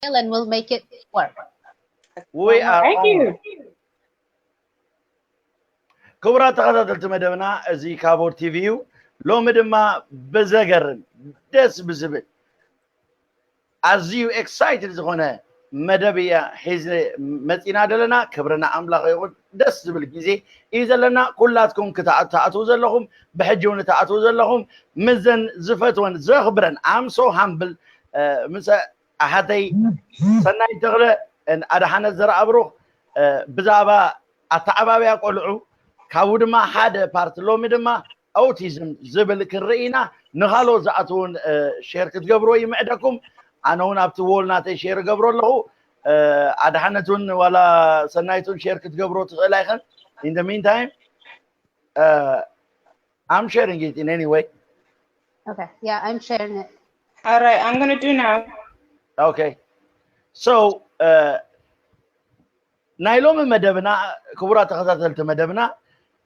and we'll make it work. We are Thank you. Honored. ክቡራት ተኸታተልቲ መደብና፣ እዚ ካቦ ቲቪ እዩ። ሎሚ ድማ ብዘገርም ደስ ብዝብል ኣዝዩ ኤክሳይትድ ዝኾነ መደብ እያ ሒዘ መፂና ዘለና። ክብርና ኣምላኽ ይኹን። ደስ ዝብል ግዜ እዩ ዘለና። ኩላትኩም ክትኣትው ዘለኹም፣ ብሕጂ እውን እትኣትው ዘለኹም፣ ምዘን ዝፈትወን ዘኽብረን ኣምሶ ሃምብል ምስ ኣሓተይ ሰናይ ተኽለ ኣድሓነት ዘርኣብሩኽ ብዛዕባ ኣተዓባብያ ቆልዑ ካብኡ ድማ ሓደ ፓርት ሎሚ ድማ ኦቲዝም ዝብል ክንርኢ ኢና። ንኻልኦት ዝኣትውን ሼር ክትገብርዎ ይምዕደኩም። ኣነ እውን ኣብቲ ዎል ናተይ ሼር እገብሮ ኣለኹ። ኣድሓነት እውን ዋላ ሰናይት እውን ሼር ክትገብሮ ትኽእላ ኢኸን። In the meantime, I'm sharing it in any way. Okay, yeah, I'm sharing it. All right, I'm gonna do now. Okay. So, ናይ ሎሚ መደብና፣ ክቡራት ተኸታተልቲ መደብና፣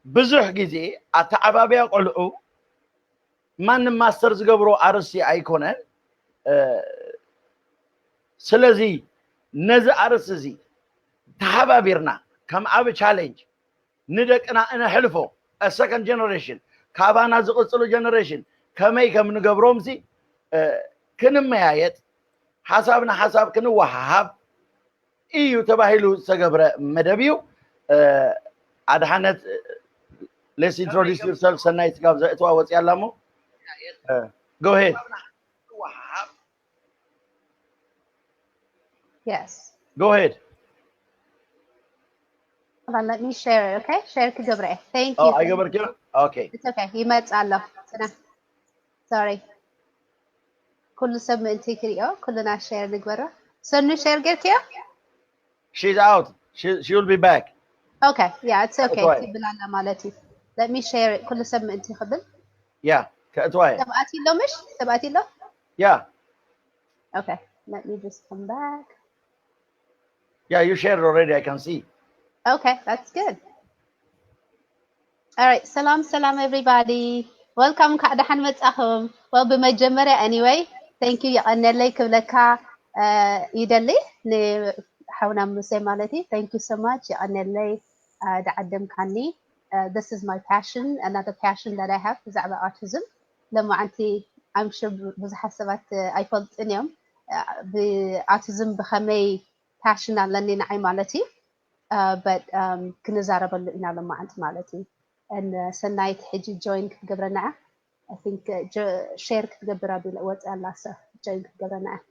ብዙሕ ግዜ ኣተዓባብያ ቆልዑ ማንም ማስተር ዝገብሮ ኣርእስቲ ኣይኮነን። ስለዚ ነዚ ኣርእስቲ እዚ ተሓባቢርና ከም ዓቢ ቻሌንጅ ንደቅና እነሕልፎ፣ ሰከንድ ጀነሬሽን፣ ካባና ዝቕፅሉ ጀነሬሽን ከመይ ከም ንገብሮም ሲ ክንመያየጥ፣ ሓሳብ ንሓሳብ ክንወሃሃብ እዩ ተባሂሉ ዝተገብረ መደብ እዩ። ኣድሓነት፣ let's introduce yourself። ሰናይት ካብ ዘእትዋ ወፂያ ኣላ እሞ go ahead. Yes. Go ahead. Hold on, let me share, okay? Share ክገብረ። Thank you. ኣይገበርክዮ? Okay. It's okay. ይመጽእ ኣሎ። ጽና። Sorry. ኩሉ ሰብ ምእንቲ ክሪኦ፣ ኩልና ሼር ንግበሮ። ሰኑ ሼር ጌርክዮ? She's out. She, she will be back. Okay, yeah, it's okay. That's why. ትብል ኣላ ማለት እዩ። Let me share it. ኩሉ ሰብ ምእንቲ ክብል። Yeah, ከእትዋ እየ። ሰብኣት ኣሎ ምሽ? ሰብኣት ኣሎ? Yeah, Okay, let me just come back. yeah, you shared already, I can see. Okay, that's good. All right, ሰላም ሰላም everybody. Welcome፣ እንኳዕ ደሓን መጻኹም። Well፣ ብመጀመርያ anyway thank you የቐነለይ ክብለካ ይደሊ፣ ንሓውና ሙሴ ማለት እዩ። Thank you so much የቐነለይ ደዓደምካኒ። This is my passion, another passion that I have ብዛዕባ autism። ለማዓንቲ I'm sure ብዙሓት ሰባት ኣይፈልጥን እዮም ብ autism ብኸመይ passion ኣለኒ ንዓይ ማለት እዩ። But ክንዛረበሉ ኢና ለማዓንቲ ማለት እዩ። ሰናይት ሕጂ join ክትገብረና እያ። I think share ክትገብር ኣቢለ ወፅያ ኣላ፣ so join ክትገብረና እያ።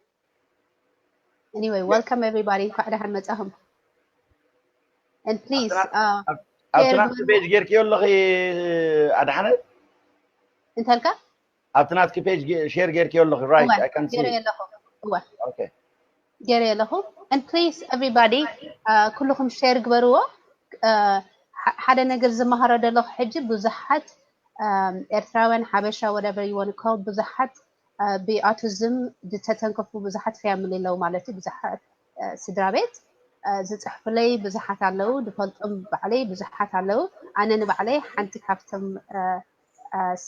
Anyway, welcome everybody. እንኳዕ ደሓን መጻኹም። And please, ኣብቲ ናትኪ ፔጅ ጌርክዮ ኣለኺ ኣድሓነት? እንተልካ? ኣብቲ ናትኪ ፔጅ ሼር ጌርክዮ ኣለኺ? Right, I can see. ገይረ ኣለኹ። እወ። Okay. ገይረ ኣለኹ። And please everybody, ኩልኹም ሼር ግበርዎ። ሓደ ነገር ዝመሃሮ ዘለኹ ሕጂ ብዙሓት ኤርትራውያን፣ ሓበሻ፣ whatever you want to call፣ ብዙሓት ብ autism ዝተተንከፉ ብዙሓት family ኣለዉ ማለት እዩ። ብዙሓት ስድራ ቤት ዝፅሕፉለይ ብዙሓት ኣለዉ፣ ዝፈልጦም ባዕለይ ብዙሓት ኣለዉ። ኣነ ንባዕለይ ሓንቲ ካብቶም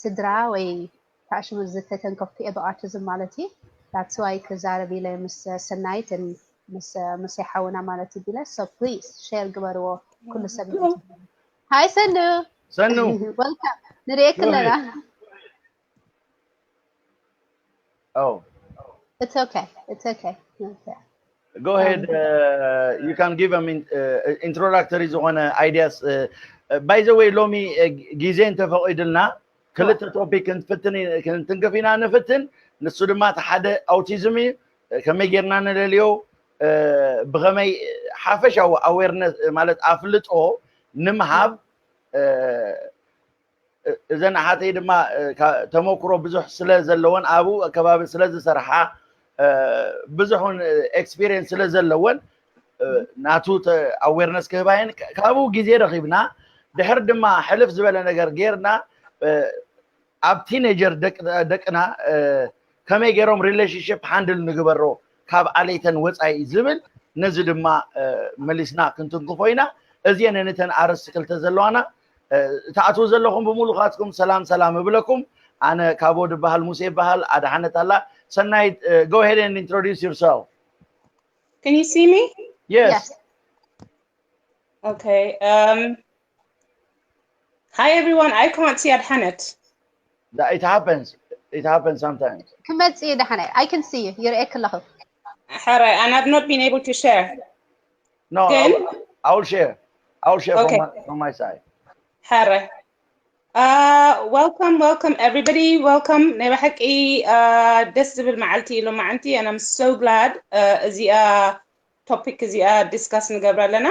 ስድራ ወይ ታሽሙ ዝተተንከፍኩ እየ ብ autism ማለት እዩ። That's why ክዛረብ ኢለ ምስ ሰናይት ምስ ሙሴ ሓውና ማለት እዩ ቢለ። So please share ግበርዎ ኩሉ ሰብ። Hi ሰኑ። ሰኑ። Welcome። ንሪኤክ ኣለና። Oh. It's okay. It's okay. Okay. Go ahead. Uh, you can give them in, uh, introductory ዝኾነ ideas. Uh, uh, by the way, ሎሚ uh, ግዜ እንተፈቒድልና ክልተ ቶፒክ ክንፍትን፣ ክንትንክፍ ኢና ንፍትን። ንሱ ድማ እቲ ሓደ ኣውቲዝም እዩ። ከመይ ጌርና ንለልዮ፣ ብኸመይ ሓፈሻዊ ኣዌርነስ ማለት ኣፍልጦ ንምሃብ፣ እዘን ኣሓተይ ድማ ተመክሮ ብዙሕ ስለ ዘለወን፣ ኣብኡ ከባቢ ስለ ዝሰርሓ፣ ብዙሕ እውን ኤክስፒሪየንስ ስለ ዘለወን፣ ናቱ ኣዌርነስ ክህባ እየን። ካብኡ ግዜ ረኺብና፣ ድሕር ድማ ሕልፍ ዝበለ ነገር ጌርና፣ ኣብ ቲኔጀር ደቅና ከመይ ገይሮም ሪሌሽንሽፕ ሃንድል ንግበሮ ካብ ዓሌተን ወፃኢ ዝብል፣ ነዚ ድማ መሊስና ክንትንክፎ ኢና። እዚአን ነተን ኣረስቲ ክልተ ዘለዋና። ትኣትዉ ዘለኹም ብምሉኻትኩም ሰላም ሰላም እብለኩም። ኣነ ካቦ ድበሃል፣ ሙሴ ይበሃል፣ ኣድሓነት ኣላ። ሰናይት፣ go ahead and introduce yourself. Can you see me? Yes. Okay. Um, hi everyone. I can't see Adhanet. That it happens. It happens sometimes. ክመጽእ እዩ ደሓነ። I can see you. ይርእየክ ኣለኹ። ሕራይ, and I've not been able to share. No, I Then? will, I will share. I will share Okay. from, my, from my side. ሕራይ. Uh, welcome, welcome everybody. Welcome. ናይ ብሓቂ uh, ደስ ዝብል መዓልቲ እዩ ሎማዓንቲ, and I'm so glad uh, እዚኣ topic እዚኣ discuss ንገብራ ኣለና።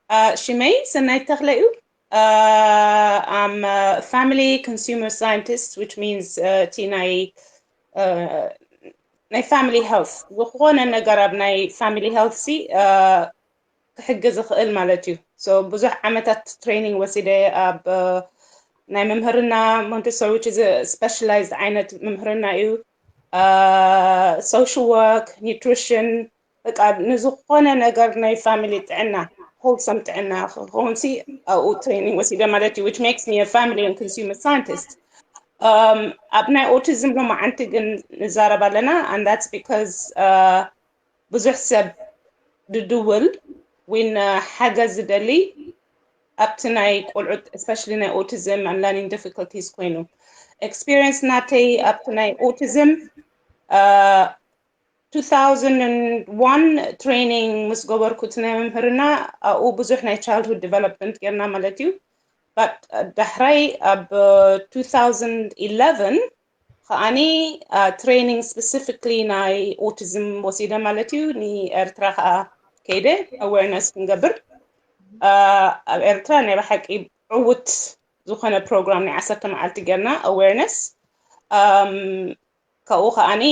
Uh, ሽመይ ሰናይት ተኽለ እዩ። Uh, I'm a family consumer scientist, which means uh, እቲ ናይ uh, ናይ family health፣ ዝኾነ ነገር ኣብ ናይ family health ሲ uh, ክሕግዝ ዝኽእል ማለት እዩ። So ብዙሕ ዓመታት training ወሲደ ኣብ uh, ናይ ምምህርና፣ Montessori፣ which is a specialized ዓይነት ምምህርና እዩ። Uh, social work፣ nutrition፣ በቃ ንዝኾነ ነገር ናይ family ጥዕና፣ wholesome ጥዕና ክኸውን ሲ ኣብኡ training ወሲደ ማለት እዩ፣ which makes me a family and consumer scientist. Um, ኣብ ናይ autism ሎማዓንቲ ግን ንዛረብ ኣለና, and that's because uh, ብዙሕ ሰብ ድድውል ወይ uh, ሓገዝ ዝደሊ ኣብቲ ናይ ቆልዑት, especially ናይ autism and learning difficulties ኮይኑ። Experience ናተይ ኣብቲ ናይ autism uh, two thousand one training ምስ ገበርኩ እቲ ናይ ምምህርና ኣብኡ ብዙሕ ናይ childhood development ጌርና ማለት እዩ። But uh, ዳሕራይ ኣብ uh, two thousand eleven ከዓኒ uh, training specifically ናይ autism ወሲደ ማለት እዩ። ንኤርትራ ከዓ ከይደ awareness ክንገብር uh, ኣብ ኤርትራ ናይ ብሓቂ ዕውት ዝኾነ ፕሮግራም ናይ ዓሰርተ መዓልቲ ጌርና awareness። Um, ካብኡ ከዓኒ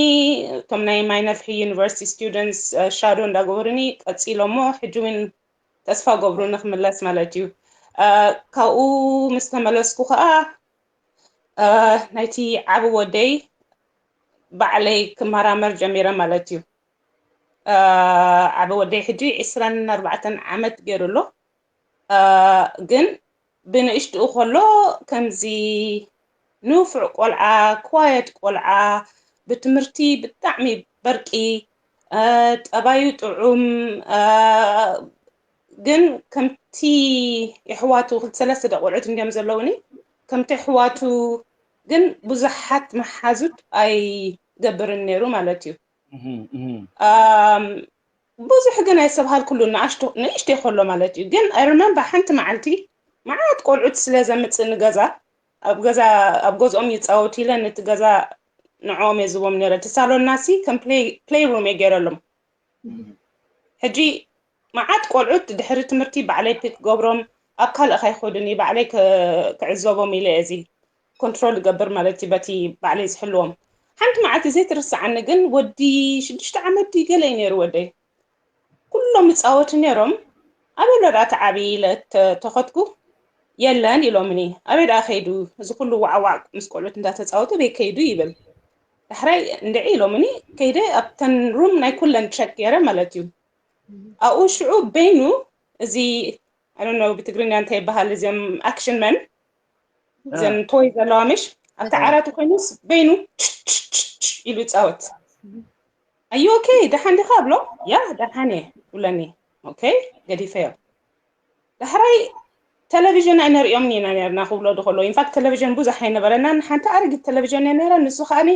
እቶም ናይ ማይ ነፍሒ ዩኒቨርሲቲ students uh, shadow እንዳገበሩኒ ቀፂሎሞ፣ ሕጂ እውን ተስፋ ገብሩ ንክምለስ ማለት እዩ። Uh, ካብኡ ምስ ተመለስኩ ከዓ uh, ናይቲ ዓቢ ወደይ ባዕለይ ክመራመር ጀሚረ ማለት እዩ። Uh, ዓቢ ወደይ ሕጂ ዕስራን ኣርባዕተን ዓመት ገይሩ ኣሎ። Uh, ግን ብንእሽትኡ ከሎ ከምዚ ንፉዕ ቆልዓ፣ quiet ቆልዓ፣ ብትምህርቲ ብጣዕሚ በርቂ፣ uh, ጠባዩ ጥዑም፣ uh፣ ግን ከምቲ የሕዋቱ፣ ክልተ ሰለስተ ደቂ ቆልዑት እንዲዮም ዘለውኒ፣ ከምቲ የሕዋቱ ግን ብዙሓት መሓዙት ኣይገብርን ነይሩ ማለት እዩ። Mhm, mhm. Um, ብዙሕ ግን ኣይሰብሃልኩሉ፣ ንኣሽቶ ንእሽተይ ከሎ ማለት እዩ። ግን I remember ሓንቲ መዓልቲ መዓት ቆልዑት ስለ ዘምፅእ ንገዛ፣ ኣብ ገዛ ኣብ ገዝኦም ይፃወቱ ኢለ ነቲ ገዛ ንዕኦም እየ ዝቦም ነይረ። እቲ ሳሎንና ሲ ከም play playroom እየ ገይረሎም። ሕጂ መዓት ቆልዑት ድሕሪ ትምህርቲ ባዕለይ ፒክ ገብሮም፣ ኣብ ካልእ ከይኸዱኒ ባዕለይ ክ- ክዕዘቦም ኢለ እየ እዚ ኮንትሮል ገብር ማለት እዩ፣ በቲ ባዕለይ ዝሕልዎም። ሓንቲ መዓልቲ ዘይትርስዓኒ ግን ወዲ ሽዱሽተ ዓመት ድዩ ገለ እዩ ነይሩ ወደይ። ኩሎም ይፃወቱ ነይሮም። ኣበሎ ደኣ ተዓብይ ኢለ ተ- ተኸትኩ፣ የለን ኢሎምኒ። ኣበይ ደኣ ከይዱ እዚ ኩሉ ዋዕዋዕ ምስ ቆልዑት እንዳተፃወቱ ኣበይ ከይዱ ይብል። ዳሕራይ እንድዒ ኢሎምኒ፣ ከይደ ኣብተን ሩም ናይ ኩለን ቸክ ገይረ ማለት እዩ። ኣብኡ ሽዑ በይኑ እዚ I don't know ብትግርኛ እንታይ ይበሃል፣ እዚም action men፣ እዘን ቶይ ዘለዋ ምሽ ኣብቲ ዓራት ኮይኑስ በይኑ ች- ች- ች- ች ኢሉ ይፃወት። ኣዩ ኦኬ፣ ደሓን ዲኻ ብሎ። ያ ደሓን እየ ብለኒ። ኦኬ፣ ገዲፈዮ። ዳሕራይ ቴሌቪዥን ኣይነርእዮም ኢና ነርና ክብሎ ድከሎ። ኢንፋክት ቴሌቪዥን ብዙሕ ኣይነበረናን፣ ሓንቲ ኣረጊት ቴሌቪዥን እያ ነራ። ንሱ ከዓኒ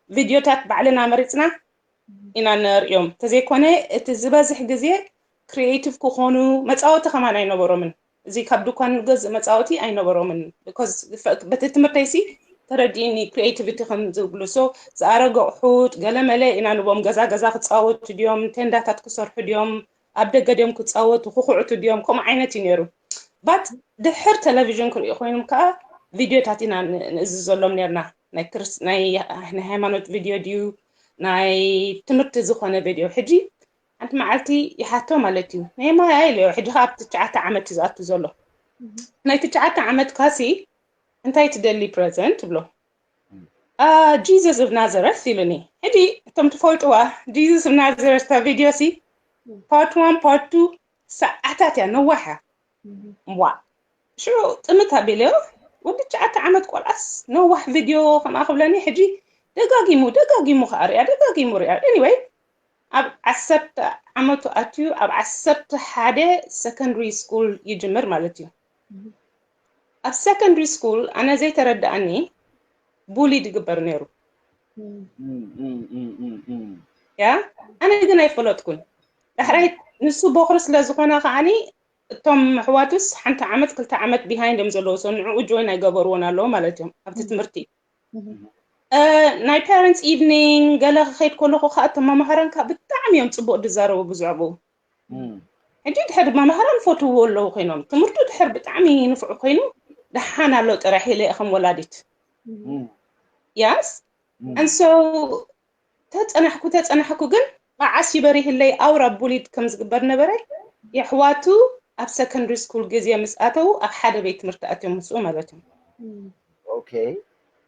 ቪድዮታት ባዕልና መሪፅና ኢና ነርእዮም። ተዘይኮነ እቲ ዝበዝሕ ግዜ ክሪኤቲቭ ክኾኑ፣ መፃወቲ ከማን ኣይነበሮምን። እዚ ካብ ድኳን ንገዝእ መፃወቲ ኣይነበሮምን። ቢኮዝ በቲ ትምህርተይሲ ተረዲእኒ ክሪኤቲቪቲ ከም ዝብሉ። ሶ ዝኣረገ ኣቑሑት ገለመለ ኢና ንቦም። ገዛ ገዛ ክፃወቱ ድዮም፣ ቴንዳታት ክሰርሑ ድዮም፣ ኣብ ደገ ድዮም ክፃወቱ፣ ክኹዕቱ ድዮም፣ ከምኡ ዓይነት እዩ ነይሩ። ባት ድሕር ቴሌቪዥን ክርእዩ ኮይኖም ከዓ ቪድዮታት ኢና ን- ንእዝዘሎም ነርና። ናይ ክርስ ናይ ናይ ሃይማኖት ቪድዮ ድዩ ናይ ትምህርቲ ዝኾነ ቪድዮ። ሕጂ ሓንቲ መዓልቲ ይሓቶ ማለት እዩ፣ ናይ ማያ ኢለዮ። ሕጂ ከዓ ኣብ ትሽዓተ ዓመት እዩ ዝኣቱ ዘሎ። ናይ ትሽዓተ ዓመት ካሲ እንታይ ትደሊ ፕረዘንት ብሎ። Jesus of Nazareth ኢሉኒ። ሕጂ እቶም ትፈልጥዋ Jesus of Nazareth እታ ቪድዮ ሲ ፓርት ዋን ፓርት ቱ ሰዓታት እያ፣ ነዋሕ እያ። ዋ ሽዑ ጥምት ኣቢለዮ። ወዲ ትሽዓተ ዓመት ቆልዓስ ነዋሕ ቪድዮ ከምኣ ክብለኒ። ሕጂ ደጋጊሙ ደጋጊሙ ከዓ ሪኣ፣ ደጋጊሙ ሪኣ። Anyway ኣብ ዓሰርተ ዓመቱ ኣትዩ ኣብ ዓሰርተ ሓደ secondary school ይጅምር ማለት እዩ። ኣብ secondary school ኣነ ዘይተረድኣኒ bully ይግበር ነይሩ። ያ ኣነ ግን ኣይፈለጥኩን። ዳሕራይ ንሱ በኹሪ ስለ ዝኾነ ከዓኒ እቶም ኣሕዋቱስ ሓንቲ ዓመት ክልተ ዓመት behind እዮም ዘለዉ። So ንዕኡ join ኣይገበርዎን ኣለዉ ማለት እዮም ኣብቲ ትምህርቲ። ናይ parents evening ገለ ክኸይድ ከለኹ ከዓ እቶም መማህራን ከዓ ብጣዕሚ እዮም ፅቡቅ ዝዛረቡ ብዛዕባኡ። ሕጂ ድሕር መማህራን ፈትውዎ ኣለዉ ኮይኖም ትምህርቱ ድሕር ብጣዕሚ ንፉዕ ኮይኑ ደሓን ኣሎ ጥራሕ ኢለ ከም ወላዲት። Yes and so ተፀናሕኩ ተፀናሕኩ ግን መዓስ ይበሪህለይ ኣውራ bullied ከም ዝግበር ነበረ። የሕዋቱ ኣብ secondary school ግዜ ምስ ኣተዉ ኣብ ሓደ ቤት ትምህርቲ ኣትዮም ምስኡ ማለት እዩ። Okay.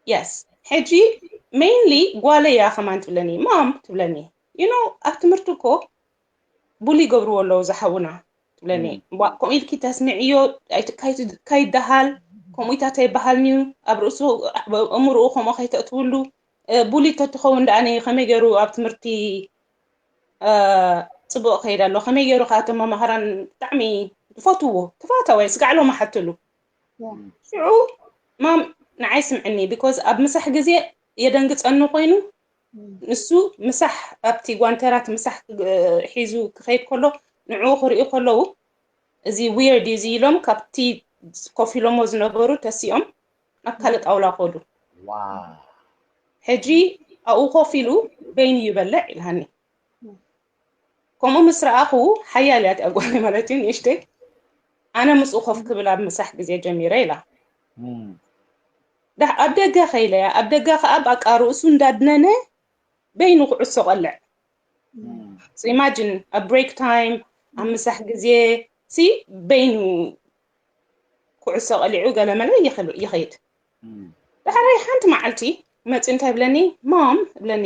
Yes ሕጂ mainly ጓለይ እያ ከማን ትብለኒ mom ትብለኒ you know ኣብ ትምህርቲ እኮ bully ይገብርዎ ኣለዉ ዝሓውና ትብለኒ። ከምኡ ኢልኪ ተስምዕዮ ከይደሃል ከምኡ ኢታት ኣይበሃልንዩ ኣብ ርእሱ እምርኡ ከምኡ ከይተእትውሉ። Bully ተትኸውን ደኣ ከመይ ገይሩ ኣብ ትምህርቲ ፅቡቅ ከይድ ኣሎ ከመይ ገይሩ ከኣቶም መማህራን ብጣዕሚ ትፈትዎ ተፋታዋይ ስጋዕሎ መሓትሉ ሽዑ ማም ንዓይ ስምዕኒ because ኣብ ምሳሕ ግዜ የደንግፀኒ ኮይኑ ንሱ ምሳሕ ኣብቲ ጓንተራት ምሳሕ ሒዙ ክኸይድ ከሎ ንዕኡ ክርእዩ ከለዉ እዚ weird እዩ እዚ ኢሎም ካብቲ ኮፍ ኢሎሞ ዝነበሩ ተሲኦም ናብ ካልእ ጣውላ ከዱ። ሕጂ ኣብኡ ኮፍ ኢሉ በይኑ ይበልዕ ኢልሃኒ። ከምኡ ምስ ረኣኹ ሓያል እያ እቲኣ ጓለይ ማለት እዩ ንእሽተይ ኣነ ምስኡ ኮፍ ክብል ኣብ ምሳሕ ግዜ ጀሚረ ኢላ። ኣብ ደገ ከይለያ ኣብ ደገ ከዓ በቃ ርእሱ እንዳድነነ በይኑ ኩዕሶ ቀልዕ። Imagine ኣብ break time ኣብ ምሳሕ ግዜ ሲ በይኑ ኩዕሶ ቀሊዑ ገለመለ ይኸይድ። ዳሕራይ ሓንቲ መዓልቲ መፂኡ እንታይ ብለኒ ማም ብለኒ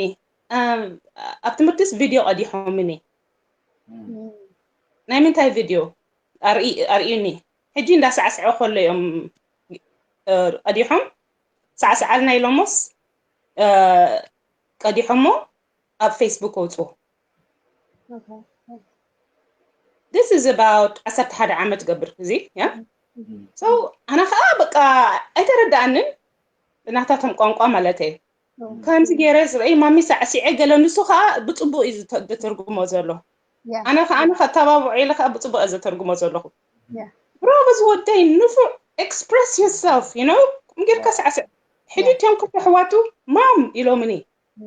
ኣብ ትምህርትስ ቪድዮ ቀዲሖምኒ። ናይ ምንታይ ቪድዮ ኣርእዩኒ። ሕጂ እንዳሳዕስዐ ከሎ እዮም ቀዲሖም ሳዕስዓልና ኢሎሞስ ቀዲሖሞ ኣብ ፌስቡክ ኣውፅዎ። This is about ዓሰርተ ሓደ ዓመት ገብር እዚ ያ so ኣነ ከዓ በቃ ኣይተረዳኣንን ብናታቶም ቋንቋ ማለት እዩ። ከምዚ ገይረ ዝርኢ ማሚ ሳዕሲዐ ገለ ንሱ ከዓ ብፅቡቅ እዩ ዝተርጉሞ ዘሎ። ኣነ ከዓ ኣነ ከተባብዖ ኢለ ከዓ ብፅቡቅ እየ ዘተርጉሞ ዘለኹ። ብራቮ ዝወደይ ንፉዕ express yourself you know ቁም ጌርካ ሳዕስዕ። ሕጂ እትዮም ክልተ ኣሕዋቱ ማም ኢሎምኒ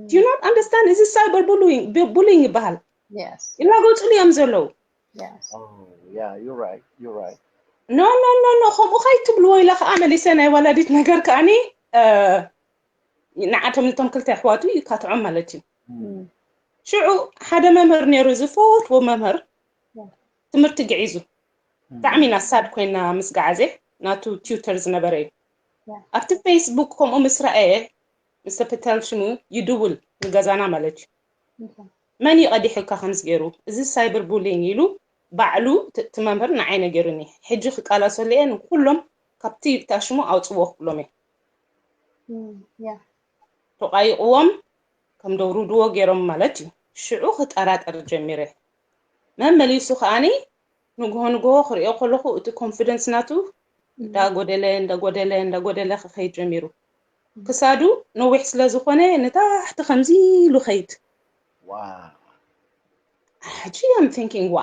do you not understand እዚ cyber bullying ይበሃል። ይላገፁሉ እዮም ዘለዉ። Oh, yeah, you're right. You're right. No no no no ከምኡ ከይትብልዎ ኢለ ከዓ መሊሰ ናይ ወላዲት ነገር ከዓኒ ንዓቶም ነቶም ክልተ ኣሕዋቱ ይካትዖም ማለት እዩ። ሽዑ ሓደ መምህር ነይሩ ዝፈትዎ መምህር ትምህርቲ ግዒዙ ብጣዕሚ ኢና ሳድ ኮይና ምስ ገዓዘ ናቱ ቲዩተር ዝነበረ እዩ። ኣብቲ ፌስቡክ ከምኡ ምስ ረኣየ ምስ ተፈተል ሽሙ ይድውል ንገዛና ማለት እዩ። መን እዩ ቀዲሑካ ከምዚ ገይሩ እዚ cyber bullying ኢሉ ባዕሉ እቲ መምህር ንዓይ ነጊሩኒ። ሕጂ ክቃለሰሉ እየ ንኩሎም ካብቲ ታሽሙ ኣውፅዎ ክብሎም እየ። ተቋይቕዎም ከም ደውርድዎ ገይሮም ማለት እዩ። ሽዑ ክጠራጠር ጀሚረ። መመሊሱ ከዓኒ ንግሆ ንግሆ ክሪኦ ከለኹ እቲ ኮንፊደንስ ናቱ እንዳጎደለ እንዳጎደለ እንዳጎደለ ክኸይድ ጀሚሩ። ክሳዱ ነዊሕ ስለ ዝኾነ ንታሕቲ ከምዚ ኢሉ ኸይድ። ሕጂ I'm thinking ዋ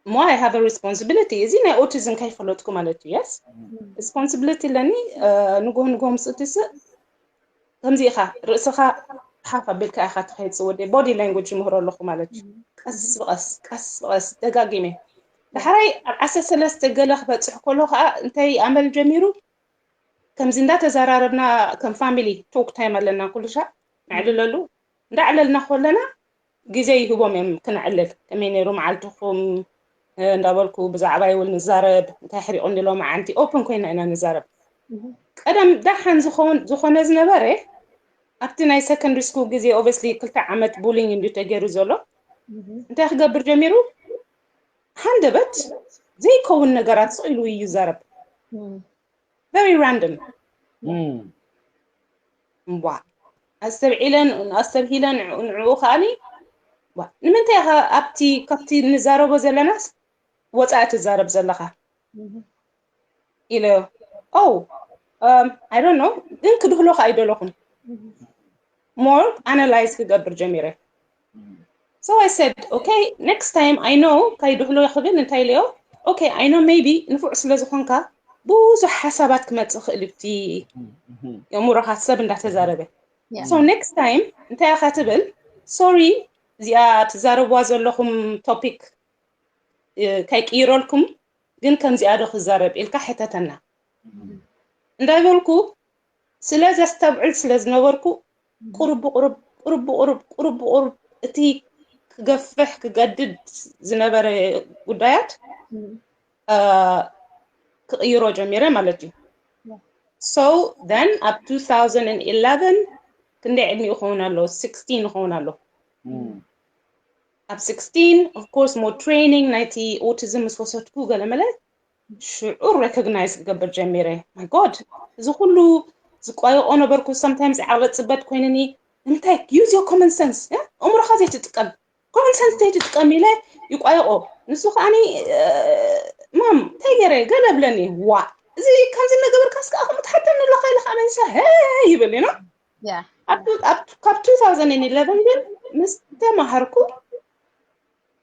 እሞ I have a responsibility እዚ ናይ ኦቲዝም ከይፈለጥኩ ማለት እዩ። Yes responsibility ኣለኒ። ንግሆ ንግሆ ምስ እትስእ ከምዚ ኢኻ ርእስኻ ሓፍ ኣቢልካ ኢኻ ትኸይድ። ወደ body language ይምህሮ ኣለኹ ማለት እዩ። ቀስ ብቐስ ቀስ ብቐስ ደጋጊመ ዳሕራይ ኣብ ዓሰርተ ሰለስተ ገለ ክበፅሕ ከሎ ከዓ እንታይ ኣመል ጀሚሩ ከምዚ እንዳተዘራረብና ከም family talk time ኣለና ኩሉ ሻዕ ነዕልለሉ እንዳዕለልና ከለና ግዜ ይህቦም እዮም ክነዕልል ከመይ ነይሩ መዓልትኹም እንዳበልኩ ብዛዕባ ይውል ንዛረብ እንታይ ሕሪቑ እንዲ ሎማዓንቲ open ኮይና ኢና ንዛረብ። ቀደም ደሓን ዝኾነ ዝነበረ ኣብቲ ናይ secondary school ግዜ obviously ክልተ ዓመት bullying እንዲ ተገይሩ ዘሎ እንታይ ክገብር ጀሚሩ ሃንደበት ዘይከውን ነገራት ስቕ ኢሉ ይዛረብ። Very random እምቧ ኣስተብዒለ ኣስተብሂለ ንዕኡ ከዓኒ ዋ፣ ንምንታይ ኢኻ ኣብቲ ካብቲ ንዛረቦ ዘለናስ ወፃኢ ትዛረብ ዘለኻ? ኢለዮ። Oh, um, I don't know፣ ግን ክድህሎኻ ኣይደለኹን። More analyze ክገብር ጀሚረ። So I said, okay, next time I know ከይድህሎ ክብል እንታይ ኢለዮ? Okay, I know, maybe ንፉዕ ስለ ዝኾንካ ብዙሕ ሓሳባት ክመጽእ ክእል እዩ፣ እቲ የእምሮኻ ሰብ እንዳተዛረበ። So next time እንታይ ኢኻ ትብል? Sorry፣ እዚኣ ትዛረብዋ ዘለኹም topic ከይቅይረልኩም፣ ግን ከምዚኣ ዶ ክዛረብ ኢልካ ሕተተና። እንዳበልኩ ስለ ዘስተብዕል ስለ ዝነበርኩ፣ ቁሩብ ብቁሩብ፣ ቁሩብ ብቁሩብ፣ ቁሩብ ብቁሩብ እቲ ክገፍሕ ክገድድ ዝነበረ ጉዳያት ክቕይሮ ጀሚረ ማለት እዩ። So then ኣብ two thousand eleven ክንደይ ዕድሚኡ ክኸውን ኣሎ? Sixteen ይኸውን ኣሎ። ኣብ sixteen, of course, more training ናይቲ autism ምስ ወሰድኩ ገለመለ ሽዑ recognize ክገብር ጀሚረ። My God፣ እዚ ኩሉ ዝቋየቆ ነበርኩ። Sometimes ዓቕለ ፅበት ኮይንኒ፣ ንምንታይ? Use your common sense፣ ኣእምሮኻ ዘይትጥቀም፣ common sense ዘይትጥቀም ኢለ ይቋየቆ። ንሱ ከዓኒ ማም እንታይ ገይረ ገለ ብለኒ። ዋ፣ እዚ ከምዚ እናገበርካስ ከዓ ከምኡ ትሓተኒ ኣለኻ ኢለ ከዓ መልሰ ሀ ይብል። You know? ካብ two thousand eleven ግን ምስ ተማሃርኩ፣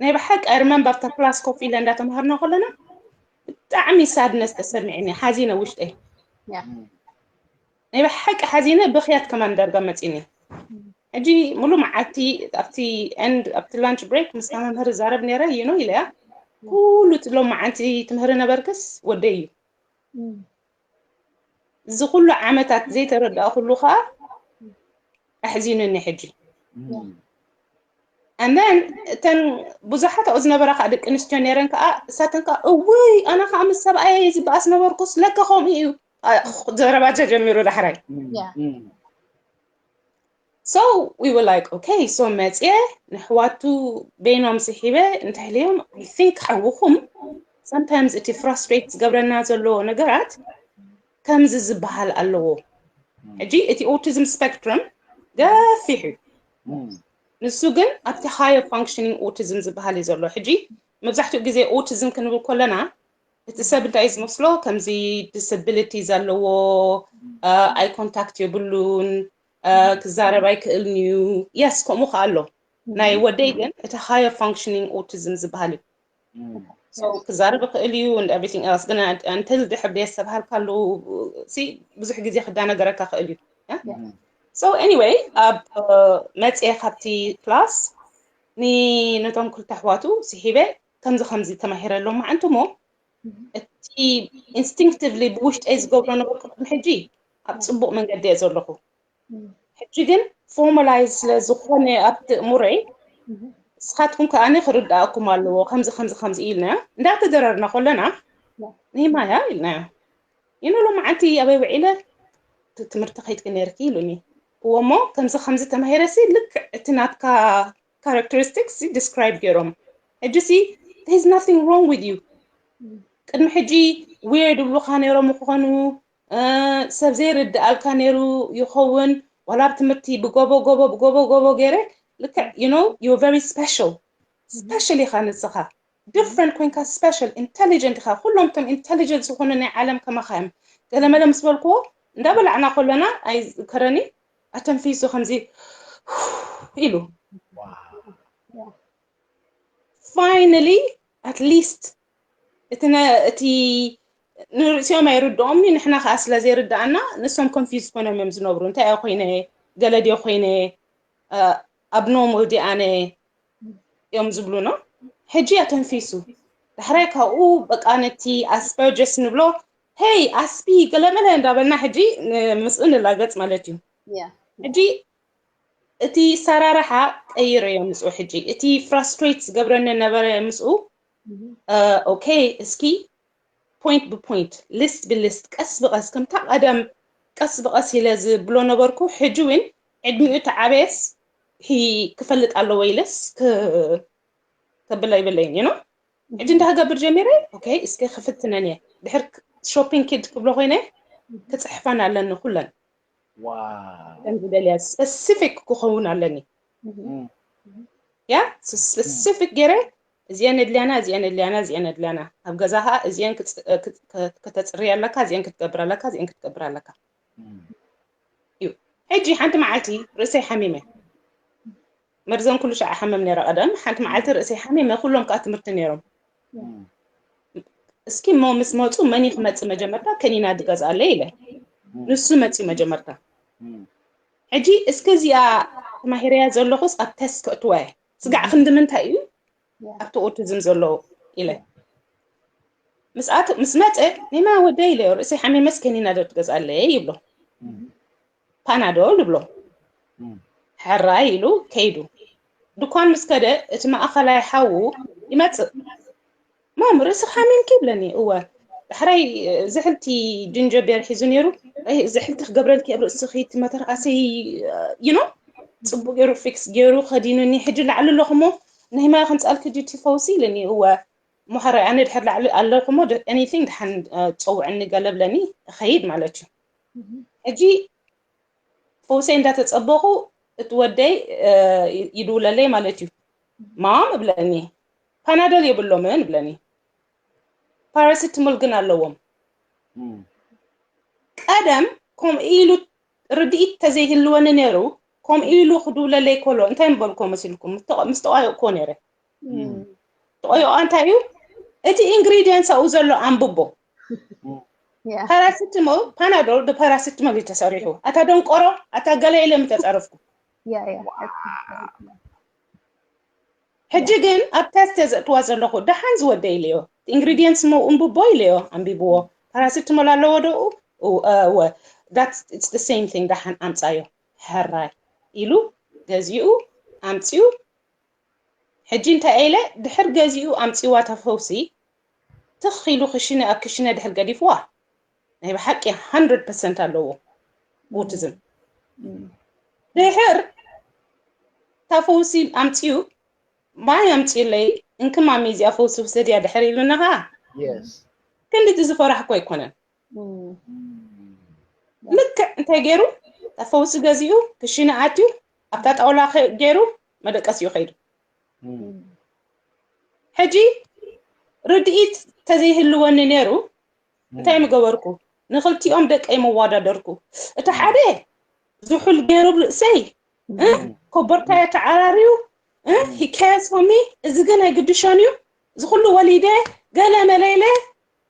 ናይ ብሓቂ I remember ኣብታ ክላስ ኮፍ ኢለ እንዳተማሃርና ከለና ብጣዕሚ sadness ተሰሚዕኒ፣ ሓዚነ ውሽጠይ። ናይ ብሓቂ ሓዚነ፣ ብኽያት ከማን ዳርጋ መፂኒ። ሕጂ ሙሉ መዓልቲ ኣብቲ end ኣብቲ lunch break ምስታ መምህር ዛረብ ነይረ። You know ኢለያ፣ ኩሉ እቲ ሎም መዓልቲ ትምህሪ ነበርክስ ወደይ እዩ። እዚ ኩሉ ዓመታት ዘይተረዳእኩሉ ከዓ ኣሕዚኑኒ ሕጂ። And then እተን ብዙሓት ኣብኡ ዝነበራ ከዓ ደቂ ኣንስትዮ ነይረን ከዓ፣ እሳተን ከዓ እውይ ኣነ ከዓ ምስ ሰብኣየ ዝበኣስ ነበርኩስ ለካ ከምኡ እዩ። ዘረባ ተጀሚሩ ዳሕራይ። So we were like, okay, so መፅየ ንሕዋቱ በይኖም ስሒበ እንታይ ኢለዮም፣ I think ሓውኹም sometimes እቲ frustrate ዝገብረና ዘሎ ነገራት ከምዚ ዝበሃል ኣለዎ። ሕጂ እቲ autism spectrum ገፊሕ እዩ። ንሱ ግን ኣብቲ higher functioning autism ዝበሃል እዩ ዘሎ። ሕጂ መብዛሕትኡ ግዜ autism ክንብል ከለና እቲ ሰብ እንታይ እዩ ዝመስሎ? ከምዚ disability ዘለዎ፣ eye contact የብሉን፣ ክዛረብ ኣይክእልን እዩ። Yes፣ ከምኡ ከኣ ኣሎ። ናይ ወደይ ግን እቲ higher functioning autism ዝበሃል እዩ። So ክዛረብ ይኽእል እዩ and everything else፣ ግን until ድሕር ደየስተብሃልካሉ ሲ ብዙሕ ግዜ ክዳነገረካ ክእል እዩ። So anyway፣ ኣብ መፅየ ካብቲ ክላስ ነቶም ክልተ ኣሕዋቱ ስሒበ ከምዚ ከምዚ ተማሂረ ኣለኹ መዓንቲ እሞ፣ እቲ instinctively ብውሽጠይ ዝገብሮ ነበርኩ ቅድሚ ሕጂ ኣብ ፅቡቕ መንገዲ እየ ዘለኹ። ሕጂ ግን formalize ስለ ዝኾነ ኣብቲ እሙረይ፣ ንስኻትኩም ከኣ ክርድኣኩም ኣለዎ፣ ከምዚ ከምዚ ከምዚ ኢልና እንዳተደረርና ከለና፣ ኒማያ ኢልናዮ። ይኖ ሎማዓንቲ ኣበይ ውዒለ? ትምህርቲ ከይድኪ ነይርኪ ኢሉኒ። እዎ እሞ ከምዚ ከምዚ ተማሂረሲ ልክዕ እቲ ናትካ characteristics describe ገይሮም። ሕጂ ሲ there is nothing wrong with you። ቅድሚ ሕጂ weird ይብሉኻ ነይሮም ክኾኑ፣ ሰብ ዘይርድኣልካ ነይሩ ይኸውን፣ ዋላ ኣብ ትምህርቲ ብጎቦ ጎቦ ብጎቦ ጎቦ ገይረ ልክዕ you know you're very special። Special ኢኻ ንስኻ፣ different ኮይንካ special intelligent ኢኻ። ኩሎም እቶም intelligent ዝኾኑ ናይ ዓለም ከማኻ እዮም። ገለመለ ምስ በልክዎ እንዳበላዕና ከሎና ኣይዝከረኒ ኣተንፊሱ ከምዚ ኢሉ finally at least እቲ እቲ ንርእሲኦም ኣይርድኦም እዩ። ንሕና ከዓ ስለ ዘይርድኣና ንሶም confuse ኮይኖም እዮም ዝነብሩ። እንታይ እየ ኮይነ፣ ገለ ድየ ኮይነ፣ abnormal ድየ ኣነ እዮም ዝብሉና። ሕጂ ኣተንፊሱ ዳሕራይ ካብኡ በቃ ነቲ Aspergerስ ንብሎ፣ ሄይ ኣስፒ ገለመለ እንዳበልና ሕጂ ምስኡ ንላገፅ ማለት እዩ። ሕጂ እቲ ኣሰራርሓ ቀይረዮ ምስኡ። ሕጂ እቲ frustrate ዝገብረኒ ነበረ ምስኡ። ኦኬ፣ እስኪ point ብ point፣ list ብ list፣ ቀስ ብቐስ ከምታ ቀደም ቀስ ብቐስ ኢለ ዝብሎ ነበርኩ። ሕጂ እውን ዕድሚኡ ተዓበየስ ክፈልጥ ኣለዎ ኢለስ ከብላ ይብለይን you know። ሕጂ እንታይ ክገብር ጀሚረ? ኦኬ፣ እስከ ክፍትነን እየ። ድሕር shopping ኪድ ክብሎ ኮይነ ክፅሕፈን ኣለኒ ኩለን። ከም ዝደልያ specific ክኸውን ኣለኒ። ያ ስፔሲፊክ ገይረ እዚአን ኣድልያና እዚአን ኣድልያና እዚአን ኣድልያና ኣብ ገዛ ከዓ እዚአን ክፅ- ክፅ- ከተፅሪ ኣለካ እዚአን ክትገብር ኣለካ እዚአን ክትገብር ኣለካ እዩ። ሕጂ ሓንቲ መዓልቲ ርእሰይ ሓሚመ መርዘን ኩሉ ሻዕ ሓመም ነረ ቀደም ሓንቲ መዓልቲ ርእሰይ ሓሚመ ኩሎም ከዓ ትምህርቲ ነይሮም። እስኪ እሞ ምስ መፁ መን ክመፅእ መጀመርታ ከኒና ድገዝኣለ ኢለ ንሱ መፅኡ መጀመርታ። ሕጂ እስከ እዚኣ ተማሂረያ ዘለኹስ ኣብ ተስት ከእትዋ እየ። ስጋዕ ክንዲ ምንታይ እዩ ኣብቲ ኦቲዝም ዘሎ ኢለ ምስ ኣት- ምስ መፀ ኒማ ወደ ኢለዮ ርእሰይ ሓሚመስ ከኒና ዶ ትገዝኣለይ ይብሎ። ፓናዶል ይብሎ። ሕራይ ኢሉ ከይዱ። ድኳን ምስ ከደ እቲ ማእኸላይ ሓዉ ይመፅእ። ማም ርእስኻ ሓሚምኪ ይብለኒ። እወ። ዳሕራይ ዝሕልቲ ድንጀቤር ሒዙ ነይሩ። ዝሕልቲ ክገብረልኪ ኣብ ርእስኺ እቲ መተርኣሰይ ይኖ ፅቡቅ ገይሩ ፊክስ ገይሩ ከዲኑኒ ሕጂ ላዕሊ ኣለኹ እሞ ንሂማ ከምፃልኪ ድዩ እቲ ፈውሲ ኢለኒ። እወ። እሞ ሕራይ ኣነ ድሕር ላዕሊ ኣለኹ እሞ anything ድሓን ፀውዕኒ ገለ ብለኒ እኸይድ ማለት እዩ። ሕጂ ፈውሰይ እንዳተፀበኹ እቲ ወደይ ይድውለለይ ማለት እዩ። ማም እብለኒ ፓናደል የብሎምን እብለኒ ፓራሲትሞል ግን ኣለዎም። ቀደም ከምኡ ኢሉ ርድኢት ተዘይህልወኒ ነይሩ ከምኡ ኢሉ ክድውለለይ ከሎ እንታይ ምበልኮ መሲልኩም ምስ ተቋየቕኮ ነይረ። ተቆይቆ እንታይ እዩ እቲ ኢንግሪዲየንትስ ኣብኡ ዘሎ ኣንብቦ። ፓራሲትሞል ፓናዶል ብፓራሲትሞል እዩ ተሰሪሑ። ኣታ ደንቆሮ ኣታ ገለ ኢለ ምተፀረፍኩ። ሕጂ ግን ኣብ ተስተ ዘእትዋ ዘለኹ ደሓን ዝወደ ኢለዮ ኢንግሪዲየንትስ መው እንብቦ ኢለዮ ኣንቢብዎ። ፓራሲትሞል ኣለዎ ደኡ እወ that's the same thing ደሓን ኣምፃዮ። ሕራይ ኢሉ ገዚኡ ኣምፂኡ ሕጂ እንታይ ኢለ ድሕር ገዚኡ ኣምፂዋ ተፈውሲ ትኽ ኢሉ ክሽነ ኣብ ክሽነ ድሕር ገዲፍዋ ናይ ብሓቂ hundred percent ኣለዎ ኦቲዝም ድሕር እታ ፈውሲ ኣምፅኡ ማይ ኣምፅኡለይ እንክማሚ እዚኣ ፈውሲ ውሰድያ ድሕር ኢሉና ከዓ ክንድቲ ዝፈራሕኮ ኣይኮነን። ልክዕ እንታይ ገይሩ እታ ፈውሲ ገዚኡ ክሽነ ኣትዩ ኣብታ ጣውላ ገይሩ መደቀሲኡ ከይዱ። ሕጂ ርድኢት ተዘይህልወኒ ነይሩ እንታይ ምገበርኩ? ንክልቲኦም ደቀይ መዋዳደርኩ። እቲ ሓደ ዝሑል ገይሩ ርእሰይ ኮቦርታይ ተዓራርዩ ሂካያ ሶሚ እዚ ግን ኣይግድሾን እዩ እዚ ኩሉ ወሊደ ገለ መለይለ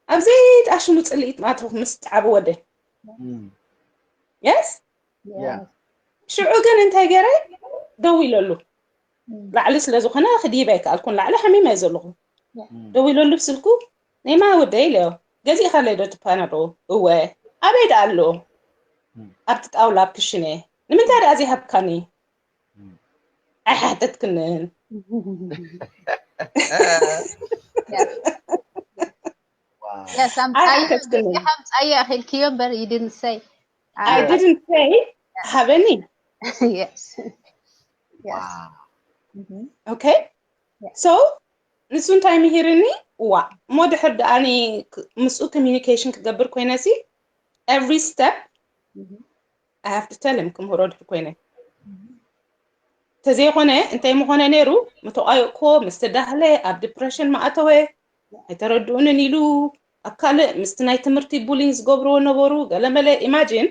ኣብዘይ ጣሽሙ ፅልኢት ማትኹ ምስ ጣዕቢ ወደ የስ ሽዑ ግን እንታይ ገይረ ደው ኢለሉ ላዕሊ ስለ ዝኾነ ክድይብ ኣይከኣልኩን ላዕሊ ሓሚመ እየ ዘለኹ ደው ኢለሉ ብስልኩ ኔማ ወደ ኢለዮ ገዚእኻለይ ዶ ትፓናዶ እወ ኣበይ ደኣ ኣሎ ኣብቲ ጣውላ ኣብ ክሽነ ንምንታይ ደኣ ዘይሃብካኒ ኣይሓተትክንን ሓምፃየ ኣኺልክዮ እምበር you didn't say I didn't say ሃበኒ yes yes okay so ንሱ እንታይ ምሂርኒ ዋ እሞ ድሕር ደኣኒ ምስኡ communication ክገብር ኮይነ ሲ every step I have to tell him ክምህሮ ድሕር ኮይነ ተዘይኮነ እንታይ ምኾነ ነይሩ ምተቋየቅኮ ምስ ተዳህለ ኣብ depression ማእተወ ኣይተረድኡንን ኢሉ ኣብ ካልእ ምስቲ ናይ ትምህርቲ bullying ዝገብርዎ ነበሩ ገለመለ imagine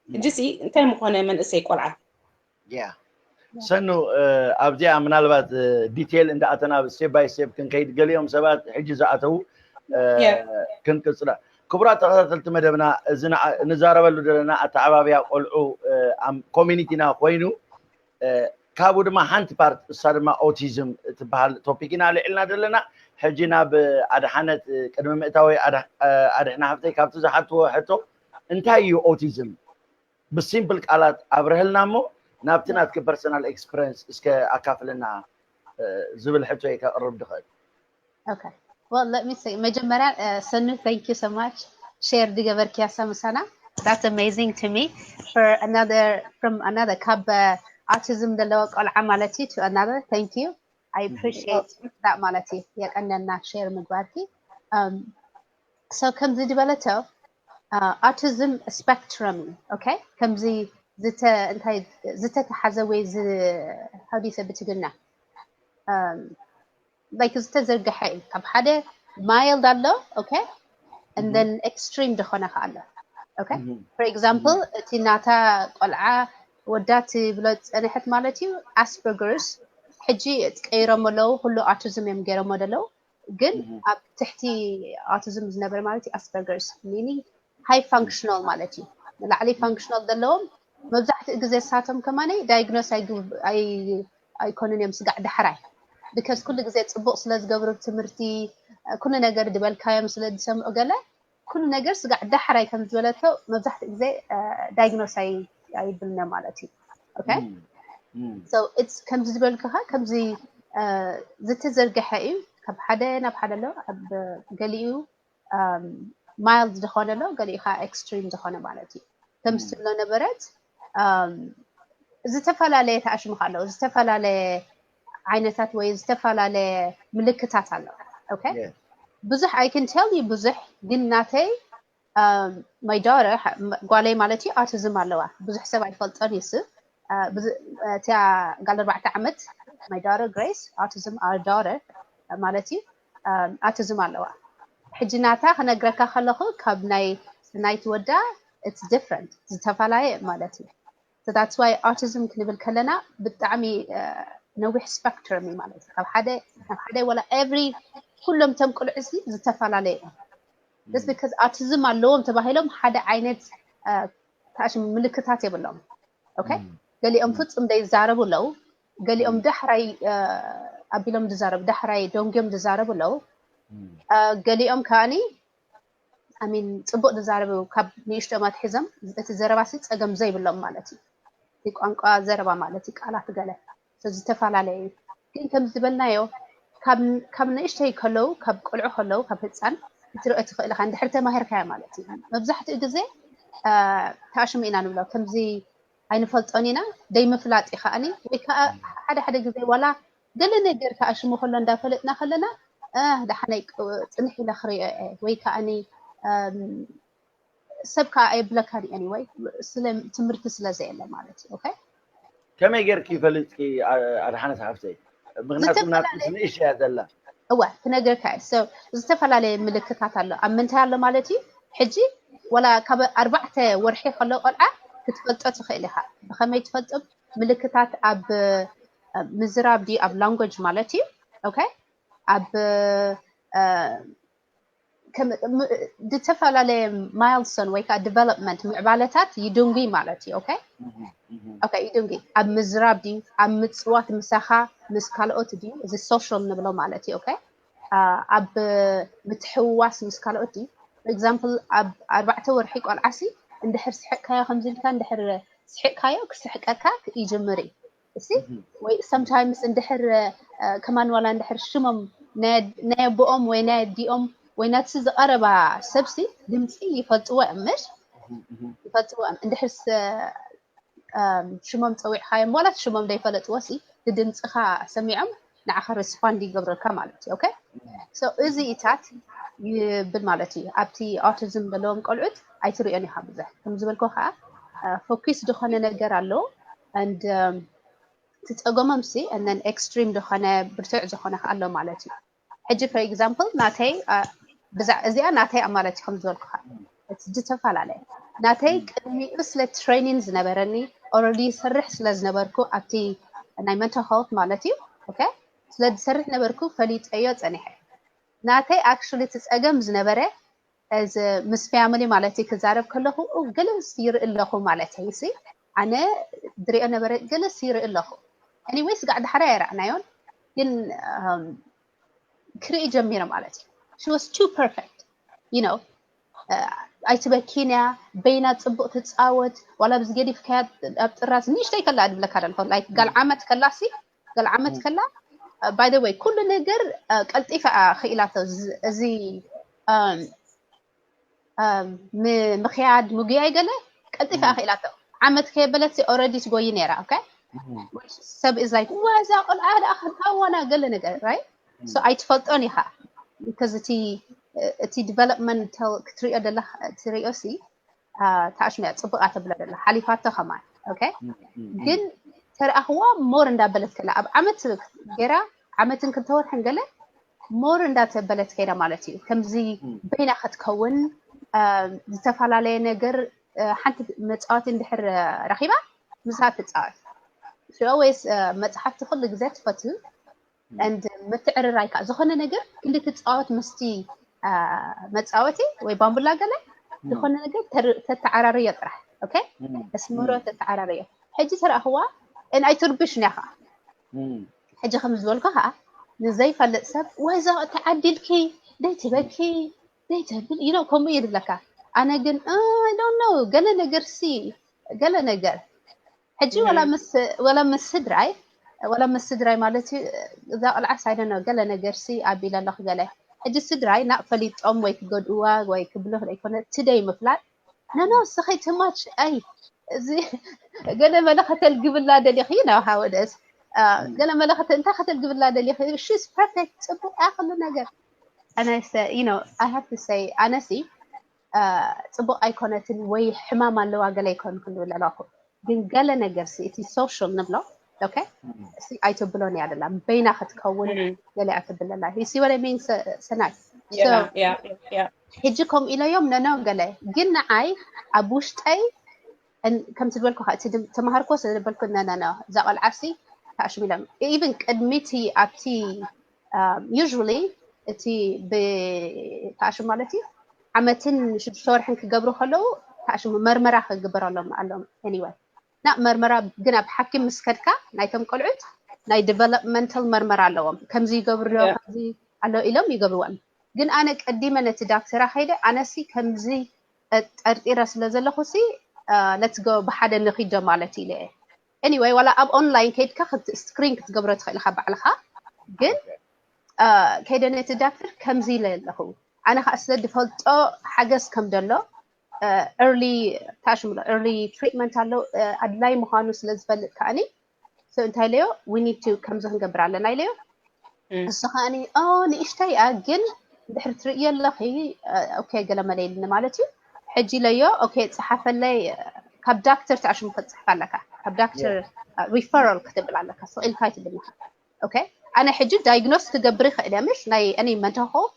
ሕጂ ሲ እንታይ ምኾነ መንእሰይ ቆልዓ ሰኑ ኣብዚኣ ምናልባት detail እንዳኣተና step by step ክንከይድ ገሊኦም ሰባት ሕጂ ዝኣተዉ ክንቅፅላ ክቡራት ተኸታተልቲ መደብና እዚ ንዛረበሉ ዘለና ኣተዓባብያ ቆልዑ community ና ኮይኑ ካብኡ ድማ ሓንቲ part እሳ ድማ autism ትበሃል topic ኢና ልዕልና ዘለና ሕጂ ናብ ኣድሓነት ቅድሚ ምእታወይ ኣድሕና ሃፍተይ ካብቲ ዝሓትዎ ሕቶ እንታይ እዩ autism ብሲምፕል ቃላት ኣብርህልና እሞ ናብቲ ናትኪ personal experience እስከ ኣካፍልና ዝብል ሕቶ እየ ከቅርብ ድኽእል Okay. Well, let me say, መጀመርያ ሰኑ thank you so much share ድገበርክያሳ ምሳና that's amazing to me for another from another ካብ autism ዘለዎ ቆልዓ ማለት እዩ to another thank you I appreciate that ማለት እዩ የቀነልና share ምግባርኪ so ከምዚ ዝበለቶ autism spectrum okay ከምዚ ዝተተሓዘ ወይ how do you say ብትግርኛ like ዝተዘርገሐ እዩ። ካብ ሓደ mild ኣሎ okay and then extreme ዝኾነ ከ ኣሎ okay። For example እቲ ናታ ቆልዓ ወዳ ትብሎ ዝፀንሐት ማለት እዩ Asperger's ሕጂ ቀይሮሞ ኣለዉ ኩሉ autism እዮም ገይሮሞ ዘለዉ ግን ኣብ ትሕቲ autism ዝነበረ ማለት እዩ Asperger's meaning high functional ማለት እዩ ንላዕሊ functional ዘለዎም መብዛሕትኡ ግዜ ሳቶም ከማነይ diagnose ኣይኮኑን እዮም ስጋዕ ዳሕራይ because ኩሉ ግዜ ፅቡቅ ስለ ዝገብሩ ትምህርቲ ኩሉ ነገር ዝበልካዮም ስለ ዝሰምዑ ገለ ኩሉ ነገር ስጋዕ ዳሕራይ ከም ዝበለቶ መብዛሕትኡ ግዜ diagnose ኣይብልነ ማለት እዩ okay so it's ከምዚ ዝበልክኻ ከምዚ ዝተዘርገሐ እዩ ካብ ሓደ ናብ ሓደ ኣሎ ኣብ ገሊኡ mild ዝኾነ ኣሎ ገሊኡ ከዓ extreme ዝኾነ ማለት እዩ ከም ዝትብሎ ነበረት ዝተፈላለየ ተኣሽምካ ኣለዎ ዝተፈላለየ ዓይነታት ወይ ዝተፈላለየ ምልክታት ኣለዎ okay ብዙሕ I can tell you ብዙሕ ግን ናተይ my daughter ጓለይ ማለት እዩ autism ኣለዋ ብዙሕ ሰብ ኣይፈልጦን እዩ ስብ እቲያ ጋል ኣርባዕተ ዓመት my daughter Grace autism our daughter ማለት እዩ autism ኣለዋ ሕጂ ናታ ክነግረካ ከለኹ ካብ ናይ ናይ ትወዳ it's different ዝተፈላለየ ማለት እዩ that's why autism ክንብል ከለና ብጣዕሚ ነዊሕ spectrum እዩ ማለት እዩ ካብ ሓደ ናብ ሓደ ወላ every ኩሎም ቶም ቁልዑ ሲ ዝተፈላለየ እዮም just because autism ኣለዎም ተባሂሎም ሓደ ዓይነት ተኣሽም ምልክታት የብሎም okay ገሊኦም ፍጹም ዘይዛረቡ ኣለዉ ገሊኦም ዳሕራይ ኣቢሎም ዝዛረቡ ዳሕራይ ደንጉዮም ዝዛረቡ ኣለዉ ገሊኦም ከኣኒ I mean ፅቡቅ ዝዛረቡ ካብ ንእሽቶም ኣትሒዞም እቲ ዘረባ ሲ ፀገም ዘይብሎም ማለት እዩ እቲ ቋንቋ ዘረባ ማለት እዩ ቃላት ገለ ዝተፈላለዩ እዩ ግን ከም ዝበልናዮ ካብ ንእሽተይ ከለዉ ካብ ቆልዑ ከለዉ ካብ ህፃን ክትርኢ ትኽእል ኢኻ እንድሕር ተማሂርካዮ ማለት እዩ መብዛሕትኡ ግዜ ተኣሽሙ ኢና ንብሎ ከምዚ ኣይንፈልጦን ኢና ደይምፍላጥ እዩ ከኣኒ ወይ ከዓ ሓደ ሓደ ግዜ ዋላ ገለ ነገር ተኣሽሙ ከሎ እንዳፈለጥና ከለና ደሓነይ ፅንሕ ኢለ ክሪኦ እየ ወይ ከኣኒ ሰብ ከዓ ኣየብለካን እዩ anyway ስለ ትምህርቲ ስለ ዘየለ ማለት እዩ okay ከመይ ጌርኪ ፈሊጥኪ ኣድሓነት ሓፍተይ ምክንያቱ ናትስ ንእሽ እያ ዘላ እወ ክነግረካ እየ so ዝተፈላለየ ምልክታት ኣሎ ኣብ ምንታይ ኣሎ ማለት እዩ ሕጂ ወላ ካብ ኣርባዕተ ወርሒ ከሎ ቆልዓ ክትፈልጦ ትኽእል ኢኻ ብኸመይ ትፈልጦ ምልክታት ኣብ ምዝራብ ድዩ ኣብ language ማለት እዩ okay ኣብ ዝተፈላለየ milestone ወይ ከዓ development ምዕባለታት ይድንጉይ ማለት እዩ okay okay ይድንጉይ ኣብ ምዝራብ ድዩ ኣብ ምፅዋት ምሳኻ ምስ ካልኦት ድዩ እዚ social ንብሎ ማለት እዩ okay ኣብ ምትሕውዋስ ምስ ካልኦት ድዩ example ኣብ ኣርባዕተ ወርሒ ቆልዓሲ እንድሕር ስሕቅካዮ ከምዚ ኢልካ እንድሕር ስሕቅካዮ ክስሕቀካ ይጅምር እዩ እሲ ወይ sometimes እንድሕር ከማን ዋላ እንድሕር ሽሞም ናይ ኣቦኦም ወይ ናይ ኣዲኦም ወይ ናትሲ ዝቐረባ ሰብሲ ድምፂ ይፈልጥዎ እዮም ምሽ ይፈልጥዎ እዮም እንድሕር ሽሞም ፀዊዕካዮም ዋላ ሽሞም ዘይፈለጥዎ ሲ ብድምፅኻ ሰሚዖም ንዓኻ respond ይገብረልካ ማለት እዩ okay so እዚ ኢታት ይብል ማለት እዩ ኣብቲ autism ዘለዎም ቆልዑት ኣይትሪኦን ኢኻ ብዙሕ ከም ዝበልኮ ከዓ focus ዝኾነ ነገር ኣሎ and ትፀገሞም ሲ and extreme ዝኾነ ብርቱዕ ዝኾነ ኣሎ ማለት እዩ ሕጂ for example ናተይ ብዛ እዚኣ ናተይ ማለት እዩ ከም ዝበልኩኻ እቲ ዝተፈላለየ ናተይ ቅድሚኡ ስለ training ዝነበረኒ already ይሰርሕ ስለ ዝነበርኩ ኣብቲ ናይ mental health ማለት እዩ okay ስለ ዝሰርሕ ነበርኩ ፈሊጠዮ ፀኒሐ ናተይ actually እቲ ፀገም ዝነበረ እዚ ምስ family ማለት እዩ ክዛረብ ከለኹ ገለስ ይርኢ ኣለኹ ማለት እዩ ሲ ኣነ ድሪኦ ነበረ ገለስ ይርኢ ኣለኹ anyway ስጋዕ ዳሕራ ኣይረኣናዮን ግን ክርኢ ጀሚረ ማለት እዩ she was too perfect you know ኣይትበኪን እያ በይና ፅቡቅ ትፃወት ዋላ ብዚ ገዲፍካያ ኣብ ጥራዝ ንእሽተይ ከላ ድብለካ ደልኮ like ጋል ዓመት ከላ ሲ ጋል ዓመት ከላ by the way ኩሉ ነገር ቀልጢፋ ክኢላቶ እዚ ምክያድ ምጉያይ ገለ ቀልጢፋ ክኢላቶ ዓመት ከየበለት already ትጎይ ነይራ okay ሰብ is like ዋ እዛ ቆልዓ ደኣ ከታዋና ገለ ነገር right so ኣይትፈልጦን ኢኻ because እቲ እቲ developmental ክትሪኦ ደላ ትሪኦ ሲ ተኣሽመያ ፅቡቃ ተብላ ደላ ሓሊፋቶ ከማን okay ግን ተረኣኽዋ more እንዳበለት ከላ ኣብ ዓመት ገይራ ዓመትን ክልተ ወርሕን ገለ more እንዳተበለት ከይዳ ማለት እዩ። ከምዚ በይና ክትከውን ዝተፈላለየ ነገር ሓንቲ መፃወቲ እንድሕር ረኺባ ምስኣ ትፃወት። She always መፅሓፍቲ ኩሉ ግዜ ትፈትዩ and ምትዕርራይ ከዓ ዝኾነ ነገር ክንዲ ትፃወት ምስቲ መፃወቲ ወይ ባምቡላ ገለ ዝኾነ ነገር ተተዓራርዮ ጥራሕ። Okay? ኣስምሮ ተተዓራርዮ። ሕጂ ተረኣኽዋ ንኣይትርብሽ ኒያ ከዓ ሕጂ ከም ዝበልኩ ከዓ ንዘይፈልጥ ሰብ ወይ እዛ ተዓዲልኪ ደይትበኪ ደይተብል you know ከምኡ እዩ ዝብለካ። ኣነ ግን I don't know ገለ ነገር ሲ ገለ ነገር ሕጂ ወላ ምስ ወላ ምስ ስድራይ ወላ ምስ ስድራይ ማለት እዩ እዛ ቆልዓስ I don't know ገለ ነገር ሲ ኣቢለ ኣለኹ ገለ ሕጂ ስድራይ ናቕ ፈሊጦም ወይ ክገድእዋ ወይ ክብልኽ ዘይኮነ ትደይ ምፍላጥ no no እስኺ too much ኣይ እዚ ገለ መለ ከተልግብላ ደሊኺ ነው how it is ገለ መለ እንታይ ከተልግብላ ደሊኺ she's perfect ፅቡቅ እያ ኩሉ ነገር ኣነሰ you know I have to say ኣነሲ ፅቡቅ ኣይኮነትን ወይ ሕማም ኣለዋ ገለ ኣይኮንኩን ዝብል ኣለኹ ግን ገለ ነገር ሲ እቲ social ንብሎ okay ሲ ኣይተብሎን እያ ደላ በይና ክትከውን ገለ እያ ትብል ኣላ you see what I mean ሰናይ ሕጂ ከምኡ ኢለዮም ነነው ገለ ግን ንዓይ ኣብ ውሽጠይ ከምቲ ዝበልኩ እቲ ተማሃርኮ ስለዝበልኩ ነነነ እዛ ቆልዓሲ ታሽሚሎም even ቅድሚቲ ኣብቲ usually እቲ ብታሽም ማለት እዩ ዓመትን ሽዱሽተ ወርሕን ክገብሩ ከለዉ ታሽሙ መርመራ ክግበረሎም ኣሎም anyway እና መርመራ ግን ኣብ ሓኪም ምስ ከድካ ናይቶም ቆልዑት ናይ developmental መርመራ ኣለዎም ከምዚ ይገብርዮ ከምዚ ኣሎ ኢሎም ይገብርዎም ግን ኣነ ቀዲመ ነቲ ዳክተራ ከይደ ኣነሲ ከምዚ ጠርጢረ ስለ ዘለኹ ሲ let's go ብሓደ ንኺዶ ማለት ኢለ anyway ዋላ ኣብ online ከይድካ screen ክትገብሮ ትኽእል ኢኻ ባዕልኻ ግን ከይደ ነቲ ዳክተር ከምዚ ኢለ ኣለኹ ኣነ ከዓ ስለ ዝፈልጦ ሓገዝ ከም ደሎ early ታሽምሎ early treatment ኣሎ ኣድላይ ምዃኑ ስለ ዝፈልጥ ከዓኒ እንታይ ኢለዮ we need to ከምዚ ክንገብር ኣለና ኢለዮ እሱ ከዓኒ ንእሽተይ እያ ግን ድሕሪ ትርእዮ ኣለኺ okay ገለ መለ ኢልኒ ማለት እዩ ሕጂ ኢለዮ okay ፀሓፈለይ ካብ ዳክተር ተኣሽሙ ክትፅሕፍ ኣለካ ካብ ዳክተር referral ክትብል ኣለካ ስቕ ኢልካ ኣይትብል okay ኣነ ሕጂ diagnose ክገብር ይኽእል እየ ምሽ ናይ any mental health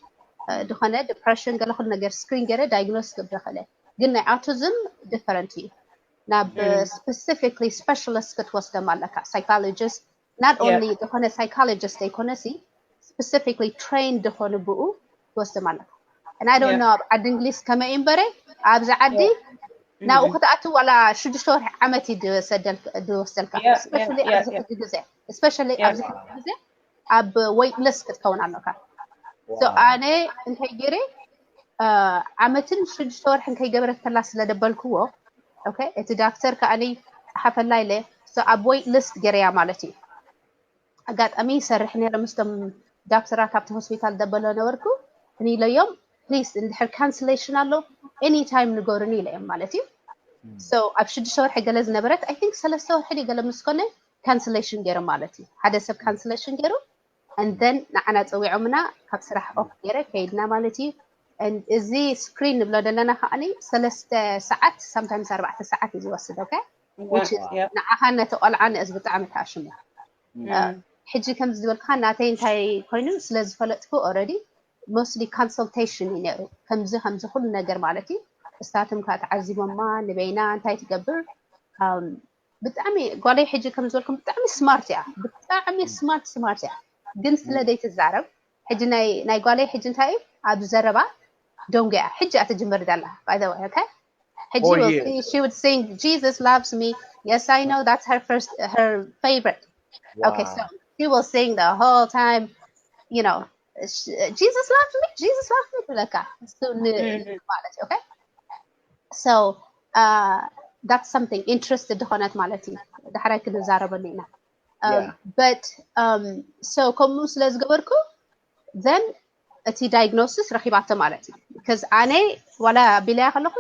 ዝኾነ depression ገለ ኩሉ ነገር screen ገይረ diagnose ክገብር ይኽእል እየ ግን ናይ autism different እዩ ናብ specifically specialist ክትወስዶም ኣለካ psychologist not only ዝኾነ psychologist ዘይኮነሲ specifically trained ዝኾኑ ብኡ ትወስዶም ኣለካ and I don't know ኣብ ዓዲ እንግሊዝ ከመይ እምበረ ኣብዚ ዓዲ ናብኡ ክትኣቱ ዋላ ሽዱሽተ ወርሒ ዓመት እዩ ዝወስደልካ especially ኣብዚ ሕጂ ግዜ especially ኣብዚ ሕጂ ግዜ ኣብ wait list ክትከውን ኣለካ ኣነ እንታይ ገይረ ዓመትን ሽዱሽተ ወርሕን ከይገበረት ከላ ስለ ደበልክዎ okay እቲ ዳክተር ከዓኒ ፀሓፈላ ኢለ ኣብ wait list ገይረያ ማለት እዩ ኣጋጣሚ ይሰርሕ ነረ ምስቶም ዳክተራት ኣብቲ ሆስፒታል ደበሎ ነበርኩ እኒ ኢለዮም please እንድሕር cancellation ኣሎ any time ንገሩኒ ኢለዮም ማለት እዩ so ኣብ ሽዱሽተ ወርሒ ገለ ዝነበረት I think ሰለስተ ወርሒ ገለ ምስ ኮነ cancellation ገይሩ ማለት እዩ ሓደ ሰብ cancellation ገይሩ and then ንዓና ፀዊዖምና ካብ ስራሕ off ገይረ ከይድና ማለት እዩ እዚ screen ንብሎ ዘለና ከዓኒ ሰለስተ ሰዓት sometimes ኣርባዕተ ሰዓት እዩ ዝወስድ okay which is ንዓኻን ነቲ ቆልዓን is ብጣዕሚ ተኣሽሙ ሕጂ ከምዚ ዝበልካ ናተይ እንታይ ኮይኑ ስለ ዝፈለጥኩ already mostly consultation እዩ ነይሩ ከምዚ ከምዚ ኩሉ ነገር ማለት እዩ እስታትም ከዓ ተዓዚቦማ ንበይና እንታይ ትገብር ብጣዕሚ ጓለይ ሕጂ ከም ዝበልኩም ብጣዕሚ smart እያ ብጣዕሚ smart smart እያ ግን ስለ ዘይትዛረብ ሕጂ ናይ ጓለይ ሕጂ እንታይ እዩ ኣብ ዘረባ ደንጉያ ሕጂ እያ ትጅምር ዘላ by the way okay ሕጂ she would sing Jesus loves me yes I know that's her first her favorite okay so she will sing the whole time you know Jesus loves me Jesus loves me ትብለካ እሱ ማለት okay so that's something interested ዝኾነት ማለት እዩ ዳሕራይ ክንዛረበሉ ኢና but so ከምኡ ስለ ዝገበርኩ then እቲ diagnosis ረኺባቶ ማለት እዩ because ኣነ ዋላ ቢለያ ከለኹ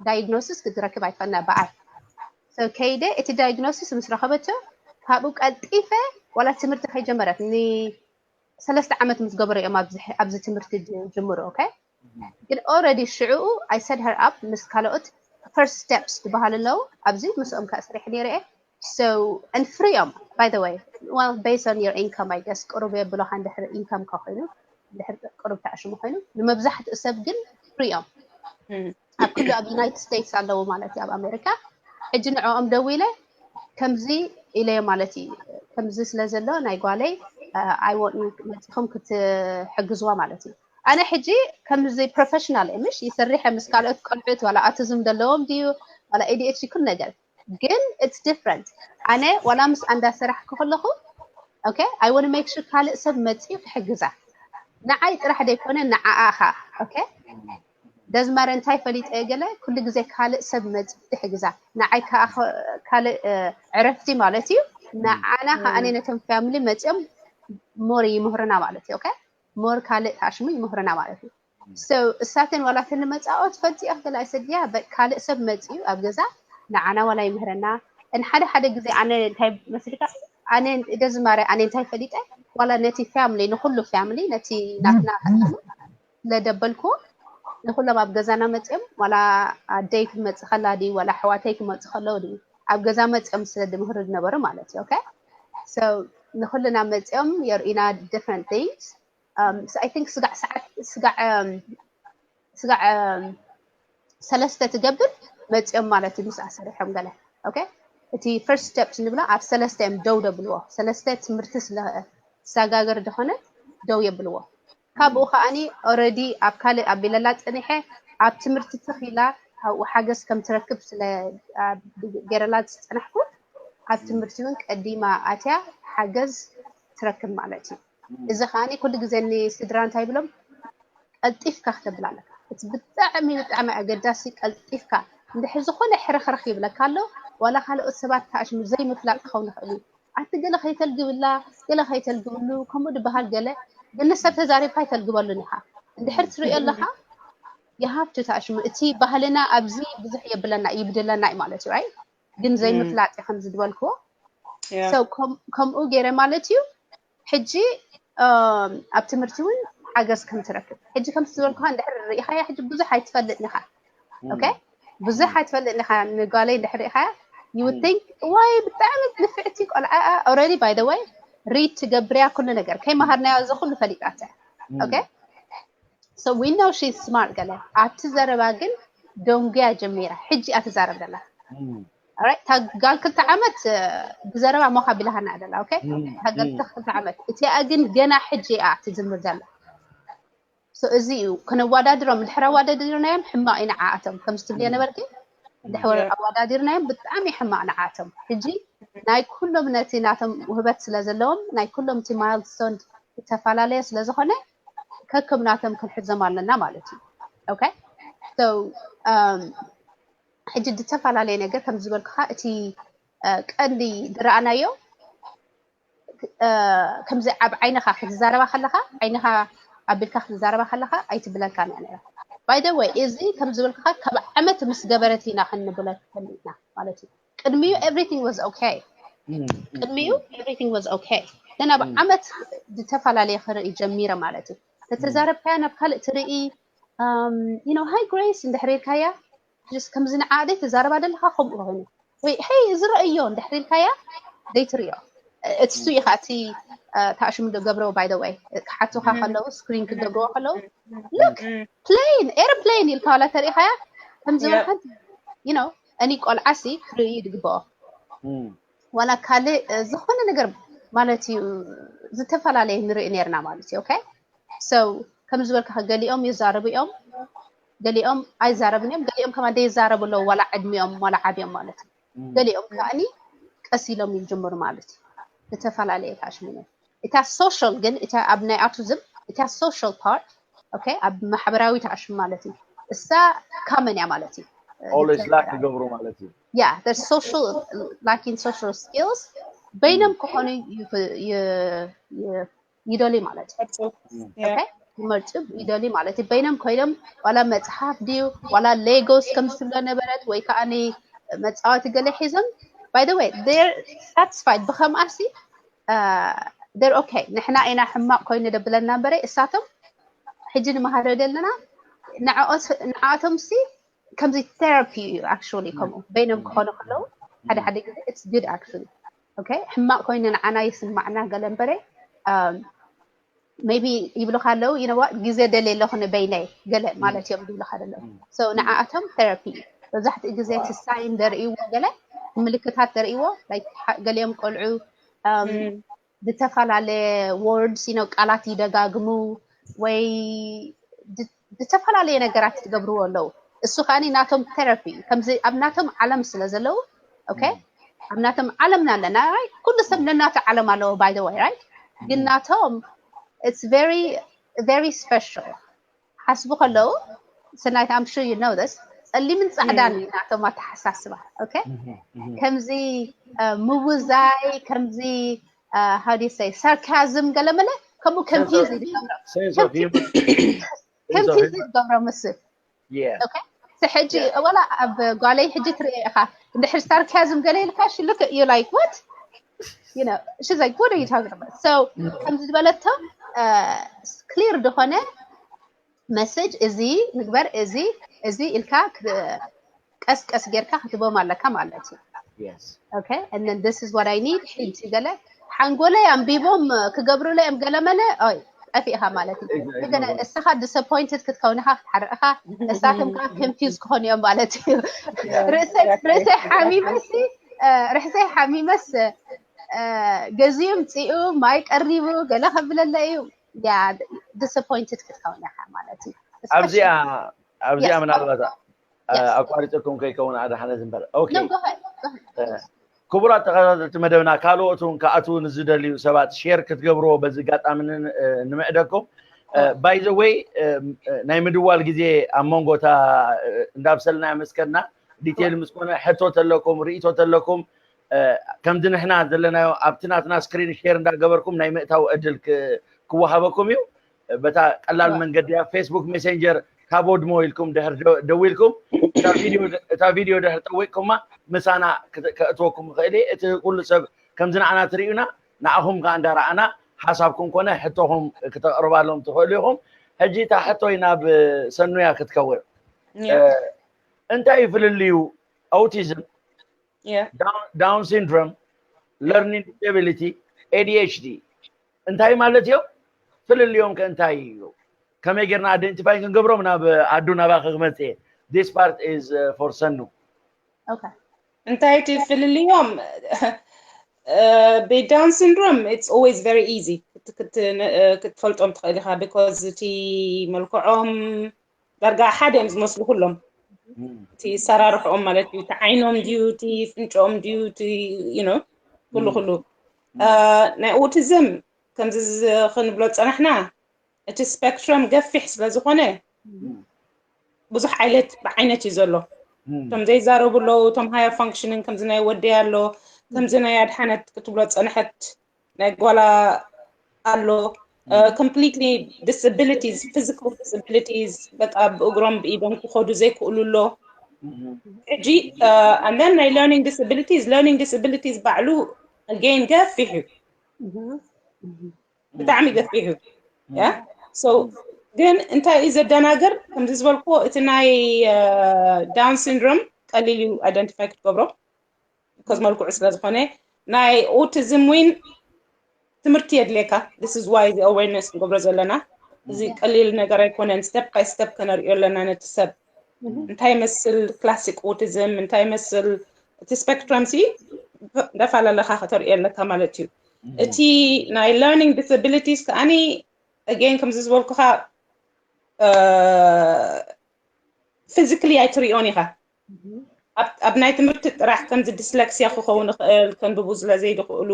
diagnosis ክትረክብ ኣይትፈና ብኣይ so ከይደ እቲ diagnosis ምስ ረኸበቶ ካብኡ ቀልጢፈ ዋላ ትምህርቲ ከይጀመረት ሰለስተ ዓመት ምስ ገበሩ እዮም ኣብዚ ትምህርቲ ጅምሩ okay ግን already ሽዕኡ I set her up ምስ ካልኦት first steps ዝበሃሉ ኣለዉ ኣብዚ ምስኦም ከስርሕ ነይረ እየ So and free እዮም by the way, well based on your income I guess ቅሩብ የብሎካ እንድሕር income ካ ኮይኑ እንድሕር ቅሩብ ተዕሽሙ ኮይኑ ንመብዛሕትኡ ሰብ ግን free እዮም። ኣብ ኩሉ ኣብ United States ኣለዉ ማለት እዩ ኣብ ኣሜሪካ። ሕጂ ንዕኦም ደዊለ ከምዚ ኢለዮ ማለት እዩ ከምዚ ስለ ዘሎ ናይ ጓለይ I want መፂኹም ክትሕግዝዋ ማለት እዩ። ኣነ ሕጂ ከምዚ professional እየ ምሽ ይሰርሐ ምስ ካልኦት ቆልዑት ዋላ autism ዘለዎም ድዩ ዋላ A D H D ኩሉ ነገር ግን it's different። ኣነ ዋላ ምስ ኣንዳ ሰራሕ ከለኹ okay I want make sure ካልእ ሰብ መፂኡ ክሕግዛ ንዓይ ጥራሕ ዘይኮነ ንዓኣ ኻ okay ደዝማረ እንታይ ፈሊጠ ገለ ኩሉ ግዜ ካልእ ሰብ መፂኡ ክሕግዛ ንዓይ ከዓ ካልእ ዕረፍቲ ማለት እዩ። ንዓና ከዓኒ ነቶም family መፂኦም more ይምህርና ማለት እዩ okay more ካልእ ተኣሽሙ ይምህርና ማለት እዩ። So እሳተን ዋላተን ንመፃኦ ትፈልጥዮ ገለ ኣይሰድያ ካልእ ሰብ መፂኡ ኣብ ገዛ ንዓና ዋላ ይምህረና። ሓደ ሓደ ግዜ ኣነ እንታይ መስልካ ኣነ ደዝማረ ኣነ እንታይ ፈሊጠ ዋላ ነቲ family ንኩሉ family ነቲ ናትና ከተማ ስለደበልኩ ንኩሎም ኣብ ገዛና መፅኦም ዋላ ኣደይ ክመፅ ከላ ድዩ ዋላ ኣሕዋተይ ክመፁ ከለዉ ድዩ ኣብ ገዛ መፅኦም ስለ ድምህሩ ዝነበሩ ማለት እዩ okay so ንኩልና መፅኦም የርእዩና different things um, so I think ስጋዕ ሰዓት ስጋዕ um, ስጋዕ um, ሰለስተ ትገብር መፅኦም ማለት እዩ ምስ ኣሰሪሖም ገለ okay እቲ first steps ንብሎ ኣብ ሰለስተ እዮም ደው ደብልዎ ሰለስተ ትምህርቲ ስለሰጋገር ዝኾነ ደው የብልዎ ካብኡ ከዓኒ already ኣብ ካልእ ኣቢለላ ፀኒሐ ኣብ ትምህርቲ ተኺላ ካብኡ ሓገዝ ከም ትረክብ ስለ ገረላ ዝፀናሕኩ ኣብ ትምህርቲ እውን ቀዲማ ኣትያ ሓገዝ ትረክብ ማለት እዩ። እዚ ከዓኒ ኩሉ ግዜ ንስድራ እንታይ ይብሎም ቀልጢፍካ ክተብል ኣለካ። እቲ ብጣዕሚ ብጣዕሚ ኣገዳሲ ቀልጢፍካ እንድሕር ዝኾነ ሕርኽርኽ ይብለካ ኣሎ ዋላ ካልኦት ሰባት ተኣሽሙ ዘይምፍላጥ ክኸውን ይኽእል እዩ። ኣቲ ገለ ከይተልግብላ ገለ ከይተልግብሉ ከምኡ ድበሃል ገለ ግን ንሰብ ተዛሪብካ ይተልግበሉን ኢኻ። እንድሕር ትሪኦ ኣለኻ you have to ተኣሽሙ እቲ ባህልና ኣብዚ ብዙሕ የብለና ይብድለና እዩ ማለት እዩ right ግን ዘይምፍላጥ እዩ ከምዚ ዝበልክዎ ከምኡ ገይረ ማለት እዩ ሕጂ ኣብ ትምህርቲ እውን ሓገዝ ከም ትረክብ ሕጂ ከም ዝበልኩካ እንድሕር ርኢኻያ ሕጂ ብዙሕ ኣይትፈልጥ ኢኻ okay ብዙሕ ኣይትፈልጥ ኢኻ ንጓለይ እንድሕር ርኢኻያ you would think ዋይ ብጣዕሚ ንፍዕቲ ቆልዓ already by the way read ትገብርያ ኩሉ ነገር ከይመሃርናዮ እዚ ኩሉ ፈሊጣተ okay so we know she's smart ገለ ኣብቲ ዘረባ ግን ደንጉያ ጀሚራ ሕጂ እያ ትዛረብ ዘላ right ታጋል ክልተ ዓመት ብዘረባ ሞኻ ቢላሃና ደላ okay ታጋል ክልተ ዓመት እቲኣ ግን ገና ሕጂ እያ ትዝምር ዘላ so እዚ እዩ ከነዋዳድሮም ድሕር ኣዋዳዲርናዮም ሕማቕ እዩ ንዓኣቶም ከም ዝትብልዮ ነበርኪ ድሕር ኣዋዳዲርናዮም ብጣዕሚ ሕማቕ ንዓኣቶም ሕጂ ናይ ኩሎም ነቲ ናቶም ውህበት ስለ ዘለዎም ናይ ኩሎም እቲ milestone ዝተፈላለየ ስለ ዝኾነ ከከም ናቶም ክንሕዞም ኣለና ማለት እዩ okay so um ሕጂ ዝተፈላለየ ነገር ከም ዝበልኩኻ እቲ ቀንዲ ዝረኣናዮ ከምዚ ኣብ ዓይንኻ ክትዛረባ ከለኻ ዓይንኻ ኣቢልካ ክትዛረባ ከለኻ ኣይትብለልካን እያ ነራ by the way እዚ ከም ዝበልኩኻ ካብ ዓመት ምስ ገበረት ኢና ክንብለልካ ፈሊጥና ማለት እዩ ቅድሚኡ everything was okay ቅድሚኡ everything was okay then ኣብ ዓመት ዝተፈላለየ ክርኢ ጀሚረ ማለት እዩ ተተዛረብካያ ናብ ካልእ ትርኢ you know hi Grace እንድሕር ኢልካያ just ከምዚ ንዓኣ ዘይተዛረባ ዘለኻ ከምኡ ኮይኑ ወይ hey እዚ ረእዮ እንድሕር ኢልካያ ዘይትርእዮ እሱ ኢኻ እቲ ተኣሽሙ ዶ ገብረው by the way ክሓቱኻ ከለዉ screen ክገብርዎ ከለዉ look plane airplane ኢልካ ዋላ ተሪኢኻያ ከም ዝበልካን you know እኒ ቆልዓሲ ክርእዩ ዝግብኦ ዋላ ካልእ ዝኾነ ነገር ማለት እዩ ዝተፈላለየ ንርኢ ነርና ማለት እዩ okay so ከም ዝበልካ ገሊኦም ይዛረቡ እዮም ገሊኦም ኣይዛረቡን እዮም ገሊኦም ከማ ዘይዛረቡ ኣለዉ ዋላ ዕድሚኦም ዋላ ዓብዮም ማለት እዩ ገሊኦም ከዓኒ ቀስ ኢሎም ይጅምሩ ማለት እዩ ዝተፈላለየ ታሽሚኖ እታ social ግን እታ ኣብ ናይ autism እታ social part okay ኣብ ማሕበራዊ ተኣሽም ማለት እዩ እሳ common እያ ማለት እዩ always lack ይገብሩ ማለት እዩ yeah the social lacking social skills በይኖም ክኾኑ ይደልዩ ማለት እዩ ይመርጡ ይደልዩ ማለት እዩ በይኖም ኮይኖም ዋላ መፅሓፍ ድዩ ዋላ Legos ከም ዝብሎ ነበረት ወይ ከዓ መፃወቲ ገለ ሒዞም by the way they're satisfied ብከምኣሲ they're okay ንሕና ኢና ሕማቕ ኮይኑ ደብለና እምበረ እሳቶም ሕጂ ንመሃረ ዘለና ንዓኣቶም ሲ ከምዚ therapy እዩ actually ከምኡ በይኖም ክኾኑ ከለዉ ሓደ ሓደ ግዜ it's good actually okay ሕማቕ ኮይኑ ንዓና ይስማዕና ገለ እምበረ maybe ይብሉካ ኣለዉ you know what ግዜ ደልየ ኣለኹ ንበይነይ ገለ ማለት እዮም ይብሉካ ዘለዉ so ንዓኣቶም therapy እዩ መብዛሕትኡ ግዜ እቲ ሳይን ደርእይዎ ገለ ምልክታት ደርእይዎ ገሊኦም ቆልዑ ዝተፈላለየ words you know ቃላት ይደጋግሙ ወይ ዝተፈላለየ ነገራት ትገብርዎ ኣለዉ እሱ ከዓኒ ናቶም therapy እዩ ከምዚ ኣብ ናቶም ዓለም ስለ ዘለዉ okay ኣብ ናቶም ዓለምና ኣለና right ኩሉ ሰብ ነናቱ ዓለም ኣለዎ by the way right ግን ናቶም it's very very special ሓስቡ ከለዉ ሰናይት I'm sure you know this ጸሊምን ጻዕዳን እዩ ናቶም ኣተሓሳስባ okay ከምዚ ምውዛይ ከምዚ how do you say sarcasm ገለመለ ከምኡ confuse ይገብሮ confuse ይገብሮ ምስ ሕጂ ወላ ኣብ ጓለይ ሕጂ ትርአ ኢኻ እንድሕር sarcasm ገለ ኢልካ ሽልክ you like what you know she's like what are you talking about so ከምዚ ዝበለቶ clear ዝኾነ message እዚ ንግበር እዚ እዚ ኢልካ ቀስ ቀስ ጌርካ ክትቦም ኣለካ ማለት እዩ Yes. okay and then this is what I need ሕጂ ገለ ሓንጎለይ ኣንቢቦም ክገብሩለይ እዮም ገለመለ ኦይ ጠፊእኻ ማለት እዩ ገለ እስኻ disappointed ክትከውን ኢኻ ክትሓርቕ ኢኻ እሳቶም ከዓ confuse ክኾኑ እዮም ማለት እዩ ርእሰይ ርእሰይ ሓሚመሲ ርእሰይ ሓሚመስ ገዚኡ ምፅኡ ማይ ቀሪቡ ገለ ከብለለ እዩ ያ disappointed ክትከውን ኢኻ ማለት እዩ ኣብዚኣ ኣብዚኣ ምናልባት ኣቋሪፀኩም ከይከውን ኣድሓነት እምበር okay ክቡራት ተኸታተልቲ መደብና ካልኦት እውን ክኣትዉ ንዝደልዩ ሰባት share ክትገብርዎ በዚ ኣጋጣሚ ንምዕደኩም by the way ናይ ምድዋል ግዜ ኣብ መንጎ እታ እንዳብሰልና መስከና detail ምስ ኮነ ሕቶ ተለኩም ርእቶ ተለኩም ከምዚ ንሕና ዘለናዮ ኣብቲ ናትና screen share እንዳገበርኩም ናይ ምእታው ዕድል ክወሃበኩም እዩ በታ ቀላል መንገዲ ኣብ Facebook Messenger ካብ ወድሞ ኢልኩም ድሕር ደዊልኩም እታ ቪድዮ ድሕር ጠዊቅኩማ ምሳና ከእትወኩም ይኽእል እቲ ኩሉ ሰብ ከምዚ ንዓና ትርእዩና ንዓኹም ከዓ እንዳረኣና ሓሳብኩም ኮነ ሕቶኹም ክተቕርባሎም ትኽእሉ ኢኹም ሕጂ እታ ሕቶይ ናብ ሰኑያ ክትከውን እንታይ እዩ ፍልልዩ autism down syndrome learning disability ADHD እንታይ ማለት እዮም ፍልልዮም ከ እንታይ እዩ ከመይ ጌርና identify ክንገብሮም ናብ ኣዱ ናባኺ ክመፅእ this part is for ሰኑ እንታይ እቲ ፍልልዮም ብ down syndrome it's always very easy ክትፈልጦም ትኽእል ኢኻ because እቲ መልክዖም ዳርጋ ሓደ እዮም ዝመስሉ ኩሎም እቲ ሰራርሕኦም ማለት እዩ እቲ ዓይኖም ድዩ እቲ ፍንጭኦም ድዩ እቲ you know ኩሉ ኩሉ ናይ autism ከምዚ ክንብሎ ዝፀናሕና እቲ spectrum ገፊሕ ስለ ዝኾነ ብዙሕ ዓይነት ብዓይነት እዩ ዘሎ እቶም ዘይዛረቡ ኣለዉ እቶም higher functioning ከምዚ ናይ ወደይ ኣሎ ከምዚ ናይ ኣድሓነት ክትብሎ ዝፀንሐት ናይ ጓላ ኣሎ completely disabilities physical disabilities በቃ ብእግሮም ብኢዶም ክኸዱ ዘይክእሉ ኣሎ ሕጂ and then ናይ learning disabilities learning disabilities ባዕሉ again ገፊሕ እዩ ብጣዕሚ ገፊሕ እዩ so ግን እንታይ እዩ ዘደናግር ከምዚ ዝበልክዎ እቲ ናይ down syndrome ቀሊል እዩ identify ክትገብሮ because መልክዑ ስለ ዝኾነ ናይ autism ውን ትምህርቲ የድልየካ this is why the awareness ንገብሮ ዘለና እዚ ቀሊል ነገር ኣይኮነን step by step ከነርእዮ ኣለና ነቲ ሰብ እንታይ መስል classic autism እንታይ መስል እቲ spectrum ሲ እንዳፈላለኻ ከተርእዮ ኣለካ ማለት እዩ እቲ ናይ learning disabilities ከዓኒ again ከምዚ ዝበልኩኻ physically ኣይትርእዮን ኢኻ ኣብ ናይ ትምህርቲ ጥራሕ ከምዚ dyslexia ክኸውን ይኽእል ከንብቡ ስለ ዘይድኽእሉ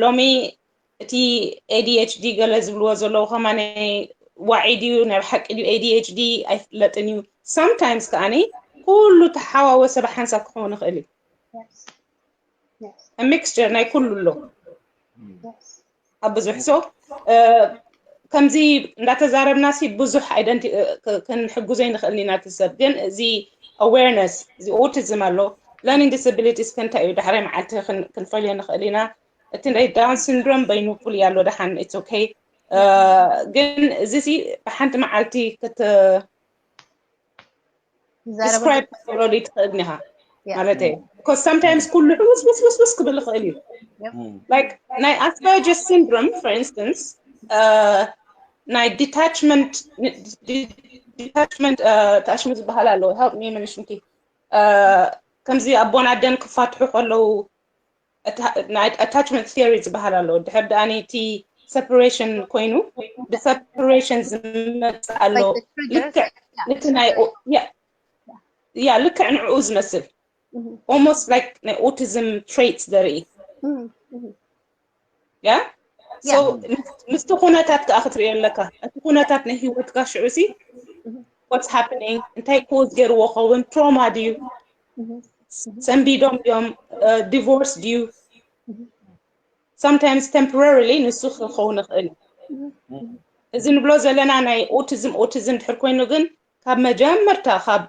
ሎሚ እቲ ADHD ገለ ዝብልዎ ዘለዉ ከማነ ዋዒ ድዩ ናይ ብሓቂ ድዩ ADHD ኣይፍለጥን እዩ sometimes ከዓኒ ኩሉ ተሓዋወሰ ብሓንሳብ ክኸውን ይኽእል እዩ mixture ናይ ኩሉ ኣሎ ኣብ ብዙሕ so ከምዚ እንዳተዛረብና ሲ ብዙሕ ክንሕግዞ ይንኽእል ኢና እቲ ሰብ ግን እዚ awareness እዚ autism ኣሎ learning disabilities ከ እንታይ እዩ ዳሕራይ መዓልቲ ክንፈልዮ ንኽእል ኢና እቲ ናይ down syndrome በይኑ ፍሉይ ኣሎ ደሓን it's okay ግን እዚ ሲ ብሓንቲ መዓልቲ ክት describe ክትገብረሉ ይትኽእል ኢኻ ማለት እዩ። Because sometimes ኩሉ ሕውስውስውስውስ ክብል ይኽእል እዩ። Like ናይ Asperger syndrome, for instance, uh, ናይ detachment detachment attachment ዝበሃል ኣለዎ። Help me, ምንሽንቲ ከምዚ ኣቦን ኣደን ክፋትሑ ከለዉ attachment theory ዝበሃል ኣሎ። ድሕር ደኣኒ እቲ separation ኮይኑ ብseparation ዝመፅእ ኣሎ። ልክዕ ነቲ ናይ ያ ልክዕ ንዕኡ ዝመስል almost like ናይ autism traits ዘርኢ ያ so ምስቲ ኩነታት ከዓ ክትሪኦ ኣለካ። እቲ ኩነታት ናይ ሂወትካ ሽዑ ሲ what's happening እንታይ cause ገይርዎ ኸውን trauma ድዩ ሰንቢዶም ድዮም divorce ድዩ sometimes temporarily ንሱ ክኸውን ይኽእል እዩ። እዚ ንብሎ ዘለና ናይ autism autism ድሕር ኮይኑ ግን ካብ መጀመርታ ካብ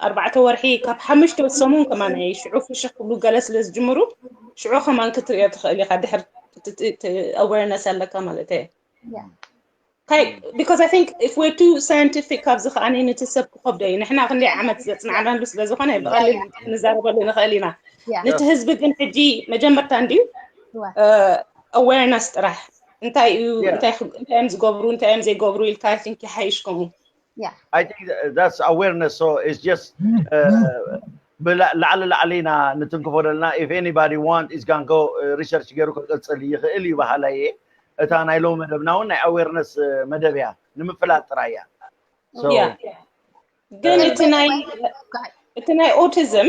ኣርባዕተ ወርሒ ካብ ሓሙሽተ ሰሙን ከማን ሽዑ ፍሽኽ ክብሉ ገለ ስለ ዝጅምሩ ሽዑ ከማን ክትሪኦ ትኽእል ኢኻ ድሕር awareness ኣለካ ማለት እየ። Because I think if we're too scientific ካብዚ ከዓኒ ነቲ ሰብ ክኸብዶ እዩ። ንሕና ክንደይ ዓመት ዘፅናዕናሉ ስለ ዝኾነ ብቐሊል ክንዛረበሉ ንኽእል ኢና። ነቲ ህዝቢ ግን ሕጂ መጀመርታ እንድዩ awareness ጥራሕ እንታይ እዩ እንታይ እዮም ዝገብሩ እንታይ እዮም ዘይገብሩ ኢልካ I think ይሓይሽ ከምኡ። I think that's awareness. So it's just uh, ላዕሊ ላዕሊ ኢና ንትንክፎ ዘለና። If anybody want is can go research ገይሩ ክቅፅል ይኽእል እዩ በሃላይ እየ። እታ ናይ ሎሚ መደብና እውን ናይ awareness መደብ እያ ንምፍላጥ ጥራይ እያ። ግን እቲ ናይ autism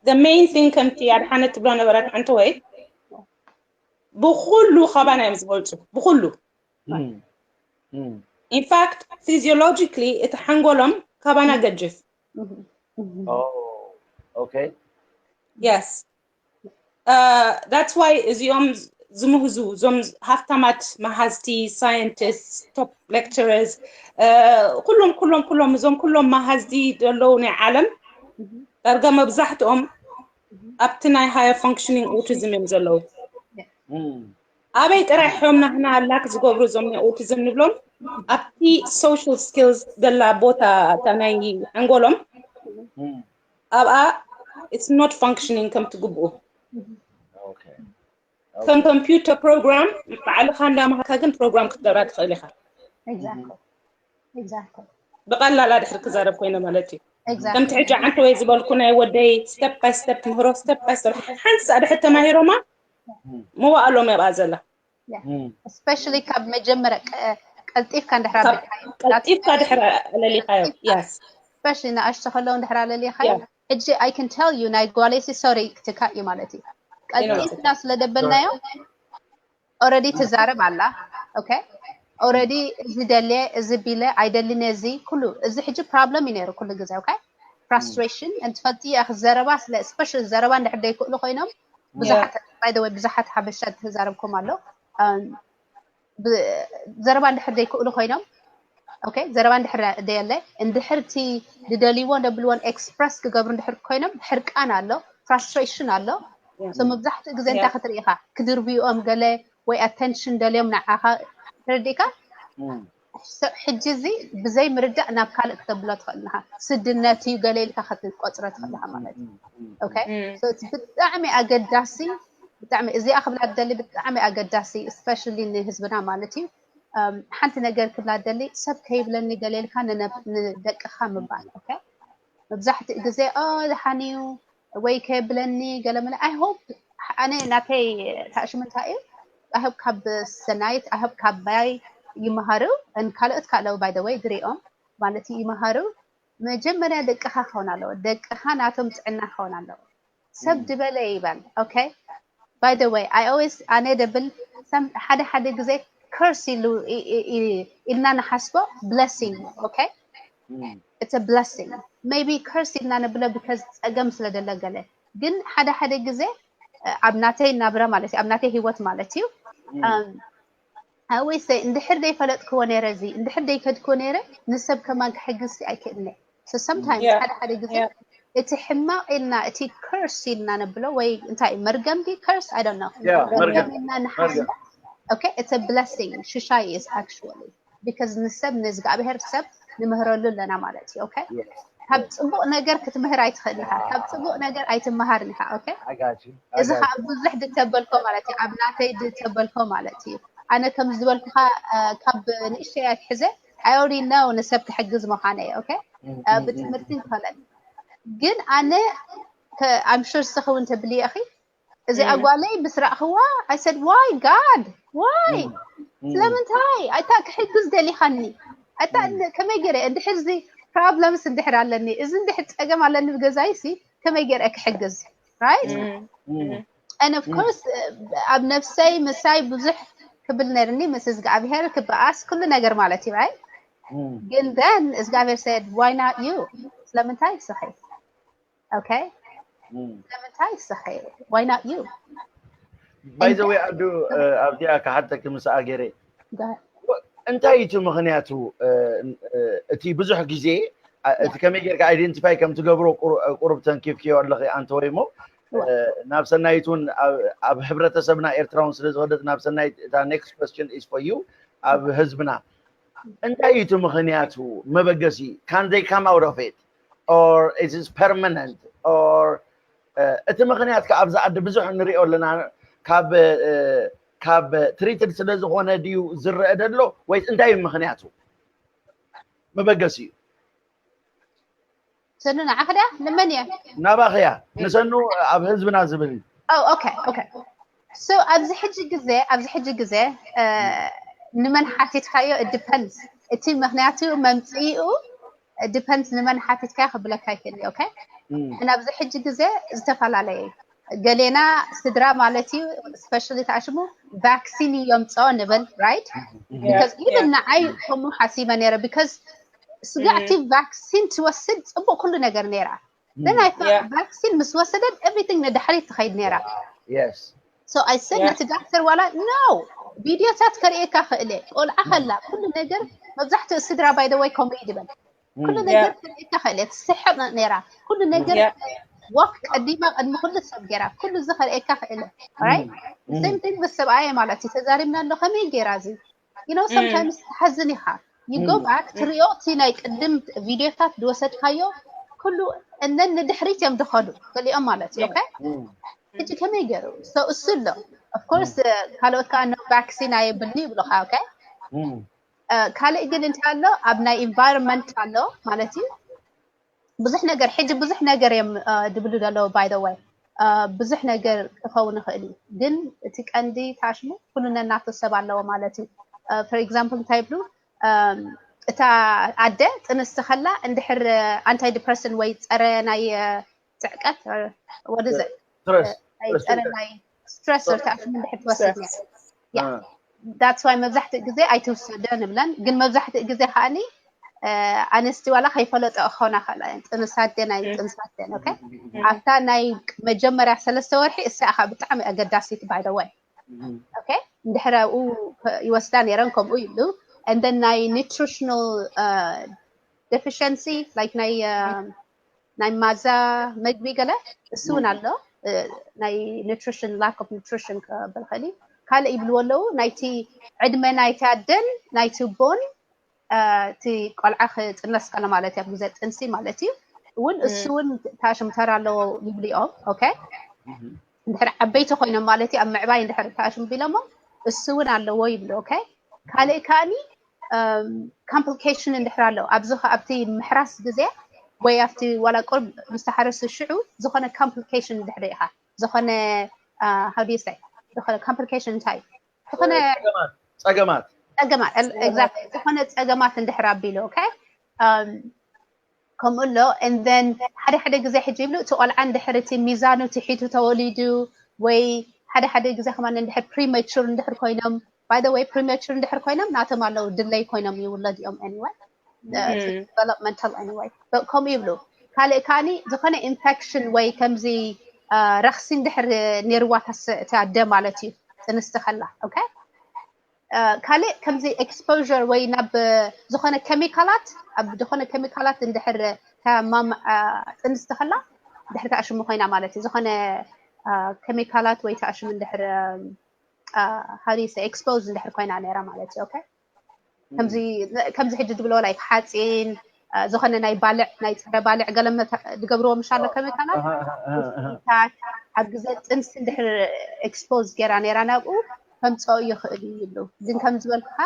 the main thing ከምቲ ኣድሓነት ትብሎ ነበረት ሓንቲ ወይ ብኩሉ ካባና እዮም ዝበልፁ ብኩሉ in fact physiologically እቲ ሓንጎሎም ካባና ገጅፍ okay yes that's why እዚኦም ዝምህዙ እዞም ሃፍታማት መሃዝቲ scientists top lecturers ኩሎም ኩሎም ኩሎም እዞም ኩሎም መሃዝቲ ዘለዉ ናይ ዓለም ዳርጋ መብዛሕትኦም ኣብቲ ናይ higher functioning autism እዮም ዘለዉ። ኣበይ ጥራሕ እዮም ናህና lack ዝገብሩ እዞም ናይ autism ንብሎም ኣብቲ social skills ዘላ ቦታ እታ ናይ ሓንጎሎም ኣብኣ it's not functioning ከምቲ ግብኡ። ከም computer program ባዕልኻ እንዳማሃርካ ግን program ክትገብራ ትኽእል ኢኻ። ብቐላላ ድሕር ክዛረብ ኮይነ ማለት እዩ። ከምቲ ሕጂ ዓንተ ወይ ዝበልኩ ናይ ወደይ step by step ምህሮ step by step ሓንሳ ድሕር ተማሂሮማ መዋእሎም ኣብኣ ዘላ especially ካብ መጀመርያ ቀልጢፍካ እንድሕር ቀልጢፍካ ድሕር ኣለሊኻዮ yes especially ንኣሽቱ ከለዉ እንድሕር ኣለሊኻዮ ሕጂ I can tell you ናይ ጓለይሲ sorry ክትካ እዩ ማለት እዩ ቀልጢፍና ስለ ደበልናዮ already ትዛረብ ኣላ okay already እዚ ደልየ እዚ ቢለ ኣይደልን እዚ ኩሉ እዚ ሕጂ problem እዩ ነይሩ ኩሉ ግዜ okay frustration እንትፈልጥያ ዘረባ ስለ special ዘረባ እንድሕር ዘይክእሉ ኮይኖም ብዙሓት by the way ብዙሓት ሓበሻ ተዛረብኩም ኣሎ ዘረባ እንድሕር ዘይክእሉ ኮይኖም okay ዘረባ እንድሕር ደየለ እንድሕር እቲ ዝደልይዎ ደብልዎን express ክገብሩ እንድሕር ኮይኖም ሕርቃን ኣሎ frustration ኣሎ so መብዛሕትኡ ግዜ እንታይ ክትርኢ ኢኻ ክድርብዮም ገለ ወይ attention ደልዮም ንዓኻ ተረዲእካ ሕጂ እዚ ብዘይ ምርዳእ ናብ ካልእ ክተብሎ ትኽእል ኢኻ ስድነት እዩ ገለ ኢልካ ክትቆፅሮ ትኽእል ኢኻ ማለት እዩ okay so ብጣዕሚ ኣገዳሲ ብጣዕሚ እዚኣ ክብላ ደሊ ብጣዕሚ ኣገዳሲ especially ንህዝብና ማለት እዩ ሓንቲ ነገር ክብላ ደሊ ሰብ ከይብለኒ ገለ ኢልካ ንደቅኻ ምባል okay መብዛሕትኡ ግዜ ኦ ዝሓንዩ ወይ ከየብለኒ ገለ መለ I hope ኣነ ናተይ ታእሽሙ እንታይ እዩ I hope ካብ ሰናይት I hope ካብ ባይ ይመሃሩ ካልኦት ካለው by the way ድሪኦም ማለት ይመሃሩ መጀመርያ ደቅኻ ክኸውን ኣለዎ ደቅኻ ናቶም ጥዕና ክኸውን ኣለዎ ሰብ ድበለ ይበል okay by the way I always ኣነ ደብል ሓደ ሓደ ግዜ curse ኢሉ ኢልና ንሓስቦ blessing okay it's a blessing maybe curse ኢልና ንብሎ because ፀገም ስለ ደለ ገለ ግን ሓደ ሓደ ግዜ ኣብ ናተይ ናብራ ማለት እዩ ኣብ ናተይ ሂወት ማለት እዩ I always say እንድሕር ዘይፈለጥክዎ ነይረ እዚ እንድሕር ዘይከድክዎ ነይረ ንሰብ ከማን ክሕግዝ ኣይክእልነ so sometimes ሓደ ሓደ ግዜ እቲ ሕማቕ ኢልና እቲ curse ኢልና ነብሎ ወይ እንታይ መርገም ዲ curse I don't know መርገም ኢልና ንሓስቦ okay it's a blessing ሽሻይ is actually because ንሰብ ንእዝጋብሄር ሰብ ንምህረሉ ኣለና ማለት እዩ okay ካብ ፅቡቅ ነገር ክትምህር ኣይትኽእል ኢኻ። ካብ ፅቡቅ ነገር ኣይትመሃርን ኢኻ። ኦኬ፣ እዚ ከዓ ብዙሕ ድተበልኮ ማለት እዩ፣ ኣብ ናተይ ድተበልኮ ማለት እዩ። ኣነ ከም ዝበልኩኻ ካብ ንእሽተይ ኣትሕዘ I already know ንሰብ ክሕግዝ ምዃነይ። ኦኬ፣ ብትምህርትን ክኸለን ግን ኣነ I'm sure ንስኺ እውን ተብልዮ ኢኺ። እዚኣ ጓለይ ምስ ረኣኽዋ I said why God why ስለምንታይ ኣታ ክሕግዝ ደሊኻኒ ኣታ ከመይ ገይረ እንድሕር እዚ problems እንድሕር ኣለኒ እዚ እንድሕር ፀገም ኣለኒ ብገዛይ ሲ ከመይ ገይረ ክሕግዝ right and of course ኣብ ነፍሰይ ምሳይ ብዙሕ ክብል ነርኒ ምስ እግዚኣብሔር ክበኣስ ኩሉ ነገር ማለት እዩ right ግን then እግዚኣብሔር said why not you ስለምንታይ ንስኺ okay ስለምንታይ ንስኺ why not you by the way ኣዱ ኣብዚኣ ክሓተኪ ምስኣ ገይረ እንታይ እዩ እቲ ምኽንያቱ እቲ ብዙሕ ግዜ እቲ ከመይ ጌርካ identify ከም ትገብሮ ቁሩብ ተንኪፍክዮ ኣለኺ ኣንተ ወይ እሞ ናብ ሰናይት እውን ኣብ ሕብረተሰብና ኤርትራ እውን ስለ ዝኸደት ናብ ሰናይት እታ next question is for you ኣብ ህዝብና እንታይ እዩ እቲ ምኽንያቱ መበገሲ can they come out of it or is it permanent or እቲ ምኽንያት ከ ኣብዚ ዓዲ ብዙሕ ንሪኦ ኣለና ካብ ካብ treated ስለ ዝኾነ ድዩ ዝረአ ደሎ ወይስ እንታይ እዩ ምኽንያቱ መበገሲ እዩ ሰኑ ንዓኺ ድያ ንመን እየ ናባኺ እያ ንሰኑ ኣብ ህዝብና ዝብል እዩ okay okay so ኣብዚ ሕጂ ግዜ ኣብዚ ሕጂ ግዜ ንመን ሓቲትካዮ depends እቲ ምኽንያቱ መምፅኢኡ depends ንመን ሓቲትካዮ ክብለካ ይክእል okay ኣብዚ ሕጂ ግዜ ዝተፈላለየ ገሌና ስድራ ማለት እዩ especially ተኣሽሙ vaccine እዩ የምፅኦ ንብል right because even ንዓይ ከምኡ ሓሲበ ነይረ because ስጋእቲ vaccine ትወስድ ፅቡቅ ኩሉ ነገር ነይራ then I thought vaccine ምስ ወሰደት everything ንድሕሪት ትኸይድ ነይራ yes so I said ነቲ ዳክተር ዋላ no ቪድዮታት ከርእየካ ክእለ ቆልዓ ከላ ኩሉ ነገር መብዛሕትኡ ስድራ by the way ከምኡ እዩ ድበል ኩሉ ነገር ከርእየካ ክእለ ትስሕቕ ነይራ ኩሉ ነገር ወክ ቀዲማ ቅድሚ ኩሉ ሰብ ገይራ ኩሉ እዚ ከርእየካ ክእለ right same thing ምስ ሰብኣየ ማለት እዩ ተዛሪብና ኣሎ ከመይ ገይራ እዚ you know sometimes ትሓዝን ኢኻ you go back ትሪኦ እቲ ናይ ቅድም ቪድዮታት ዝወሰድካዮ ኩሉ እነን ንድሕሪት እዮም ዝኸዱ ገሊኦም ማለት እዩ okay ሕጂ ከመይ ገይሩ so እሱ ኣሎ of course ካልኦት ከዓ no vaccine ኣየብልኒ ይብሉካ okay ካልእ ግን እንታይ ኣሎ ኣብ ናይ environment ኣሎ ማለት እዩ ብዙሕ ነገር ሕጂ ብዙሕ ነገር እዮም ድብሉ ዘለዉ by the way ብዙሕ ነገር ክኸውን ይኽእል እዩ ግን እቲ ቀንዲ ታሽሙ ኩሉ ነናቱ ሰብ ኣለዎ ማለት እዩ for example እንታይ ይብሉ እታ ኣደ ጥንስቲ ከላ እንድሕር antidepressant ወይ ፀረ ናይ ፅዕቀት ወደዘ ናይ ፀረ ናይ stress or ታሽሙ እንድሕር ትወስድ that's why መብዛሕትኡ ግዜ ኣይትውሰደ ንብለን ግን መብዛሕትኡ ግዜ ከዓኒ ኣንስቲ ዋላ ከይፈለጠ ክኾና ክእላ እየን ጥንሳት ደን ኣይ ጥንሳት ደን okay ኣብታ ናይ መጀመርያ ሰለስተ ወርሒ እሳ ኢኻ ብጣዕሚ ኣገዳሲት by the way okay እንድሕር ኣብኡ ይወስዳ ነይረን ከምኡ ይብሉ and then ናይ nutritional deficiency like ናይ ናይ ማዛ መግቢ ገለ እሱ እውን ኣሎ ናይ nutrition lack of nutrition ክበሃል ይኽእል ካልእ ይብልዎ ኣለዉ ናይቲ ዕድመ ናይቲ ኣደን ናይቲ ቦን እቲ ቆልዓ ክጥነስ ከሎ ማለት እዩ ኣብ ግዜ ጥንሲ ማለት እዩ እውን እሱ እውን ታሽም ተራ ኣለዎ ይብልኦም okay እንድሕር ዓበይቲ ኮይኖም ማለት እዩ ኣብ ምዕባይ እንድሕር ታሽም ቢሎሞ እሱ እውን ኣለዎ ይብሉ okay ካልእ ከኣኒ complication እንድሕር ኣሎ ኣብዚ ኣብቲ ምሕራስ ግዜ ወይ ኣብቲ ዋላ ቁርብ ምስ ተሓረሱ ሽዑ ዝኾነ complication እንድሕር ኢኻ ዝኾነ how do you say ዝኾነ complication እንታይ ዝኾነ ፀገማት ፀገማት exactly ዝኾነ ፀገማት እንድሕር ኣቢሉ okay ከምኡ ኣሎ and then ሓደ ሓደ ግዜ ሕጂ ይብሉ እቲ ቆልዓ እንድሕር እቲ ሚዛኑ ትሒቱ ተወሊዱ ወይ ሓደ ሓደ ግዜ ከማን እንድሕር premature እንድሕር ኮይኖም by the way premature እንድሕር ኮይኖም ናቶም ኣለዉ ድለይ ኮይኖም ይውለድ እዮም anyway developmental anyway ከምኡ ይብሉ ካልእ ከዓኒ ዝኾነ infection ወይ ከምዚ ረኽሲ እንድሕር ነይርዋ እታ ኣደ ማለት እዩ ጥንስቲ ከላ okay ካልእ ከምዚ exposure ወይ ናብ ዝኾነ ኬሚካላት ኣብ ዝኾነ ኬሚካላት እንድሕር ጥንስቲ ከላ ድሕሪ ተኣሽሙ ኮይና ማለት እዩ ዝኾነ ኬሚካላት ወይ ተኣሽሙ እንድሕር how do you say expose እንድሕር ኮይና ነይራ ማለት እዩ okay ከምዚ ከምዚ ሕጂ ዝብሎ like ሓፂን ዝኾነ ናይ ባልዕ ናይ ፀረ ባልዕ ገለ ድገብርዎ ምሻሎ ከመካና ታት ኣብ ግዜ ጥንሲ እንድሕር ኤክስፖዝ ገይራ ነይራ ናብኡ ከምፀኦ ይኽእል እዩ ይብሉ። ግን ከም ዝበልኩካ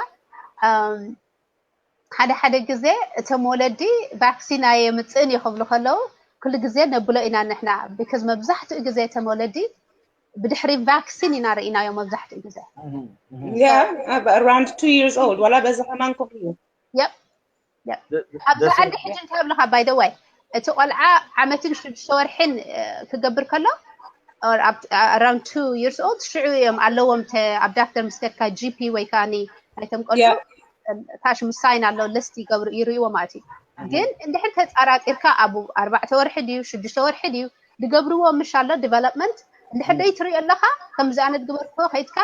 ሓደ ሓደ ግዜ እቶም ወለዲ ቫክሲን ኣየምፅእን እዩ ክብሉ ከለዉ ኩሉ ግዜ ነብሎ ኢና ንሕና። ቢካዝ መብዛሕትኡ ግዜ እቶም ወለዲ ብድሕሪ ቫክሲን ኢና ርኢናዮ መብዛሕትኡ ግዜ። Yeah, around two years old. ወላ በዚ ከማን ክብሉ Yep. ኣብዚ ዓዲ ሕጂ እንታይ ኣብልካ? By the way እቲ ቆልዓ ዓመትን ሽዱሽተ ወርሕን ክገብር ከሎ around two years old ሽዑ እዮም ኣለዎም። ኣብ ዳክተር ምስ ከድካ ጂ ፒ ወይ ከዓ ናይቶም ቆልዑ ታሽ ምሳይን ኣሎ፣ ሊስት ይገብሩ ይርእይዎ ማለት እዩ። ግን እንድሕር ተፃራፂርካ ኣብ ኣርባዕተ ወርሒ ድዩ ሽዱሽተ ወርሒ ድዩ ዝገብርዎ ምሽ ኣሎ ዲቨሎፕመንት እንድሕር ደይ ትሪኦ ኣለካ ከምዚ ኣነ ዝግበርክዎ ከይድካ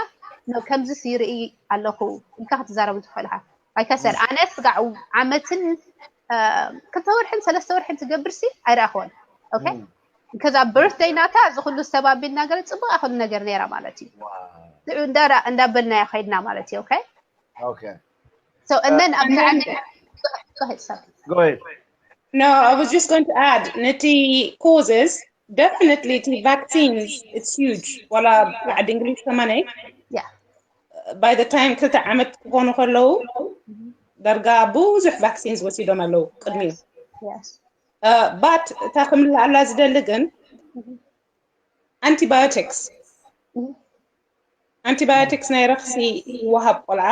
ከምዚ ይርኢ ኣለኹ ኢልካ ክትዛረቡ ትኽእል ኢኻ። ኣይከሰር ኣነ ስጋዕ ዓመትን ክልተ ወርሕን ሰለስተ ወርሕን ትገብር ሲ ኣይረኣኽዎን። ኦኬ ከዛ በርትደይ ናታ እዚ ኩሉ ዝተባቢልና ገለ ፅቡቅ ኣኹሉ ነገር ነይራ ማለት እዩ። እንዳበልናዮ ከይድና ማለት እዩ። ኦኬ Okay. So and then ኣብ Go ahead. No, I was just going to add ነቲ causes definitely እቲ vaccines it's huge. ዋላ ዓዲ እንግሊዝ ከማነይ Yeah. By the time ክልተ ዓመት ክኾኑ ከለዉ ዳርጋ ብዙሕ vaccines ወሲዶም ኣለዉ ቅድሚኡ። Yes. But እታ ክምልኣላ ዝደሊ ግን antibiotics antibiotics ናይ ረኽሲ ይወሃብ ቆልዓ።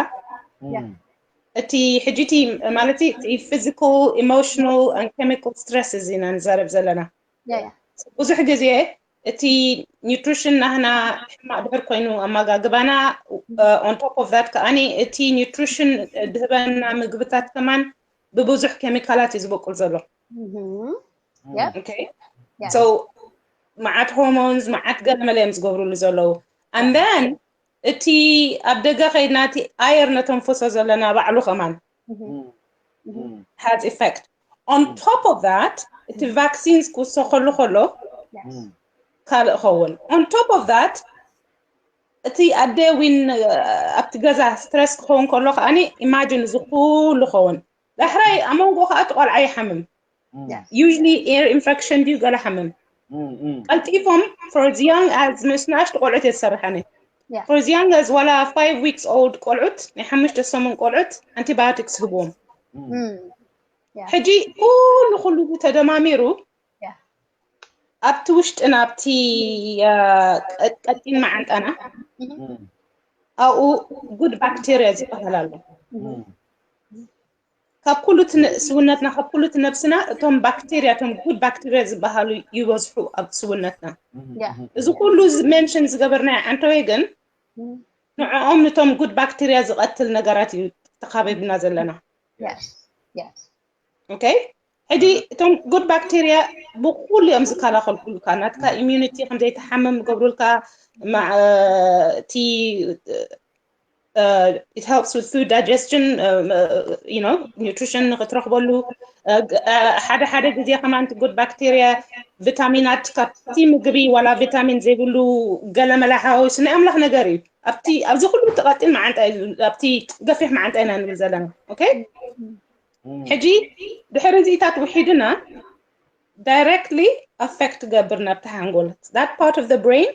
እቲ ሕጂ እቲ ማለት እቲ physical, emotional and chemical stresses ኢና ንዛረብ ዘለና። ብዙሕ ግዜ እቲ nutrition ናህና ሕማቅ ድሕር ኮይኑ ኣመጋግባና on top of that ከዓኒ እቲ nutrition ድህበና ምግብታት ከማን ብብዙሕ ኬሚካላት እዩ ዝበቁል ዘሎ። Yeah. Okay so መዓት hormones መዓት ገለመለ እዮም ዝገብሩሉ ዘለዉ። And then እቲ ኣብ ደገ ከይድና እቲ ኣየር ነተንፍሶ ዘለና ባዕሉ ከማን has effect. On top of that እቲ vaccines ክውሰኸሉ ከሎ ካልእ ኸውን። On top of that እቲ ኣደ ዊን ኣብቲ ገዛ stress ክኸውን ከሎ ከዓኒ imagine እዚ ኩሉ ኸውን። ዳሕራይ ኣብ መንጎ ከዓ እቲ ቆልዓ ይሓምም። Usually ear infection ድዩ ገለ ሓምም። ቀልጢፎም for as young as ምስ ንኣሽቱ ቆልዑት እየ ዝሰርሕ ኣነ። For as young as ዋላ five weeks old ቆልዑት ናይ ሓሙሽተ ሰሙን ቆልዑት antibiotics ህብዎም። ሕጂ ኩሉ ኩሉ ተደማሚሩ ኣብቲ ውሽጥና ኣብቲ ቀጢን መዓንጣና ኣብኡ good bacteria ዝበሃል ኣሎ። ካብ ኩሉ ስውነትና ካብ ኩሉ ነብስና እቶም ባክቴርያ እቶም good bacteria ዝበሃሉ ይበዝሑ ኣብ ስውነትና። እዚ ኩሉ mention ዝገበርናዮ ኣንተወይ ግን ንዕኦም ንቶም good bacteria ዝቐትል ነገራት እዩ ተኻቢብና ዘለና። Okay ሕጂ እቶም good bacteria ብኩሉ እዮም ዝከላኸልኩልካ ናትካ immunity ከም ዘይትሓምም ይገብሩልካ። እቲ it helps with food digestion, you know, nutrition ንክትረኽበሉ ሓደ ሓደ ግዜ ከማን good bacteria ቪታሚናት ካብቲ ምግቢ ዋላ ቪታሚን ዘይብሉ ገለመለ ሓዋዊሱ ናይ ኣምላኽ ነገር እዩ። ኣብቲ ኣብዚ ኩሉ ተቐጢን መዓንጣ ኣብቲ ገፊሕ መዓንጣ ኢና ንብል ዘለና። Okay ሕጂ ድሕሪ እዚታት ውሒድና directly affect ገብር ናብቲ ሓንጎል that part of the brain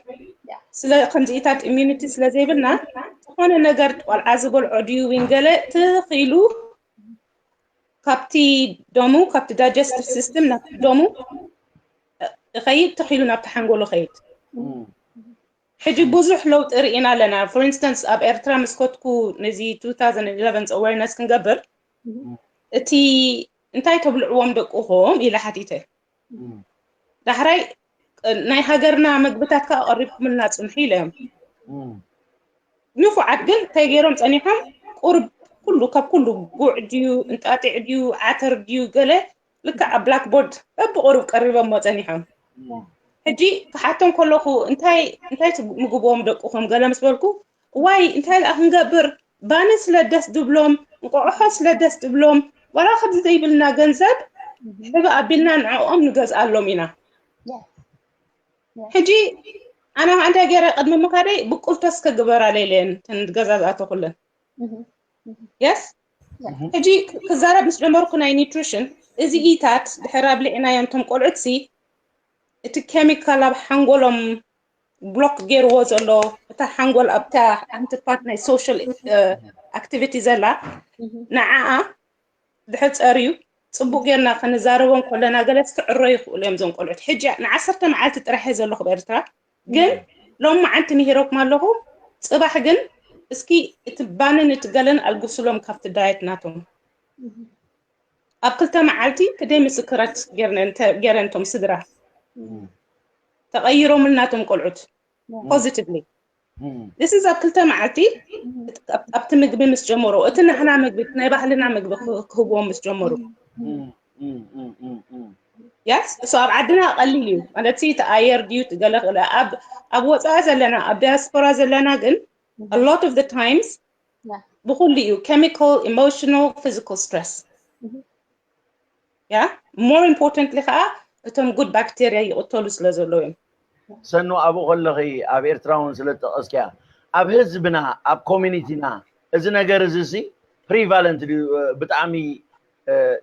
ስለ ከምዚኢታት immunity ስለ ዘይብልና ዝኾነ ነገር ቆልዓ ዝበልዖ ድዩ ዊን ገለ ትኺሉ ካብቲ ደሙ ካብቲ digestive system ናብቲ ደሙ ይኸይድ ትኺሉ ናብቲ ሓንጎሉ ይኸይድ። ሕጂ ብዙሕ ለውጢ ርኢና ኣለና። For instance ኣብ ኤርትራ ምስ ከድኩ ነዚ two thousand eleven awareness ክንገብር እቲ እንታይ ተብልዕዎም ደቅኹም ኢለ ሓቲተ። ዳሕራይ ናይ ሃገርና መግብታት ከዓ ቀሪብኩምልና ፅንሑ ኢለ እዮም። ንፉዓት ግን እንታይ ገይሮም ፀኒሖም ቁርብ ኩሉ ካብ ኩሉ ጉዕ ድዩ እንጣጢዕ ድዩ ዓተር ድዩ ገለ ልክዕ ኣብ blackboard በብቁሩብ ቀሪቦሞ ፀኒሖም። ሕጂ ክሓቶም ከለኹ እንታይ እንታይ ምግብዎም ደቅኹም ገለ ምስ በልኩ ዋይ እንታይ ደኣ ክንገብር ባኒ ስለ ደስ ድብሎም እንቆቕሖ ስለ ደስ ድብሎም ዋላ ከምዚ ዘይብልና ገንዘብ ሕቢ ኣቢልና ንዕኦም ንገዝኣሎም ኢና። ሕጂ ኣነ ከዓ እንታይ ገይረ ቅድሚ ምኻደይ ብቁልተስ ከግበራ ለይለየን ተን ገዛ ዝኣተኹለን yes ሕጂ ክዛረብ ምስ ጀመርኩ ናይ nutrition እዚ ኢታት ድሕር ኣብሊዕናዮም እቶም ቆልዑት ሲ እቲ ኬሚካል ኣብ ሓንጎሎም ብሎክ ገይርዎ ዘሎ እታ ሓንጎል ኣብታ ሓንቲ ፓርት ናይ ሶሻል ኣክቲቪቲ ዘላ ንዓኣ ድሕር ጸርዩ ጽቡቅ ጌርና ክንዛረቦም ከለና ገለ ክዕሮ ይኽእሉ እዮም እዞም ቆልዑት። ሕጂ ንዓሰርተ መዓልቲ ጥራሕ እየ ዘለኹ ኣብ ኤርትራ፣ ግን ሎም መዓልቲ ምሂረኩም ኣለኹ። ጽባሕ ግን እስኪ እቲ ባንን እቲ ገለን ኣልግሱሎም ካብቲ ዳየት ናቶም። ኣብ ክልተ መዓልቲ ክደይ ምስክራት ገይረንቶም ስድራ ተቐይሮምልናቶም ቆልዑት ፖዚቲቭሊ። This is ኣብ ክልተ መዓልቲ ኣብቲ ምግቢ ምስ ጀመሩ፣ እቲ ናህና ምግቢ ናይ ባህልና ምግቢ ክህብዎም ምስ ጀመሩ። Yes, so ኣብ ዓድና ቀሊል እዩ ማለት እቲ ኣየር ድዩ ገለ ክእለ ኣብ ወፃኢ ዘለና ኣብ ዲያስፖራ ዘለና ግን a lot of the times ብኩሉ እዩ chemical, emotional, physical stress። ያ more importantly ከዓ እቶም ጉድ ባክቴርያ ይቕተሉ ስለ ዘለዉ እዮም። ሰኑ ኣብኡ ከለኺ ኣብ ኤርትራ እውን ስለ ዝጠቐስኪያ ኣብ ህዝብና ኣብ ኮሚኒቲና እዚ ነገር እዚ ሲ ፕሪቫለንት ድዩ? ብጣዕሚ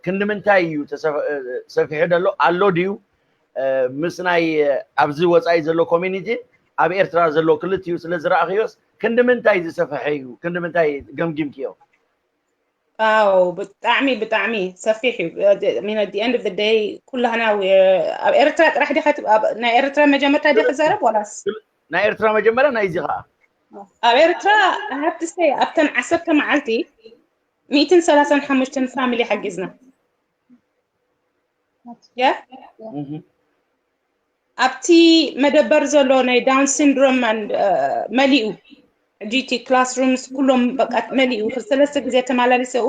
ክንዲ ምንታይ እዩ ሰፊሑ ደሎ ኣሎ ድዩ? ምስ ናይ ኣብዚ ወፃኢ ዘሎ ኮሚኒቲ ኣብ ኤርትራ ዘሎ ክልቲኡ ስለ ዝረኣኽዮስ ክንዲ ምንታይ ዝሰፈሐ እዩ? ክንዲ ምንታይ ገምጊምክዮ? ኣው ብጣዕሚ ብጣዕሚ ሰፊሕ እዩ። I mean at the end of the day ኩላህና ኣብ ኤርትራ ጥራሕ ዲኻ ናይ ኤርትራ መጀመርታ ዲኻ ትዛረብ ዋላስ ናይ ኤርትራ መጀመርያ ናይዚ ከዓ ኣብ ኤርትራ I have to say ኣብተን ዓሰርተ መዓልቲ ሚእትን ሰላሳን ሓሙሽተን ፋሚሊ ሓጊዝና። ያ ኣብቲ መደበር ዘሎ ናይ ዳውን ሲንድሮም መሊኡ ሕጂ እቲ ክላስሩምስ ኩሎም በቃ መሊኡ ሰለስተ ግዜ ተመላሊሰኡ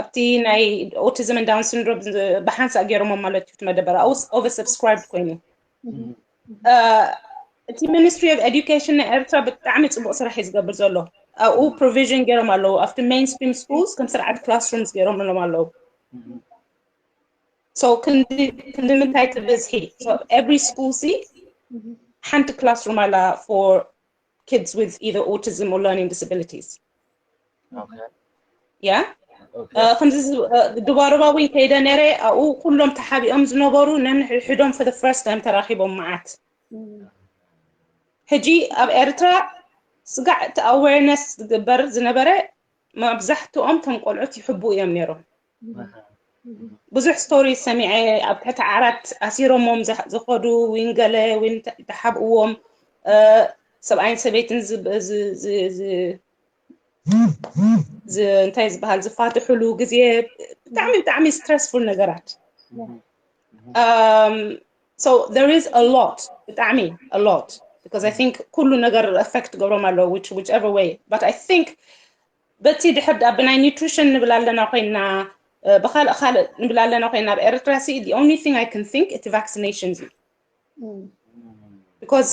ኣብቲ ናይ ኦቲዝም ዳውን ሲንድሮም ብሓንሳእ ገይሮሞ ማለት እዩ መደበር ኣውስ ኦቨር ሰብስክራይብ ኮይኑ እቲ ሚኒስትሪ ኦፍ ኤዱኬሽን ናይ ኤርትራ ብጣዕሚ ፅቡቅ ስራሕ እዩ ዝገብር ዘሎ ኣብኡ ፕሮቪዥን ገይሮም ኣለዉ ኣብቲ ሜንስትሪም ስኩልስ ከም ስርዓት ክላስሩምስ ገይሮም ሎም ኣለዉ so ክንዲ ምንታይ ትብዝሒ every school ሲ ሓንቲ classroom ኣላ for kids with either autism or learning disabilities yeah ከምዚ ድባርባ እውን ከይደ ነረ ኣብኡ ኩሎም ተሓቢኦም ዝነበሩ ነንሕድሕዶም for the first time ተራኺቦም መዓት ሕጂ ኣብ ኤርትራ ስጋዕ እቲ awareness ዝግበር ዝነበረ መብዛሕትኦም ከም ቆልዑት ይሕቡ እዮም ነይሮም ብዙሕ ስቶሪ ሰሚዐ ኣብ ትሕቲ ዓራት ኣሲሮሞም ዝኸዱ ዊን ገለ ዊን ተሓብእዎም ሰብኣይን ሰበይትን እንታይ ዝበሃል ዝፋትሕሉ ግዜ ብጣዕሚ ብጣዕሚ ስትረስፉል ነገራት so there is a lot ብጣዕሚ a lot because I think ኩሉ ነገር affect ገብሮም ኣለዉ whichever way but I think በቲ ድሕር ዳ ብናይ nutrition ንብል ኣለና ኮይና ብካልእ ካልእ ንብል ኣለና ኮይና ኣብ ኤርትራ ሲ the only thing I can think እቲ vaccinations እዩ because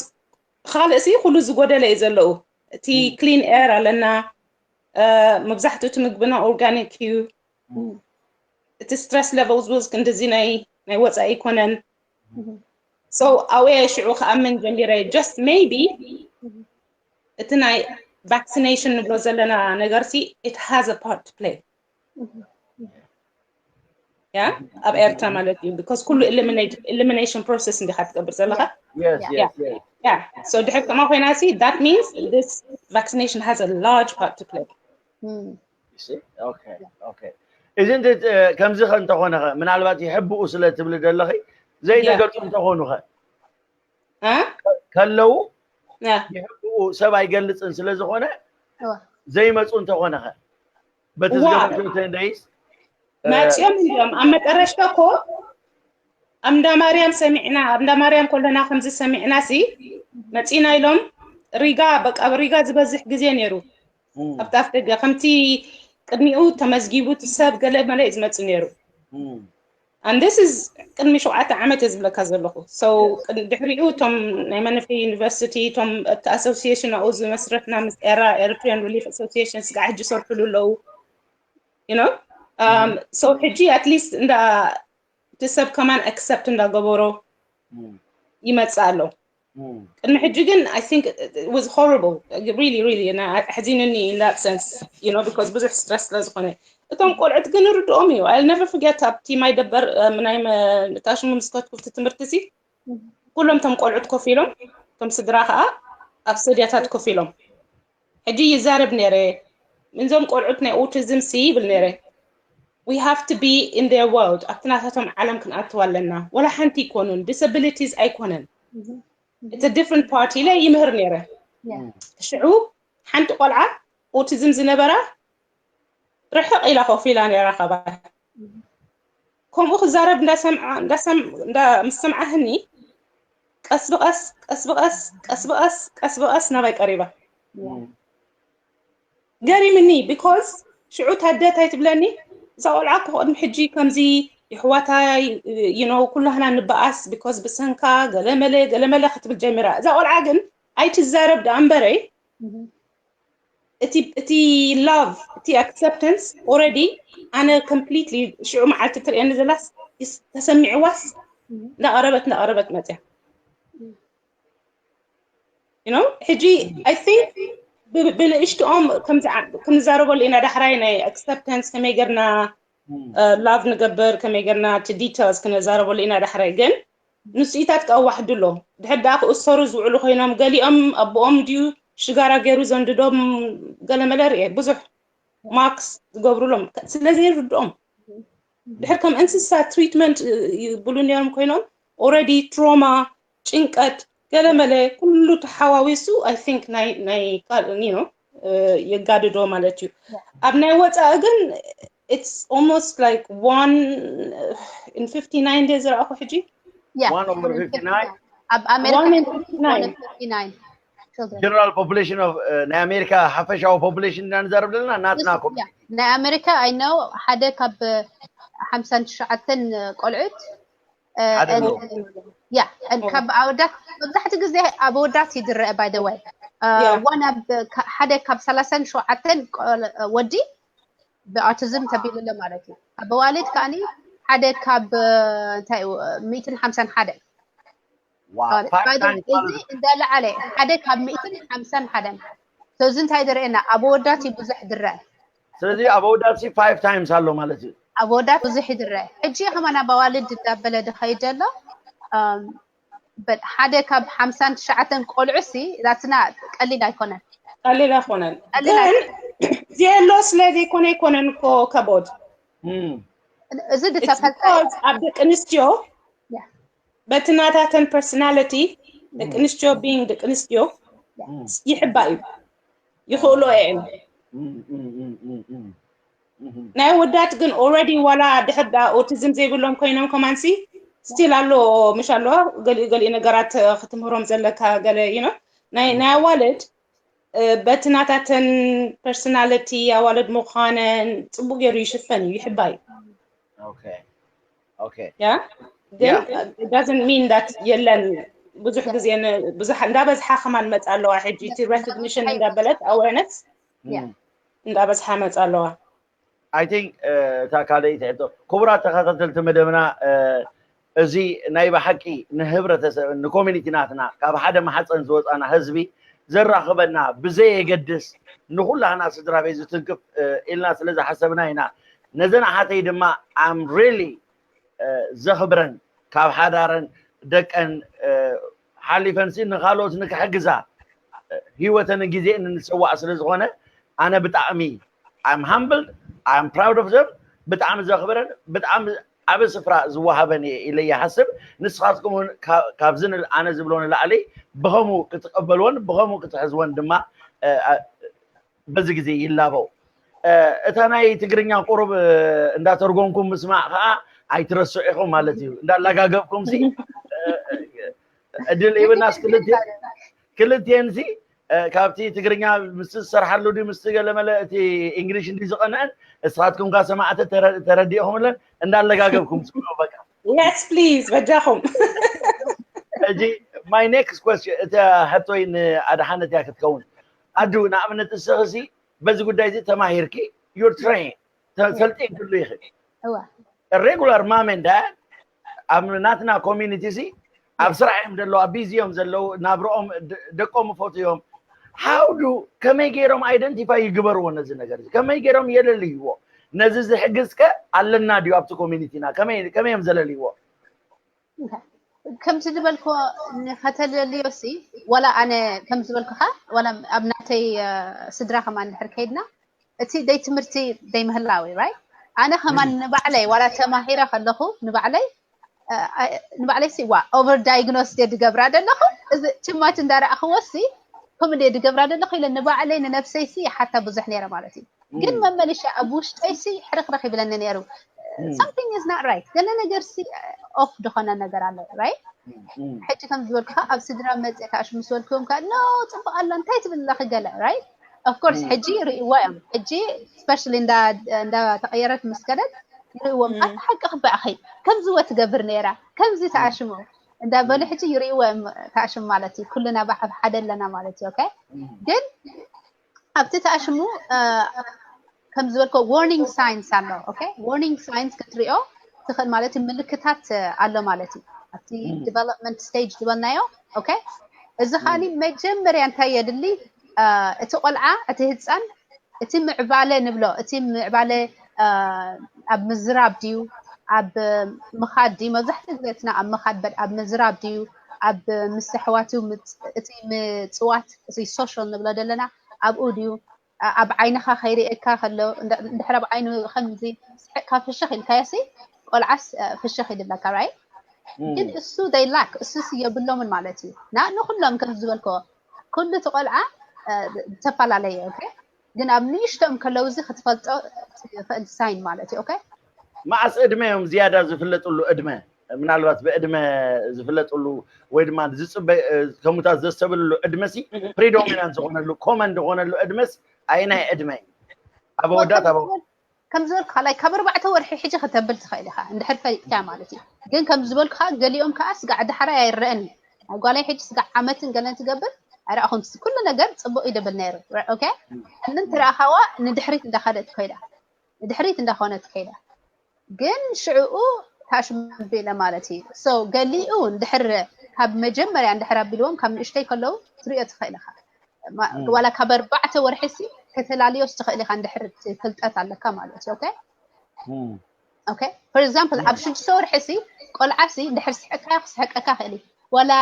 ካልእ ሲ ኩሉ ዝጎደለ እዩ ዘለዉ እቲ clean air ኣለና መብዛሕትኡ እቲ ምግብና organic እዩ እቲ stress levels was ክንድዚ ናይ ናይ ወፃኢ ኣይኮነን so ኣወየ ሽዑ ክኣምን ጀሚረ just maybe እቲ ናይ vaccination ንብሎ ዘለና ነገር ሲ it has a part to play ያ ኣብ ኤርትራ ማለት እዩ because ኩሉ elimination process እንዲካ ትገብር ዘለካ yeah so ድሕር ከምኣ ኮይና ሲ that means this vaccination has a large part to play እዚ ከምዚ እንተኾነ ምናልባት ይሕብኡ ስለ ትብሊ ዘለኺ ዘይተገልፁ እንተኾኑ ከ ከለዉ ይሕብኡ ሰብ ኣይገልፅን ስለ ዝኾነ ዘይመፁ እንተኾነ ከ በቲ ዝገበርክዮ ተንደይስ መፅኦም እዮም ኣብ መጠረሽታ እኮ ኣብ እንዳ ማርያም ሰሚዕና ኣብ እንዳ ማርያም ከለና ከምዚ ሰሚዕና ሲ መፂና ኢሎም ሪጋ በቃ ሪጋ ዝበዝሕ ግዜ ነይሩ ኣብቲ ኣፍ ደገ ከምቲ ቅድሚኡ ተመዝጊቡ እቲ ሰብ ገለ መለ እዩ ዝመፅእ ነይሩ and this is ቅድሚ ሸውዓተ ዓመት እየ ዝብለካ ዘለኹ so ድሕሪኡ እቶም ናይ መንፊ ዩኒቨርሲቲ እቶም እቲ ኣሶሲሽን ኣብኡ ዝመስረትና ምስ ኤራ ኤሪትሪያን ሪሊፍ ኣሶሲሽን ስጋዕ ሕጂ ይሰርሕሉ ኣለዉ you know so ሕጂ at least እንዳ እቲ ሰብ ከማን accept እንዳገበሮ ይመፅእ ኣሎ ቅድሚ ሕጂ ግን I think it was horrible really really ኣሕዚኑኒ in that sense you know because ብዙሕ stress ስለ ዝኾነ እቶም ቆልዑት ግን ርድኦም እዩ። I'll never forget ኣብቲ ማይ ደበር ናይ ታሽሙ ምስ ከትኩፍቲ ትምህርቲ ሲ ኩሎም እቶም ቆልዑት ኮፍ ኢሎም እቶም ስድራ ከዓ ኣብ ሰድያታት ኮፍ ኢሎም ሕጂ ይዛረብ ነይረ። ምንዞም ቆልዑት ናይ ኦቲዝም ሲ ይብል ነይረ። We have to be in their world፣ ኣብቲ ናታቶም ዓለም ክንኣትዋ ኣለና። ወላ ሓንቲ ይኮኑን disabilities ኣይኮነን። It's a different part ኢለ ይምህር ነይረ። ሽዑ ሓንቲ ቆልዓ ኦቲዝም ዝነበራ ርሕቕ ኢላ ኮፍ ኢላ ነይራ ካባይ። ከምኡ ክዛረብ ምስ ሰምዓህኒ ቀስ ብቐስ ቀስ ብቐስ ቀስ ብቐስ ቀስ ብቐስ ናባይ ቀሪባ። ገሪምኒ because ሽዑ ታደት ኣይትብለኒ። እዛ ቆልዓ እኮ ቅድሚ ሕጂ ከምዚ ይሕዋታይ you know ኩላህና ንበኣስ because ብሰንካ ገለመለ ገለመለ ክትብል ጀሚራ። እዛ ቆልዓ ግን ኣይትዛረብ ደኣ እምበረይ እቲ እቲ love እቲ acceptance already ኣነ completely ሽዑ መዓልቲ ትርእየኒ ዘላስ ተሰሚዕዋስ እንዳቐረበት እንዳቐረበት መፅያ። You know ሕጂ I think ብንእሽትኦም ክንዛረበሉ ኢና ዳሕራይ ናይ acceptance ከመይ ገርና love ንገብር ከመይ ገርና እቲ details ክንዛረበሉ ኢና ዳሕራይ ግን ንስኢታት ከኣዋሕዱ ኣሎ። ድሕር ደኣ ክእሰሩ ዝውዕሉ ኮይኖም ገሊኦም ኣቦኦም ድዩ ሽጋራ ገይሩ ዘንድዶም ገለመለ ርኤ ብዙሕ ማክስ ዝገብሩሎም ስለዘይርድኦም ድሕር ከም እንስሳ ትሪትመንት ይብሉ ነይሮም ኮይኖም already ትሮማ ጭንቀት ገለመለ ኩሉ ተሓዋዊሱ I think ናይ ናይ ካልኒ ነው የጋድዶ ማለት እዩ። ኣብ ናይ ወፃኢ ግን it's almost like one in fifty nine days ዝረኣኹ ሕጂ Yeah. One over fifty-nine. ኣብ ኣሜሪካ One in fifty-nine. Fifty-nine children. General population of uh, ናይ ኣሜሪካ ሓፈሻዊ population ኢና ንዛረብ ዘለና ናትና ኮሚኒቲ ናይ ኣሜሪካ I know ሓደ ካብ ሓምሳን ትሽዓተን ቆልዑት ሓደ ነው። ያ ካብ ኣወዳት መብዛሕትኡ ግዜ ኣብ ኣወዳት ይድረአ by the way Yeah. one ሓደ ካብ ሰላሳን ሸውዓተን ወዲ ብኣውቲዝም ተቢሉ ኣሎ ማለት እዩ። ኣብ ኣዋልድ ከኣኒ ሓደ ካብ እንታይ ሚእትን ሓምሳን ሓደ Wow, five times እዚ እንዳለዓለ ሓደ ካብ ሚእትን ሓምሳን ሓደን እዚ እንታይ ዝርእየና ኣብ ኣወዳት እዩ ብዙሕ ድረ ስለዚ ኣብ ኣወዳት ሲ five times ኣሎ ማለት እዩ። ኣብ ኣወዳት ብዙሕ ይድረ ሕጂ ከማን ኣብ ኣዋልድ እንዳበለ ድኸይድ ዘሎ ሓደ ካብ ሓምሳን ትሽዓተን ቆልዑ ሲ that's not ቀሊል ኣይኮነን። ቀሊል ኣይኮነን ቀሊል ግን ዜሎ ስለ ዘይኮነ ኣይኮነን እኮ ከቦድ እም፣ እዚ ዝተፈልጠ because ኣብ ደቂ ኣንስትዮ Yeah. በቲ ናታተን personality ደቂ ኣንስትዮ being ደቂ ኣንስትዮ እም፣ ይሕባ እዩ ይኽእሎ እየን እም፣ እም፣ እም፣ እም፣ እም፣ እም። ናይ ኣወዳት ግን already ዋላ ድሕር ደኣ ኦቲዝም ዘይብሎም ኮይኖም ከማንሲ still ኣሎ ምሽ ኣለዋ ገሊኡ ገሊኡ ነገራት ክትምህሮም ዘለካ ገለ you know ናይ ናይ ኣዋልድ በቲ ናታተን personality ኣዋልድ ምዃነን ፅቡቅ ገይሩ ይሽፈን እዩ ይሕባ እዩ Okay. Okay. ያ ግን doesn't mean that የለን ብዙሕ ግዜ ብዙሕ እንዳበዝሓ ከማን መፃ ኣለዋ ሕጂ እቲ recognition እንዳበለት awareness Yeah. እንዳበዝሓ መፃ ኣለዋ I think እታ ካልኣይቲ ሕቶ ክቡራት ተኸታተልቲ መደብና እዚ ናይ ብሓቂ ንህብረተሰብ ንኮሚኒቲ ናትና ካብ ሓደ ማሕፀን ዝወፃና ህዝቢ ዘራኽበና ብዘየገድስ ንኩላህና ስድራ ቤት ዝትንክፍ ኢልና ስለ ዝሓሰብና ኢና ነዘን ኣሓተይ ድማ I'm really ዘኽብረን ካብ ሓዳረን ደቀን ሓሊፈንሲ ንካልኦት ንክሕግዛ ህይወተን ግዜን ንስዋእ ስለ ዝኾነ ኣነ ብጣዕሚ I'm humbled I'm proud of them ብጣዕሚ ዘኽብረን ብጣዕሚ ዓብ ስፍራ ዝወሃበን እየ ኢለ ይሓስብ ንስኻትኩም እውን ካብዚ ኣነ ዝብሎ ንላዕሊ ብኸምኡ ክትቐበልዎን ብኸምኡ ክትሕዝወን ድማ በዚ ግዜ ይላበው እታ ናይ ትግርኛ ቁሩብ እንዳተርጎምኩም ምስማዕ ከዓ ኣይትረስዑ ኢኹም ማለት እዩ እንዳላጋገብኩም ሲ እድል ሂብናስ ክልትኤን ሲ ካብቲ ትግርኛ ምስ ዝሰርሓሉ ድዩ ምስ ገለመለ እቲ እንግሊሽ እንዲ ዝቐንዐን እስኻትኩም ካ ሰማዕቲ ተረዲእኹምለን እንዳለጋገብኩም ስምዑ በቃ yes please በጃኹም ሕጂ my next question እታ ሕቶይ ንኣድሓነት እያ ክትከውን ኣዱ ንኣብነት እስኺ ሲ በዚ ጉዳይ እዚ ተማሂርኪ you're trained ሰልጢንክሉ ኢኺ እዋ regular mom and dad ኣብ ናትና ኮሚኒቲ ሲ ኣብ ስራሕ እዮም ዘለዉ ኣብ ቢዚ እዮም ዘለዉ ናብርኦም ደቆም ይፈትዮም how do ከመይ ገይሮም identify ይግበርዎ ነዚ ነገር እዚ ከመይ ገይሮም የለልይዎ ነዚ ዝሕግዝ ከ ኣለና ድዩ ኣብቲ ኮሚኒቲና? ከመይ ከመይ እዮም ዘለልይዎ? ከምቲ ዝበልኮ ንኸተለልዮ ሲ ዋላ ኣነ ከም ዝበልኩኻ ዋላ ኣብ ናተይ ስድራ ከማን ድሕር ከይድና እቲ ደይ ትምህርቲ ደይ ምህላዊ ራይ ኣነ ከማን ንባዕለይ ዋላ ተማሂረ ከለኹ ንባዕለይ ንባዕለይ ሲ ዋ ኦቨር ዳይግኖስ ደ ድገብራ ደለኹ እዚ ትማች እንዳረኣኽዎ ሲ ከምኡ ደ ድገብራ ደለኹ ኢለ ንባዕለይ ንነብሰይ ሲ ሓታ ብዙሕ ነይረ ማለት እዩ ግን መመልሻ ኣብ ውሽጠይ ሲ ሕርኽርኽ ይብለኒ ነይሩ something is not right ገለ ነገር ሲ ኦፍ ዝኾነ ነገር ኣሎ right ሕጂ ከም ዝበልኩኻ ኣብ ስድራ መፅእ ካሽ ምስ በልክዎም ከዓ no ፅቡቅ ኣሎ እንታይ ትብል ኣለኺ ገለ right of course ሕጂ ይርእይዎ እዮም ሕጂ especially እንዳተቀየረት ምስ ከደት ይርእዎም ኣታ ሓቂ ክበኣኺ ከምዚ ወ ትገብር ነይራ ከምዚ ተኣሽሙ እንዳበሉ ሕጂ ይርእይዎ እዮም ተኣሽሙ ማለት እዩ ኩልና ኣብ ሓደ ኣለና ማለት እዩ okay ግን ኣብቲ ተኣሽሙ ከም ዝበልኮ warning signs ኣሎ okay warning signs ክትሪኦ ትኽእል ማለት እዩ ምልክታት ኣሎ ማለት እዩ ኣብቲ development stage ዝበልናዮ okay እዚ ከዓኒ መጀመርያ እንታይ የድሊ እቲ ቆልዓ እቲ ህፃን እቲ ምዕባለ ንብሎ እቲ ምዕባለ ኣብ ምዝራብ ድዩ ኣብ ምኻድ ድዩ መብዛሕትኡ ግዜ እትና ኣብ ምኻድ በል ኣብ ምዝራብ ድዩ ኣብ ምስ ኣሕዋቱ እቲ ምፅዋት እዚ social ንብሎ ዘለና ኣብኡ ድዩ ኣብ ዓይንኻ ከይርእየካ ከሎ እንድሕር ኣብ ዓይኑ ከምዚ ስሕቅካ ፍሽኽ ኢልካዮ ሲ ቆልዓስ ፍሽኽ ይድለካ right ግን እሱ they lack እሱስ የብሎምን ማለት እዩ ና ንኩሎም ከም ዝበልኮ ኩሉ እቲ ቆልዓ ዝተፈላለየ okay ግን ኣብ ንእሽቶም ከለው እዚ ክትፈልጦ ትኽእል ሳይን ማለት እዩ okay መዓስ ዕድመ እዮም ዝያዳ ዝፍለጥሉ ዕድመ ምናልባት ብዕድመ ዝፍለጥሉ ወይ ድማ ዝፅበ ከሙታት ዘስተብልሉ ዕድመ ሲ predominant ዝኾነሉ common ዝኾነሉ ዕድመስ ኣይናይ ዕድመ እዩ ኣብ ኣወዳት ኣብ ከም ዝበልኩ ካልኣይ ካብ ኣርባዕተ ወርሒ ሕጂ ከተብል ትኽእል ኢኻ እንድሕር ፈሊጥካ ማለት እዩ ግን ከም ዝበልኩ ከዓ ገሊኦም ከዓ ስጋዕ ዳሕራይ ኣይረአን ናይ ጓላይ ሕጂ ስጋዕ ዓመትን ገለን ትገብር ኣይረኣኹም ኩሉ ነገር ፅቡቅ ይደብል ነይሩ okay ምን ትረኣኻዋ ንድሕሪት እንዳኸደት ኮይዳ ንድሕሪት እንዳኾነት ከይዳ ግን ሽዕኡ ታሽምቢለ ማለት እዩ so ገሊኡ እንድሕር ካብ መጀመርያ እንድሕር ኣቢልዎም ካብ ንእሽተይ ከለዉ ትሪኦ ትኽእል ኢኻ ዋላ ካብ ኣርባዕተ ወርሒ ሲ ከተላልዮስ ትኽእል ኢኻ እንድሕር ፍልጠት ኣለካ ማለት እዩ okay okay for example ኣብ ሽዱሽተ ወርሒ ሲ ቆልዓ ሲ እንድሕር ስሕቅካ ክስሕቀካ ክእል እዩ ዋላ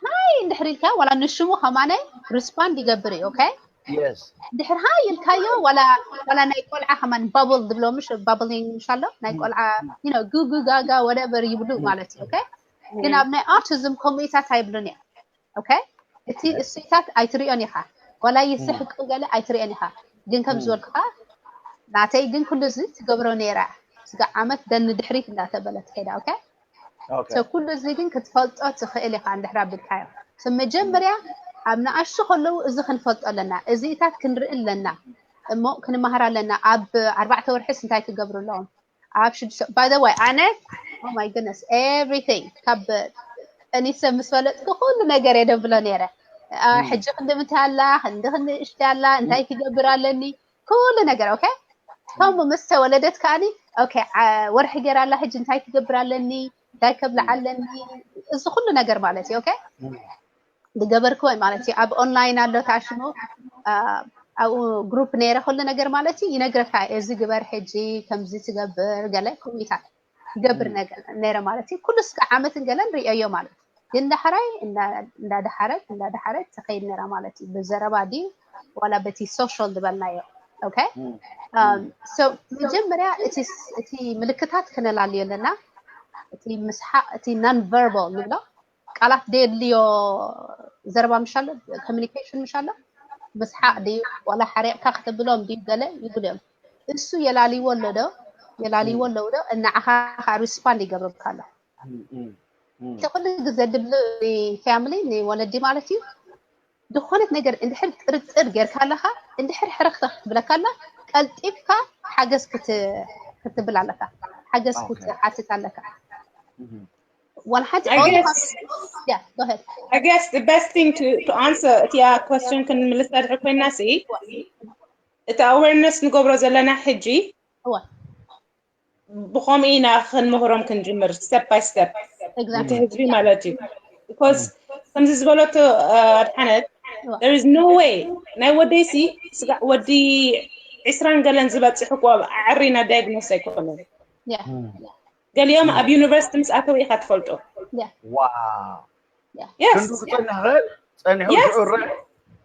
ሃይ እንድሕር ኢልካ ዋላ ንሽሙ ከማነ respond ይገብር እዩ okay yes ድሕር ሃይ ኢልካዮ ዋላ ዋላ ናይ ቆልዓ ከማን bubble ድብሎ ምሽ bubbling ምሽ ኣሎ ናይ ቆልዓ you know ጉጉ ጋጋ whatever ይብሉ ማለት እዩ okay ግን ኣብ ናይ autism ከምኡታት ኣይብሉን እዮም okay እቲ እሱታት ኣይትሪኦን ኢኻ ዋላ ይስሕቅ ገለ ኣይትሪኦን ኢኻ ግን ከም ዝበልኩኻ ናተይ ግን ኩሉ እዚ ትገብሮ ነይራ ስጋ ዓመት ደን ድሕሪት እንዳተበለት ከይዳ okay okay ኩሉ እዚ ግን ክትፈልጦ ትኽእል ኢኻ እንድሕር ኣቢልካዮ መጀመርያ ኣብ ንኣሽቱ ከለዉ እዚ ክንፈልጦ ኣለና እዚታት ክንርኢ ኣለና እሞ ክንመሃር ኣለና ኣብ ኣርባዕተ ወርሒስ እንታይ ክገብሩ ኣለዎም ኣብ ሽዱሽተ by the way ኣነ oh my goodness everything ካብ ጠኒሰ ምስ ፈለጥኩ ኩሉ ነገር የደብሎ ነይረ ሕጂ ክንዲ ምንታይ ኣላ ክንዲ ክንዲ እሽቲ ኣላ እንታይ ክገብር ኣለኒ ኩሉ ነገር okay ከምኡ ምስ ተወለደት ከዓኒ okay ወርሒ ገይራ ኣላ ሕጂ እንታይ ክገብር ኣለኒ እንታይ ከብልዓ ኣለኒ እዚ ኩሉ ነገር ማለት እዩ okay ዝገበርክዎ ማለት እዩ ኣብ online ኣሎ ታሽሙ ኣብኡ group ነይረ ኩሉ ነገር ማለት እዩ ይነግረካ እዚ ግበር ሕጂ ከምዚ ትገብር ገለ ኮሚታት ይገብር ነይረ ማለት እዩ ኩሉ እስከ ዓመትን ገለን ርእየዮ ማለት እዩ ግን ዳሕራይ እንዳዳሓረት እንዳዳሓረት ትኸይድ ነራ ማለት እዩ ብዘረባ ድዩ ዋላ በቲ social ዝበልናዮ okay መጀመርያ እቲ ምልክታት ክነላልዮ ኣለና እቲ ምስሓቅ እቲ non verbal ንብሎ ቃላት ደየድልዮ ዘረባ ምሽ ኣሎ communication ምሽ ኣሎ ምስሓቅ ድዩ ዋላ ሓሪቕካ ክተብሎም ድዩ ገለ ይብሉ እዮም እሱ የላልይዎ ኣሎ ዶ የላልይዎ ኣለዉ ዶ ንዓኻ ከዓ respond ይገብረካ ኣሎ እቲ ኩሉ ግዜ ድብሉ family ንወለዲ ማለት እዩ ዝኾነት ነገር እንድሕር ጥርጥር ጌርካ ኣለኻ እንድሕር ሕርኽርኽ ክትብለካ ኣላ ቀልጢፍካ ሓገዝ ክትብል ኣለካ ሓገዝ ክትሓትት ኣለካ ዋላ ሓንቲ I guess the best thing to, to answer እቲኣ question ክንምልሳ ድሕር ኮይና ሲ እቲ awareness ንገብሮ ዘለና ሕጂ ብኸምኡ ኢና ክንምህሮም ክንጅምር step by step እቲ ህዝቢ ማለት እዩ because ከምዚ ዝበለቶ ኣድሓነት there is no way ናይ ወደይ ሲ ስጋዕ ወዲ ዕስራን ገለን ዝበፅሕ እኮ ኣዕሪና diagnose ኣይኮነን። Yeah. ገሊኦም ኣብ ዩኒቨርሲቲ ምስ ኣተው ኢኻ ትፈልጦ። Yeah. ዋው Yeah. Yes. ክንዱ ክፀንሕ ክእል ጸኒሑ Yes. ሽዑ ረአ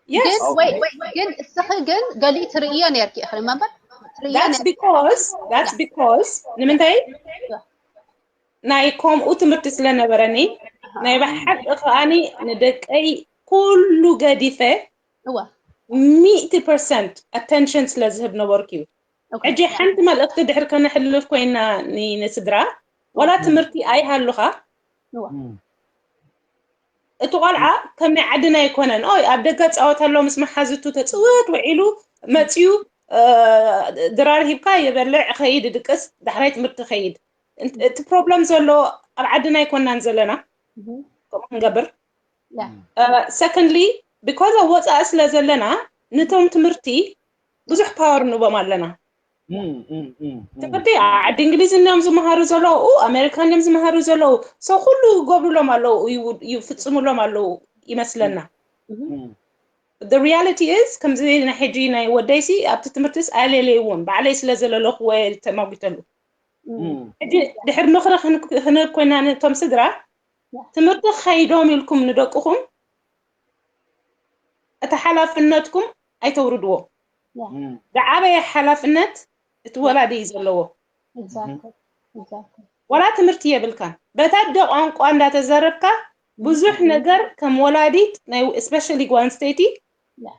Yes. ግን ወይ ግን እስኺ ግን ገሊኡ ትርእዮ ነርኪ ኢኺ remember? ትርእዮ That's ነርኪ። Because that's because ንምንታይ ናይ ከምኡ ትምህርቲ ስለነበረኒ ናይ ብሓቂ ከኣኒ ንደቀይ ኩሉ ገዲፈ እዋ ሚእቲ ፐርሰንት attention ስለ ዝህብ ነበርኩ እዩ። okay. ሕጂ ሓንቲ መልእኽቲ ድሕር ከነሕልፍ ኮይና ኒ- ንስድራ ዋላ ትምህርቲ ኣይሃሉኻ እዋ እቲ ቆልዓ ከም ናይ ዓድና ኣይኮነን። ኦይ ኣብ ደገ ፃወት ኣሎ ምስ መሓዝቱ ተፅወት ውዒሉ መፅዩ እ፣ ድራር ሂብካ ይበልዕ ኸይድ ድቅስ ዳሕራይ ትምህርቲ ኸይድ። እን- እቲ ፕሮብለም ዘሎ ኣብ ዓድና ኣይኮናን ዘለና Mhm. ከምኡ ክንገብር Yeah. ሰኮንድሊ ቢኮዝ ኣብ ወፃኢ ስለ ዘለና ነቶም ትምህርቲ ብዙሕ ፓወር ንቦም ኣለና። ትምህርቲ ዓዲ እንግሊዝ እዮም ዝመሃሩ ዘለዉ፣ ኣሜሪካን እዮም ዝመሃሩ ዘለዉ። ሰው ኩሉ ይገብሩሎም ኣለዉ፣ ይው- ይፍፅሙሎም ኣለዉ ይመስለና። The reality is ከምዚ ናይ ሕጂ ናይ ወደይሲ ኣብቲ ትምህርትስ ኣለለይዎን ባዕለይ ስለ ዘለለኹ ወይ ተማጒተሉ። ሕጂ ድሕር ምኽሪ ክን- ክንህብ ኮይና ነቶም ስድራ ትምህርቲ ከይዶም ኢልኩም ንደቅኹም እቲ ሓላፍነትኩም ኣይተውርድዎ። ዝዓበየ ሓላፍነት እቲ ወላዲ እዩ ዘለዎ። Exactly. Exactly. ዋላ ትምህርቲ የብልካን በታ ኣደ ቋንቋ እንዳተዘረብካ ብዙሕ ነገር ከም ወላዲት ናይ especially ጓል ኣንስተይቲ Yeah.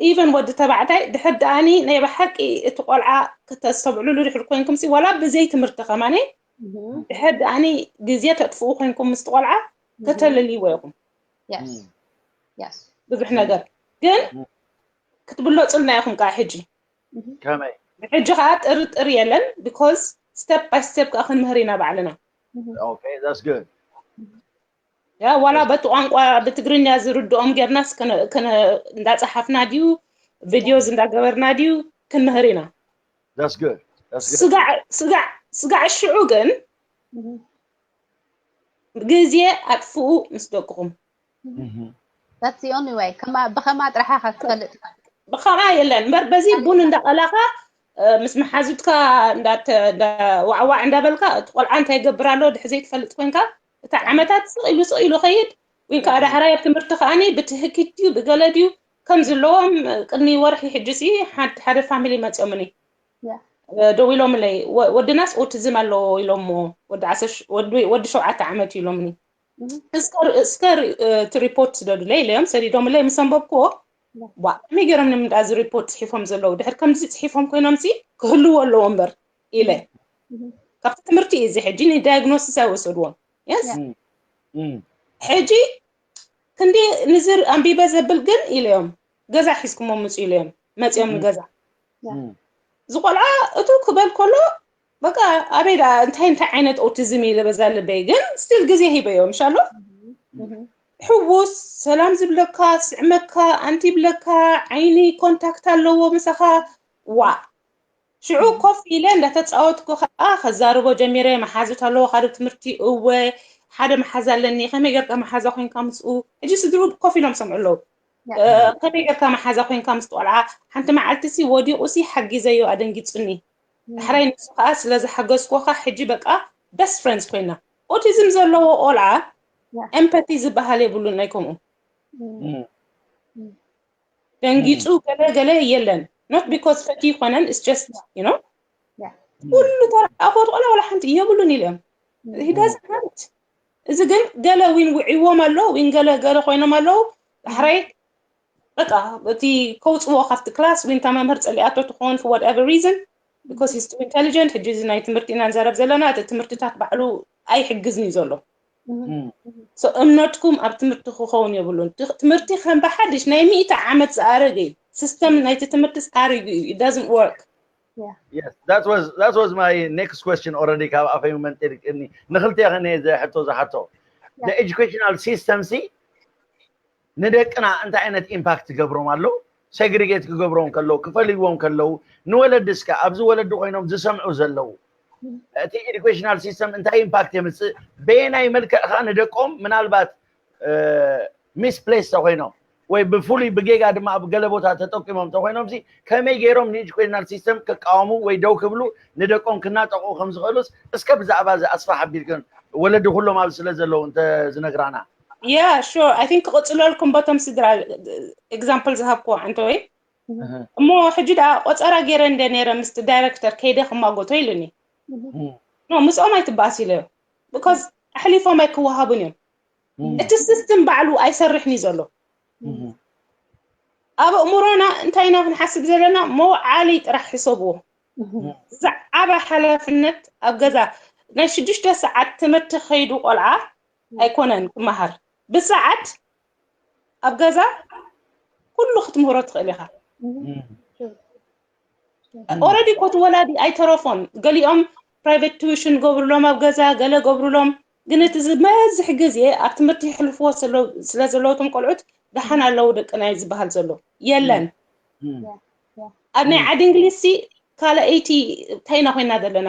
ኢቨን ወዲ ተባዕታይ ድሕር ደኣኒ ናይ ብሓቂ እቲ ቆልዓ ክተስተብዕሉሉ ድሕር ኮይንኩም ሲ ዋላ ብዘይ ትምህርቲ ከማነ Mhm. ድሕር ደኣኒ ግዜ ተጥፍኡ ኮይንኩም ምስቲ ቆልዓ ከተለልይዎ ኢኹም Yes. Yes. ብዙሕ ነገር ግን ክትብለፁልና ኢኹም ከዓ ሕጂ ከመይ ሕጂ ከዓ ጥርጥር የለን because step by step ከዓ ክንምህር ኢና ባዕልና okay that's good ያ ዋላ በቲ ቋንቋ ብትግርኛ ዝርድኦም ጌርናስ ክነ- ክነ- እንዳፀሓፍና ድዩ ቪዲዮስ እንዳገበርና ድዩ ክንምህር ኢና that's good that's good ስጋዕ ስጋዕ ስጋዕ ሽዑ ግን Mhm. ግዜ ኣጥፍኡ ምስ ደቅኹም Mhm. That's the only way. ከማ ብኸማ ጥራሓ ክትፈልጥ ብኸምኣ የለን እምበር በዚ ቡን እንዳቐላኻ እ፣ ምስ መሓዙትካ እንዳተ- እንዳ- ዋዕዋዕ እንዳበልካ እቲ ቆልዓ እንታይ ይገብር ኣሎ ድሕ ዘይትፈልጥ ኮይንካ እቲ ዓመታት ስቕ ኢሉ ስቕ ኢሉ ኸይድ ወይ ከዓ ዳሕራይ ኣብ ትምህርቲ ከዓኒ ብትህኪት ድዩ ብገለ ድዩ ከም ዘለዎም ቅድሚ ወርሒ ሕጂ ሲ ሓደ ሓደ ፋሚሊ መፅኦምኒ Yeah. እ፣ ደው ኢሎምለይ ወ- ወድናስ ኦቲዝም ኣለዎ ኢሎሞ ወዲ ዓሰርተ ሸ- ወዲ ወዲ ሸውዓተ ዓመት ኢሎምኒ እስከ እስከ ሪ- እ፣ እቲ ሪፖርት ስደዱለይ ኢለዮም ሰዲዶምለይ ምስ ኣንበብክዎ ዋ ከመይ ገይሮም ንምንዳ እዚ ሪፖርት ፅሒፎም ዘለዉ ድሕር ከምዚ ፅሒፎም ኮይኖም ሲ ክህልዎ ኣለዎ እምበር ኢለ ካብቲ ትምህርቲ እዩ እዚ ሕጂ ንዳያግኖሲስ ኣይወሰድዎም የስ Mm. ሕጂ ክንዲ ንዝር ኣንቢበ ዘብል ግን ኢለዮም ገዛ ሒዝኩሞ ምፁ ኢለዮም መፅኦም ንገዛ Mm. ዝቆልዓ እቱ ክበል ከሎ በቃ ኣበይ ደኣ እንታይ እንታይ ዓይነት ኦቲዝም ኢለ በዛ ልበይ ግን ስቲል ግዜ ሂበዮ ምሻሎ ሕውስ ሰላም ዝብለካ ስዕመካ ኣንቲ ይብለካ ዓይኒ ኮንታክት ኣለዎ ምሳኻ ዋ ሽዑ ኮፍ ኢለ እንዳተፃወትኩ ከዓ ከዛርቦ ጀሚረ መሓዙት ኣለዎ ካብ ትምህርቲ እወ ሓደ መሓዛ ኣለኒ ከመይ ገርካ መሓዛ ኮይንካ ምስኡ ሕጂ ስድሩ ኮፍ ኢሎም ሰምዑ ኣለዉ ከመይ ገርካ መሓዛ ኮይንካ ምስ ቆልዓ ሓንቲ መዓልቲ ሲ ወዲቑ ሲ ሓጊዘዮ ኣደንጊፁኒ ዳሕራይ ንሱ ከዓ ስለ ዝሓገዝኩካ ሕጂ በቃ best friends ኮይና ኦቲዝም ዘለዎ ቆልዓ empathy ዝበሃል የብሉን ናይ ከምኡ ደንጊፁ ገለ ገለ የለን not because ፈትዩ ይኮነን it's just you know ኩሉ ተረኣፎ ቆልዓ ዋላ ሓንቲ የብሉን ኢሎም he doesn't have it እዚ ግን ገለ ዊን ውዒዎም ኣሎ ዊን ገለ ገለ ኮይኖም ኣለዉ ዳሕራይ በቃ እቲ ከውፅዎ ካብቲ ክላስ ዊንታ መምህር ፀሊኣቶ ትኾን for whatever reason because he's too intelligent ሕጂ እዚ ናይ ትምህርቲ ኢና ንዘረብ ዘለና እቲ ትምህርትታት ባዕሉ ኣይሕግዝን እዩ ዘሎ እምነትኩም ኣብ ትምህርቲ ክኸውን የብሉን ትምህርቲ ከም ብሓድሽ ናይ ሚእቲ ዓመት ዝኣረገ እዩ system ናይቲ ትምህርቲ ኣሪጉ እዩ doesn't work Yes, that was that was my next question already ካብ ኣፈይ መንጢልቅኒ ንክልተ ከነ ዘሕቶ ዝሓቶ the educational system ሲ ንደቅና እንታይ ዓይነት ኢምፓክት ትገብሮም ኣለዉ segregate ክገብሮም ከለዉ ክፈልይዎም ከለዉ ንወለዲ እስከ ኣብዚ ወለዲ ኮይኖም ዝሰምዑ ዘለዉ እቲ educational system እንታይ ኢምፓክት የምፅእ በየናይ መልክዕ ከዓ ንደቆም ምናልባት misplaced ተኮይኖም ወይ ብፍሉይ ብጌጋ ድማ ኣብ ገለ ቦታ ተጠቂሞም እንተኮይኖም ሲ ከመይ ገይሮም ን educational system ክቃወሙ ወይ ደው ክብሉ ንደቆም ክናጠቁ ከም ዝኽእሉስ እስከ ብዛዕባ እዚ ኣስፋሕ ኣቢልክን ወለዲ ኩሎም ኣብ ስለ ዘለዉ እንተ ዝነግራና yeah sure I think ክቕፅለልኩም በቶም ስድራ example ዝሃብኩዎ ኣንተ ወይ እሞ ሕጂ ደኣ ቆፀራ ገይረ እንደ ነይረ ምስቲ ዳይረክተር ከይደ ክማጎቶ ኢሉኒ no ምስኦም ኣይትበኣስ ኢለዮ because ኣሕሊፎም ኣይክወሃቡን እዮም እቲ system ባዕሉ ኣይሰርሕን እዩ ዘሎ ኣብ ኣእምሮና እንታይ ኢና ክንሓስብ ዘለና መውዓሊ ጥራሕ ሕሰብዎ ዝዓበ ሓላፍነት ኣብ ገዛ ናይ ሽዱሽተ ሰዓት ትምህርቲ ከይዱ ቆልዓ ኣይኮነን ክመሃር ብሰዓት ኣብ ገዛ ኩሉ ክትምህሮ ትኽእል ኢኻ already ኮቲ ወላዲ ኣይተረፎን ገሊኦም private tuition ገብሩሎም ኣብ ገዛ ገለ ገብሩሎም ግን እቲ ዝበዝሕ ግዜ ኣብ ትምህርቲ ይሕልፍዎ ስለ ዘለውቶም ቆልዑት ደሓን ኣለዉ ደቅና እዩ ዝበሃል ዘሎ የለን ኣብ ናይ ዓዲ እንግሊዝሲ ካልኣይቲ እንታይ ኢና ኮይና ዘለና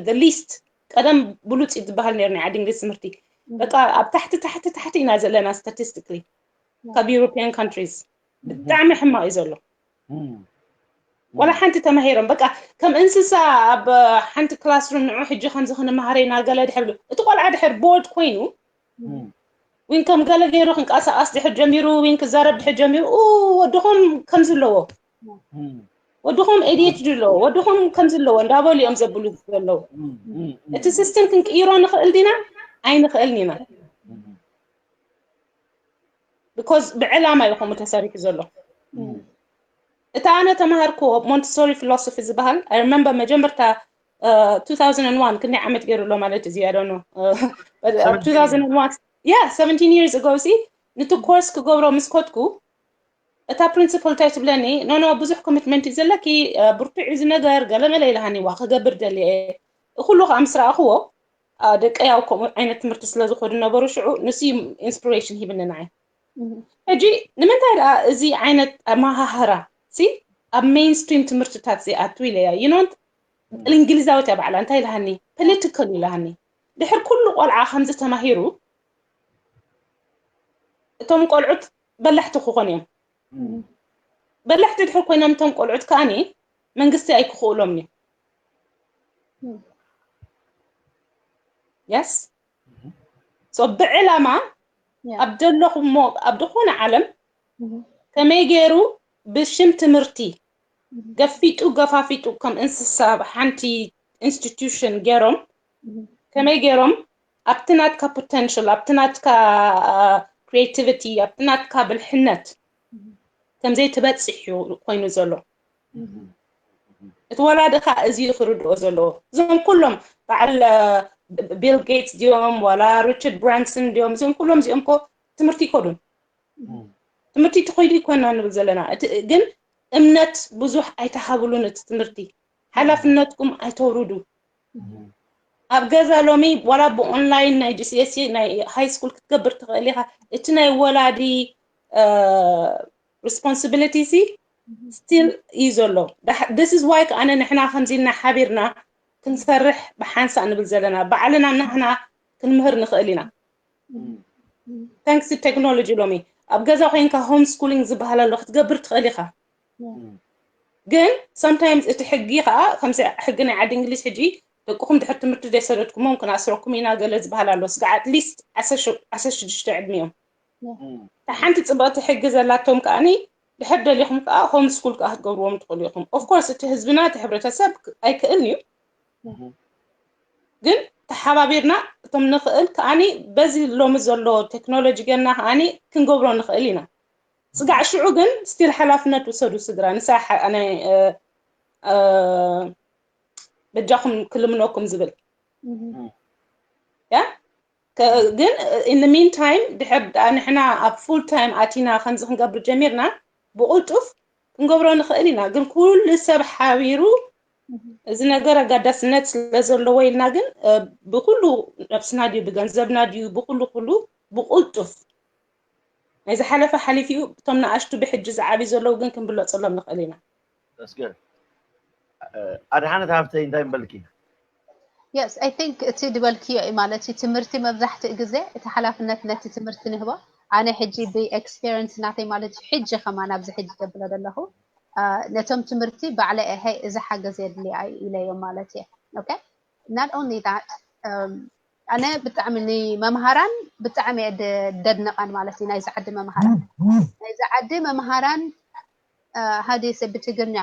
the least ቀደም ብሉፅ እዩ ዝበሃል ነይሩ ናይ ዓዲ እንግሊዝ ትምህርቲ በቃ ኣብ ታሕቲ ታሕቲ ታሕቲ ኢና ዘለና statistically ካብ European countries ብጣዕሚ ሕማቕ እዩ ዘሎ ወላ ሓንቲ ተማሂሮም በቃ ከም እንስሳ ኣብ ሓንቲ classroom ንዑ ሕጂ ከምዚ ክንመሃረ ኢና ገለ ድሕር እቲ ቆልዓ ድሕር bored ኮይኑ ዊን ከም ገለ ገይሩ ክንቀሳቀስ ድሕር ጀሚሩ ዊን ክዛረብ ድሕር ጀሚሩ ወድኹም ከምዚ ኣለዎ ወድኹም ADHD ኣለዎ ወድኹም ከምዚ ኣለዎ እንዳበሉ እዮም ዘብሉ ዘለዉ እቲ system ክንቅይሮ ንኽእል ዲና ኣይንኽእልን ኢና because ብዕላማ እዩ ከምኡ ተሰሪሑ ዘሎ እቲ ኣነ ተማሃርክዎ Montessori philosophy ዝበሃል I remember መጀመርታ two thousand one ክንደይ ዓመት ገይሩ ኣሎ ማለት እዚ I don't know two thousand one yeah seventeen years ago ሲ ንቲ course ክገብሮ ምስ ከድኩ እታ principal እንታይ ትብለኒ no no ብዙሕ commitment እዩ ዘለኪ ብርቱዕ እዩ ዝነገር ገለመለ ኢልሃኒ ዋ ክገብር ደልየ እየ ኩሉ ከዓ ምስ ረኣኽዎ ደቀይ ኣብ ከምኡ ዓይነት ትምህርቲ ስለ ዝኸዱ ነበሩ ሽዑ ንሱ inspiration ሂብኒ ንዓይ ሕጂ ንምንታይ ደኣ እዚ ዓይነት ኣመሃህራ ሲ ኣብ mainstream ትምህርትታት ዘይኣቱ ኢለያ you know እንግሊዛዊት እያ ባዕላ እንታይ ኢልሃኒ political ኢልሃኒ ድሕር ኩሉ ቆልዓ ከምዚ ተማሂሩ እቶም ቆልዑት በላሕቲ ክኾኑ እዮም በላሕቲ ድሕር ኮይኖም እቶም ቆልዑት ከኣኒ መንግስቲ ኣይክኽእሎም እዩ yes so ብዕላማ ኣብ ዘለኹሞ ኣብ ዝኾነ ዓለም ከመይ ገይሩ ብሽም ትምህርቲ ገፊጡ ገፋፊጡ ከም እንስሳ ሓንቲ institution ገይሮም ከመይ ገይሮም ኣብቲ ናትካ potential ኣብቲ ናትካ creativity ኣብቲ ናትካ ብልሕነት ከምዘይ ትበፅሕ እዩ ኮይኑ ዘሎ እቲ ወላዲ ከዓ እዚ ክርድኦ ዘለዎ እዞም ኩሎም በዓል Bill Gates ድዮም ዋላ Richard Branson ድዮም እዚኦም ኩሎም እዚኦም ኮ ትምህርቲ ይከዱን ትምህርቲ ትኸይዱ ይኮና ንብል ዘለና ግን እምነት ብዙሕ ኣይተሃብሉን እቲ ትምህርቲ ሓላፍነትኩም ኣይተውርዱ ኣብ ገዛ ሎሚ ዋላ ብ online ናይ GCSE ናይ high school ክትገብር ትኽእል ኢኻ እቲ ናይ ወላዲ responsibility ሲ still እዩ ዘሎ this is why ከኣነ ንሕና ከምዚ ኢልና ሓቢርና ክንሰርሕ ብሓንሳእ ንብል ዘለና ባዕልና ናህና ክንምህር ንኽእል ኢና thanks to technology ሎሚ ኣብ ገዛ ኮይንካ home schooling ዝበሃል ኣሎ ክትገብር ትኽእል ኢኻ ግን sometimes እቲ ሕጊ ከዓ ከምዚ ሕጊ ናይ ዓዲ እንግሊዝ ሕጂ ደቅኹም ድሕር ትምህርቲ ዘይሰደድኩሞም ክናስረኩም ኢና ገለ ዝበሃል ኣሎ ስጋ at least ዓሰርተ ሽዱሽተ ዕድሚኦም እታ ሓንቲ ፅብቕቲ ሕጊ ዘላቶም ከዓኒ ድሕር ደሊኹም ከዓ home school ከዓ ክትገብርዎም ትኽእሉ ኢኹም of course እቲ ህዝብና እቲ ሕብረተሰብ ኣይክእልን እዩ ግን ተሓባቢርና እቶም ንኽእል ከዓኒ በዚ ሎሚ ዘሎ ቴክኖሎጂ ገና ከዓኒ ክንገብሮ ንኽእል ኢና ስጋዕ ሽዑ ግን still ሓላፍነት ውሰዱ ስድራ ንሳ ናይ በጃኹም ክልምነኩም ዝብል ያ ግን in the meantime ድሕር ንሕና ኣብ full time ኣቲና ከምዚ ክንገብር ጀሚርና ብቁልጡፍ ክንገብሮ ንኽእል ኢና ግን ኩሉ ሰብ ሓቢሩ እዚ ነገር ኣጋዳስነት ስለ ዘለዎ ኢልና ግን ብኩሉ ነብስና ድዩ ብገንዘብና ድዩ ብኩሉ ኩሉ ብቁልጡፍ ናይ ዝሓለፈ ሓሊፍ እዩ እቶም ንኣሽቱ ብሕጂ ዝዓብዩ ዘለዉ ግን ክንብለፀሎም ንኽእል ኢና ኣድሓነት ሃፍተይ እንታይ ምበልኪ yes I think እቲ ዝበልክዮ እዩ ማለት እዩ ትምህርቲ መብዛሕትኡ ግዜ እቲ ሓላፍነት ነቲ ትምህርቲ ንህቦ ኣነ ሕጂ ብኤክስፔሪንስ ናተይ ማለት እዩ ሕጂ ከማን ኣብዚ ሕጂ ዘብሎ ዘለኹ ነቶም ትምህርቲ ባዕለ እሀ እዚ ሓገዝ የድልያ ኢለዮም ማለት እየ። Okay, not only that ኣነ ብጣዕሚ ንመምሃራን ብጣዕሚ እየ ደድንቐን ማለት እዩ። ናይዚ ዓዲ መምሃራን ናይዚ ዓዲ መምሃራን how do you say ብትግርኛ?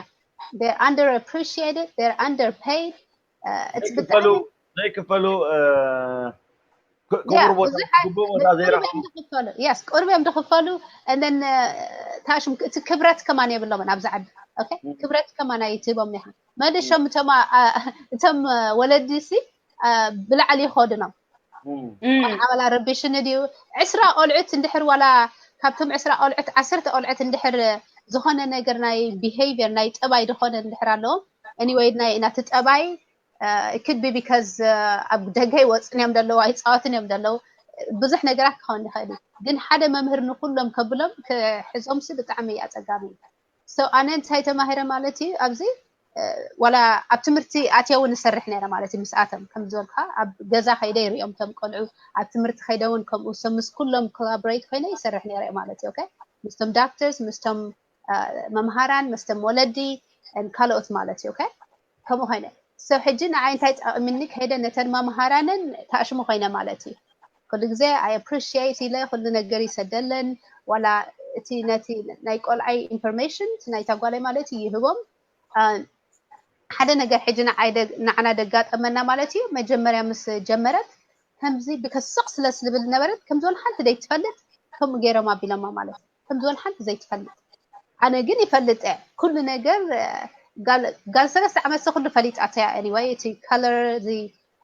They're underappreciated, they're underpaid. ዘይክፈሉ ዘይክፈሉ ቁርብ ቦታ ዘይረኽቡ yes ቁርብ እዮም ዝኽፈሉ። And then ታሽም እቲ ክብረት ከማን የብሎምን ኣብዚ ዓዲ። Okay, ክብረት ከማን ኣይትህቦም ኢኻ። መልሶም እቶም ወለዲ ሲ ብላዕሊ ይኸዱ ነው። ቆልዓ ዋላ ረቢሽኒ ድዩ ዕስራ ቆልዑት እንድሕር ዋላ ካብቶም ዕስራ ቆልዑት ዓሰርተ ቆልዑት እንድሕር ዝኾነ ነገር ናይ behavior ናይ ጠባይ ዝኾነ እንድሕር ኣለዎም anyway ናይ ናቲ ጠባይ could be because ኣብ ደገ ይወፅን እዮም ዘለዉ ኣይፃወትን እዮም ዘለዉ ብዙሕ ነገራት ክኸውን ይኽእል እዩ። ግን ሓደ መምህር ንኩሎም ከብሎም ክሕዞም ሲ ብጣዕሚ ኣፀጋሚ እዩ። So ኣነ እንታይ ተማሂረ ማለት እዩ ኣብዚ ዋላ ኣብ ትምህርቲ ኣትየ እውን እሰርሕ ነይረ ማለት እዩ። ምስኣቶም ከም ዝበልካ ኣብ ገዛ ከይደ ይሪኦም ቶም ቆልዑ ኣብ ትምህርቲ ከይደ እውን ከምኡ so ምስ ኩሎም collaborate ኮይነ ይሰርሕ ነይረ ማለት እዩ። Okay, ምስቶም doctors ምስቶም መምሃራን ምስቶም ወለዲ ካልኦት ማለት እዩ። Okay, ከምኡ ኮይነ so ሕጂ ንዓይ እንታይ ጠቕምኒ ከይደ ነተን መምሃራንን ታሽሙ ኮይነ ማለት እዩ። ኩሉ ግዜ I appreciate ኢለ ኩሉ ነገር ይሰደለን ዋላ እቲ ነቲ ናይ ቆልዓይ information እቲ ናይታ ጓለይ ማለት እዩ ይህቦም። ሓደ ነገር ሕጂ ንዓና ደጋጠመና ማለት እዩ። መጀመርያ ምስ ጀመረት ከምዚ ብከስቕ ስለ ስልብል ነበረት ከምዚ ወላ ሓንቲ ደይትፈልጥ ከምኡ ገይሮም ኣቢሎማ ማለት እዩ። ከምዚ ወላ ሓንቲ ዘይትፈልጥ ኣነ ግን ይፈልጥ እየ ኩሉ ነገር ጋል ሰለስተ ዓመት ኩሉ ፈሊጣተያ። Anyway እቲ color እዚ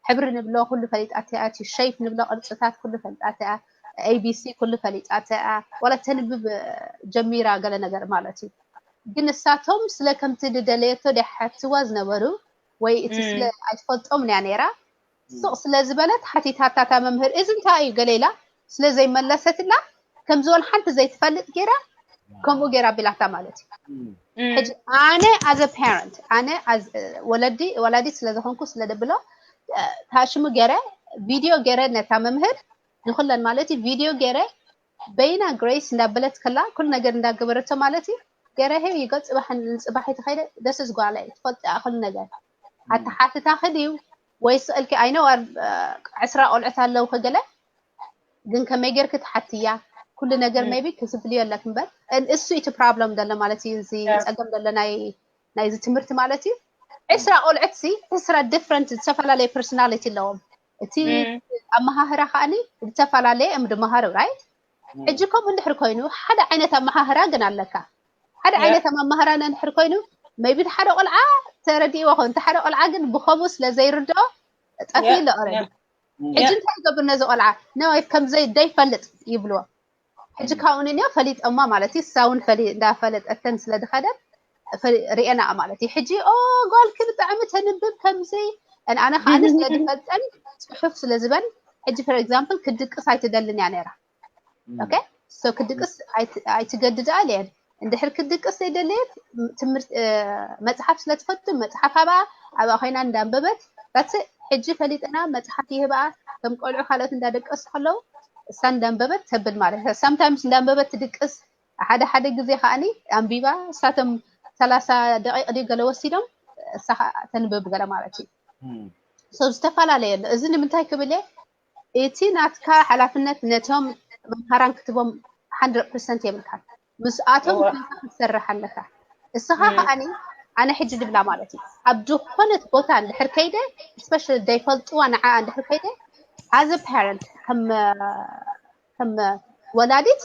ሕብሪ ንብሎ ኩሉ ፈሊጣተያ፣ እቲ shape ንብሎ ቅርፅታት ኩሉ ፈሊጣተያ፣ A B C ኩሉ ፈሊጣተያ። ዋላ ተንብብ ጀሚራ ገለ ነገር ማለት እዩ። ግን እሳቶም ስለ ከምቲ ዝደለየቶ ድያ ሓትዋ ዝነበሩ ወይ እቲ ስለ ኣይትፈልጦም እያ ነይራ ስቕ ስለ ዝበለት ሓቲታታ እታ መምህር እዚ እንታይ እዩ ገለ ኢላ ስለ ዘይመለሰትላ ከምዚ ወላ ሓንቲ ዘይትፈልጥ ገይራ ከምኡ ገይራ ኣቢላታ ማለት እዩ። ሕጂ ኣነ as a parent ኣነ ወለዲ ወላዲት ስለ ዝኾንኩ ስለ ደብሎ ታሽሙ ገይረ ቪድዮ ገይረ ነታ መምህር ንኩለን ማለት እዩ ቪድዮ ገይረ በይና grace እንዳበለት ከላ ኩሉ ነገር እንዳገበረቶ ማለት እዩ ገይረ ሄ ይገ ፅባሕ ንፅባሕ ተኸይደ ደስ ዝጓለ ትፈልጥ ኩሉ ነገር ኣተሓትታኺ ድዩ ወይ ስእልኪ I know ዕስራ ቆልዑት ኣለውኺ ገለ ግን ከመይ ጌርኪ ትሓትያ ኩሉ ነገር maybe ክትብልዮ ኣለክ እምበር እሱ እቲ problem ዘሎ ማለት እዩ እዚ ፀገም ዘሎ ናይ ናይዚ ትምህርቲ ማለት እዩ ዕስራ ቆልዑት ሲ ዕስራ different ዝተፈላለየ personality ኣለዎም እቲ ኣመሃህራ ከዓኒ ዝተፈላለየ እዮም ድመሃሩ right ሕጂ ከምኡ እንድሕር ኮይኑ ሓደ ዓይነት ኣመሃህራ ግን ኣለካ ሓደ ዓይነት ኣመሃህራ እንድሕር ኮይኑ maybe ሓደ ቆልዓ ተረዲእዎ ኸውን እቲ ሓደ ቆልዓ ግን ብኸምኡ ስለ ዘይርድኦ ጠፊኡ ኣሎ already ሕጂ እንታይ ይገብር ነዚ ቆልዓ ነዋይ ከም ዘይደይፈልጥ ይብልዎ ሕጂ ካብኡ ንንዮ ፈሊጠማ ማለት እዩ እሳ እውን ፈሊ እንዳፈለጠተን ስለ ድኸደት ርኤና ማለት እዩ ሕጂ ኦ ጓልኪ ብጣዕሚ ተንብብ ከምዚ ኣነ ከዓኒ ስለ ድፈልጠን ፅሑፍ ስለ ዝበን ሕጂ for example ክድቅስ ኣይትደልን እያ ነይራ okay so ክድቅስ ኣይትገድዳ እየን እንድሕር ክድቅስ ዘይደለየት ትምህርቲ መፅሓፍ ስለትፈቱ መፅሓፍ ኣብኣ ኣብኣ ኮይና እንዳንበበት that's it ሕጂ ፈሊጥና መፅሓፍ ይህብኣ ከም ቆልዑ ካልኦት እንዳደቀሱ ከለዉ እሳ እንዳንበበት ተብል ማለት እያ sometimes እንዳንበበት ትድቅስ ሓደ ሓደ ግዜ ከዓኒ ኣንቢባ እሳቶም ሰላሳ ደቂቕ ድዩ ገለ ወሲዶም እሳ ከዓ ተንብብ ገለ ማለት እዩ so ዝተፈላለየ ኣሎ እዚ ንምንታይ ክብል እየ እቲ ናትካ ሓላፍነት ነቶም መምሃራን ክትቦም hundred percent የብልካን ምስኣቶም ኮይንካ ክትሰርሕ ኣለካ እስኻ ከዓኒ ኣነ ሕጂ ድብላ ማለት እዩ ኣብ ዝኾነት ቦታ እንድሕር ከይደ especially ዘይፈልጥዋ ንዓ እንድሕር ከይደ as a parent ከም ወላዲት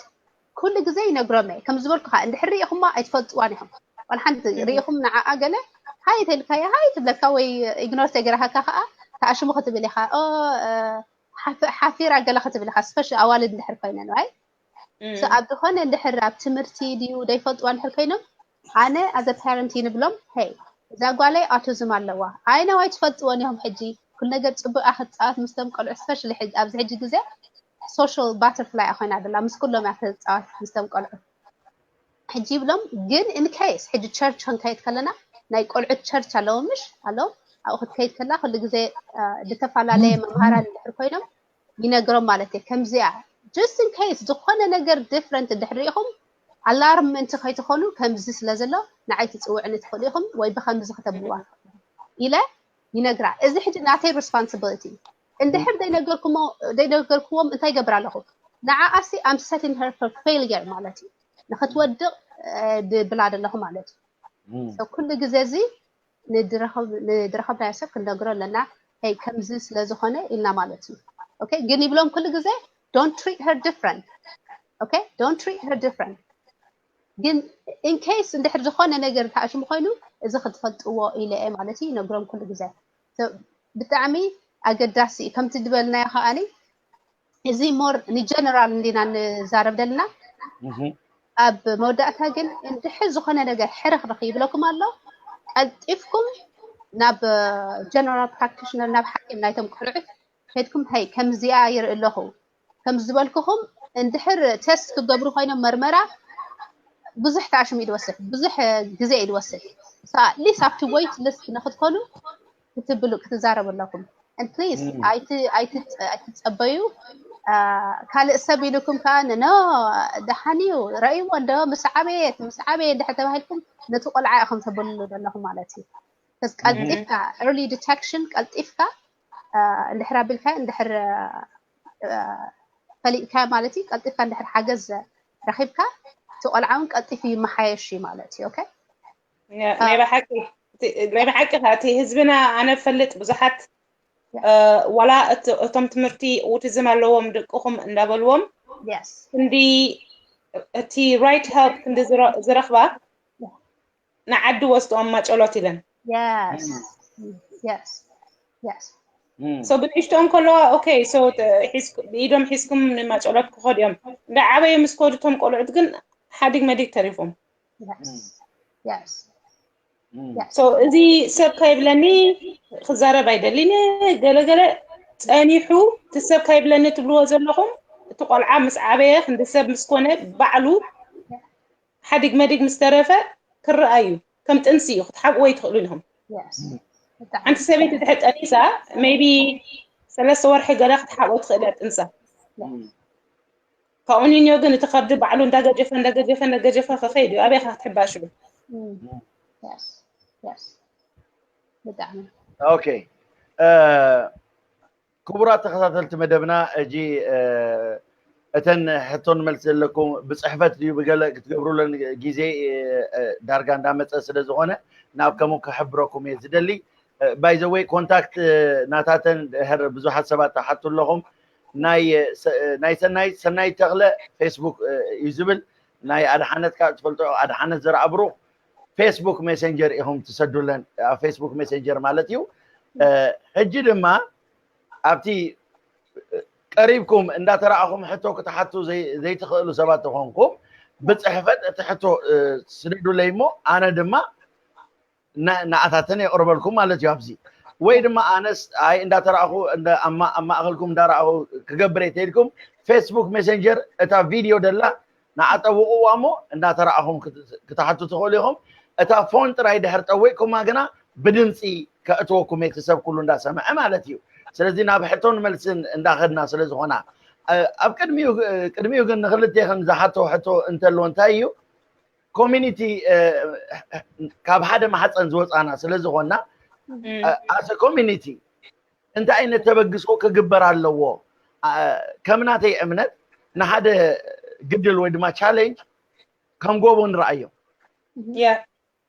ኩሉ ግዜ ይነግሮም እየ ከም ዝበልኩ ከዓ እንድሕር ርኢኹማ ኣይትፈልጥዋን ኢኹም ዋላ ሓንቲ ርኢኹም ንዓኣ ገለ ሃይ ተልካያ ሃይ ትብለካ ወይ ኢግኖር ተገራሃካ ከዓ ተኣሽሙ ክትብል ኢኻ ሓፊራ ገለ ክትብል ኢኻ ስፈሽ ኣዋልድ እንድሕር ኮይነን right so ኣብ ዝኾነ እንድሕር ኣብ ትምህርቲ ድዩ ዘይፈልጥዋ እንድሕር ኮይኖም ኣነ as a parent ይንብሎም hey እዛ ጓለይ autism ኣለዋ ኣይ ነው ኣይትፈልጥዎን ኢኹም ሕጂ ኩሉ ነገር ፅቡቅ ክትፃወት ምስቶም ቆልዑ especially ኣብዚ ሕጂ ግዜ social butterfly ኮይና ደላ ምስ ኩሎም እያ ክትፃወት ምስቶም ቆልዑ ሕጂ ይብሎም ግን in case ሕጂ ቸርች ክንከይድ ከለና ናይ ቆልዑት ቸርች ኣለዎ ምሽ ኣለዎም ኣብኡ ክትከይድ ከላ ኩሉ ግዜ ዝተፈላለየ መምሃራን እንድሕር ኮይኖም ይነግሮም ማለት እየ ከምዚኣ just in case ዝኾነ ነገር different እንድሕር ሪኢኹም ኣላርም ምእንቲ ከይትኾኑ ከምዚ ስለ ዘሎ ንዓይ ትፅውዕኒ ትኽእሉ ኢኹም ወይ ብከምዚ ክተብዋ ኢለ ይነግራ። እዚ ሕጂ ናተይ responsibility እዩ። እንድሕር ዘይነገርኩሞ ዘይነገርክዎም እንታይ ይገብር ኣለኹ? ንዓኣሲ I'm setting her for failure ማለት እዩ። ንክትወድቕ ድብላ ዘለኹ ማለት እዩ። ኩሉ ግዜ እዚ ንድረኸብናዮ ሰብ ክንነግሮ ኣለና። ይ ከምዚ ስለዝኾነ ኢልና ማለት እዩ። ግን ይብሎም ኩሉ ግዜ don't treat her different. Okay, don't treat her different. ግን in case እንድሕር ዝኾነ ነገር ተኣሽሙ ኮይኑ እዚ ክትፈልጥዎ ኢለ እየ ማለት እዩ። ይነግሮም ኩሉ ግዜ። ብጣዕሚ ኣገዳሲ እዩ። ከምቲ ዝበልናዮ ከዓኒ እዚ more ንጀነራል እንዲና ንዛረብ ዘለና። ኣብ መወዳእታ ግን እንድሕር ዝኾነ ነገር ሕርኽርኽ ይብለኩም ኣሎ፣ ቀልጢፍኩም ናብ general practitioner፣ ናብ ሓኪም ናይቶም ቆልዑት ከድኩም፣ ይ ከምዚኣ ይርኢ ኣለኹ ከም ዝበልኩኹም፣ እንድሕር ቴስት ክገብሩ ኮይኖም መርመራ ብዙሕ ተኣሽሙ እዩ ዝወስድ፣ ብዙሕ ግዜ እዩ ዝወስድ። At least ኣብቲ wait list ንክትኮኑ ክትብሉ ክትዛረቡ ኣለኩም። And please ኣይትፀበዩ ካልእ ሰብ ኢሉኩም ከዓ no ደሓን እዩ ረእይዎ እንዶ ምስ ዓበየት ምስ ዓበየ እንድሕር ተባሂልኩም ነቲ ቆልዓ ኢኹም ተበልሉ ዘለኹም ማለት እዩ። ቀልጢፍካ early detection ቀልጢፍካ እንድሕር ኣቢልካ እንድሕር ፈሊጥካ ማለት እዩ። ቀልጢፍካ እንድሕር ሓገዝ ረኺብካ እቲ ቆልዓ እውን ቀልጢፉ ይመሓየሽ እዩ ማለት እዩ። ናይ ብሓቂ ናይ ብሓቂ እቲ ህዝብና ኣነ ፈልጥ ብዙሓት ዋላ እቶም ትምህርቲ ኦቲዝም ኣለዎም ደቅኹም እንዳበልዎም ክንዲ እቲ right help ክንዲ ዝረኽባ ንዓዲ ወስድኦም ማጨሎት ኢለን so ብንእሽትኦም ከለዋ okay so ብኢዶም ሒዝኩም ንማጨሎት ክኸዱ እዮም። እንዳዓበዩ ምስ ከዱ እቶም ቆልዑት ግን ሓዲግ መዲግ ተሪፎም። So እዚ ሰብ ከይብለኒ ክዛረብ ኣይደልን ገለገለ ጸኒሑ እቲ ሰብ ከይብለኒ ትብልዎ ዘለኹም እቲ ቆልዓ ምስ ዓበየ ክንዲ ሰብ ምስ ኮነ ባዕሉ ሓዲግ መዲግ ምስ ተረፈ ክረኣዩ ከም ጥንሲ እዩ ክትሓብእዎ ኣይትኽእሉን ኢኹም። ሓንቲ ሰበይቲ ድሕር ጠኒሳ maybe ሰለስተ ወርሒ ገለ ክትሓብኦ ትኽእል እያ ጥንሳ። ካብኡ ኒንዮ ግን እቲ ከብዲ ባዕሉ እንዳገጀፈ እንዳገጀፈ እንዳገጀፈ ክኸይድ እዩ። ኣበይ ኢኻ ክትሕባእ ሽዑ? ብጣዕሚ okay ክቡራት ተኸታተልቲ መደብና እጂ እተን ሕቶን መልሲ ዘለኩም ብፅሕፈት ድዩ ብገለ ክትገብሩለን ግዜ ዳርጋ እንዳመፀ ስለ ዝኾነ ናብ ከምኡ ክሕብረኩም እየ ዝደሊ። By the way contact ናታተን ድሕር ብዙሓት ሰባት ትሓቱ ኣለኹም። ናይ ሰናይት ሰናይት ተኽለ ፌስቡክ እዩ ዝብል ናይ ኣድሓነት ካብ ትፈልጦ ኣድሓነት ዘርኣብሩኽ ፌስቡክ ሜሴንጀር ኢኹም ትሰዱለን ኣብ ፌስቡክ ሜሴንጀር ማለት እዩ። ሕጂ ድማ ኣብቲ ቀሪብኩም እንዳተረኣኹም ሕቶ ክትሓቱ ዘይትኽእሉ ሰባት ተኾንኩም ብፅሕፈት እቲ ሕቶ ስደዱለይ እሞ ኣነ ድማ ንኣታተን የቕርበልኩም ማለት እዩ። ኣብዚ ወይ ድማ ኣነስ ኣይ እንዳተረኣኹ ኣብ ማእኸልኩም እንዳረኣኹ ክገብር እየ ተይልኩም ፌስቡክ ሜሴንጀር እታ ቪድዮ ደላ ንዓጠውቕዋ እሞ እንዳተረኣኹም ክትሓቱ ትኽእሉ ኢኹም። እታ ፎን ጥራይ ድሕር ጠዊቕኩማ ግና ብድምፂ ከእትወኩም እቲ ሰብ ኩሉ እንዳሰምዐ ማለት እዩ። ስለዚ ናብ ሕቶን መልስን እንዳኸድና ስለ ዝኾና ኣብ ቅድሚኡ ግን ንክልቴኽን ዝሓቶ ሕቶ እንተሎ እንታይ እዩ ኮሚኒቲ ካብ ሓደ ማሕፀን ዝወፃና ስለ ዝኾና ኣሰ ኮሚኒቲ እንታይ ዓይነት ተበግሶ ክግበር ኣለዎ? ከም ናተይ እምነት ንሓደ ግድል ወይ ድማ ቻሌንጅ ከም ጎቦ ንረኣዮ።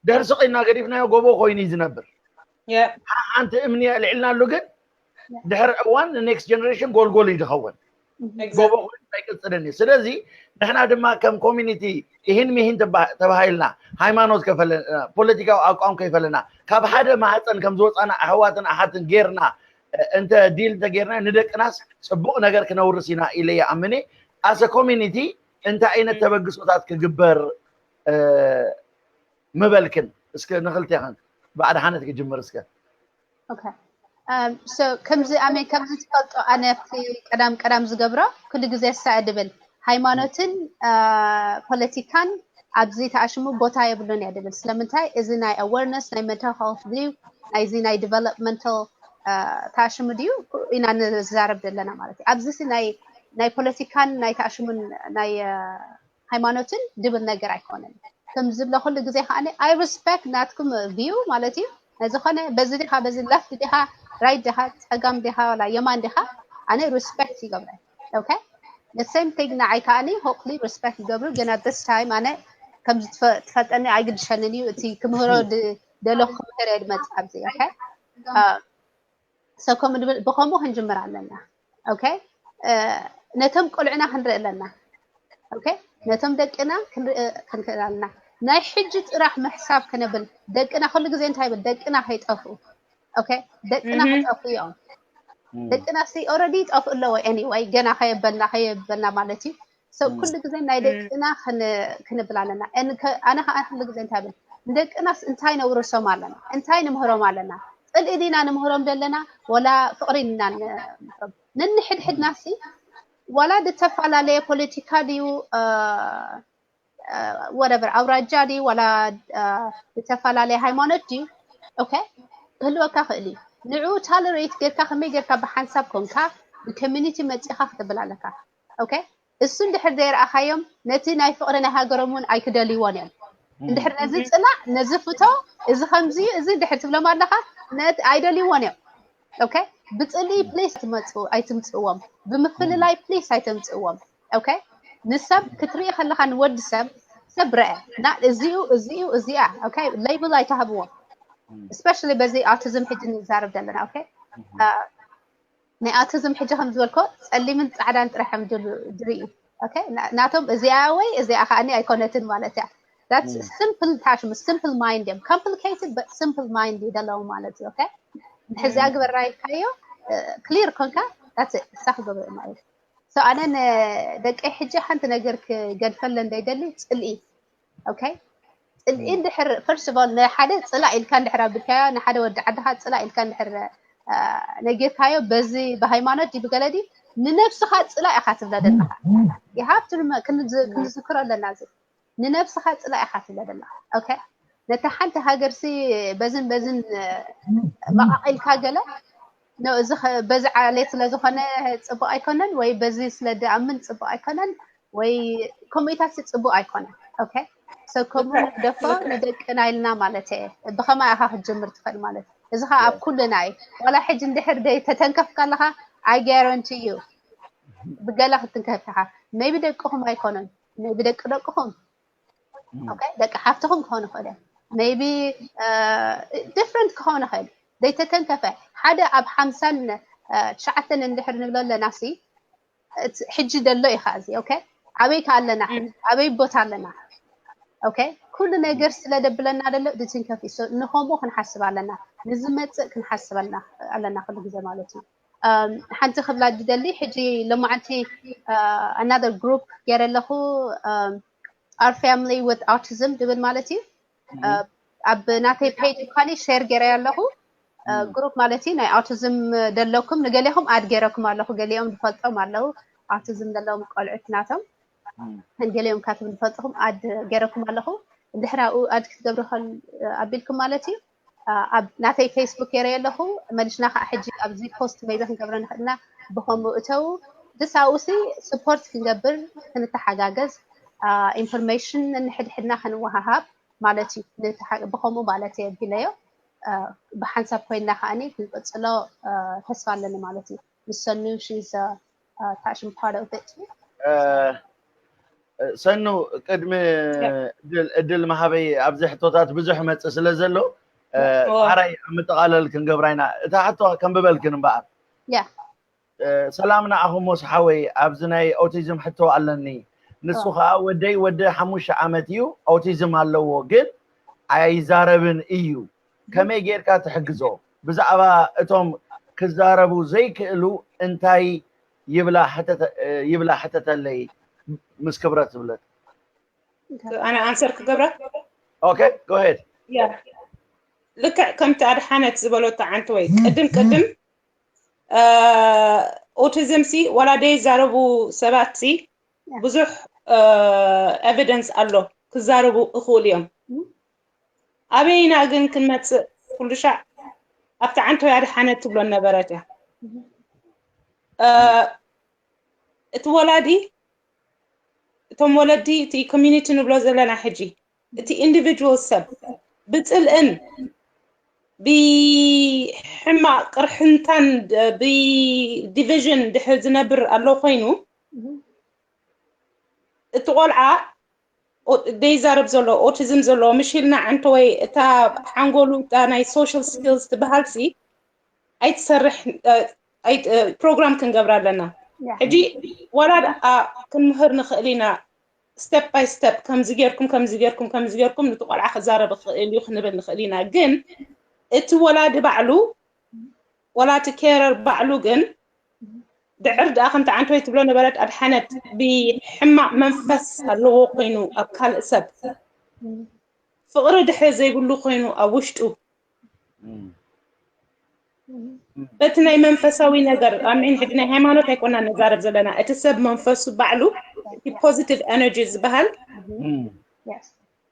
ድሕር ስቕ ኢልና ገዲፍናዮ ጎቦ ኮይኑ እዩ ዝነብር። ሓንቲ እምኒ ኣልዒልናሉ ግን ድሕር እዋን ንኔክስት ጀነሬሽን ጎልጎል እዩ ዝኸውን። ጎቦ ኮይኑ ኣይቅፅልን እዩ። ስለዚ ንሕና ድማ ከም ኮሚኒቲ ይህን ሚሂን ተባሂልና ሃይማኖት ከይፈለና ፖለቲካዊ ኣቋም ከይፈለና ካብ ሓደ ማህፀን ከም ዝወፃና ኣሕዋትን ኣሓትን ጌርና እንተ ዲል እንተጌርና ንደቅናስ ፅቡቕ ነገር ክነውርስ ኢና ኢለ ይኣምን። ኣሰ ኮሚኒቲ እንታይ ዓይነት ተበግሶታት ክግበር ምበልክን እስከ ንክልቴኽን ብኣድሓነት ክጅምር እስከ ከምዚ ኣሜ ከምዚ ትፈልጦ ኣነ ኣብቲ ቀዳም ቀዳም ዝገብሮ ኩሉ ግዜ ሳእ ድብል ሃይማኖትን ፖለቲካን ኣብዚ ተኣሽሙ ቦታ የብሉን እያ ድብል ስለምንታይ እዚ ናይ awareness ናይ mental health ድዩ ናይዚ ናይ developmental ተኣሽሙ ድዩ ኢና ንዛረብ ዘለና ማለት እዩ ኣብዚ ናይ ናይ ፖለቲካን ናይ ተኣሽሙን ናይ ሃይማኖትን ድብል ነገር ኣይኮነን። ከም ዝብለ ኩሉ ግዜ ከዓ I respect ናትኩም view ማለት እዩ። ዝኾነ በዚ ዲኻ፣ በዚ left ዲኻ፣ right ዲኻ፣ ፀጋም ዲኻ፣ ዋላ የማን ዲኻ፣ ኣነ respect ይገብረ። Okay? The same thing ንዓይ ከዓ hopefully respect ይገብሩ። ግን at this time ኣነ ከም ትፈልጠኒ ኣይግድሸንን እዩ። እቲ ክምህሮ ደለኹ ክምህር እየ ድመፅእ ኣብዚ። Okay? So ከም ንብል ብኸምኡ ክንጅምር ኣለና። Okay? ነቶም ቆልዕና ክንርኢ ኣለና። Okay? ነቶም ደቅና ክንርኢ ክንክእል ኣለና። ናይ ሕጂ ጥራሕ ምሕሳብ ክነብል፣ ደቅና ኩሉ ግዜ እንታይ ይብል? ደቅና ከይጠፍኡ። Okay? ደቅና ክጠፍኡ እዮም። ደቅና ሲ already ይጠፍኡ ኣለዎ። Anyway፣ ገና ከየበልና ከየበልና ማለት እዩ። So ኩሉ ግዜ ናይ ደቅና ክንብል ኣለና። ኣነ ከዓ ኩሉ ግዜ እንታይ ብል፣ ንደቅናስ እንታይ ነውርሶም ኣለና? እንታይ ንምህሮም ኣለና? ፅልኢ ዲና ንምህሮም ዘለና ወላ ፍቕሪ ኢና ንምህሮም? ነንሕድሕድና ሲ ዋላ ዝተፈላለየ ፖለቲካ ድዩ፣ whatever፣ ኣውራጃ ድዩ፣ ዋላ ዝተፈላለየ ሃይማኖት ድዩ፣ okay፣ ክህልወካ ክእል እዩ። ንዑ tolerate ጌርካ ከመይ ጌርካ ብሓንሳብ ኮንካ ብኮሚኒቲ መፂኻ ክትብል ኣለካ። Okay? እሱ እንድሕር ዘይረኣኻዮም ነቲ ናይ ፍቕሪ ናይ ሃገሮም እውን ኣይክደልይዎን እዮም። እንድሕር ነዚ ፅላእ፣ ነዚ ፍቶ፣ እዚ ከምዚ እዩ፣ እዚ እንድሕር ትብሎም ኣለኻ፣ ነቲ ኣይደልይዎን እዮም። Okay? ብፅልኢ please ትመፅኡ ኣይትምፅእዎም። ብምፍልላይ please ኣይተምፅእዎም። Okay? ንሰብ ክትርኢ ከለኻ ንወዲ ሰብ ሰብ ረአ እዚኡ እዚኡ እዚኣ። Okay? Label ኣይተሃብዎም። Especially በዚ autism ሕጂ ንዛረብ ዘለና። Okay? ናይ autism ሕጂ ከም ዝበልኮ ፀሊምን ፃዕዳን ጥራሕ እዮም ዝር- ዝርእዩ። Okay? ና- ናቶም እዚኣ ወይ እዚኣ ከዓኒ ኣይኮነትን ማለት እያ። That's simple ታሽሙ፣ simple mind እዮም። Complicated but simple mind እዩ ዘለዎም ማለት እዩ። Okay? ሕዚኣ ግበራ ኢልካዮ clear ኮንካ that's it፣ እሳ ክገብሮ እዩ ማለት እዩ። So ኣነ ንደቀይ ሕጂ ሓንቲ ነገር ክገድፈለን ዘይደሊ ፅልኢ። Okay? ፅልኢ እንድሕር first of all ንሓደ ፅላእ ኢልካ እንድሕር ኣቢልካዮ፣ ንሓደ ወዲ ዓድኻ ፅላእ ኢልካ እንድሕር ነጊርካዮ፣ በዚ ብሃይማኖት ድዩ ብገለ ድዩ፣ ንነብስኻ ፅላእ ኢኻ ትብለ ዘለኻ። You have to remember፣ ክንዝ- ክንዝክሮ ኣለና እዚ። ንነብስኻ ፅላእ ኢኻ ትብለ ዘለኻ። Okay? ነታ ሓንቲ ሃገርሲ በዝን በዝን መቃቂልካ ገለ፣ no፣ እዚ ኸ- በዚ ዓሌት ስለ ዝኾነ ፅቡቅ ኣይኮነን፣ ወይ በዚ ስለ ድኣምን ፅቡቅ ኣይኮነን፣ ወይ ከምኡታት ሲ ፅቡቅ ኣይኮነን። Okay? So ከምኡ ንግደፎ ንደቅና ኢልና ማለት እየ። ብኸማይ ኢኻ ክትጅምር ትኽእል ማለት እዩ። እዚ ኸዓ ኣብ ኩልና እዩ። ዋላ ሕጂ እንድሕር ደይ ተተንከፍካ ኣለኻ፣ I guarantee you ብገለ ክትንከፍ ኢኻ። Maybe ደቅኹም ኣይኮነን፣ maybe ደቂ ደቅኹም፣ okay፣ ደቂ ሓፍትኹም ክኾኑ ይኽእል እዮም። Maybe different ክኾኑ ይኽእል። ዘይተተንከፈ ሓደ ኣብ ሓምሳን ትሽዓተን እንድሕር ንብሎ ኣለና ሲ፣ እቲ ሕጂ ደሎ እዩ ኸዓ እዚ። Okay? ኣበይ ከ ኣለና? ኣበይ ቦታ ኣለና? Okay? ኩሉ ነገር ስለ ደብለና ደሎ ድትንከፍ እዩ። So ንኸምኡ ክንሓስብ ኣለና፣ ንዝመፅእ ክንሓስብ ኣለና ኣለና ኩሉ ግዜ ማለት እዩ። Um, ሓንቲ ክብላ ድደሊ፣ ሕጂ ሎማዓንቲ another group ገይረ ኣለኹ፣ um, Our Family with Autism ድብል ማለት እዩ። ኣብ ናተይ page እኳኒ share ገይረ ኣለኹ። ግሩፕ ማለት እዩ፣ ናይ autism ደለኩም፣ ንገሊኹም add ገይረኩም ኣለኹ፣ ገሊኦም ዝፈልጦም ኣለዉ፣ autism ዘለዎም ቆልዑት ናቶም። ገሊኦም ካብቶም ዝፈልጥኹም add ገይረኩም ኣለኹ። እንድሕር ኣብኡ add ክትገብሩ ከል- ኣቢልኩም ማለት እዩ። ኣብ ናተይ Facebook ገይረ ኣለኹ፣ መሊስና ከዓ ሕጂ ኣብዚ post maybe ክንገብሮ ንኽእል ኢና። ብኸምኡ እተው፣ ድስ ኣብኡ ሲ support ክንገብር፣ ክንተሓጋገዝ፣ information ንሕድሕድና ክንወሃሃብ ማለት እዩ። ንተሓ- ብኸምኡ ማለት እየ ኣቢለዮ። ብሓንሳብ ኮይንና ከዓኒ ክንቅፅሎ ተስፋ ኣለኒ ማለት እዩ። ምስ ሰኑ she's passion part of it too። ሰኑ፣ ቅድሚ እድል ምሃበይ፣ ኣብዚ ሕቶታት ብዙሕ መፅእ ስለ ዘሎ ሓራይ ኣብ ምጥቓለል ክንገብራ ኢና። እታ ሕቶ ከንብበልክን እምበኣር። ሰላም ንዓኹም ሞስ ሓወይ፣ ኣብዚ ናይ ኦቲዝም ሕቶ ኣለኒ። ንሱ ከዓ ወደይ ወዲ ሓሙሽተ ዓመት እዩ፣ ኦቲዝም ኣለዎ ግን ኣይዛረብን እዩ። ከመይ ጌርካ ትሕግዞ? ብዛዕባ እቶም ክዛረቡ ዘይክእሉ እንታይ ይብላ ሕተተ- ይብላ ሕተተለይ ምስ ክብረት ዝብለት። ኣነ ኣንሰር ክገብራ Okay, go ahead. ያ ልክዕ ከምቲ ኣድሓነት ዝበለቶ ዓንተወይ ቅድም ቅድም ኦቲዝም ሲ ዋላ ደይዛረቡ ሰባት ሲ ብዙሕ ኤቪደንስ ኣሎ ክዛረቡ እኽእሉ እዮም። ኣበይና ግን ክንመፅእ ኩሉ ሻዕ ኣብቲ ዓንተወይ ኣድሓነት ትብሎ ነበረት እያ። እቲ ወላዲ እቶም ወለዲ እቲ community ንብሎ ዘለና ሕጂ እቲ individual ሰብ ብፅልእን ብሕማቕ ቅርሕንታን ብ division ድሕር ዝነብር ኣሎ ኮይኑ እቲ ቆልዓ ዘይዛረብ ዘሎ autism ዘሎ ምሽ ኢልና ዓንተ ወይ እታ ሓንጎሉ እታ ናይ social skills ትበሃል ሲ ኣይትሰርሕ program ክንገብር ኣለና። ሕጂ ዋላ ደኣ ክንምህር ንኽእል ኢና step by step ከምዚ ጌርኩም ከምዚ ጌርኩም ከምዚ ጌርኩም ነቲ ቆልዓ ክዛረብ ይኽእል እዩ ክንብል ንኽእል ኢና። ግን እቲ ወላዲ ባዕሉ ዋላ እቲ carer ባዕሉ ግን ድዕር ደኣ ከምቲ ዓንተ ወይ ትብሎ ነበረት ኣድሓነት ብሕማቕ መንፈስ ኣለዎ ኮይኑ ኣብ ካልእ ሰብ ፍቕሪ ድሕር ዘይብሉ ኮይኑ ኣብ ውሽጡ በቲ ናይ መንፈሳዊ ነገር ኣሜን ሕጂ ናይ ሃይማኖት ኣይኮና ነዛረብ ዘለና እቲ ሰብ መንፈሱ ባዕሉ እቲ positive energy ዝበሃል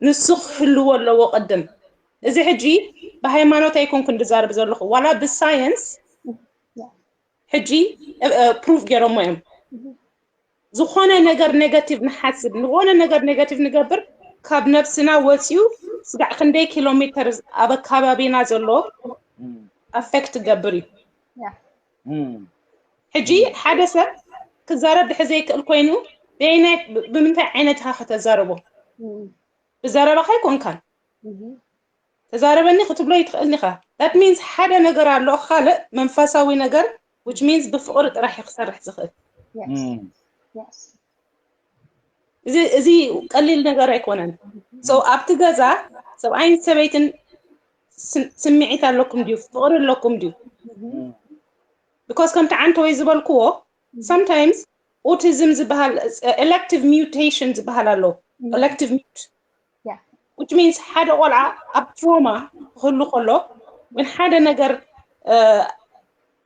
ንሱ ክህልዎ ኣለዎ ቅድም እዚ ሕጂ ብሃይማኖት ኣይኮንኩ እንድዛረብ ዘለኹ ዋላ ብሳይንስ ሕጂ prove ገይሮሞ እዮም ዝኾነ ነገር negative ንሓስብ ዝኾነ ነገር negative ንገብር ካብ ነብስና ወፂኡ ስጋዕ ክንደይ ኪሎ ሜትር ኣብ ኣካባቢና ዘሎ affect ገብር እዩ ሕጂ ሓደ ሰብ ክዛረብ ድሕር ዘይክእል ኮይኑ በይናይ ብምንታይ ዓይነት ኢኻ ከተዛርቦ ብዘረባኻ ኣይኮንካን ተዛረበኒ ክትብሎ ይትኽእል ኢኻ that means ሓደ ነገር ኣሎ ካልእ መንፈሳዊ ነገር which means ብፍቕሪ ጥራሕ እዩ ክሰርሕ ዝኽእል እዚ ቀሊል ነገር ኣይኮነን so ኣብቲ ገዛ ሰብኣይን ሰበይትን ስምዒት ኣለኩም ድዩ ፍቕሪ ኣለኩም ድዩ because ከምቲ ዓንተ ወይ ዝበልክዎ sometimes autism ዝበሃል elective mutation ዝበሃል ኣሎ elective mute which means ሓደ ቆልዓ ኣብ trauma ክህሉ ከሎ ግን ሓደ ነገር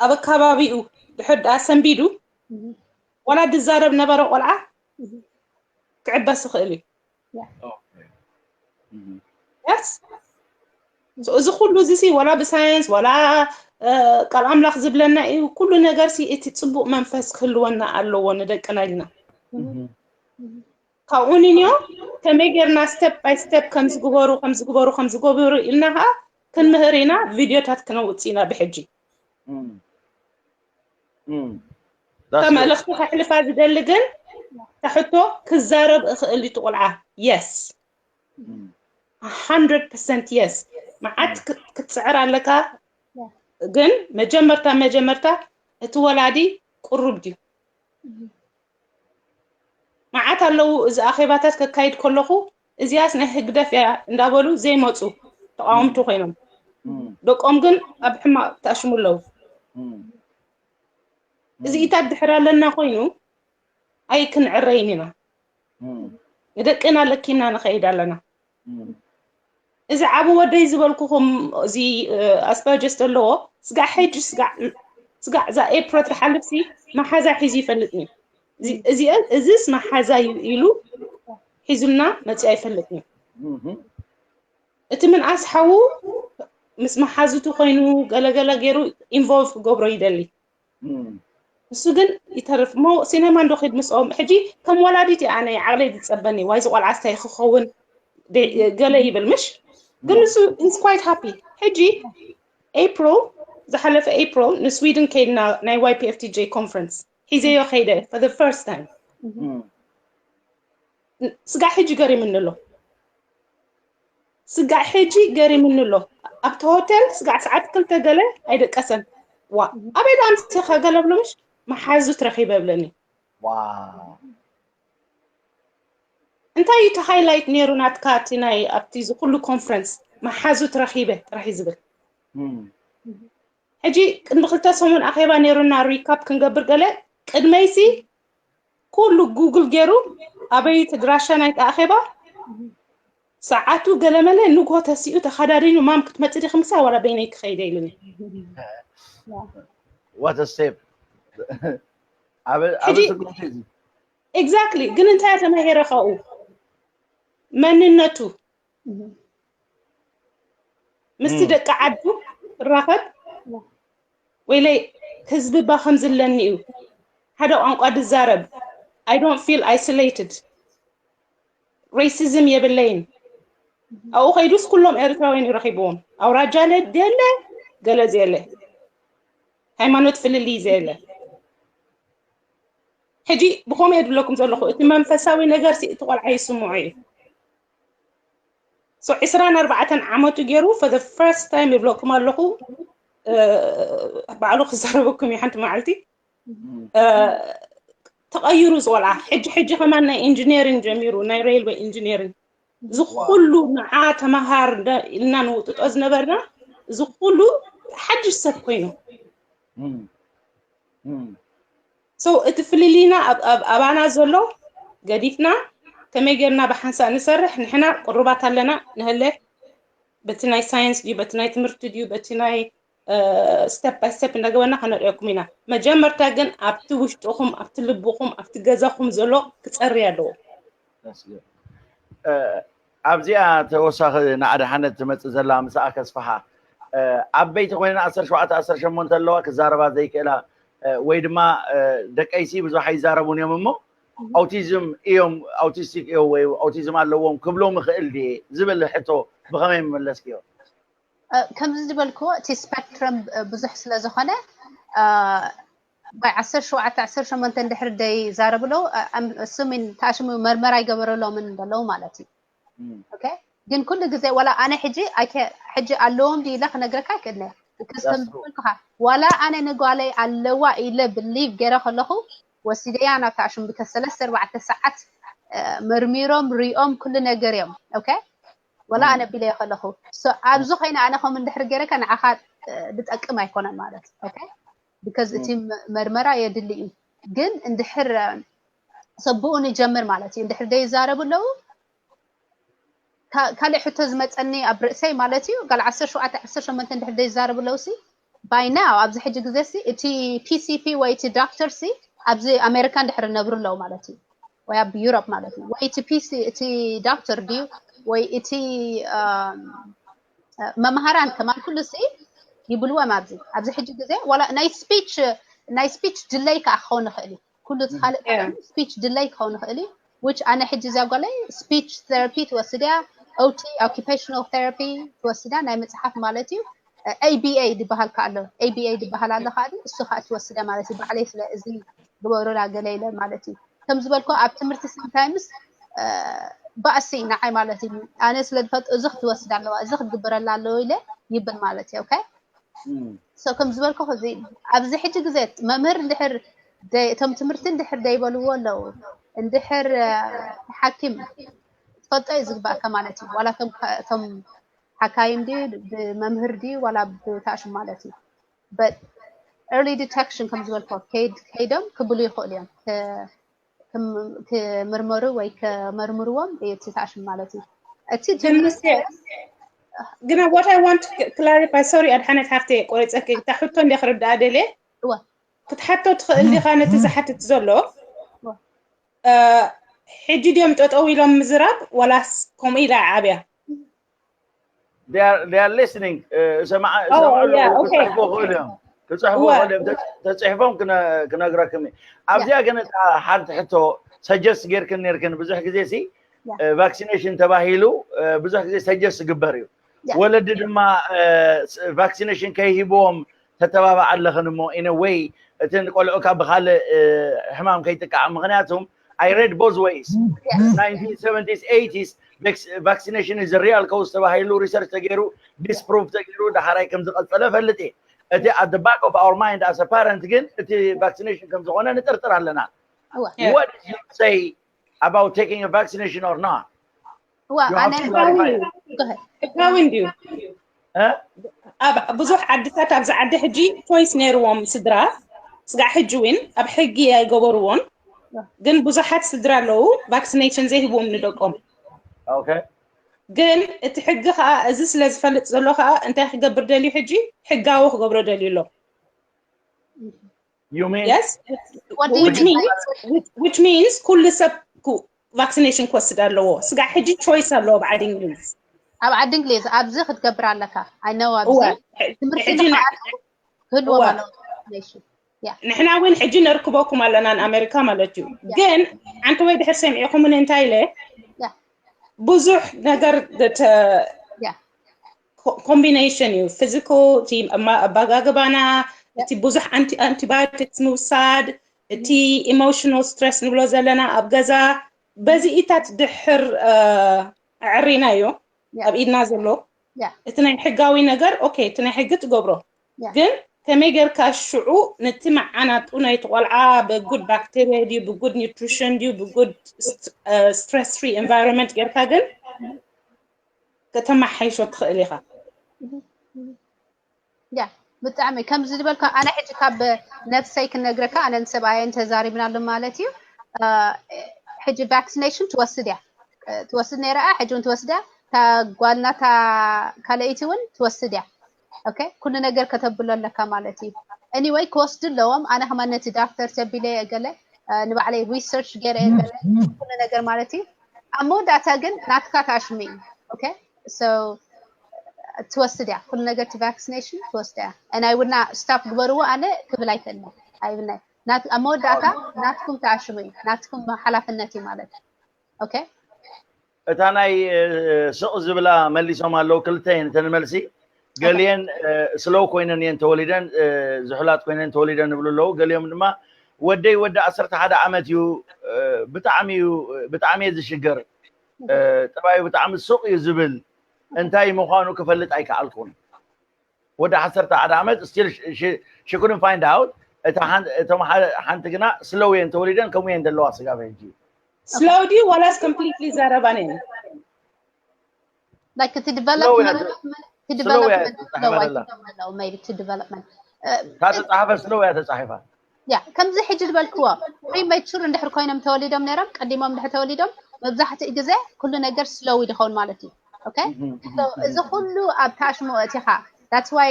ኣብ ኣካባቢኡ ድሕር ደኣ ሰንቢዱ ዋላ ድዛረብ ነበረ ቆልዓ ክዕበስ ይኽእል እዩ yes እዚ ኩሉ እዚ ሲ ዋላ ብሳይንስ ዋላ ቃል ኣምላኽ ዝብለና እዩ ኩሉ ነገር ሲ እቲ ፅቡቅ መንፈስ ክህልወና ኣለዎ ንደቅና ኢልና ካብኡ ንንዮ ከመይ ጌርና step by step ከምዝግበሩ ከምዝግበሩ ከምዝገበሩ ኢልና ከዓ ክንምህር ኢና ቪድዮታት ክነውፅ ኢና ብሕጂ እታ መልእኽቲ ከሕልፋ ዝደሊ ግን ተሕቶ ክዛረብ እኽእል እዩ ቆልዓ yes hundred percent yes መዓት ክትፅዕር ኣለካ ግን መጀመርታ መጀመርታ እቲ ወላዲ ቅሩብ ድዩ መዓት ኣለዉ እዚ ኣኼባታት ከካይድ ከለኹ እዚኣስ ናይ ህግደፍ እያ እንዳበሉ ዘይመፁ ተቃወምቲ ኮይኖም ደቆም ግን ኣብ ሕማቅ ተኣሽሙ ኣለዉ እዚኢታት ድሕር ኣለና ኮይኑ ኣይክንዕረይን ኢና ንደቅና ለኪና ንኸይድ ኣለና እዚ ዓብ ወደይ ዝበልኩኹም እዚ ኣስፐርጀስ ዘለዎ ስጋዕ ሕጂ ስጋዕ እዛ ኤፕሮ ትሓልፍሲ መሓዛ ሒዙ ይፈልጥኒ እዚስ መሓዛ እዩ ኢሉ ሒዙልና መፂ ኣይፈልጥኒ እቲ ምንኣስ ሓዉ ምስ መሓዙቱ ኮይኑ ገለገለ ገይሩ ኢንቮልቭ ክገብሮ ይደሊ እሱ ግን ይተርፍ ሞ ሲነማ እንዶ ኺድ ምስኦም ሕጂ ከም ወላዲት ኣነ ዓቕለይ ዝፀበኒ ዋይ ዝቆልዓ ስታይ ክኸውን ገለ ይብል ምሽ ግን ንሱ is quite happy ሕጂ ኤፕሪል ዝሓለፈ ኤፕሪል ንስዊድን ከይድና ናይ ዋይ ፒ ኤፍ ቲ ጄ ኮንፈረንስ ሒዘዮ ከይደ for the first time ስጋዕ ሕጂ ገሪምኒ ኣሎ ስጋዕ ሕጂ ገሪምኒ ኣሎ ኣብቲ ሆቴል ስጋዕ ሰዓት ክልተ ገለ ኣይደቀሰን ዋ ኣበይ ዳ ኣምሲኻ ገለ ብሎ ምሽ መሓዙት ረኺበ ብለኒ እንታይ እዩ እቲ ሃይላይት ነይሩ ናትካ እቲ ናይ ኣብቲ እዚ ኩሉ ኮንፈረንስ መሓዙት ረኺበ ጥራሕ እዩ ዝብል ሕጂ ቅድሚ ክልተ ሰሙን ኣኼባ ነይሩና ሪካፕ ክንገብር ገለ ቅድመይሲ ኩሉ ጉግል ገይሩ ኣበይ ተድራሻ ናይቲ ኣኼባ ሰዓቱ ገለመለ ንግሆ ተሲኡ ተኸዳዲኑ ማም ክትመፅእ ዲኺ ምሳይ ዋላ በይነይ ክኸይደ ኢሉኒ What a step. ሕጂ exactly ግን እንታይ ተማሂረ ካብኡ መንነቱ ምስቲ ደቂ ዓዱ ክራኸብ ወይለይ ህዝቢ ባ ከምዝለኒ እዩ ሓደ ቋንቋ ድዛረብ I don't feel isolated. Racism የብለይን። ኣብኡ ከይዱስ ኩሎም ኤርትራውያን ይረኺብዎም። ኣውራጃ ለ- የለ፣ ገለ ዘየለ፣ ሃይማኖት ፍልልይ ዘየለ። ሕጂ ብኸምኡ እየ ዝብለኩም ዘለኹ፣ እቲ መንፈሳዊ ነገር ሲ እቲ ቆልዓ ይስምዖ እዩ። So ዕስራን ኣርባዕተን ዓመቱ ገይሩ for the first time ይብለኩም ኣለኹ። እ፣ ባዕሉ ክዛረበኩም እዩ ሓንቲ መዓልቲ። እ፣ ተቐይሩ ዝቆልዓ ሕጂ ሕጂ ከማን ናይ ኢንጂነሪንግ ጀሚሩ፣ ናይ ሬልዌይ ኢንጂነሪንግ። እዚ ኩሉ ንዓ ተመሃር ደ- ኢልና ንውጥጦ ዝነበርና፣ እዚ ኩሉ ሓድሽ ሰብ ኮይኑ። So እቲ ፍልልይና ኣብ- ኣብ- ኣባና ዘሎ ገዲፍና፣ ከመይ ጌርና ብሓንሳእ ንሰርሕ? ንሕና ቅሩባት ኣለና ንህለ፣ በቲ ናይ ሳይንስ ድዩ፣ በቲ ናይ ትምህርቲ ድዩ፣ በቲ ናይ step by step እንዳገበና ከነርእየኩም ኢና። መጀመርታ ግን ኣብቲ ውሽጥኹም፣ ኣብቲ ልብኹም፣ ኣብቲ ገዛኹም ዘሎ ክጸሪ ኣለዎ። ኣብዚኣ ተወሳኺ ንኣድሓነት ትመፅእ ዘላ ምስኣ ከስፍሓ፣ ዓበይቲ ኮይና ዓሰርተ ሸውዓተ ዓሰርተ ሸሞንተ ኣለዋ፣ ክዛረባ ዘይክእላ፣ ወይ ድማ ደቀይሲ ብዙሕ ኣይዛረቡን እዮም እሞ፣ ኣውቲዝም እዮም፣ ኣውቲስቲክ እዮም ወይ ኣውቲዝም ኣለዎም ክብሎም ይኽእል ድየ ዝብል ሕቶ ብኸመይ ምመለስክዮ? ከምዚ ዝበልክዎ እቲ ስፐክትረም ብዙሕ ስለ ዝኾነ፣ ባይ ዓሰርተ ሸውዓተ ዓሰርተ ሸሞንተ እንድሕር ደይ ዛረብለው፣ ኣስሚን ተኣሽሙ መርመራ ይገበረሎምን እንደለው ማለት እዩ። ግን ኩሉ ግዜ ዋላ ኣነ ሕጂ ሕጂ ኣለዎም ድዩ ኢለ ክነግረካ ኣይክእልነ። ከምዝበልኩኻ ዋላ ኣነ ንጓለይ ኣለዋ ኢለ ብሊቭ ገይረ ከለኹ፣ ወሲደያ ናብ ተኣሽሙ ብከ ሰለስተ ኣርባዕተ ሰዓት መርሚሮም ሪኦም ኩሉ ነገር እዮም። ኦኬ፣ ወላ ኣነ ቢለዮ ከለኹ፣ ኣብዚ ኮይነ ኣነ ከም እንድሕር ገይረካ ንዓኻ ዝጠቅም ኣይኮነን ማለት። ኦኬ፣ ቢካዝ እቲ መርመራ የድሊ እዩ። ግን እንድሕር ሰብኡ ንጀምር ማለት እዩ። እንድሕር ደይዛረቡ ኣለዉ፣ ካልእ ሕቶ ዝመፀኒ ኣብ ርእሰይ ማለት እዩ። ጋል ዓሰርተ ሸውዓተ ዓሰርተ ሸሞንተ እንድሕር ደይዛረቡ ኣለዉ ሲ፣ ባይ ናው ኣብዚ ሕጂ ግዜ ሲ እቲ ፒሲፒ ወይ እቲ ዶክተር ሲ ኣብዚ ኣሜሪካ እንድሕር ነብሩ ኣለዉ ማለት እዩ፣ ወይ ኣብ ዩሮፕ ማለት እዩ። ወይ እቲ ፒሲ እቲ ዶክተር ድዩ ወይ እቲ መምሃራን ከማን ኩሉ ሲ ይብልዎም ኣብዚ ኣብዚ ሕጂ ግዜ ዋላ ናይ ስፒች ናይ ስፒች ድለይ ከዓ ክኸውን ይኽእል እዩ። ኩሉ እቲ ካልእ ስፒች ድለይ ክኸውን ይኽእል እዩ። Which ኣነ ሕጂ እዚኣ ጓለይ ስፒች ቴራፒ ትወስድ እያ፣ ኦቲ ኦኪፔሽናል ቴራፒ ትወስድ እያ፣ ናይ መፅሓፍ ማለት እዩ። ኤቢኤ ዝበሃል ከዓ ኣሎ። ኤቢኤ ዝበሃል ኣሎ ከዓ እሱ ከዓ ትወስድ እያ ማለት እዩ። ባዕለይ ስለ እዚ ግበሩላ ገለ ኢለ ማለት እዩ። ከም ዝበልኩ ኣብ ትምህርቲ sometimes ባእሲ ንዓይ ማለት እዩ። ኣነ ስለ ዝፈልጦ እዚ ክትወስድ ኣለዋ፣ እዚ ክትግበረላ ኣለዎ ኢለ ይብል ማለት እዩ። ኦኬ፣ so ከም ዝበልኩ እዚ ኣብዚ ሕጂ ግዜ መምህር እንድሕር እቶም ትምህርቲ እንድሕር ደይበልዎ ኣለዉ፣ እንድሕር ሓኪም ትፈልጦ እዩ ዝግባእካ ማለት እዩ። ዋላ እቶም ሓካይም ድዩ ብመምህር ድዩ ዋላ ብታሽም ማለት እዩ። But early detection ከም ዝበልኮ ከይዶም ክብሉ ይኽእሉ እዮም። ክምርመሩ ወይ ከመርምርዎም እዩ እቲ ታሽም ማለት እዩ። እቲ ግን what I want clarify፣ sorry ኣድሓነት ሓፍተይ ቆሪፀኪ፣ እታ ሕቶ እንደ ክርዳኣ ደልየ ክትሓቶ ትኽእል ዲኻ ነቲ ዝሓትት ዘሎ? ሕጂ ድዮም ጠጠው ኢሎም ምዝራብ ዋላስ ከምኡ ኢላ ዓብያ? They are listening። ክፅሕፉ ይኽእሉ እዮም፣ ክፅሕፉ ይኽእሉ እዮም። ተፅሒፎም ክነግረክም። ኣብዚኣ ግን ሓንቲ ሕቶ ሰጀስት ጌርክን ኔርክን፣ ብዙሕ ግዜ ሲ ቫክሲኔሽን ተባሂሉ ብዙሕ ግዜ ሰጀስት ዝግበር እዩ። ወለዲ ድማ ቫክሲኔሽን ከይሂብዎም ተተባብዓ ኣለኽን እሞ፣ in a way እቲ ቆልዑካ ብካልእ ሕማም ከይጥቃዕ። ምክንያቱም I read both ways። Nineteen seventies, eighties vaccination is real cause ተባሂሉ ሪሰርች ተገይሩ ዲስፕሩቭ ተገይሩ ዳሕራይ ከም ዝቐፀለ ፈልጥ እየ። እቲ at the back of our mind as a parent ግን እቲ ቫክሲኔሽን ከም ዝኾነ ንጥርጥር ኣለና። What did you say about taking a vaccination or not? ሕጋዊ እንድዩ። ኣብ ብዙሕ ዓድታት ኣብዚ ዓዲ ሕጂ ቾይስ ነይርዎም ስድራ ስጋዕ ሕጂ እውን ኣብ ሕጊ ኣይገበርዎን፣ ግን ብዙሓት ስድራ ኣለዉ ቫክሲኔሽን ዘይህብዎም ንደቆም። ግን እቲ ሕጊ ከዓ እዚ ስለ ዝፈልጥ ዘሎ ከዓ እንታይ ክገብር ደልዩ ሕጂ ሕጋዊ ክገብሮ ደልዩ ኣሎ። You mean? Yes. Which means ኩሉ ሰብ ቫክሲኔሽን ክወስድ ኣለዎ። ስጋዕ ሕጂ ቾይስ ኣለዎ ብዓዲ እንግሊዝ። ኣብ ዓዲ እንግሊዝ ኣብዚ ክትገብር ኣለካ። I know ኣብዚ ትምህርቲ ክህልዎም ኣለዎ። ንሕና እውን ሕጂ ነርክበኩም ኣለና ንኣሜሪካ ማለት እዩ። ግን ሓንቲ ወይ ድሕር ሰሚዕኹምኒ እንታይ ኢለ ብዙሕ ነገር ኮምቢኔሽን እዩ። ፊዚካል፣ እቲ ኣባጋግባና፣ እቲ ብዙሕ ኣንቲባዮቲክስ ምውሳድ፣ እቲ ኢሞሽናል ስትረስ ንብሎ ዘለና ኣብ ገዛ፣ በዚኢታት ድሕር ኣዕሪናዮ ኣብ ኢድና ዘሎ እቲ ናይ ሕጋዊ ነገር ኦኬ፣ እቲ ናይ ሕጊ ትገብሮ ግን ከመይ ጌርካ ሽዑ ነቲ መዓናጡ ናይቲ ቆልዓ ብጉድ ባክቴሪያ ድዩ ብጉድ ኒውትሪሽን ድዩ ብጉድ ስትረስ ፍሪ ኤንቫይሮንመንት ጌርካ ግን ከተመሓይሾ ትኽእል ኢኻ። ያ ብጣዕሚ ከምዚ ዝበልካ ኣነ ሕጂ ካብ ነብሰይ ክነግረካ ኣነን ሰብኣየን ተዛሪብናሉ ማለት እዩ። ሕጂ ቫክሲኔሽን ትወስድ እያ ትወስድ ነይራ ሕጂ እውን ትወስድ እያ። እታ ጓልና እታ ካልኣይቲ እውን ትወስድ እያ። ኦኬ ኩሉ ነገር ከተብሎ ኣለካ ማለት እዩ። ኤኒወይ ክወስዱ ኣለዎም። ኣነ ከማን ነቲ ዳክተር ተቢለ ገለ ንባዕለይ ሪሰርች ገይረ ገለ ኩሉ ነገር ማለት እዩ። ኣብ መወዳእታ ግን ናትካ ታሽሙ እዩ። ኦኬ so ትወስድ እያ ኩሉ ነገር እቲ ቫክሲኔሽን ትወስድ እያ። And I would not stop ግበርዎ ኣነ ክብል ኣይክእልን ኣይብልናይ። ኣብ መወዳእታ ናትኩም ተኣሽሙ እዩ ናትኩም ሓላፍነት እዩ ማለት እዩ። ኦኬ እታ ናይ ስቕ ዝብላ መሊሶም ኣለዉ ክልተ እየን እተን መልሲ። ገሊአን ስለው ኮይነን እየን ተወሊደን ዝሑላት ኮይነን ተወሊደን ይብሉ ኣለዉ። ገሊኦም ድማ ወደይ ወዲ ዓሰርተ ሓደ ዓመት እዩ ብጣዕሚ እዩ ብጣዕሚ እየ ዝሽገር ጠባዩ ብጣዕሚ ሱቕ እዩ ዝብል እንታይ ምዃኑ ክፈልጥ ኣይከኣልኩን። ወዲ ዓሰርተ ሓደ ዓመት still she couldn't find out። እቶም ሓንቲ ግና ስለው እየን ተወሊደን ከምኡ እየን ዘለዋ ስጋብ ሕጂ። ስለው ድዩ ዋላስ ኮምፕሊትሊ ዘረባን እየን? Like እቲ ዲቨሎፕመንት ዲቨሎፕመንት ዲቨሎፕመንት እታ ተፃሓፈ ስለው እያ ተፃሒፋ። ያ ከምዚ ሕጂ ዝበልክዎ ፕሪሜቹር እንድሕር ኮይኖም ተወሊዶም ነይሮም ቀዲሞም እንድሕር ተወሊዶም መብዛሕትኡ ግዜ ኩሉ ነገር ስሎው ይድኸውን ማለት እዩ። ኦኬ እዚ ኩሉ ኣብ ታሽሙ እቲኻ that's why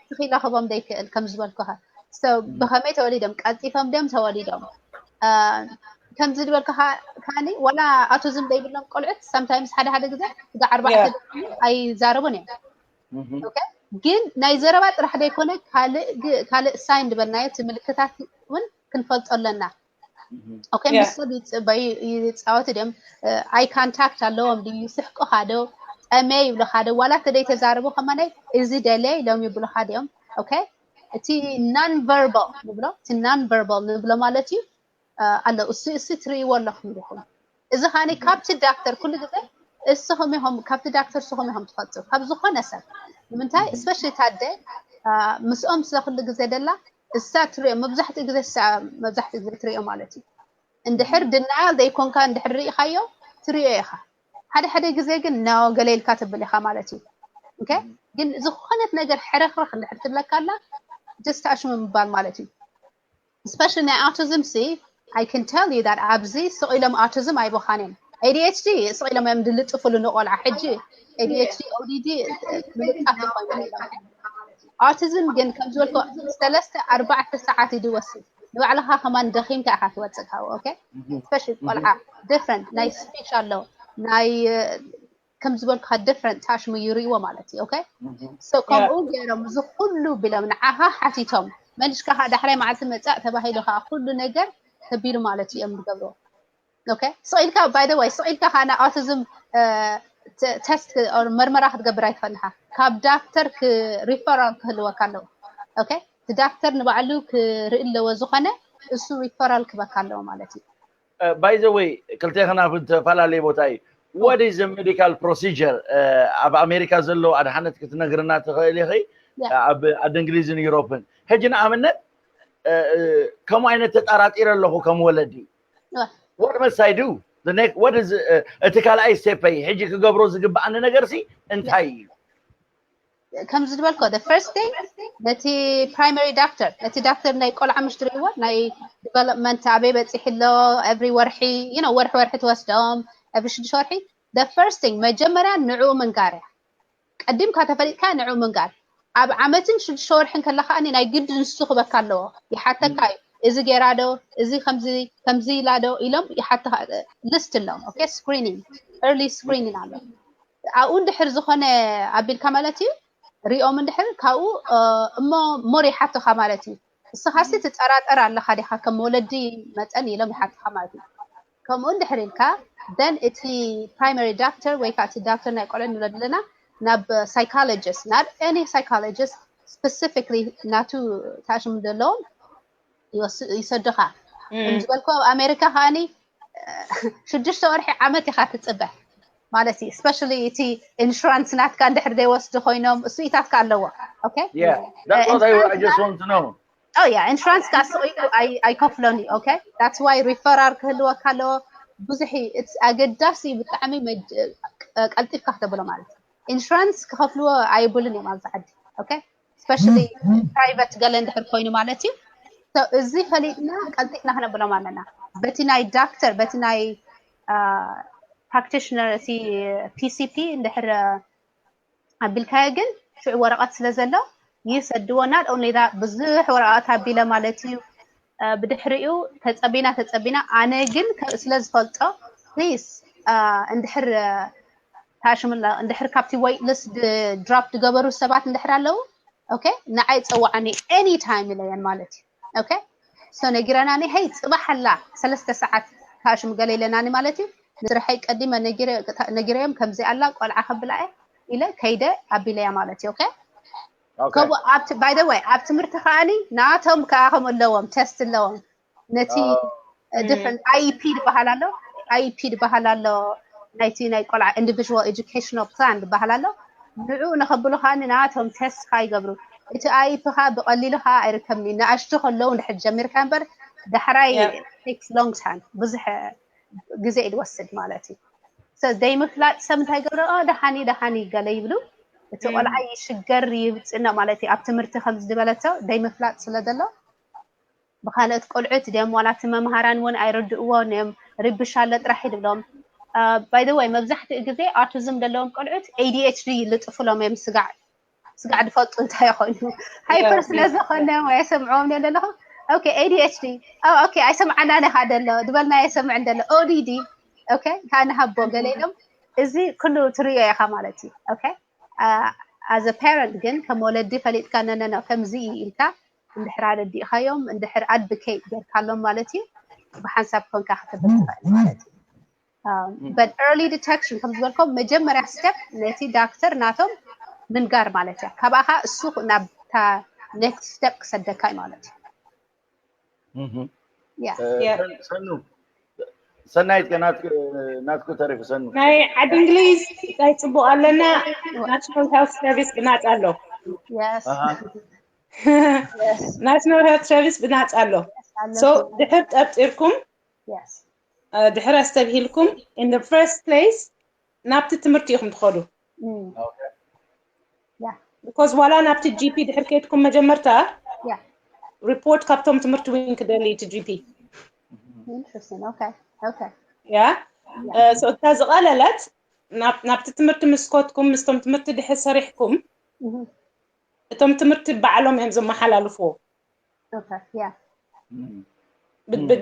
ትኺላ ክቦም ዘይክእል ከም ዝበልኩኻ ብኸመይ ተወሊዶም ቀልጢፎም ድዮም ተወሊዶም ከምዚ ዝበልኩኻ ካኒ ዋላ ኣውቲዝም ዘይብሎም ቆልዑት sometimes ሓደ ሓደ ግዜ ስጋ ኣርባዕተ ኣይዛረቡን እዮም። ግን ናይ ዘረባ ጥራሕ ዘይኮነ ካልእ ሳይን ዝበልናዮ እቲ ምልክታት እውን ክንፈልጦ ኣለና። ኦኬ ምስ ሰብ ይፃወቱ ድዮም? ኣይ ካንታክት ኣለዎም ድዩ? ይስሕቁኻ ዶ? ጠመ ይብሉኻ ዶ? ዋላ ተደይተዛረቡ ከማናይ እዚ ደለ ኢሎም ይብሉኻ ድዮም? ኦኬ እቲ non verbal ንብሎ እቲ non verbal ንብሎ ማለት እዩ ኣሎ እሱ እሱ ትርእይዎ ኣለኹም ዲኹም? እዚ ኻኒ ካብቲ ዳክተር ኩሉ ግዜ እስኹም ኢኹም ካብቲ ዳክተር እስኹም ኢኹም ትፈልጡ ካብ ዝኾነ ሰብ ንምንታይ especially ታደ ምስኦም ስለ ኩሉ ግዜ ደላ እሳ ትሪኦ መብዛሕትኡ ግዜ እሳ መብዛሕትኡ ግዜ ትሪኦ ማለት እዩ። እንድሕር denial ዘይኮንካ እንድሕር ርኢኻዮ ትሪኦ ኢኻ። ሓደ ሓደ ግዜ ግን no ገለ ኢልካ ትብል ኢኻ ማለት እዩ። ኦኬ ግን ዝኾነት ነገር ሕርኽርኽ እንድሕር ትብለካ ኣላ just ኣሽሙ ምባል ማለት እዩ። Especially ናይ ኣውቲዝም ሲ I can tell you that ኣብዚ ስቕ ኢሎም ኣውቲዝም ኣይቦኻን እዮም። ኤ ዲ ኤች ዲ ስቕ ኢሎም እዮም ዝልጥፍሉ ንቆልዓ ሕጂ ኤ ዲ ኤች ዲ ኦ ዲ ዲ ምልጣፍ ይኾይኑ ኣውቲዝም ግን ከም ዝበልኮ ሰለስተ ኣርባዕተ ሰዓት እዩ ዝወስድ። ንባዕልኻ ከማን ደኺምካ ኢኻ ትወፅእ ካብኡ። ኦኬ especially ቆልዓ different ናይ ስፒች ኣሎ ናይ ከም ዝበልኩኻ different ታሽሙ ይርእይዎ ማለት እዩ። ኦኬ so ከምኡ ገይሮም እዚ ኩሉ ቢሎም ንዓኻ ሓቲቶም መልሽካ ከዓ ዳሕራይ መዓልቲ መፃእ ተባሂሉ ከዓ ኩሉ ነገር ተቢሉ ማለት እዮም ዝገብርዎ። ኦኬ ስቕ ኢልካ by the way ስቕ ኢልካ ከዓ ናይ ኣውቲዝም test or መርመራ ክትገብር ኣይትኽእልኻ ካብ ዳክተር referral ክህልወካ ኣለዎ። ኦኬ እቲ ዳክተር ንባዕሉ ክርኢ ኣለዎ ዝኾነ እሱ referral ክበካ ኣለዎ ማለት እዩ። By the way ክልቴኽና ብዝተፈላለየ ቦታ እዩ። What is the medical procedure ኣብ ኣሜሪካ ዘሎ ኣድሓነት ክትነግርና ትኽእል ኢኺ? ኣብ ዓዲ እንግሊዝን ዩሮፕን ሕጂ ንኣብነት ከምኡ ዓይነት ተጠራጢረ ኣለኹ ከም ወለዲ what must I do? እቲ ካልኣይ ስቴፐይ ሕጂ ክገብሮ ዝግብኣኒ ነገርሲ እንታይ እዩ? ከምዚ ዝበልኮ the first thing ነቲ primary doctor ነቲ ዳክተር ናይ ቆልዓ ምሽ ትርእይዎ ናይ development ኣበይ በፂሑ ኣሎ every ወርሒ you know ወርሒ ወርሒ ትወስዶም every ሽዱሽተ ወርሒ the first thing መጀመርያ ንዕኡ ምንጋር እያ። ቀዲምካ ተፈሊጥካ ንዕኡ ምንጋር ኣብ ዓመትን ሽዱሽተ ወርሕን ከለካ ናይ ግዲ ንሱ ክበካ ኣለዎ ይሓተካ እዩ። እዚ ገይራ ዶ እዚ ከምዚ ከምዚ ኢላ ዶ ኢሎም ይሓተካ list ኣለዎም። ኦኬ screening early screening ኣሎ ኣብኡ እንድሕር ዝኾነ ኣቢልካ ማለት እዩ ሪኦም እንድሕር ካብኡ እሞ more ይሓቱኻ ማለት እዩ። እስኻሲ ትጠራጠር ኣለኻ ዲኻ ከም ወለዲ መጠን ኢሎም ይሓትኻ ማለት እዩ። ከምኡ እንድሕር ኢልካ then እቲ primary doctor ወይ ከዓ እቲ ዳክተር ናይ ቆልዑ ንብሎ ዘለና ናብ psychologist not any psychologist specifically ናቱ ታሽም ዘለዎም ይሰዱኻ። ከም ዝበልኩ ኣብ ኣሜሪካ ከዓኒ ሽዱሽተ ወርሒ ዓመት ኢኻ ትፅበ ማለት እዩ። Especially እቲ insurance ናትካ እንድሕር ዘይወስዱ ኮይኖም እሱ ኢታትካ ኣለዎ። Okay? Yeah, that's what I, I just want to know. Oh yeah, insurance ካ ስቕ ኢሉ ኣይከፍሎን እዩ። Okay? That's why referral ክህልወካ ኣለዎ። ብዙሕ it's ኣገዳሲ እዩ ብጣዕሚ ቀልጢፍካ ክተብሎ ማለት እዩ። Insurance ክኸፍልዎ ኣይብሉን እዮም ኣብዚ ዓዲ። Okay? Especially private ገለ እንድሕር ኮይኑ ማለት እዩ። እዚ ፈሊጥና ቀልጢፍና ክነብሎም ኣለና። በቲ ናይ ዳክተር በቲ ናይ practitioner እቲ PCP እንድሕር ኣቢልካዮ ግን ሽዑ ወረቐት ስለ ዘሎ ይሰድዎ። Not only that ብዙሕ ወረቐት ኣቢለ ማለት እዩ። ብድሕሪኡ ተፀቢና ተፀቢና ኣነ ግን ስለ ዝፈልጦ please እንድሕር ታሽምላ እንድሕር ካብቲ wait list drop ዝገበሩ ሰባት እንድሕር ኣለዉ okay ንዓይ ፀዋዓኒ any time ኢለየን ማለት እዩ። Okay so ነጊረናኒ hey ፅባሕ ኣላ ሰለስተ ሰዓት ታሽም ገለ ኢለናኒ ማለት እዩ። ንስርሐይ ቀዲመ ነጊረዮም ከምዚ ኣላ ቆልዓ ከብላ እየ ኢለ ከይደ ኣቢለያ ማለት እዩ። Okay ከምኡ by the way ኣብ ትምህርቲ ከዓኒ ናቶም ከዓ ከምኡ ኣለዎም test ኣለዎም ነቲ different IEP ዝበሃል ኣሎ። IEP ዝበሃል ኣሎ ናይቲ ናይ ቆልዓ individual educational plan ዝበሃል ኣሎ። ንዑ ንኸብሉ ከዓ ናቶም test ከዓ ይገብሩ። እቲ IEP ከዓ ብቐሊሉ ከዓ ኣይርከብን እዩ። ንኣሽቱ ከለዉ እንድሕር ጀሚርካ እምበር ዳሕራይ takes long time ብዙሕ ግዜ እዩ ዝወስድ ማለት እዩ። ዘይምፍላጥ ሰብ እንታይ ገብረ ደሓኒ ደሓኒ ገለ ይብሉ። እቲ ቆልዓ ይሽገር ይብፅና ማለት እዩ። ኣብ ትምህርቲ ከም ዝበለቶ ዘይምፍላጥ ስለ ዘሎ ብካልኦት ቆልዑት ድዮም ዋላ እቲ መምሃራን እውን ኣይርድእዎን እዮም። ርብሽ ኣሎ ጥራሕ ይድብሎም። By the way መብዛሕትኡ ግዜ autism ዘለዎም ቆልዑት ADHD ይልጥፉሎም እዮም። ስጋዕ ስጋዕ ዝፈልጡ እንታይ ኮይኑ hyper ስለ ዝኾነ ወይ ኣይሰምዕዎም ኣለኹ። Okay ADHD okay ኣይሰምዓና ነኻ ደሎ ዝበልና ኣይሰምዕን ደሎ ODD okay እንታይ ንሃቦ ገለ ኢሎም እዚ ኩሉ ትርእዮ ኢኻ ማለት እዩ። Okay as a parent ግን ከም ወለዲ ፈሊጥካ ነነነ ከምዚ እዩ ኢልካ እንድሕር ኣረዲእካዮም እንድሕር advocate ጌርካሎም ማለት እዩ ብሓንሳብ ኮንካ ከተብል ትኽእል ማለት እዩ። But early detection ከም ዝበልኩም መጀመርያ step ነቲ ዳክተር ናቶም ምንጋር ማለት እያ። ካብኣ እሱ ናብታ next step ክሰደካ እዩ ማለት እዩ። ሰኑ ሰናይት ናትኩ ተሪፉ ሰኑ ናይ ዓዲ እንግሊዝ እንታይ ፅቡቅ ኣለና? National Health Service ብናፃ ኣሎ። National Health Service ብናፃ ኣሎ። So ድሕር ጠርጢርኩም ድሕር ኣስተብሂልኩም in the first place ናብቲ ትምህርቲ ኢኹም ትኸዱ። Because ዋላ ናብቲ GP ድሕር ከይድኩም መጀመርታ report ካብቶም ትምህርቲ እውን ክደሊ እቲ GP። ያ እታ ዝቐለለት ናብቲ ትምህርቲ ምስ ከድኩም ምስቶም ትምህርቲ ድሕር ሰሪሕኩም እቶም ትምህርቲ ባዕሎም እዮም ዘመሓላልፍዎ።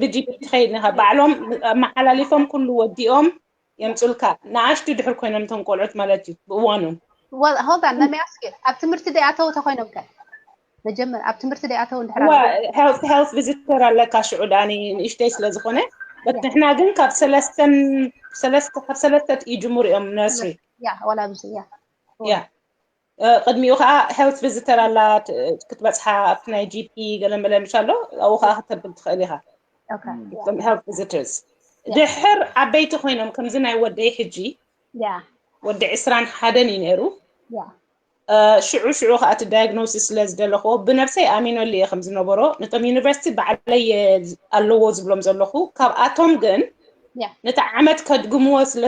ብጂፒ ትኸይድ ኢኻ። ባዕሎም ኣመሓላሊፎም ኩሉ ወዲኦም የምፁልካ። ንኣሽቱ ድሕር ኮይኖም እቶም ቆልዑት ማለት እዩ ብእዋኑ። ሆልዳን ነሚያስኪ ኣብ ትምህርቲ ደይኣተው ተኮይኖም ከ መጀመር ኣብ ትምህርቲ ደይኣተው እንድሕር ሄልት ቪዚተር ኣለካ ሽዑ ዳኒ ንእሽተይ ስለ ዝኾነ በት ንሕና ግን ካብ ሰለስተን ሰለስተ ካብ ሰለስተ እዩ ጅሙር እዮም ነርስሪ ያ ወላ ብዙ ያ ያ ቅድሚኡ ከዓ ሄልት ቪዚተር ኣላ ክትበፅሓ ኣብቲ ናይ ጂፒ ገለመለ ምሽ ኣሎ ኣብኡ ከዓ ክተብል ትኽእል ኢኻ። ሄልት ቪዚተርስ ድሕር ዓበይቲ ኮይኖም ከምዚ ናይ ወደይ ሕጂ ወዲ ዕስራን ሓደን እዩ ነይሩ። ሽዑ ሽዑ ከዓ እቲ ዳያግኖሲስ ስለ ዝደለኽዎ ብነብሰይ ኣሚነሉ እየ ከም ዝነበሮ ነቶም ዩኒቨርሲቲ ባዕለይ ኣለዎ ዝብሎም ዘለኹ ካብኣቶም ግን ነቲ ዓመት ከድግምዎ ስለ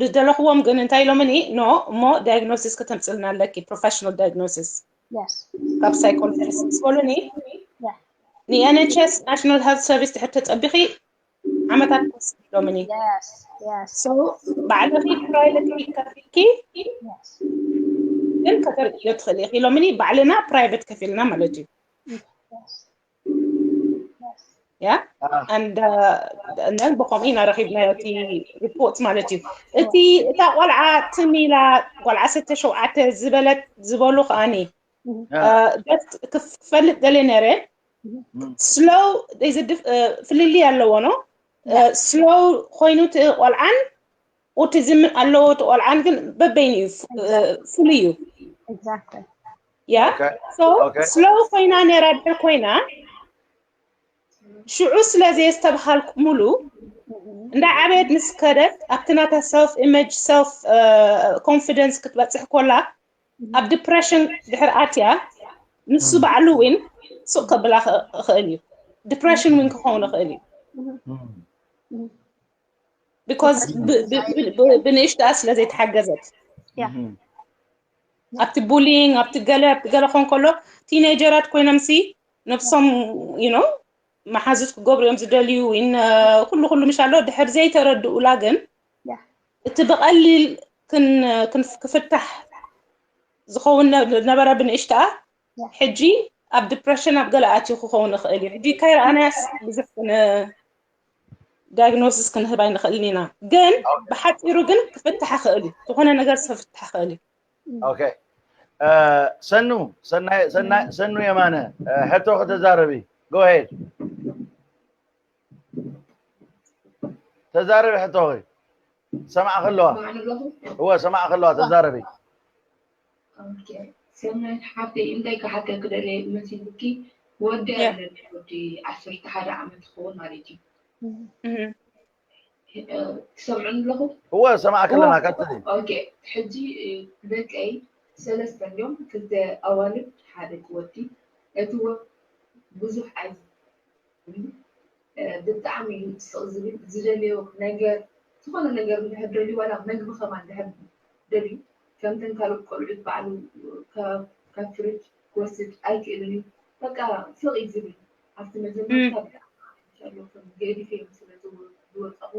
ዝደለኽዎም ግን እንታይ ኢሎምኒ ኖ እሞ ዳያግኖሲስ ከተምፅልና ኣለኪ ፕሮፌሽናል ዳያግኖሲስ ካብ ሳይኮሎጂስት ምስ በሉኒ ንኤንኤችኤስ ናሽናል ሄልት ሰርቪስ ድሕር ተፀቢኺ ዓመታት ክወስድ ኢሎምኒ ባዕልኺ ፕራይቬትሊ ከፊልኪ ግን ከተርእዮ ትኽእሊ ኢኺ ኢሎምኒ ባዕልና ፕራይቬት ከፊልና ማለት እዩ። ያ and ብኸምኡ ኢና ረኺብናዮ እቲ ሪፖርት ማለት እዩ። እቲ እታ ቆልዓ ትም ኢላ ጓል ዓሰርተ ሸውዓተ ዝበለት ዝበሉ ከዓኒ ክፈልጥ ደልየ ነይረ Slow is a dif- uh, ፍልልይ ኣለዎ ነው። Slow ኮይኑ እቲ ቆልዓን ኦቲዝም ኣለዎ፣ እቲ ቆልዓን ግን በበይኑ እዩ፣ ፍሉይ እዩ። Exactly. ያ Okay. So Okay. Slow ኮይና ነራ ድሕር ኮይና ሽዑ ስለ ዘየስተብሃልኩምሉ እንዳ ዓበየት ምስ ከደት ኣብቲ ናታ self image self confidence ክትበፅሕ ኮላ ኣብ ዲፕሬሽን ድሕር ኣትያ ንሱ ባዕሉ እውን ሱቅ ከብላ ይኽእል እዩ። ዲፕሬሽን እውን ክኸውን ይኽእል እዩ። Because ብንእሽትኣ ስለ ዘይተሓገዘት Yeah. ኣብቲ ቡሊንግ ኣብቲ ገለ ኣብቲ ገለ ኮን ከሎ ቲኔጀራት ኮይኖም ሲ ነብሶም you know መሓዙት ክገብሩ እዮም ዝደልዩ። ኩሉ ኩሉ ምሽ ኣሎ ድሕር ዘይተረድኡላ ግን Yeah. እቲ ብቐሊል ክን- ክን- ክፍታሕ ዝኸውን ነ- ነበረ ብንእሽትኣ ሕጂ ኣብ ዲፕሬሽን ኣብ ገለ ኣትዩ ክኸውን ይኽእል እዩ። ሕጂ ከይረኣናያስ ብዙሕ ዳያግኖሲስ ክንህብ ኣይንኽእልን ኢና፣ ግን ብሓፂሩ ግን ክፍታሕ ይኽእል እዩ። ዝኾነ ነገር ክፍታሕ ይኽእል እዩ። Okay. ሰኑ ሰናይ ሰናይ ሰኑ የማነ ሕቶ ከተዛረቢ። Go ahead. ተዛረቢ ሕቶኺ። ሰማዕ ከለዋ እወ ሰማዕ ከለዋ ተዛረቢ። ሰናይት ሓፍተይ እንታይ ክሓተኪ ደልየ መሲልኪ ወዲ ኣለኒ ወዲ ዓሰርተ ሓደ ዓመት ክኸውን ማለት እዩ። ትሰምዑን ኣለኹም? እወ ሰማዕ ከለና ቀጥሊ። ኦኬ ሕጂ ደቀይ ሰለስተ እዮም፣ ክልተ ኣዋልድ ሓደ ወዲ። እቲ ወዲ ብዙሕ ኣይ ብጣዕሚ እዩ ስቕ ዝብል ዝደልዮ ነገር ዝኾነ ነገር እንድሕር ደልዩ ዋላ መግቢ ከማን እንድሕር ደልዩ ከምተን ካልኦት ቆልዑት ባዕሉ ካብ ፍርጅ ክወስድ ኣይክእልን እዩ። በቃ ስቕ እዩ ዝብል ኣብቲ መጀመርታ ብጣዕሚ ገዲፈዮም ስለ ዝወፀኹ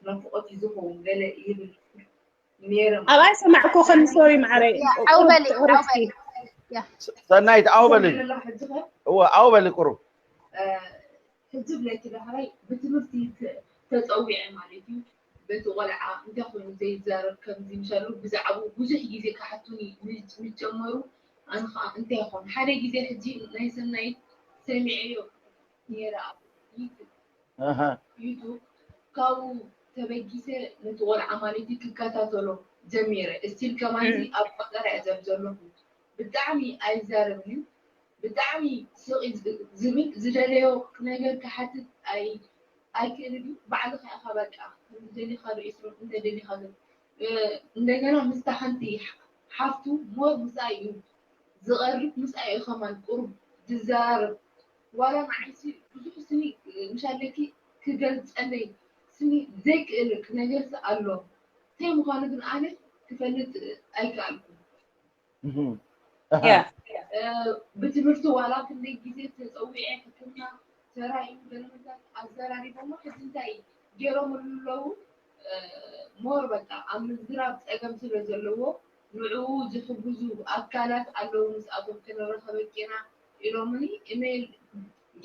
ናፍቆት እዩ ዝኸውን ገለ ይብል ነይረ። ኣብኣይ ሰማዕኩኽን ሶሪ ማዕረይ ዓውበሊ ቁርብቲ ዓውበሊ ሰናይት ኣውበሊ እወ ኣውበሊ ቁሩብ ሕጂ ብለኪ ዳሕራይ ብትምህርቲ ተፀዊዐ ማለት እዩ። በቲ ቆልዓ እንታይ ኮይኑ ዘይዛረብ ከምዚ ምሻሉ ብዛዕባኡ ብዙሕ ግዜ ክሓቱኒ ምስ ጀመሩ ኣነ ከዓ እንታይ ይኾን ሓደ ግዜ ሕጂ ናይ ሰናይት ሰሚዐዮ ነይረ ኣብ ዩቱብ ካብኡ ተበጊሰ ነቲ ቆልዓ ማለት እዩ ክከታተሎ ጀሚረ እስቲል ከማዚ ኣብ ቆጠራ እየ ዘብ ዘለኹ ብጣዕሚ ኣይዛረብን እዩ ብጣዕሚ ስቕ ዝብል ዝደለዮ ነገር ክሓትት ኣይክእልን እዩ ባዕልኻ ኢኻ በቃ ከምዝደሊኻ ርእሱ እንተደሊኻ ግን እንደገና ምስታ ሓንቲ ሓፍቱ ሞር ምስኣ እዩ ዝቐርብ ምስኣ እዩ ከማን ቁሩብ ዝዘራረብ ዋላ ንዓይሲ ብዙሕ ስኒ ምሻለኪ ክገልፀለይ ስኒ ዘይክእል ነገርሲ ኣሎ እንታይ ምዃኑ ግን ኣነ ክፈልጥ ኣይከኣልኩን ብትምህርቲ ዋላ ክንደይ ግዜ ተፀዊዐ ሕክምና ተራእዩ ገለመታት ኣዘራሪቦሞ ሕዚ እንታይ ገይሮምሉ ኣለዉ ሞር በቃ ኣብ ምዝራብ ፀገም ስለ ዘለዎ ንዕኡ ዝሕግዙ ኣካላት ኣለዉ ምስኣቶም ክንረኸበኪ ኢና ኢሎምኒ ኢሜይል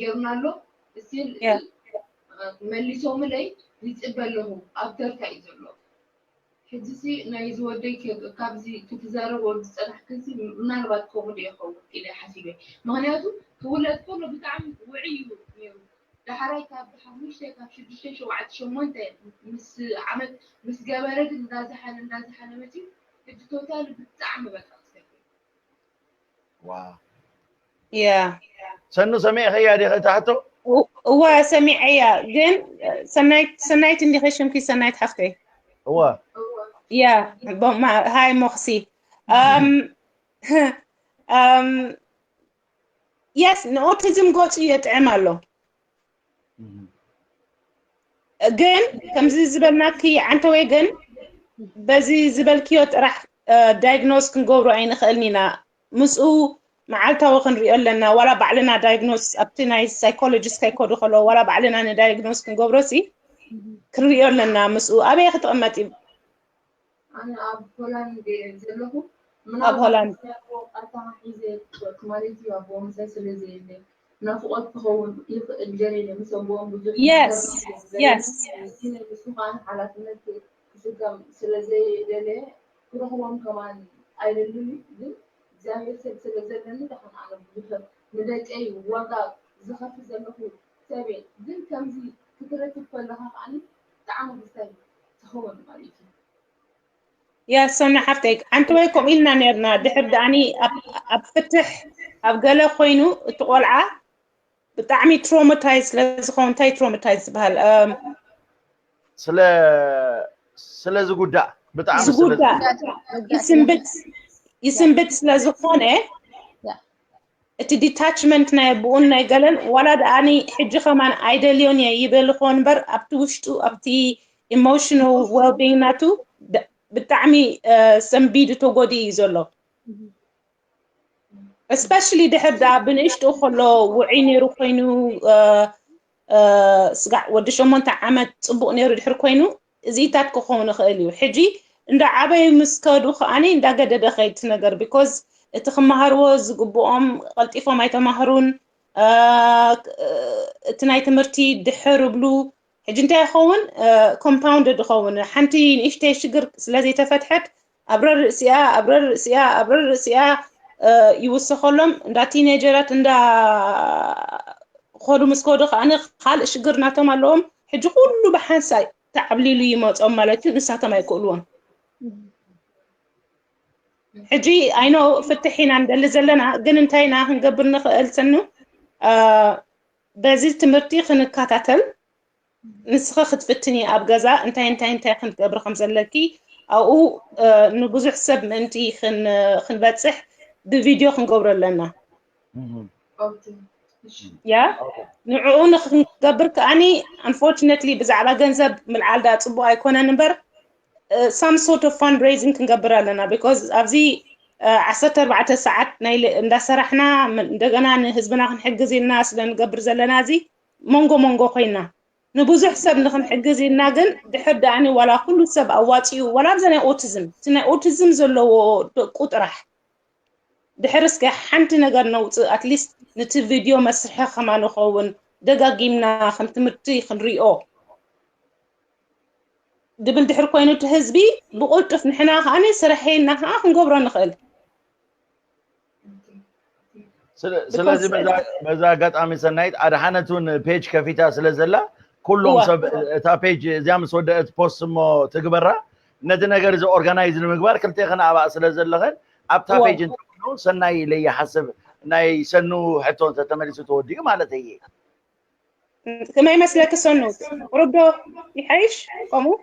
ጌርናሎ ስቲል መሊሶምለይ ይፅበ ኣለኹ ኣብ ተርታ እዩ ዘሎ ሕጂሲ ናይ ዝወደይ ካብዚ ክትዛረቦ ዝፀናሕክንሲ ምናልባት ከምኡ ዶ ይኸውን ኢለ ሓሲበ ምክንያቱ ክውለድ ከሎ ብጣዕሚ ውዕይ እዩ ነይሩ ዳሕራይ ካብ ሓሙሽተ ካብ ሽዱሽተ ሸውዓተ ሸሞንተ ምስ ዓመት ምስ ገበረ ግን እንዳዝሓለ እንዳዝሓለ መፅዩ ሕጂ ቶታሊ ብጣዕሚ በቃ ክሰብ ያ ሰኑ ሰሚዕኸያ ዲኺ እታ ሕቶ? እወ ሰሚዐያ ግን ሰናይት ሰናይት እንዲኺ ሽምኪ ሰናይት ሓፍተይ እወ ያ ሃይ ሞኽሲ የስ ንኦቲዝም ገፁ የጥዕም ኣሎ ግን ከምዚ ዝበልናኪ ዓንተወይ ግን በዚ ዝበልክዮ ጥራሕ ዳይግኖስ ክንገብሮ ኣይንኽእልን ኢና ምስኡ መዓልታዊ ክንሪኦ ኣለና ዋላ ባዕልና ዳይግኖስ ኣብቲ ናይ ሳይኮሎጂስት ከይከዱ ከለዉ ዋላ ባዕልና ንዳይግኖስ ክንገብሮ ሲ ክንሪኦ ኣለና ምስኡ ኣበየ ክትቕመጥ እዩ ኣነ ኣብ ሆላንድ እየ ዘለኹ ኣብ ሆላንድ ኣታ ሒዘ ማለት እዩ ኣቦ ምሳይ ስለ ዘየለ ናፍቆት ክኸውን ይኽእል ገለ ኢለ ምስ ኣቦኦም ብዙሕ የስ የስ ንሱ ከዓ ሓላፍነት ክስከም ስለ ዘይደለ ክረኽቦም ከማን ኣይደልን ግን እግዚኣብሔር ሰብ ስለ ዘለኒ ደሓን ኣነ ብዙሕ ንደቀይ ዋጋ ዝኸፍል ዘለኹ ሰብ እየ። ግን ከምዚ ክትረክብ ከለኻ ከዓኒ ብጣዕሚ ደስታ እዩ ትኸውን ማለት እዩ። ያ ሰና ሓፍተይ፣ ሓንቲ ወይ ከምኡ ኢልና ነርና። ድሕር ዳኣኒ ኣብ ፍትሕ ኣብ ገለ ኮይኑ እቲ ቆልዓ ብጣዕሚ ትሮማታይዝ ስለዝኸውን፣ እንታይ ትሮማታይዝ ዝበሃል ስለ ስለ ዝጉዳእ ብጣዕሚ ስለ ዝጉዳእ ይስንብት ይስንብት ስለዝኾነ እቲ ዲታችመንት ናይ ኣቦኡን ናይ ገለን ዋላ ደኣኒ ሕጂ ከማን ኣይደልዮን እየ ይበል ይኾን እምበር ኣብቲ ውሽጡ ኣብቲ ኢሞሽናል ዌልቢንግ ናቱ ብጣዕሚ ሰንቢዱ ተጎዲኡ እዩ ዘሎ። እስፐሽሊ ድሕር ደኣ ብንእሽትኡ ከሎ ውዑይ ነይሩ ኮይኑ ስጋዕ ወዲ ሸሞንተ ዓመት ፅቡቅ ነይሩ ድሕር ኮይኑ እዚኢታት ክኸውን ይኽእል እዩ። ሕጂ እንዳ ዓበዩ ምስ ከዱ ከዓኒ እንዳገደደ ከይድ ነገር ቢኮዝ እቲ ክመሃርዎ ዝግብኦም ቀልጢፎም ኣይተማህሩን። እቲ ናይ ትምህርቲ ድሕር ብሉ ሕጂ እንታይ ይኸውን ኮምፓውንድድ ይኸውን። ሓንቲ ንእሽተይ ሽግር ስለዘይተፈትሐት ኣብረ ርእሲኣ ኣብረ ርእሲኣ ኣብረ ርእሲኣ ይውሰኸሎም። እንዳ ቲኔጀራት እንዳ ኾዱ ምስ ከዱ ከዓኒ ካልእ ሽግር ናቶም ኣለዎም። ሕጂ ኩሉ ብሓንሳይ ተዓብሊሉ ይመፆም ማለት እዩ። ንሳቶም ኣይክእልዎን። ሕጂ ኣይኖ ፍትሕ ኢና ንደሊ ዘለና፣ ግን እንታይ ኢና ክንገብር ንኽእል? ስኑ በዚ ትምህርቲ ክንከታተል ንስኺ ክትፍትኒ ኣብ ገዛ እንታይ እንታይ እንታይ ክንገብር ከም ዘለኪ ኣብኡ ንብዙሕ ሰብ ምእንቲ ክንበፅሕ ብቪድዮ ክንገብሮ ኣለና። ያ ንዕኡ ንክንገብር ከኣኒ unfortunately ብዛዕባ ገንዘብ ምልዓል ዳ ፅቡቅ ኣይኮነን እምበር some sort of fundraising ክንገብር ኣለና because ኣብዚ ዓሰርተ ኣርባዕተ ሰዓት ናይ እንዳሰራሕና እንደገና ንህዝብና ክንሕግዝ ኢልና ስለ ንገብር ዘለና እዚ መንጎ መንጎ ኮይና ንብዙሕ ሰብ ንክንሕግዝ ኢልና ግን ድሕር ደኣኒ ዋላ ኩሉ ሰብ ኣዋፂኡ ዋላ ኣብዛ ናይ ኦቲዝም እቲ ናይ ኦቲዝም ዘለዎ ደቁ ጥራሕ ድሕር እስከ ሓንቲ ነገር ነውፅእ ኣትሊስት ንቲ ቪድዮ መስርሒ ከማ ንኸውን ደጋጊምና ከም ትምህርቲ ክንሪኦ ድብል ድሕር ኮይኑ እቲ ህዝቢ ብቁልጡፍ ንሕና ከዓኒ ስርሐይና ከዓ ክንገብሮ ንኽእል። ስለዚ በዛ ኣጋጣሚ ሰናይት ኣድሓነት እውን ፔጅ ከፊታ ስለ ዘላ ኩሎም ሰብ እታ ፔጅ እዚኣ ምስ ወደአት ፖስት እሞ ትግበራ ነቲ ነገር እዚ ኦርጋናይዝ ንምግባር ክልቴኽን ኣባእ ስለ ዘለኽን ኣብታ ፔጅ እንተኮይኑ ሰናይ ኢለ ይሓስብ። ናይ ሰኑ ሕቶ እንተተመሊሱ ተወዲኡ ማለት እየ። ከመይ ይመስለኪ ሰኑ? ቁሩብ ዶ ይሓይሽ ከምኡ?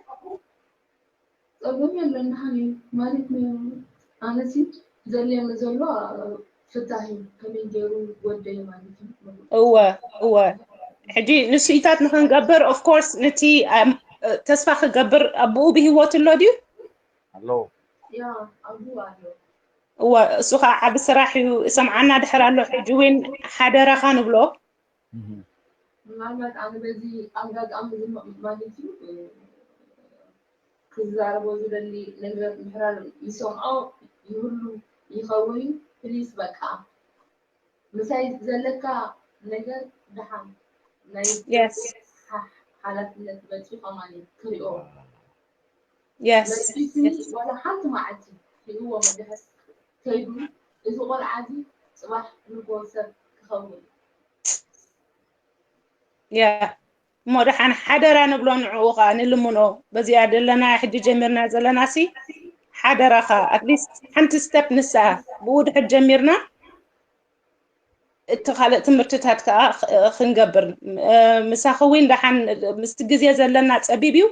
ጸገም የለን። ደሓን እዩ ማለት ኣነሲ ዘድልየኒ ዘሎ ፍታሕ እዩ። ከመይ ገይሩ ወደይ ማለት እዩ። እወ እወ። ሕጂ ንስኢታት ንክንገብር of course ነቲ ተስፋ ክገብር ኣቦኡ ብህይወት ኣሎ ድዩ? ኣለዎ። ያ ኣቦኡ ኣሎ። እወ እሱ ከዓ ዓቢ ስራሕ እዩ። እሰምዓና ድሕር ኣሎ። ሕጂ እውን ሓደራኻ ንብሎ። ምናልባት ኣነ በዚ ኣጋጣሚ እዚ ማለት እዩ ክዛረቦ ዝደሊ ነገር ምሕራር ይሰምዖ ይህሉ ይኸውን እዩ። ፕሊስ በቃ ምሳይ ዘለካ ነገር ደሓን ናይ ሓላፍነት መፂኡ ከማን ክሪኦ Yes. ዋላ ሓንቲ መዓልቲ ሂብዎ መድረስ ከይዱ እዚ ቆልዓ እዚ ፅባሕ ንጎ ሰብ ክኸውን ያ እሞ ደሓን ሓደራ ንብሎ ንዕኡ ከዓ ንልምኖ በዚኣ ዘለና ሕጂ ጀሚርና ዘለና ሲ ሓደራኻ ኣትሊስት ሓንቲ ስተፕ ንሳ ብኡ ድሕር ጀሚርና እቲ ካልእ ትምህርትታት ከዓ ክንገብር ምሳኺ እውን ደሓን ምስቲ ግዜ ዘለና ፀቢብ እዩ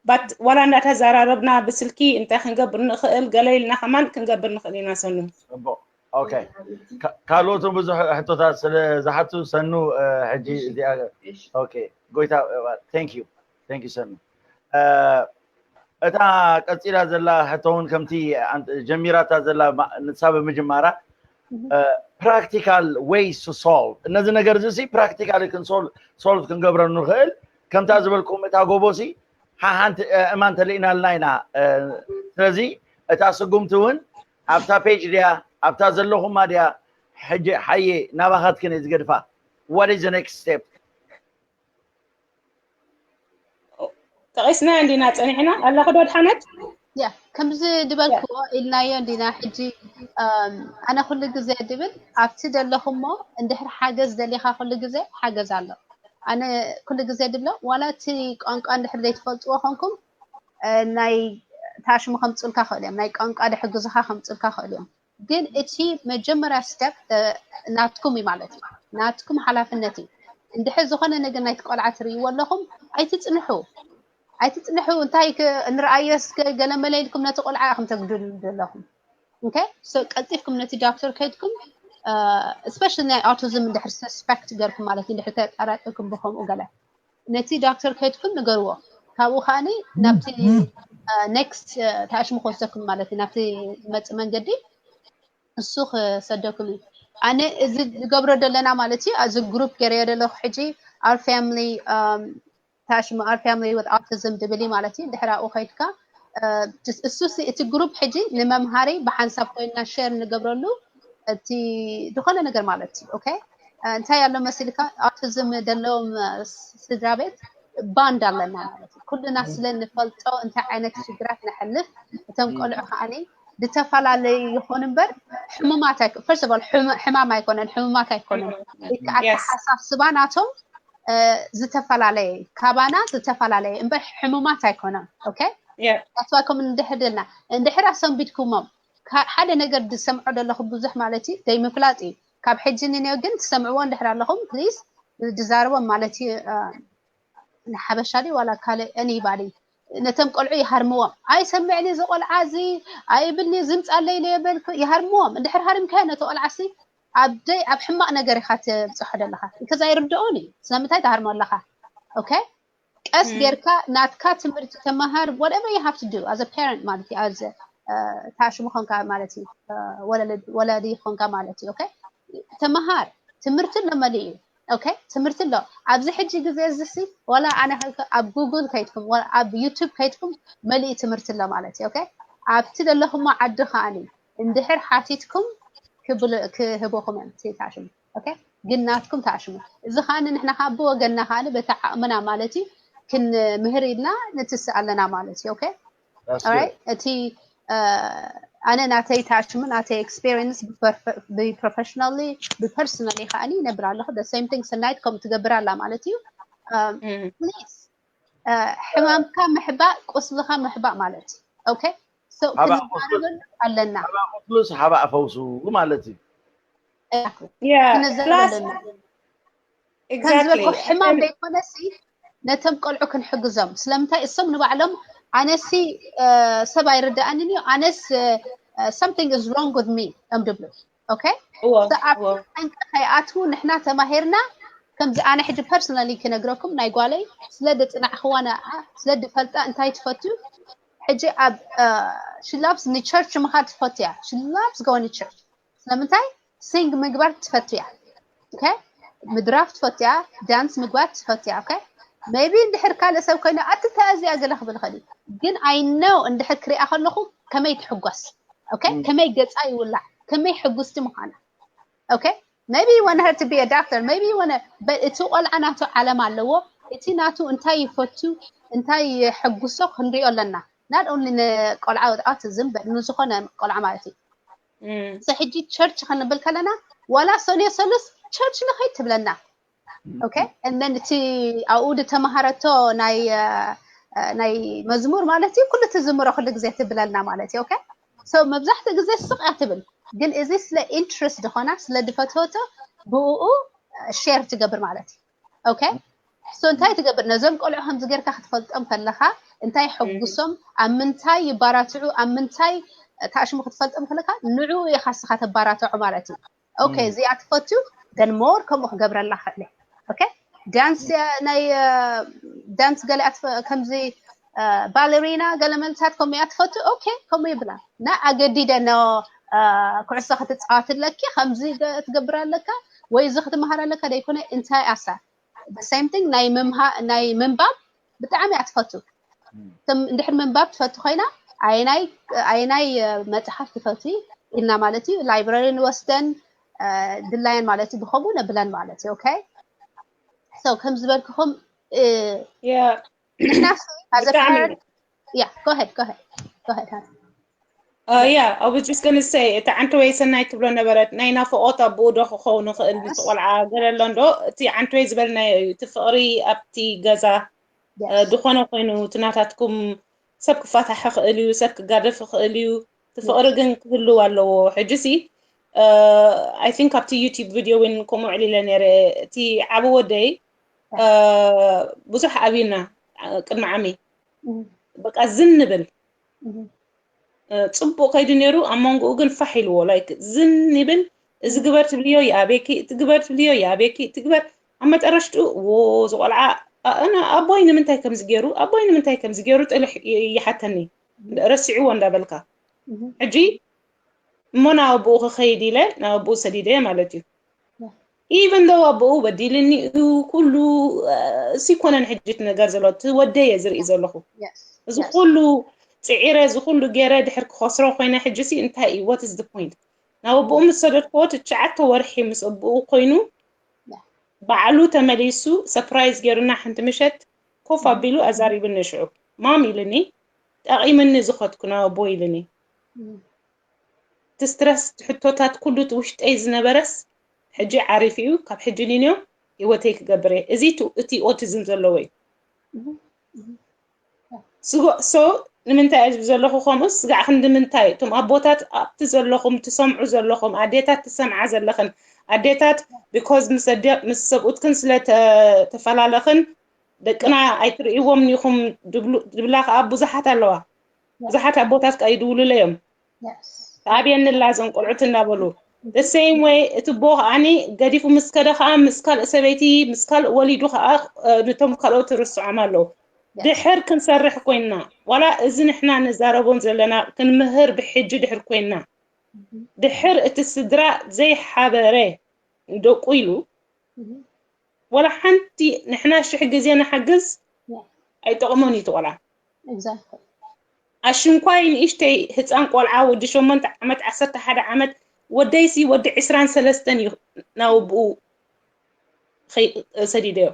ባት ዋላ እንዳተዘራረብና ብስልኪ እንታይ ክንገብር ንኽእል ገለ ኢልና ከማን ክንገብር ንኽእል ኢና ሰኑ ፅቡቅ ኦኬ ካልኦት ብዙሕ ሕቶታት ስለ ዝሓቱ ሰኑ ሕጂ እዚኣ ኦኬ ጎይታ thank you thank you ሰኑ እታ ቀፂላ ዘላ ሕቶ እውን ከምቲ ጀሚራታ ዘላ ንሳ ብምጅማራ practical ways to solve እነዚ ነገር እዚ ሲ practically ሶልቭ ክንገብረ ንኽእል ከምታ ዝበልኩም እታ ጎቦ ሲ ሓንቲ እማን ተልኢናልና ኢና ስለዚ እታ ስጉምቲ እውን ኣብታ ፔጅ ድያ ኣብታ ዘለኹማ ድያ ሕጂ ሓየ ናባኻትክን እየ ዝገድፋ what is the next step ጠቂስና እንዲና ፀኒሕና ኣለኹ ዶ ድሓነት ያ ከምዚ ዝበልክዎ ኢልናዮ እንዲና። ሕጂ ኣነ ኩሉ ግዜ ድብል ኣብቲ ዘለኹሞ እንድሕር ሓገዝ ደሊኻ ኩሉ ግዜ ሓገዝ ኣሎ። ኣነ ኩሉ ግዜ ድብሎ ዋላ እቲ ቋንቋ እንድሕር ዘይትፈልጥዎ ኮንኩም ናይ ታሽሙ ከምፅልካ ክእል እዮም፣ ናይ ቋንቋ ድሕግዙኻ ከምፅልካ ክእል እዮም። ግን እቲ መጀመርያ ስቴፕ ናትኩም እዩ ማለት እዩ። ናትኩም ሓላፍነት እዩ። እንድሕር ዝኾነ ነገር ናይቲ ቆልዓ ትርእይዎ ኣለኹም ኣይትፅንሑ፣ ኣይትፅንሑ። እንታይ ንርኣዮ እስከ ገለ መለ ኢልኩም ነቲ ቆልዓ ኢኹም ተግድሉ ዘለኹም። ኦኬ፣ ሶ ቀልጢፍኩም ነቲ ዶክተር ከይድኩም፣ ስፔሻሊ ናይ ኦቲዝም እንድሕር ሰስፔክት ገርኩም ማለት እዩ፣ እንድሕር ተጠራጢርኩም ብከምኡ ገለ ነቲ ዶክተር ከይድኩም ንገርዎ። ካብኡ ከዓኒ ናብቲ ኔክስት ታሽሙ ክወስደኩም ማለት እዩ፣ ናብቲ ዝመፅእ መንገዲ እሱ ክሰደኩም እዩ። ኣነ እዚ ዝገብሮ ዘለና ማለት እዩ፣ እዚ ግሩፕ ገይረዮ ዘለኹ ሕጂ our family ታሽሙ our family with autism ድብል እዩ ማለት እዩ። ድሕር ኣብኡ ከይድካ እሱ እቲ ግሩፕ ሕጂ ንመምሃሪ ብሓንሳብ ኮይንና ሸር ንገብረሉ እቲ ዝኾነ ነገር ማለት እዩ። ኦኬ፣ እንታይ ኣሎ መሲልካ፣ ኦቲዝም ዘለዎም ስድራ ቤት ባንድ ኣለና ማለት እዩ። ኩልና ስለ ንፈልጦ እንታይ ዓይነት ሽግራት ነሕልፍ፣ እቶም ቆልዑ ከዓኒ ዝተፈላለዩ ይኾኑ እምበር ሕሙማት ኣይኮ- first of all ሕመ- ሕማም ኣይኮነን፣ ሕሙማት ኣይኮነን። ወይ ከዓ ኣተሓሳስባ ናቶም ዝተፈላለየ፣ ካባና ዝተፈላለየ እምበር ሕሙማት ኣይኮነን። ኦኬ፣ that's why ከምኡ እንድሕር ደልና እንድሕር ኣሰንቢድኩሞም ሓደ ነገር ዝሰምዖ ዘለኹ ብዙሕ ማለት እዩ ዘይምፍላጥ እዩ። ካብ ሕጂ ንኔው ግን ትሰምዕዎ እንድሕር ኣለኹም ፕሊዝ ዝዛረቦም ማለት እዩ። ንሓበሻ ድዩ ዋላ ካልእ ኣኒባዲ ነቶም ቆልዑ ይሃርምዎም። ኣይሰምዕኒ እዚ ቆልዓ እዚ ኣይብልኒ ዝምፃለይ ለየበልኩ ይሃርምዎም። እንድሕር ሃሪምካዮ ነቲ ቆልዓ ሲ ኣብ ደይ ኣብ ሕማቕ ነገር ኢኻ ትብፅሖ ዘለኻ። እንከዛ ይርድኦን እዩ ስለምንታይ ትሃርሞ ኣለኻ። ኦኬ፣ ቀስ ጌርካ ናትካ ትምህርቲ ተመሃር። Whatever you have to do as a parent ማለት እዩ፣ as ታሽሙ ኾንካ ማለት እዩ፣ ወላዲ ኾንካ ማለት እዩ። ኦኬ፣ ተመሃር። ትምህርቲ ኣሎ መሊኡ እዩ። ኦኬ፣ ትምህርቲ ኣሎ ኣብዚ ሕጂ ግዜ እዚ ሲ ዋላ ኣነ ኣብ ጉግል ከይድኩም ኣብ ዩቱብ ከይድኩም መሊኡ ትምህርቲ ኣሎ ማለት እዩ። ኦኬ፣ ኣብቲ ዘለኹሞ ዓዲ ከዓኒ እንድሕር ሓቲትኩም ክህብኹም እዮም እቲ ታሽሙ። ኦኬ፣ ግን ናትኩም ታሽሙ። እዚ ከዓኒ ንሕና ከዓ ብወገንና ከዓኒ በቲ ዓቕምና ማለት እዩ ክንምህር ኢልና ንትስእ ኣለና ማለት እዩ። ኦኬ፣ እቲ ኣነ ናተይ ታሽሙ ናተይ ኤክስፔሪንስ ብፕሮፌሽናሊ ብፐርሰናሊ ከዓኒ ይነብር ኣለኹ። Same thing ሰናይት ከምኡ ትገብር ኣላ ማለት እዩ። ፕሊዝ ሕማምካ ምሕባእ ቁስልኻ ምሕባእ ማለት እዩ። ኦኬ፣ ክንዛረበሉ ኣለና። ቁስሉስ ሓባእ ፈውሱ ማለት እዩ። ክንዛረበሉ ኣለና። ከምዝበልኩ ሕማም ዘይኮነሲ ነቶም ቆልዑ ክንሕግዞም። ስለምንታይ እሶም ንባዕሎም ኣነሲ ሰብ ኣይርዳኣንን እዩ፣ ኣነስ something is wrong with me እዮም ድብሉ። ኦኬ፣ ኣብ ጠንቂ ከይኣትዉ ንሕና ተማሂርና። ከምዚ ኣነ ሕጂ ፐርሰናሊ ክነግረኩም ናይ ጓለይ ስለ ድፅናዕክዋ ንኣ ስለ ድፈልጣ እንታይ ትፈቱ ሕጂ ኣብ ሽላብስ ንቸርች ምኻድ ትፈቱ እያ። ሽላብስ going to church ስለምንታይ ሲንግ ምግባር ትፈቱ እያ። ኦኬ፣ ምድራፍ ትፈቱ እያ፣ ዳንስ ምግባር ትፈቱ እያ። ኦኬ፣ maybe እንድሕር ካልእ ሰብ ኮይኑ ኣቲ እንታይ እዚኣ ገለ ክብል ይኽእል እዩ። ግን I know እንድሕር ክሪኣ ከለኹ ከመይ ትሕጎስ። ኦኬ፣ ከመይ ገፃ ይውላዕ፣ ከመይ ሕጉስቲ ምዃና። ኦኬ፣ maybe you want her to be a doctor, maybe you want to፣ but እቲ ቆልዓ ናቱ ዓለም ኣለዎ። እቲ ናቱ እንታይ ይፈቱ እንታይ የሐጉሶ ክንሪኦ ኣለና። Not only ንቆልዓ with autism but ንዝኾነ ቆልዓ ማለት እዩ። ሕጂ ቸርች ክንብል ከለና ዋላ ሰኑየ ሰሉስ ቸርች ንኸይድ ትብለና። ኦኬ፣ and then እቲ ኣብኡ ዝተማሃረቶ ናይ ናይ መዝሙር ማለት እዩ ኩሉ ትዝምሮ ኩሉ ግዜ ትብለልና ማለት እዩ። ኦኬ፣ so መብዛሕትኡ ግዜ ስቕ እያ ትብል፣ ግን እዚ ስለ ኢንትረስት ዝኾና ስለ ድፈትወቶ ብኡ ሼር ትገብር ማለት እዩ። ኦኬ፣ so እንታይ ትገብር፣ ነዞም ቆልዑ ከምዚ ጌርካ ክትፈልጦም ከለኻ እንታይ ሕጉሶም፣ ኣብ ምንታይ ይባራትዑ፣ ኣብ ምንታይ ታሽሙ ክትፈልጦም ከለካ ንዕኡ ኢኻ ስኻ ተባራትዖ ማለት እዩ። ኦኬ፣ እዚኣ ትፈትዩ then more ከምኡ ክገብረላ ክእል። ኦኬ፣ ዳንስ ናይ ዳንስ ገለ ከምዚ ባለሪና ገለ መልታት ከምኡ እያ ትፈቱ። ኦኬ፣ ከምኡ ይብላ እና ኣገዲደ ኖ ኩዕሶ ክትፃወት ኣለኪ ከምዚ ትገብር ኣለካ ወይ እዚ ክትመሃር ኣለካ ደይኮነ እንታይ ኣሳ same thing ናይ ምምሃ ናይ ምንባብ ብጣዕሚ እያ ትፈቱ። እንድሕር ምንባብ ትፈቱ ኮይና ኣየናይ ኣየናይ መፅሓፍ ትፈትዊ ኢልና ማለት እዩ ላይብረሪ ንወስደን ድላየን ማለት እዩ ብከምኡ ነብለን ማለት እዩ። ኦኬ፣ so ከም ዝበልክኹም ንሕና as a parent yeah go ahead go ahead Go ahead, hon. Uh, yeah, I was just gonna say, እቲ ዓንተወይ ሰናይ ትብሎ ነበረት፣ ናይ ናፍቆት ኣቦኡ ዶ ክኸውን ይኽእል፣ ነቲ ቆልዓ ገለ ኣሎ እንዶ። እቲ ዓንተወይ ዝበልናዮ እዩ፣ እቲ ፍቕሪ ኣብቲ ገዛ፣ uh, ዝኾነ ኮይኑ፣ እቲ ናታትኩም ሰብ ክፋታሕ ይኽእል እዩ፣ ሰብ ክጋደፍ ይኽእል እዩ፣ እቲ ፍቕሪ ግን ክህልው ኣለዎ። ሕጂ ሲ I think ኣብቲ YouTube video እውን ከምኡ ዕሊለ ነይረ። እቲ ዓቢ ወደይ ብዙሕ ኣብዩና ቅድሚ ዓሚ በቃ ዝን ንብል ጽቡቕ ከይዱ ነይሩ። ኣብ መንጎኡ ግን ፋሕ ኢልዎ፣ like ዝን ይብል። እዚ ግበር ትብልዮ ይኣብየኪ፣ እቲ ግበር ትብልዮ ይኣብየኪ፣ እቲ ግበር ኣብ መጠረሽትኡ ዎ ዝቆልዓ ኣነ ኣቦይ ንምንታይ ከምዚ ገይሩ፣ ኣቦይ ንምንታይ ከምዚ ገይሩ ጥልሕ ይሓተኒ፣ ረስዕዎ እንዳበልካ። ሕጂ እሞ ናብ ኣቦኡ ክኸይድ ኢለ ናብ ኣቦኡ ሰዲደዮ ማለት እዩ። Even though ኣቦኡ በዲልኒ እዩ ኩሉ፣ እሱ ይኮነን ሕጂ እቲ ነገር ዘሎ፣ እቲ ወደየ ዝርኢ ዘለኹ። እዚ ኩሉ ፅዒረ፣ እዚ ኩሉ ገይረ ድሕር ክኸስሮ ኮይነ፣ ሕጂ ሲ እንታይ እዩ? What is the point? ናብ ኣቦኡ ምስ ሰደድክዎ ትሽዓተ ወርሒ ምስ ኣቦኡ ኮይኑ ባዕሉ ተመሊሱ surprise ገይሩና፣ ሓንቲ ምሸት ኮፍ ኣቢሉ ኣዛሪብኒ። ሽዑ ማም ኢልኒ፣ ጠቒምኒ ዝኸድኩ ናብ ኣቦ ኢልኒ። እቲ ስትረስ፣ እቲ ሕቶታት ኩሉ እቲ ውሽጠይ ዝነበረስ ሕጂ ዓሪፉ እዩ። ካብ ሕጂ ንንዮ ህይወተይ ክገብር እየ። እዚ እቲ ኦቲዝም ዘለዎ እዩ። ስጎ ሶ ንምንታይ እየ ዝብል ዘለኹ? ከምኡ ስጋዕ ክንዲ ምንታይ እቶም ኣቦታት ኣብቲ ዘለኹም ትሰምዑ ዘለኹም ኣዴታት ትሰምዓ ዘለኽን ኣዴታት፣ because ምስ ኣደ- ምስ ሰብኡትክን ስለ ተ- ተፈላለኽን ደቅና ኣይትርእይዎም ኢኹም ድብሉ- ድብላ ከዓ ብዙሓት ኣለዋ። ብዙሓት ኣቦታት ከዓ ይድውሉለ እዮም። ተኣብየንላ እዞም ቆልዑት እናበሉ the same way እቲ ቦ ከዓኒ ገዲፉ ምስ ከደ ከዓ ምስ ካልእ ሰበይቲ ምስ ካልእ ወሊዱ ከዓ ነቶም ካልኦት ርስዖም ኣለዉ። ድሕር ክንሰርሕ ኮይንና ዋላ እዚ ንሕና ንዛረቦን ዘለና ክንምህር ብሕጂ ድሕር ኮይንና ድሕር እቲ ስድራ ዘይሓበረ ደቁ ኢሉ ዋላ ሓንቲ ንሕና ሽሕ ግዜ ንሓግዝ ኣይጠቕሞን እዩ እቲ ቆልዓ። ኣሽንኳይ ንእሽተይ ህፃን ቆልዓ ወዲ ሸሞንተ ዓመት ዓሰርተ ሓደ ዓመት ወደይሲ ወዲ ዕስራን ሰለስተን እዩ ናብ ኣቦኡ ሰዲደዮ።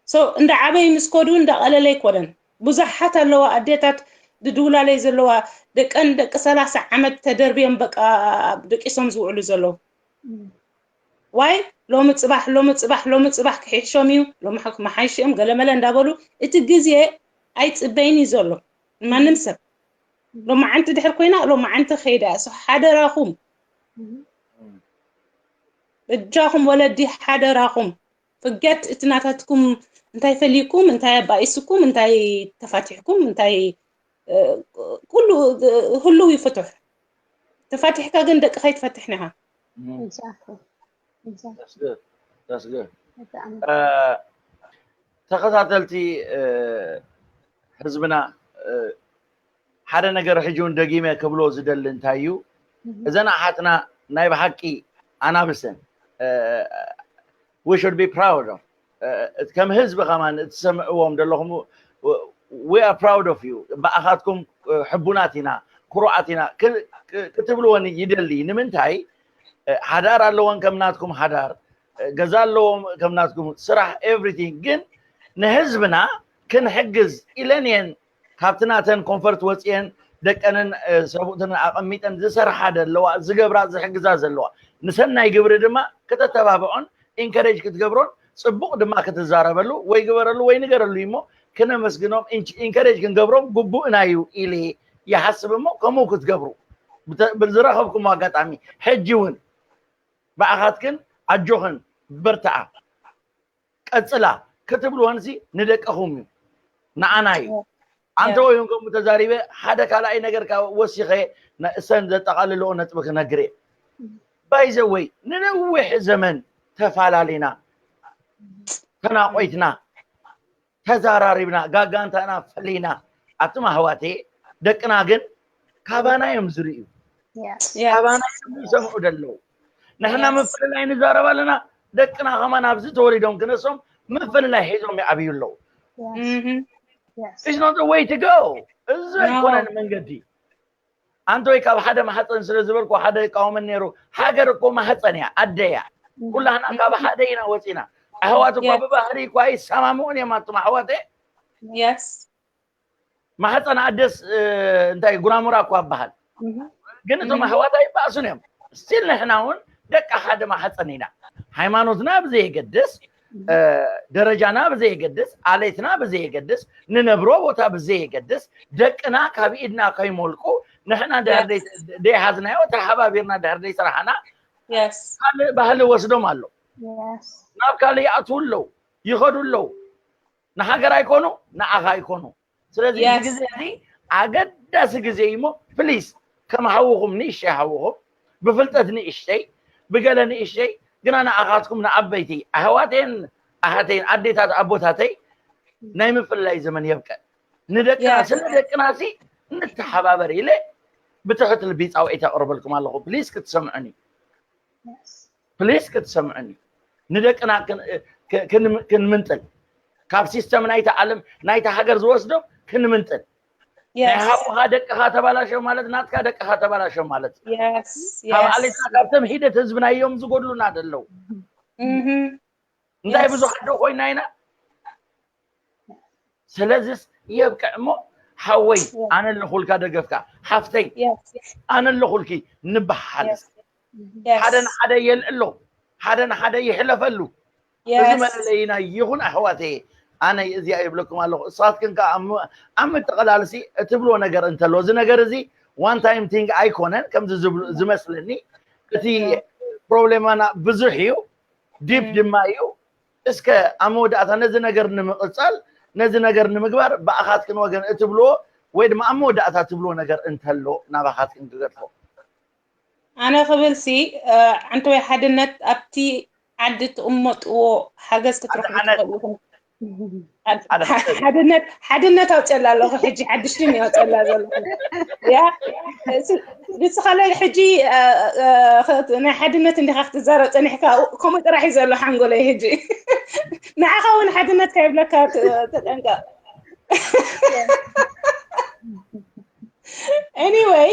So እንዳ ዓበይ ምስ ከዱ እንዳ ቀለለ ኣይኮነን። ብዙሓት ኣለዋ ኣዴታት ድድውላለይ ዘለዋ ደቀን ደቂ ሰላሳ ዓመት ተደርብዮም በቃ ደቂሶም ዝውዕሉ ዘለዉ። ዋይ ሎሚ ፅባሕ ሎሚ ፅባሕ ሎሚ ፅባሕ ክሕሾም እዩ፣ ሎሚ መሓይሽኦም ገለመለ እንዳበሉ እቲ ግዜ ኣይፅበይን እዩ ዘሎ ማንም ሰብ። ሎማዓንቲ ድሕር ኮይና ሎማዓንቲ ከይዳ እሱ ሓደራኹም በጃኹም ወለዲ ሓደራኹም ፍገት እቲ ናታትኩም እንታይ ፈሊኩም እንታይ ኣባኢስኩም እንታይ ተፋቲሕኩም እንታይ ኩሉ ህልው እዩ ፍቱሕ። ተፋቲሕካ ግን ደቂ ከይትፈትሕ ኒኻ። ተኸታተልቲ ህዝብና ሓደ ነገር ሕጂ እውን ደጊመ ክብሎ ዝደሊ እንታይ እዩ እዘን ኣሓትና ናይ ብሓቂ ኣናብሰን we should be proud of ከም ህዝቢ ከማን እትሰምዕዎም ዘለኹም we are proud of you ብኣኻትኩም ሕቡናት ኢና ክሩዓት ኢና ክትብልወን ይደሊ ንምንታይ ሓዳር ኣለወን ከምናትኩም ሓዳር ገዛ ኣለዎም ከምናትኩም ስራሕ everything ግን ንህዝብና ክንሕግዝ ኢለን እየን ካብቲ ናተን ኮንፈርት ወፅየን ደቀንን ሰብኡትን ኣቐሚጠን ዝሰርሓ ዘለዋ ዝገብራ ዝሕግዛ ዘለዋ ንሰናይ ግብሪ ድማ ከተተባብዖን ኢንከሬጅ ክትገብሮን ፅቡቕ ድማ ክትዛረበሉ ወይ ግበረሉ ወይ ንገረሉ እሞ ክነመስግኖም ኢንከሬጅ ክንገብሮም ግቡእና እዩ ኢለ ይሓስብ እሞ ከምኡ ክትገብሩ ብዝረኸብኩም ኣጋጣሚ ሕጂ እውን ብኣኻትክን ኣጆኽን በርትዓ ቀፅላ ክትብልወንሲ ንደቅኹም እዩ ንዓና እዩ ኣንተ ወይም ከምኡ ተዛሪበ ሓደ ካልኣይ ነገር ካብ ወሲኸ እሰን ዘጠቓልልኦ ነጥቢ ክነግር እየ ባይዘወይ ንነዊሕ ዘመን ተፈላለና ተናቆይትና ተዛራሪብና ጋጋንታና ፈሊና ኣቱም ኣህዋቴ ደቅና ግን ካባና እዮም ዝርእዩ ካባና እዮም ዝሰምዑ ደለዉ ንሕና ምፍልላይ ንዛረብ ኣለና ደቅና ከማን ኣብዚ ተወሊዶም ክነሶም ምፍልላይ ሒዞም ይዓብዩ ኣለዉ It's not the way to go እዚ ኣይኮነን መንገዲ ኣንተ ወይ ካብ ሓደ ማሕፀን ስለ ዝበልኩ ሓደ ይቃወመን ነይሩ ሃገር እኮ ማህፀን እያ ኣደ እያ ኩላህና ካብ ሓደ ኢና ወፂና ኣሕዋት እኳ ብባህሪ እኳ ይሰማምዑን እዮም ኣቱም ኣሕዋተ Yes. ማሕፀን ኣደስ እንታይ ጉራሙራ እኳ ኣበሃል። ግን እቶም ኣሕዋት ኣይባእሱን እዮም። ስቲል ንሕና እውን ደቂ ሓደ ማሕፀን ኢና። ሃይማኖትና ብዘየገድስ፣ ደረጃና ብዘየገድስ፣ ኣለይትና ብዘየገድስ፣ ንነብሮ ቦታ ብዘየገድስ፣ ደቅና ካብ ኢድና ከይሞልቁ ንሕና ደይሓዝናዮ ተሓባቢርና ድሕር ደይሰራሕና ካልእ ባህሊ ወስዶም ኣሎ። ናብ ካልእ ይኣትዉ ኣለዉ፣ ይኸዱ ኣለዉ። ንሃገር ኣይኮኑ፣ ንዓኻ ኣይኮኑ። ስለዚ እዚ ግዜ እዚ ኣገዳሲ ግዜ እዩ። እሞ ፕሊስ ከም ሓውኹም ንእሽተይ ሓውኹም ብፍልጠት ንእሽተይ ብገለ ንእሽተይ ግና ንኣኻትኩም ንዓበይቲ ኣሕዋተይን ኣሓተይን ኣዴታት ኣቦታተይ ናይ ምፍልላይ ዘመን የብቀ። ንደቅና ስለ ደቅና ሲ ንተሓባበር ኢለ ብትሕት ልቢ ፃውዒት ኣቕርበልኩም ኣለኹ። ፕሊስ ክትሰምዑኒ ፕሊስ ክትሰምዑኒ። ንደቅና ክንምንጥል ካብ ሲስተም ናይቲ ዓለም ናይቲ ሃገር ዝወስዶ ክንምንጥል ናይ ሓውኻ ደቅኻ ተባላሸው ማለት ናትካ ደቅኻ ተባላሸው ማለት ካብ ዓሌትና ካብቶም ሂደት ህዝብና እዮም ዝጎድሉና ደለው። እንታይ ብዙሓት ዶ ኮይና ኢና። ስለዚስ የብቅዕ እሞ ሓወይ ኣነ ኣለኹልካ ደገፍካ ሓፍተይ ኣነ ኣለኹልኪ ንበሓሓል። ሓደ ንሓደ የልዕሎ ሓደ ንሓደ ይሕለፈሉ። እዚ መለለይና ይኹን ኣሕዋተየ። ኣነ እዚኣ ይብለኩም ኣለኹ። እሳትክን ከዓ ኣብ ምጥቕላልሲ እትብሎ ነገር እንተሎ እዚ ነገር እዚ ዋን ታይም ቲንግ ኣይኮነን ከምዚ ዝመስለኒ። እቲ ፕሮብሌማና ብዙሕ እዩ፣ ዲፕ ድማ እዩ። እስከ ኣብ መወዳእታ ነዚ ነገር ንምቕጻል ነዚ ነገር ንምግባር ብኣኻትክን ወገን እትብልዎ ወይ ድማ ኣብ መወዳእታ ትብልዎ ነገር እንተሎ ናባኻትክን ክገድፎ። ኣነ ክብል ሲ ዓንተወይ ሓድነት ኣብቲ ዓዲ ትቕመጥዎ ሓገዝ ክትረኽቡ ትኽእሉ ኢኹም። ሓድነት ሓድነት ኣውፅላ ኣለኹ ሕጂ ሓድሽ ድም ኣውፅላ ዘለኹ ያ ንስኻለ ሕጂ ናይ ሓድነት እንዲኻ ክትዛረብ ፀኒሕካ ከምኡ ጥራሕ እዩ ዘሎ ሓንጎለይ ሕጂ ንዓኻ እውን ሓድነት ከይብለካ ተጠንቀቕ anyway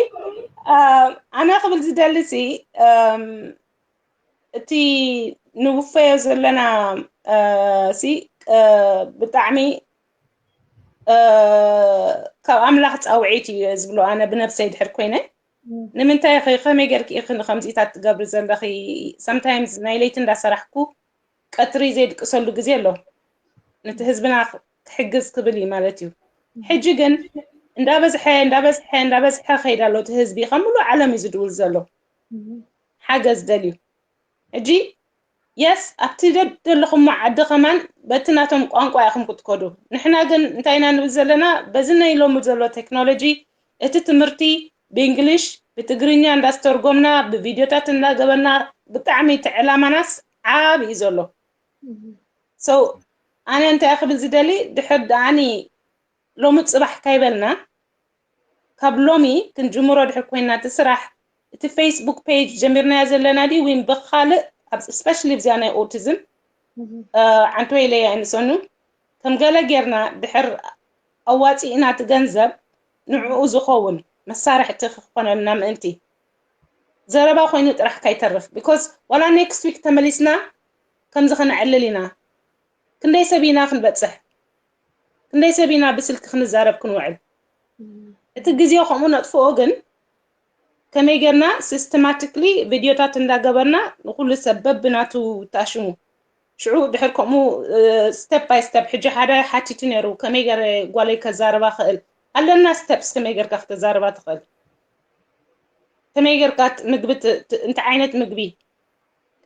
ኣነ ክብል ዝደሊ ሲ እቲ ንውፈዮ ዘለና ሲ ብጣዕሚ ካብ ኣምላኽ ፃውዒት እዩ ዝብሎ ኣነ ብነብሰይ ድሕር ኮይነ ንምንታይ ኸ ከመይ ጌርኪ ኢኺ ንኸምዚታት ትገብሪ ዘለኺ sometimes ናይ ለይቲ እንዳሰራሕኩ ቀትሪ ዘይድቅሰሉ ግዜ ኣሎ ነቲ ህዝብና ክሕግዝ ክብል እዩ ማለት እዩ ሕጂ ግን እንዳበዝሐ እንዳበዝሐ እንዳበዝሐ ከይድ ኣሎ እቲ ህዝቢ ከም ሙሉ ዓለም እዩ ዝድውል ዘሎ ሓገዝ ደልዩ ሕጂ የስ ኣብቲ ደደለኹሞ ዓዲ ከማን በቲ ናቶም ቋንቋ ኢኹም ክትከዱ ንሕና ግን እንታይ ኢና ንብል ዘለና በዚ ናይ ሎሚ ዘሎ ቴክኖሎጂ እቲ ትምህርቲ ብእንግሊሽ ብትግርኛ እንዳስተርጎምና ብቪድዮታት እንዳገበና ብጣዕሚ እቲ ዕላማናስ ዓብ እዩ ዘሎ so ኣነ እንታይ ክብል ዝደሊ ድሕር ደኣኒ ሎሚ ፅባሕ ካይበልና ካብ ሎሚ ክንጅምሮ ድሕር ኮይና እቲ ስራሕ እቲ ፌስቡክ ፔጅ ጀሚርናዮ ዘለና ድዩ ወይም ብካልእ ኣብ ስፔሻሊ ብዚኣ ናይ ኦቲዝም ዓንተወይ ኢለያ ይንሰኑ ከም ገለ ጌርና ድሕር ኣዋፂእና እቲ ገንዘብ ንዕኡ ዝኸውን መሳርሕቲ ክኾነልና ምእንቲ ዘረባ ኮይኑ ጥራሕ ካይተርፍ because ዋላ ኔክስት ዊክ ተመሊስና ከምዚ ክነዕልል ኢና ክንደይ ሰብ ኢና ክንበፅሕ ክንደይ ሰብ ኢና ብስልኪ ክንዛረብ ክንውዕል እቲ ግዜ ከምኡ ነጥፍኦ ግን ከመይ ጌርና ሲስተማቲክሊ ቪድዮታት እንዳገበርና ንኩሉ ሰብ በብናቱ ተኣሽሙ ሽዑ ድሕር ከምኡ step by step ሕጂ ሓደ ሓቲቱ ነይሩ ከመይ ገረ ጓለይ ከዛርባ ክእል ኣለና steps ከመይ ጌርካ ክተዛርባ ትኽእል ከመይ ጌርካ ምግቢ እንታይ ዓይነት ምግቢ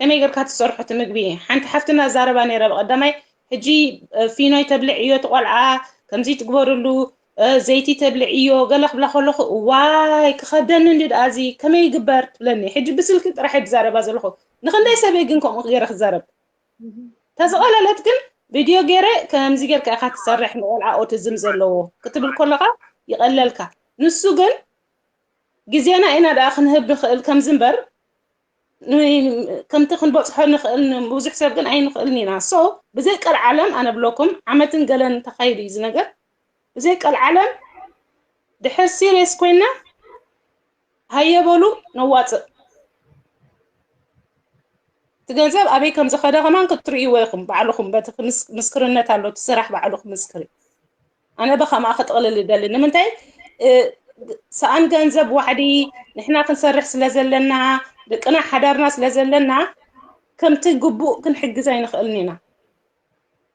ከመይ ጌርካ ትሰርሖ እቲ ምግቢ ሓንቲ ሓፍትና ዛረባ ነይራ ብቀዳማይ ሕጂ ፊኖይ ተብልዕ እዮ ትቆልዓ ከምዚ ትግበርሉ ዘይቲ ተብልዕ እዮ ገለ ክብላ ከለኹ ዋይ ክኸደኒ እንዲ ደኣዚ ከመይ ይግበር ትብለኒ ሕጂ ብስልኪ ጥራሕ ዝዛረባ ዘለኹ ንክንደይ ሰበይ ግን ከምኡ ገይረ ክዛረብ ተዝቐለለት ግን ቪድዮ ገይረ ከምዚ ጌርካ ኢኻ ትሰርሕ ንቆልዓ ኦቲዝም ዘለዎ ክትብል ከለኻ ይቐለልካ ንሱ ግን ግዜና ኢና ደኣ ክንህብ ንኽእል ከምዚ እምበር ከምቲ ክንበፅሖ ንኽእል ብዙሕ ሰብ ግን ኣይንኽእልን ኢና so ብዘይ ቀልዓለም ኣነ ብለኩም ዓመትን ገለን ተኻይዱ እዩ ዝነገር ብዘይ ቀልዓለም ድሕር ሲሪየስ ኮይና ሃየ በሉ ነዋፅእ እቲ ገንዘብ ኣበይ ከም ዝኸደ ከማን ክትርእይዎ ኢኹም ባዕልኹም በቲ ምስክርነት ኣሎ እቲ ስራሕ ባዕሉ ክምስክር እዩ ኣነ ብኸምኣ ክጥቕልል ይደሊ። ንምንታይ? ሰኣን ገንዘብ ዋሕዲ ንሕና ክንሰርሕ ስለ ዘለና፣ ደቅና ሓዳርና ስለ ዘለና፣ ከምቲ ግቡእ ክንሕግዝ ኣይንኽእልን ኢና።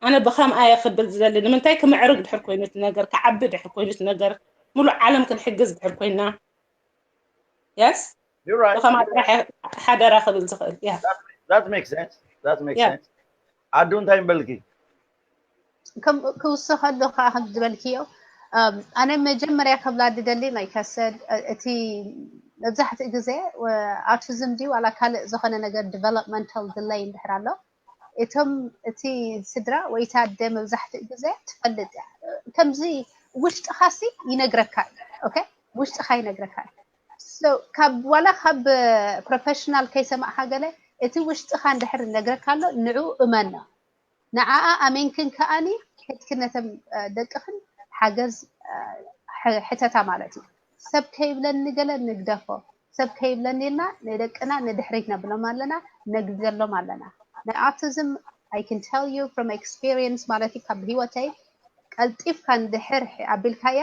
ኣነ ብኸምኣ እየ ክብል ዝደሊ። ንምንታይ? ክምዕርግ ድሕር ኮይኑ እቲ ነገር፣ ክዓቢ ድሕር ኮይኑ እቲ ነገር፣ ሙሉእ ዓለም ክንሕግዝ ድሕር ኮይና፣ የስ You're right. ብኸምኣ ጥራሕ እየ ሓደራ ክብል ዝኽእል። ያ That makes sense. That makes Yeah. Sense. ኣዱ እንታይ ምበልኪ? ከም ክውስኸሉ ከዓ ከም ዝበልክዮ፣ ኣነ መጀመርያ ከብላ ድደሊ ናይ ከሰድ እቲ መብዛሕትኡ ግዜ ኣውቲዝም ድዩ ዋላ ካልእ ዝኾነ ነገር ዲቨሎፕመንታል ዲለይ እንድሕር ኣሎ፣ እቶም እቲ ስድራ ወይ እቲ ኣደ መብዛሕትኡ ግዜ ትፈልጥ እያ። ከምዚ ውሽጥኻሲ ይነግረካ እዩ። ኦኬ፣ ውሽጥኻ ይነግረካ እዩ። So ካብ ዋላ ካብ ፕሮፌሽናል ከይሰማዕካ ገለ እቲ ውሽጥኻ እንድሕር ይነግረካ ኣሎ፣ ንዑ እመኖ። ንዓኣ ኣሜንክን ከኣኒ ሄድክን ነተን ደቅኽን ሓገዝ ሕተታ ማለት እዩ። ሰብ ከይብለኒ ገለ ንግደፎ፣ ሰብ ከይብለኒ ኢልና ንደቅና ንድሕሪት ነብሎም ኣለና፣ ነግደሎም ኣለና። ናይ ኣውቲዝም I can tell you from experience ማለት እዩ፣ ካብ ህይወተይ ቀልጢፍካ እንድሕር ኣቢልካያ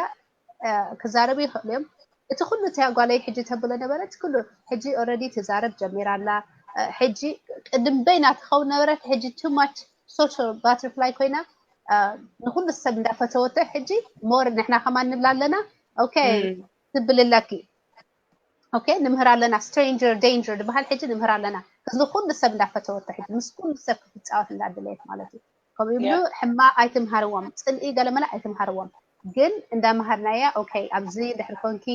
ክዛረቡ ይኽእሉ እዮም። እቲ ኩሉ እቲያ ጓለይ ሕጂ ተብሎ ነበረት ኩሉ ሕጂ ኦረዲ ትዛረብ ጀሚራ ኣላ። ሕጂ ቅድም በይና ትኸውን ነበረት፣ ሕጂ too much social butterfly ኮይና ንኩሉ ሰብ እንዳፈተወቶ ሕጂ more ንሕና ከማን ንብላ ኣለና። ኦኬ ትብል ኣለኪ። ኦኬ ንምህር ኣለና። Stranger danger ዝበሃል ሕጂ ንምህር ኣለና። እዚ ኩሉ ሰብ እንዳፈተወቶ ሕጂ ምስ ኩሉ ሰብ ክትፃወት እንዳደለየት ማለት እዩ። ከምኡ ይብሉ ሕማቕ ኣይትምሃርዎም፣ ፅልኢ ገለ መለ ኣይትምሃርዎም። ግን እንዳምሃርናያ ኦኬ ኣብዚ ድሕሪ ኮንኪ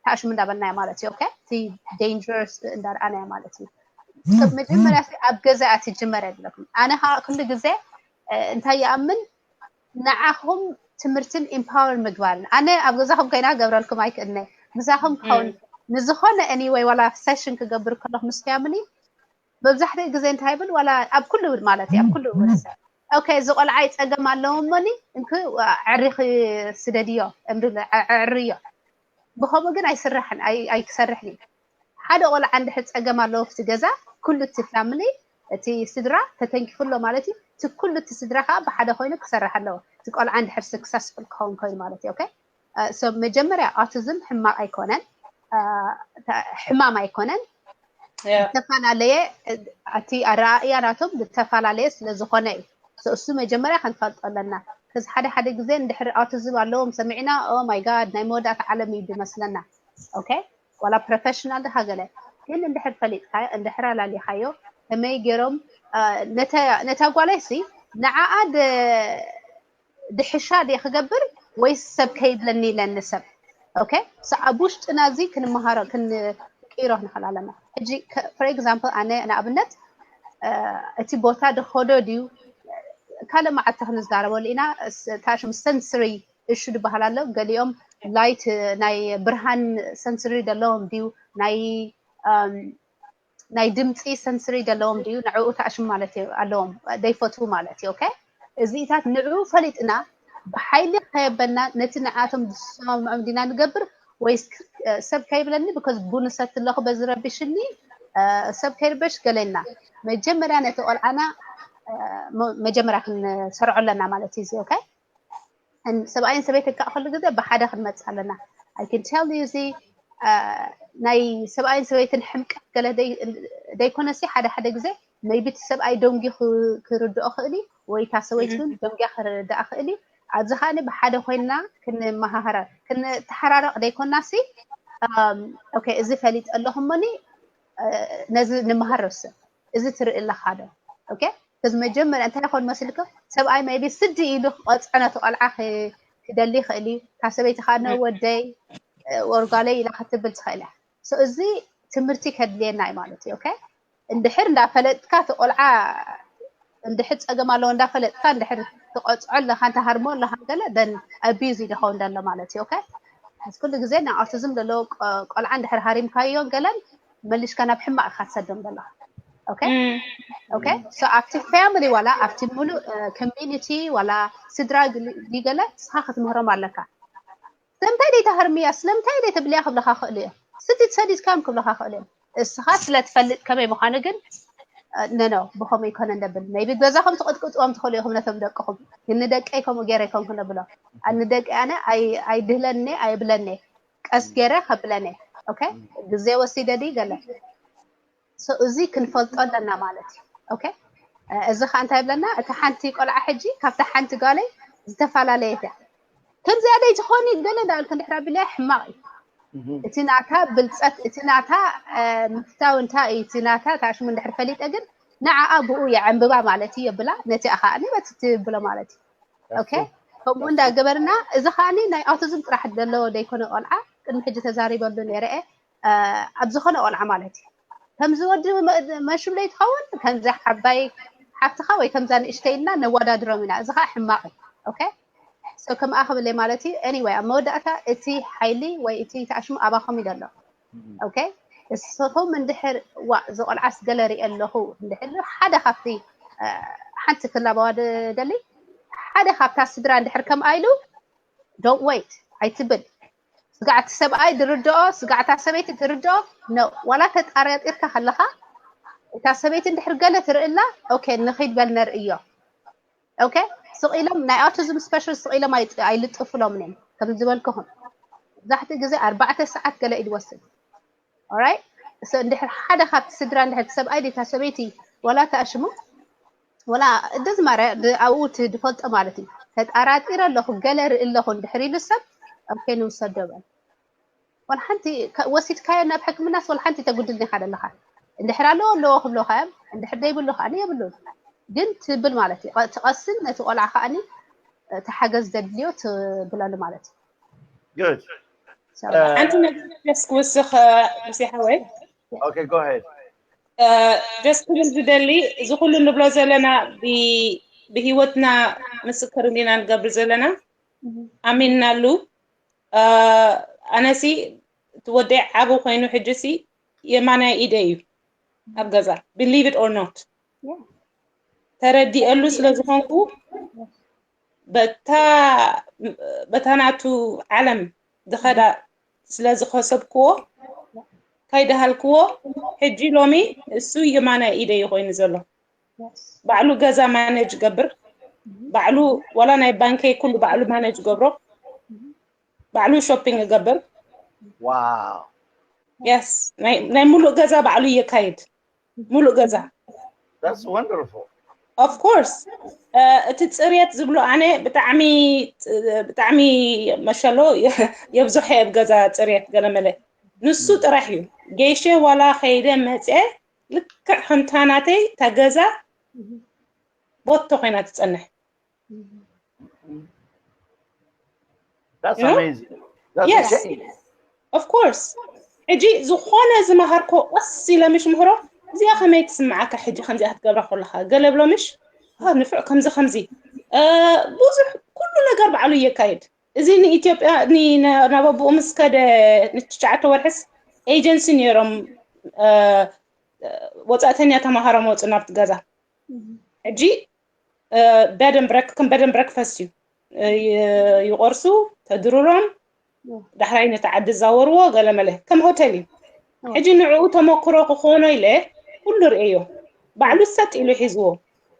ታሽሙ እንዳበልናያ ማለት እዩ። ኦኬ እቲ dangerous እንዳርኣናያ ማለት እዩ። ሰብ መጀመርያ ሲ ኣብ ገዛ እያ ትጅመር የብለኩም። ኣነ ከዓ ኩሉ ግዜ እንታይ ይኣምን ንዓኹም ትምህርትን ኢምፓወር ምግባርን ኣነ ኣብ ገዛኹም ኮይና ገብረልኩም ኣይክእልነ ምሳኹም ክኸውን ንዝኾነ anyway ዋላ ሴሽን ክገብር ከለኹ ምስ ፋሚሊ መብዛሕትኡ ግዜ እንታይ ይብል ዋላ ኣብ ኩሉ ማለት እዩ ኣብ ኩሉ ወደሰብ ኦኬ እዚ ቆልዓይ ፀገም ኣለዎ እሞኒ እንክ ዕሪኺ ስደድዮ እምሪ ዕርዮ ብኸምኡ ግን ኣይስራሕን ኣይክሰርሕን እዩ ሓደ ቆልዓ እንድሕር ፀገም ኣለዎ ኣብቲ ገዛ ኩሉ እቲ ፋሚሊ እቲ ስድራ ተተንኪፉ ኣሎ ማለት እዩ እቲ ኩሉ እቲ ስድራ ከዓ ብሓደ ኮይኑ ክሰርሕ ኣለዎ እቲ ቆልዓ እንድሕር successful ክኸውን ኮይኑ ማለት እዩ okay መጀመርያ autism ሕማቕ ኣይኮነን ሕማም ኣይኮነን ዝተፈላለየ እቲ ኣረኣእያ ናቶም ዝተፈላለየ ስለ ዝኾነ እዩ እሱ መጀመርያ ክንፈልጦ ኣለና ከዚ ሓደ ሓደ ግዜ እንድሕር autism ኣለዎም ሰሚዕና oh my god ናይ መወዳእታ ዓለም እዩ ዝመስለና okay ዋላ ፕሮፌሽናል ድኻ ገለ ግን እንድሕር ፈሊጥካዮ እንድሕር ኣላሊኻዮ ከመይ ገይሮም ነታ ጓለይ ሲ ንዓኣ ድሕሻ ድየ ክገብር ወይስ ሰብ ከይብለኒ ኢለኒ ሰብ okay so ኣብ ውሽጥና እዚ ክንመሃሮ ክንቅይሮ ንኽእል ኣለና ሕጂ for example ኣነ ንኣብነት እቲ ቦታ ድኸዶ ድዩ ካልእ መዓልቲ ክንዛረበሉ ኢና ታሽም ሰንስሪ እሹ ዝበሃል ኣሎ ገሊኦም ላይት ናይ ብርሃን ሰንስሪ ዘለዎም ድዩ ናይ ናይ ድምፂ ሰንስሪ ዘለዎም ድዩ ንዕኡ ታሽም ማለት ኣለዎም ደይፈትዉ ማለት እዩ okay እዚኢታት ንዕኡ ፈሊጥና ብሓይሊ ከየበልና ነቲ ንዓቶም ዝሰማምዖም ዲና ንገብር ወይስ ሰብ ከይብለኒ because ቡን ሰቲ ኣለኹ በዚ ረቢሽኒ ሰብ ከይርበሽ ገለና መጀመርያ ነቲ ቆልዓና መጀመርያ ክንሰርዖ ኣለና ማለት እዩ okay ሰብኣይን ሰበይትን ከዓ ኩሉ ግዜ ብሓደ ክንመፅእ ኣለና I can tell you እዚ ናይ ሰብኣይን ሰበይትን ሕምቀት ገለ ደይኮነሲ ሓደ ሓደ ግዜ maybe እቲ ሰብኣይ ደንጊ ክርድኦ ክእል እዩ ወይ እታ ሰበይቲ እውን ደንጊያ ክርድኣ ክእል እዩ ኣብዚ ከዓ ብሓደ ኮይንና ክንመሃሃረ ክንተሓራረቕ ደይኮናሲ okay እዚ ፈሊጠ ኣለኹ እሞኒ ነዚ ንምሃር ርስ እዚ ትርኢ ኣለኻ ዶ okay ከዚ መጀመርያ እንታይ ይኾን መስልኩም ሰብኣይ maybe ስዲ ኢሉ ክቆፅዖ ነቲ ቆልዓ ክደሊ ይኽእል እዩ ካብ ሰበይቲ ከዓ ነ ወደይ ወርጓለይ ኢላ ክትብል ትኽእል እያ so እዚ ትምህርቲ ከድልየና እዩ ማለት እዩ okay እንድሕር እንዳፈለጥካ እቲ ቆልዓ እንድሕር ፀገም ኣለዎ እንዳፈለጥካ እንድሕር ትቆፅዖ ኣለካ እንተሃርሞ ኣለካ ገለ then abuse እዩ ዝኸውን ዘሎ ማለት እዩ okay ኩሉ ግዜ ናይ autism ዘለዎ ቆልዓ እንድሕር ሃሪምካዮ ገለን መሊሽካ ናብ ሕማቕ ኢኻ ትሰዶም ዘለኻ okay okay so ኣብቲ family ዋላ ኣብቲ ሙሉእ community ዋላ ስድራ ገለ ንስኻ ክትምህሮም ኣለካ ስለምንታይ ደይ ተሃርምያ ስለምንታይ ደይ ተብልያ ክብለኻ ክእሉ እዮም ስዲ ትሰዲድካም ክብለኻ ክእሉ እዮም እስኻ ስለ ትፈልጥ ከመይ ምዃኑ ግን ነኖ ብኸምኡ ይኮነ ነብል maybe ገዛኹም ትቕጥቅጥዎም ትኽእሉ ኢኹም ነቶም ደቅኹም ግን ንደቀይ ከምኡ ገይረ ይኮንኩ ነብሎ ንደቀይ ኣነ ኣይድህለኒ ኣየብለኒ ቀስ ገይረ ከብለኒ okay ግዜ ወሲደ ድዩ ገለ እዚ ክንፈልጦ ኣለና ማለት እዩ okay እዚ ከዓ እንታይ ይብለና እቲ ሓንቲ ቆልዓ ሕጂ ካብታ ሓንቲ ጓለይ ዝተፈላለየት እያ ከምዚኣ ደይ ትኾኒ ገለ ዳልክ እንድሕር ኣቢልያ ሕማቕ እዩ እቲ ናታ ብልፀት እቲ ናታ ምፍታው እንታይ እዩ እቲ ናታ ታሽሙ እንድሕር ፈሊጠ ግን ንዓኣ ብኡ የዐንብባ ማለት እዩ የብላ ነቲ ኣኻ ኣኒ በቲ ትብሎ ማለት እዩ okay ከምኡ እንዳገበርና እዚ ከዓኒ ናይ ኣውቲዝም ጥራሕ ዘለዎ ደይኮነ ቆልዓ ቅድሚ ሕጂ ተዛሪበሉ ነይረ ኣብ ዝኾነ ቆልዓ ማለት እዩ ከምዚ ወዲ መሽም ለይትኸውን ከምዚ ሓባይ ሓፍትኻ ወይ ከምዛ ንእሽተይ ኢልና ነወዳድሮም ኢና እዚ ከዓ ሕማቕ okay so ከምኣ ክብል ማለት እዩ anyway ኣብ መወዳእታ እቲ ሓይሊ ወይ እቲ ተኣሽሙ ኣባኹም እዩ ዘሎ okay እስኹም እንድሕር ዋ እዚ ቆልዓስ ገለ ርኢ ኣለኹ እንድሕር ሓደ ካብቲ ሓንቲ ክላበዋ ደሊ ሓደ ካብታ ስድራ እንድሕር ከምኣ ኢሉ don't wait ኣይትብል ስጋዕቲ ሰብኣይ ድርድኦ ስጋዕታ ሰበይቲ ትርድኦ no ዋላ ተጣራጢርካ ከለኻ እታ ሰበይቲ እንድሕር ገለ ትርእላ okay ንኺድ በል ነርእዮ okay ስቕ ኢሎም ናይ ኣውቲዝም specialist ስቕ ኢሎም ኣይልጥፉሎምን እዮም ከም ዝበልኩኹም መብዛሕትኡ ግዜ ኣርባዕተ ሰዓት ገለ እዩ ዝወስድ right so እንድሕር ሓደ ካብቲ ስድራ እንድሕር ሰብኣይ ዲታ ሰበይቲ ወላ ተኣሽሙ ወላ እንደዚ ማረ ኣብኡ ድፈልጦ ማለት እዩ ተጣራጢረ ኣለኹ ገለ ርኢ ኣለኹ እንድሕር ኢሉ ሰብ okay ንውሰዶ በል ወላ ሓንቲ ወሲድካዮ ናብ ሕክምናስ ወላ ሓንቲ ተጉድል ዲኻ ደለኻ እንድሕር ኣለዎ ኣለዎ ክብሎኻ እዮም እንድሕር ደይብሉ ከዓኒ የብሉን ግን ትብል ማለት እዩ ትቐስን ነቲ ቆልዓ ከዓኒ ተሓገዝ ዘድልዮ ትብለሉ ማለት እዩ Good. ሓንቲ ነገር just ክውስኽ ሙሴ ሓወይ Okay, go ahead. just ክብል ዝደሊ እዚ ኩሉ ንብሎ ዘለና ብሂወትና ምስክር እንዲና ንገብር ዘለና ኣሚንናሉ ኣነሲ እቲ ወደይ ዓብ ኮይኑ ሕጂ ሲ የማናይ ኢደ እዩ ኣብ ገዛ believe it or not ተረዲአሉ ስለ ዝኾንኩ በታ ናቱ ዓለም ዝኸዳ ስለ ዝኸሰብክዎ ከይደሃልክዎ ሕጂ ሎሚ እሱ የማናይ ኢደ ይኮይኑ ዘሎ ባዕሉ ገዛ ማነጅ ገብር ባዕሉ ዋላ ናይ ባንከይ ኩሉ ባዕሉ ማነጅ ገብሮ ባዕሉ shopping ይገብር Wow. yes ናይ ሙሉእ ገዛ ባዕሉ የካይድ ሙሉእ ገዛ That's wonderful. Of course እቲ ፅርየት ዝብሎ ኣነ ብጣዕሚ ብጣዕሚ መሸሎ የብዝሖ ኣብ ገዛ ፅርየት ገለመለ ንሱ ጥራሕ እዩ ገይሸ ዋላ ከይደ መፅአ ልክዕ ከምታ ናተይ እታ ገዛ ቦቶ ኮይና ትፀንሕ That's amazing. That's Yes. A change. Of course ሕጂ ዝኾነ ዝመሃርኮ ቀስ ኢለ ምሽ ምህሮ እዚኣ ከመይ ትስምዓካ ሕጂ ከምዚኣ ክትገብራ ከለካ ገለ ብሎ ምሽ ንፍዕ ከምዚ ከምዚ ብዙሕ ኩሉ ነገር ባዕሉ የካይድ እዚ ንኢትዮጵያ ናብ ኣቦኡ ምስ ከደ ንትሽዓተ ወርሕስ ኤጀንሲ ነይሮም ወፃእተኛ ተማሃሮ መፁ ናብቲ ገዛ ሕጂ bed and breakfast ከም bed and breakfast እዩ ይቆርሱ ተድርሮም ዳሕራይ ነቲ ዓዲ ዛወርዎ ገለመለ ከም ሆቴል እዩ ሕጂ ንዕኡ ተመክሮ ክኾኖ ኢለ ኩሉ ርእዮ ባዕሉ ሰጥ ኢሉ ሒዝዎ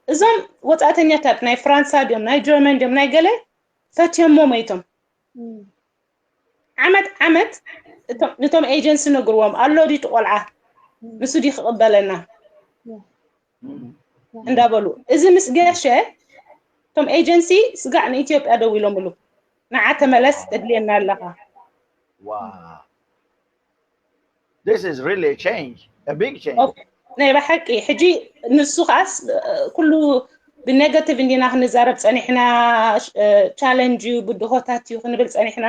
እዞም ወፃእተኛታት ናይ ፍራንሳ ድዮም ናይ ጀርመን ድዮም ናይ ገለ ፈትዮሞ መይቶም ዓመት ዓመት ነቶም ኤጀንሲ ነግርዎም ኣሎ ድዩ ቆልዓ ንሱ ድዩ ክቕበለና እንዳበሉ እዚ ምስ ገሸ እቶም ኤጀንሲ ስጋዕ ንኢትዮጵያ ደው ኢሎምሉ ንዓ ተመለስ ተድልየና ኣለኻ Wow. This is really a change, a big change. ናይ ብሓቂ ሕጂ ንሱ ከዓስ ኩሉ ብኔጋቲቭ እንዲና ክንዛረብ ፀኒሕና ቻለንጅ እዩ ብድሆታት እዩ ክንብል ፀኒሕና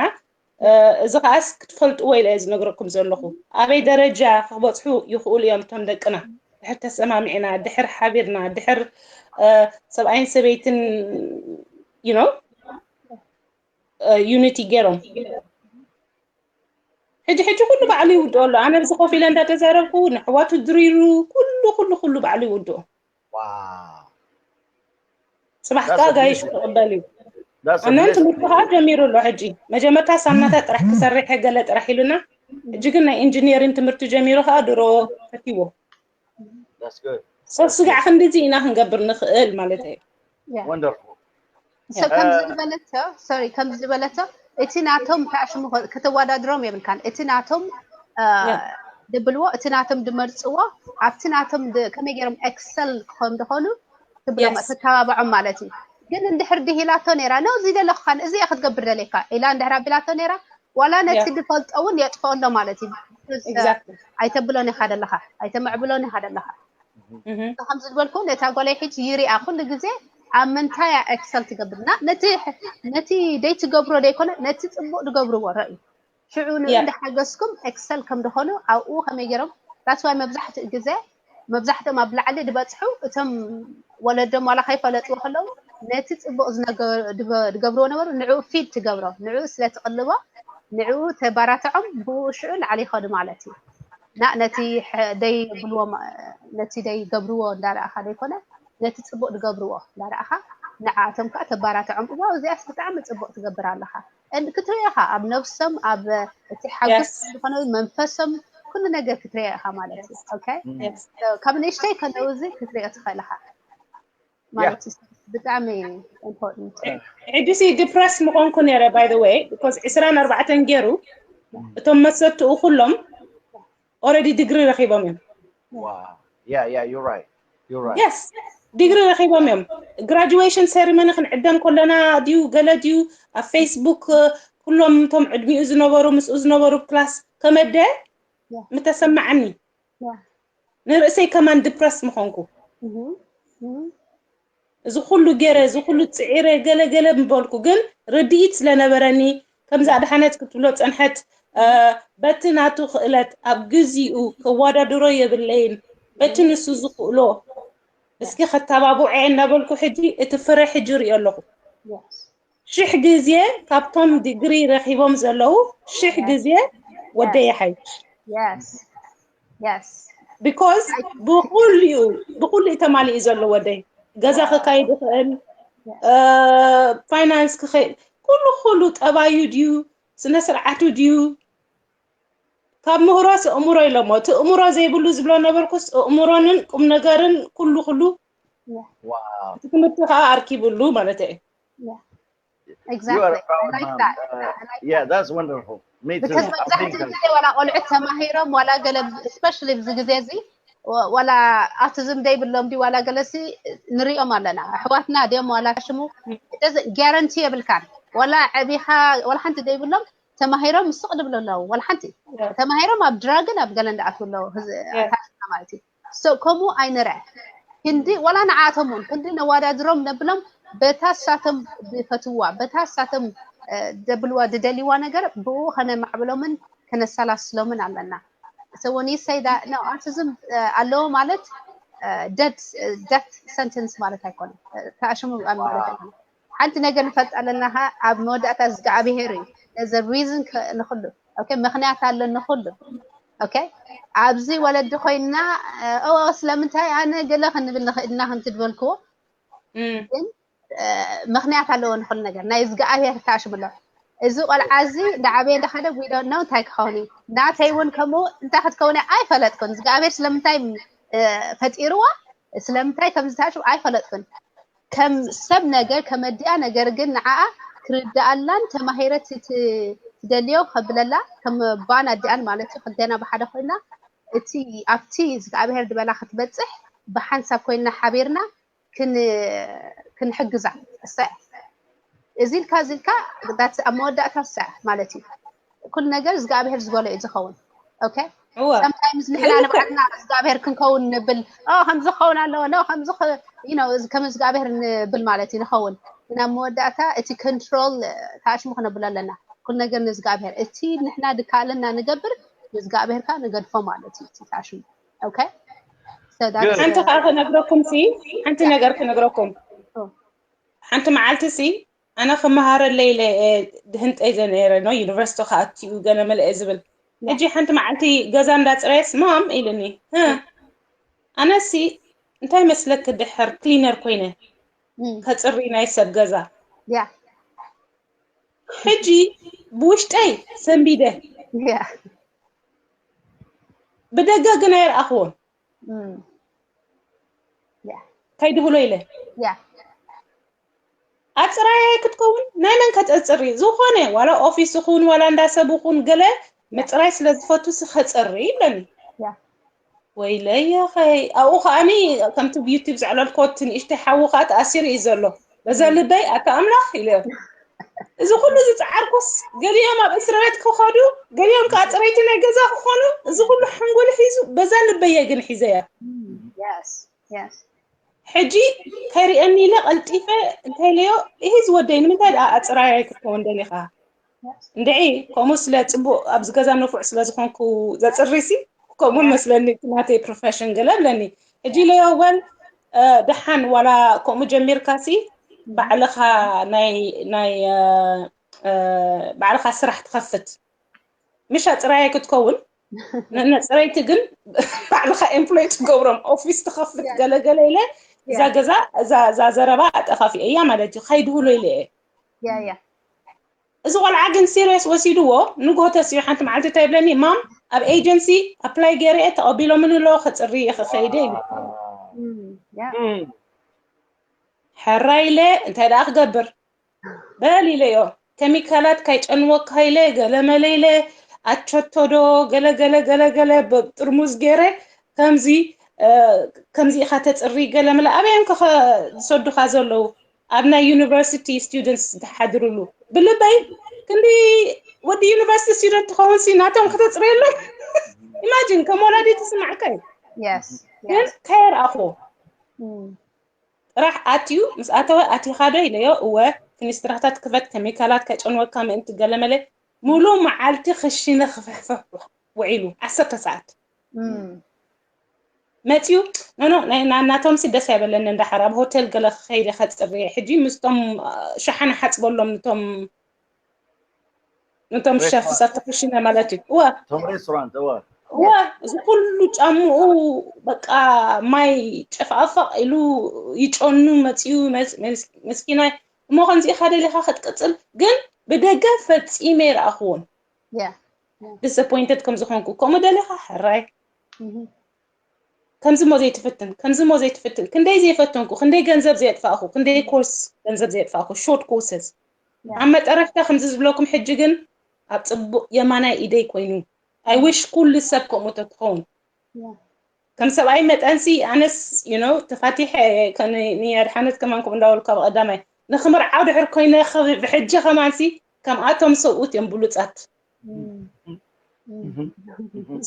እዚ ከዓስ ክትፈልጥዎ ኢለ እየ ዝነግረኩም ዘለኹ ኣበይ ደረጃ ክበፅሑ ይኽእሉ እዮም እቶም ደቅና ድሕር ተሰማሚዕና ድሕር ሓቢርና ድሕር ሰብኣይን ሰበይትን you know unity ገይሮም ሕጂ ሕጂ ኩሉ ባዕሉ ይውድኦ ኣሎ ኣነ ብዚ ኮፍ ኢለ እንዳተዛረብኩ ንሕዋቱ ድሪሩ ኩሉ ኩሉ ኩሉ ባዕሉ ይውድኦ Wow. ፅባሕ ከዓ ጋይሽ ክቕበል እዩ That's a ኣነን blessing. ትምህርቱ ከዓ ጀሚሩ ኣሎ ሕጂ መጀመርታ ሳምናታት ጥራሕ ክሰርሐ ገለ ጥራሕ ኢሉና ሕጂ ግን ናይ ኢንጂኒሪን ትምህርቲ ጀሚሩ ከዓ ድሮ ፈትዎ That's good. So ስጋዕ ክንድዚ ኢና ክንገብር ንኽእል ማለት እዩ። Wonderful። So ከምዚ ዝበለቶ፣ sorry፣ ከምዚ ዝበለቶ፣ እቲ ናቶም ተኣሽሙ ከተወዳድሮም የብልካን። እቲ ናቶም ድብልዎ፣ እቲ ናቶም ድመርፅዎ፣ ኣብቲ ናቶም ከመይ ገይሮም ኤክሰል ክኾኑ ድኾኑ ትብሎም፣ ተተባብዖም ማለት እዩ። ግን እንድሕር ድሂላቶ ነይራ፣ ነው እዚ ደለኻን እዚ ክትገብር ደለካ ኢላ እንድሕር ኣቢላቶ ነይራ፣ ዋላ ነቲ ድፈልጦ እውን የጥፈኦ ኣሎ ማለት እዩ። ኣይተብሎን ኢኻ ደለኻ፣ ኣይተምዕብሎን ኢኻ ደለኻ። ከምዚ ዝበልኩ ነታ ጓለይ ሕጂ ይሪኣ ኩሉ ግዜ ኣብ ምንታይ እያ ኤክሰል ትገብር እና ነቲ ነቲ ደይ ትገብሮ ደይኮነ ነቲ ፅቡቅ ድገብርዎ ረእዩ ሽዑ ንኡ እንዳሓገዝኩም ኤክሰል ከም ድኾኑ ኣብኡ ከመይ ገይሮም that's why መብዛሕትኡ ግዜ መብዛሕትኦም ኣብ ላዕሊ ድበፅሑ እቶም ወለዶም ዋላ ከይፈለጥዎ ከለዉ ነቲ ፅቡቅ ዝገብርዎ ነበሩ ንዕኡ ፊድ ትገብሮ ንዕኡ ስለ ትቅልቦ ንዕኡ ተባራትዖም ብኡ ሽዑ ላዕሊ ይኸዱ ማለት እዩ። እና ነቲ ደይ ብልዎም ነቲ ደይ ገብርዎ እንዳረኣኻ ዘይኮነ ነቲ ፅቡቅ ዝገብርዎ እንዳረኣኻ ንዓኣቶም ከዓ ተባራትዖም እዋ እዚኣስ ብጣዕሚ ፅቡቅ ትገብር ኣለኻ ክትርኢ ኢኻ ኣብ ነብሶም ኣብ እቲ ሓጎስ ዝኾነ መንፈሶም ኩሉ ነገር ክትርኢ ኢኻ ማለት እዩ። ካብ ንእሽተይ ከለዉ እዚ ክትሪኦ ትኽእል ኢኻ ማለት እዩ። ብጣዕሚ ኢምፖርታንት ሕጂ ሲ ዲፕረስ ምኾንኩ ነይረ by the way because ዕስራን ኣርባዕተን ገይሩ እቶም መሰትኡ ኩሎም already ዲግሪ ረኺቦም እዮም። Wow. Yeah, yeah, you're right. You're right. Yes. ዲግሪ ረኺቦም እዮም። Graduation ceremony ክንዕደም ከለና ድዩ ገለ ድዩ ኣብ ፌስቡክ ኩሎም እቶም ዕድሚኡ ዝነበሩ ምስኡ ዝነበሩ ክላስ ከመደ ምተሰማዓኒ ንርእሰይ ከማን ዲፕረስ ምኾንኩ እዚ ኩሉ ገይረ እዚ ኩሉ ፅዒረ ገለ ገለ ምበልኩ ግን ርድኢት ስለነበረኒ ከምዚ ኣድሓነት ክትብሎ ፀንሐት በቲ ናቱ ክእለት ኣብ ግዚኡ ከዋዳድሮ የብለይን በቲ ንሱ ዝኽእሎ እስኪ ከተባብዖ እየ እናበልኩ ሕጂ እቲ ፍረ ሕጂ ርእዮ ኣለኹ ሽሕ ግዜ ካብቶም ዲግሪ ረኺቦም ዘለዉ ሽሕ ግዜ ወደይ ይሓይሽ Yes. Yes. because ብኩሉ እዩ ብኩሉ እዩ ተማሊኡ ዘሎ ወደይ ገዛ ክካይድ ይኽእል ፋይናንስ ክኸይድ ኩሉ ኩሉ ጠባዩ ድዩ ስነ ስርዓቱ ድዩ ካብ ምህሮስ እእምሮ ኢሎሞ እቲ እእምሮ ዘይብሉ ዝብሎ ነበርኩስ እእምሮንን ቁም ነገርን ኩሉ ኩሉ Wow. እቲ ትምህርቲ ከዓ ኣርኪብሉ ማለት እዩ Exactly. I like that. I like Yeah, that's wonderful. Me too. Because I think መብዛሕትኡ that ግዜ ዋላ ቆልዑት ተማሂሮም ዋላ ገለ especially ኣብዚ ግዜ እዚ ወ- ዋላ ኣውቲዝም ደይብሎም ድዩ ዋላ ገለሲ ንሪኦም ኣለና ኣሕዋትና ድዮም ዋላ ሽሙ ጋረንቲ የብልካን ዋላ ዕቢኻ ዋላ ሓንቲ ደይብሎም ተማሂሮም ስቕ ድብሉ ኣለዉ ዋላ ሓንቲ ተማሂሮም ኣብ ድራግን ኣብ ገለ እንዳኣትዉ ኣለዉ ህዝ- ኣታትና ማለት እዩ So ከምኡ ኣይንርአ ክንዲ ዋላ ንዓቶም እውን ክንዲ ነዋዳድሮም ነብሎም በታ ሳቶም ዝፈትዋ በታ ሳቶም ደብልዋ ዝደልይዋ ነገር ብኡ ከነማዕብሎምን ከነሰላስሎምን ኣለና። So when you say that no autism ኣለዎ ማለት death sentence ማለት ኣይኮነን። ተኣሽሙ ማለት ኣይኮነን። ሓንቲ ነገር ንፈልጥ ኣለና ከ ኣብ መወዳእታ እግዚኣብሄር እዩ ነዚ reason ንክሉ okay ምክንያት ኣሎ ንክሉ okay ኣብዚ ወለዲ ኮይና ኦ ስለምንታይ ኣነ ገለ ክንብል ንክእል ኢና ከምቲ ዝበልክዎ ግን ምክንያት ኣለዎ ንክሉ ነገር ናይ እግዚኣብሄር ተኣሽሙ ኣሎ እዚ ቆልዓ እዚ እንዳዓበየ እንዳከደ we don't know እንታይ ክኸውን እዩ ናተይ እውን ከምኡ እንታይ ክትከውን እያ ኣይፈለጥኩን እግዚኣብሄር ስለምንታይ ፈጢርዋ ስለምንታይ ከምዚ ተኣሽሙ ኣይፈለጥኩን ከም ሰብ ነገር ከመዲኣ ነገር ግን ንዓኣ ክርድኣላን ተማሂረ እቲ ትደልዮ ከብለላ ከም ኣቦኣን ኣዲኣን ማለት እዩ ክልቴና ብሓደ ኮይና እቲ ኣብቲ እግዚኣብሄር ዝበላ ክትበፅሕ ብሓንሳብ ኮይና ሓቢርና ክንሕግዛ እሳ እዚ ኢልካ እዚ ኢልካ ዳት ኣብ መወዳእታ እሳ ማለት እዩ ኩሉ ነገር እግዚኣብሄር ዝበሎ እዩ ዝኸውን okay sometimes ንሕና ንባዕልና እግዚኣብሔር ክንከውን ንብል ከምዚ ክኸውን ኣለዎ ከምዚ ከም እግዚኣብሔር ንብል ማለት እዩ ንኸውን ናብ መወዳእታ እቲ control ተኣሽሙ ክነብሎ ኣለና ኩሉ ነገር ንእግዚኣብሔር እቲ ንሕና ድካእለና ንገብር ንእግዚኣብሔር ከዓ ንገድፎ ማለት እዩ እቲ ተኣሽሙ okay ሓንቲ ከዓ ክነግረኩም ሲ ሓንቲ ነገር ክነግረኩም ሓንቲ መዓልቲ ሲ ኣነ ክመሃረለይ ኢለ ድህንጠይ ዘነረ ነው ዩኒቨርሲቲ ከኣትኡ ገለ መለ ዝብል ሕጂ ሓንቲ መዓልቲ ገዛ እንዳፅረየስ ማም ኢልኒ ኣነሲ እንታይ መስለክ ድሕር ክሊነር ኮይነ ከፅሪ ናይ ሰብ ገዛ ሕጂ ብውሽጠይ ሰንቢደ ብደገ ግን ኣይረኣኽዎን ከይድህሎ ኢለ ኣፅራይ ክትከውን ናይ መን ከተፅሪ ዝኾነ ዋላ ኦፊስ ይኹን ዋላ እንዳሰብ ይኹን ገለ ምፅራይ ስለ ዝፈቱ ከፅሪ ይብለኒ። ወይለይ ያኸይ ኣብኡ ከዓኒ ከምቲ ዩቲብ ዘዕለልኮ እቲ ንእሽተይ ሓዊ ከዓ ተኣሲሩ እዩ ዘሎ። በዛ ልበይ ኣታ ኣምላኽ ኢለ እዚ ኩሉ ዝፀዓርኩስ ገሊኦም ኣብ እስር ቤት ክኸዱ ገሊኦም ከዓ ፅረይቲ ናይ ገዛ ክኾኑ እዚ ኩሉ ሓንጎል ሒዙ በዛ ልበየ ግን ሒዘያ። ሕጂ ከይርእየኒ ኢለ ቀልጢፈ እንታይ ኢለዮ፣ ይሄ ዝወደይ ንምንታይ ደኣ ኣጽራያይ ክትከውን ደሊኻ? እንድዒ ከምኡ ስለ ጽቡቕ ኣብዚ ገዛ ንፉዕ ስለ ዝኾንኩ ዘጽሪሲ ከምኡ መስለኒ እቲ ናተይ ፕሮፌሽን ገለ ብለኒ። ሕጂ ኢለዮ ወል ደሓን ዋላ ከምኡ ጀሚርካሲ ባዕልኻ ናይ ናይ ባዕልኻ ስራሕ ትኸፍት ምሽ ኣጽራያይ ክትከውን ነጽረይቲ ግን ባዕልኻ ኤምፕሎይ ትገብሮም ኦፊስ ትኸፍት ገለገለ ኢለ እዛ ገዛ እዛ ዘረባ ኣጠፋፊአ እያ ማለት እዩ። ከይድህሎ ኢለ እየ። እዚ ቆልዓ ግን ሲሪየስ ወሲድዎ ንግሆ ተሲኡ ሓንቲ መዓልቲ እንታይ ይብለኒ ማም ኣብ ኤጀንሲ ኣፕላይ ገይረ እየ ተቐቢሎምኒ ኣለዎ ከፅሪ እየ ክኸይደ ኢሉ። ሕራይ ኢለ እንታይ ደኣ ክገብር በል ኢለዮ። ኬሚካላት ካይጨንወካ ኢለ ገለመለ ኢለ ኣቸቶ ዶ ገለገለ ገለገለ ጥርሙዝ ገይረ ከምዚ ከምዚ ኢኻ ተፅሪ ገለመለ ኣበይ እዮም ከ ዝሰዱኻ ዘለዉ ኣብ ናይ ዩኒቨርሲቲ ስቱደንትስ ዝሓድርሉ ብልበይ ክንዲ ወዲ ዩኒቨርሲቲ ስቱደንት ትኸውን ሲ ናቶም ከተፅርየሎም ኢማጂን ከም ወላዲ ትስማዕካ እዩ ግን ከየርኣኹ ጥራሕ ኣትዩ ምስ ኣተወ ኣቲኻ ዶ ኢለዮ እወ ክንስትራታት ክፈት ከሚካላት ከጨንወካ ምእንቲ ገለመለ ሙሉ መዓልቲ ክሽነ ክፍሕፍሕ ውዒሉ ዓሰርተ ሰዓት መፅዩ ኖኖ ናናቶም ሲ ደስ ኣይበለኒ እንዳሓር ኣብ ሆቴል ገለ ክኸይደ ከፅርየ ሕጂ ምስቶም ሸሓነ ሓፅበሎም ንቶም ንቶም ሸፍ ሰብቲ ክሽነ ማለት እዩ እወ ቶም ሬስቶራንት እወ እወ እዚ ኩሉ ጫምኡ በቃ ማይ ጨፋፋቕ ኢሉ ይጨኑ መፅዩ መስኪናይ እሞ ከምዚ ኢኻ ደሊኻ ክትቅፅል ግን ብደገ ፈፂመ ይረኣኽዎን disappointed ከም ዝኾንኩ ከምኡ ደሊኻ ሕራይ ከምዚ ሞ ዘይትፍትን ከምዚ ሞ ዘይትፍትን ክንደይ ዘይፈተንኩ ክንደይ ገንዘብ ዘየጥፋእኩ ክንደይ ኮርስ ገንዘብ ዘየጥፋእኩ short courses ኣብ መጠረፍታ ከምዚ ዝብለኩም ሕጂ ግን ኣብ ፅቡቅ የማናይ ኢደይ ኮይኑ I wish ኩሉ ሰብ ከምኡ ተትኸውን ከም ሰብኣይ መጠንሲ ኣነስ you know ተፋቲሐ ንያድሓነት ከማን ከምኡ እንዳበልኩ ኣብ ቀዳማይ ንክምርዓው ድሕር ኮይነ ብሕጂ ከማንሲ ከምኣቶም ሰብኡት እዮም ብሉፃት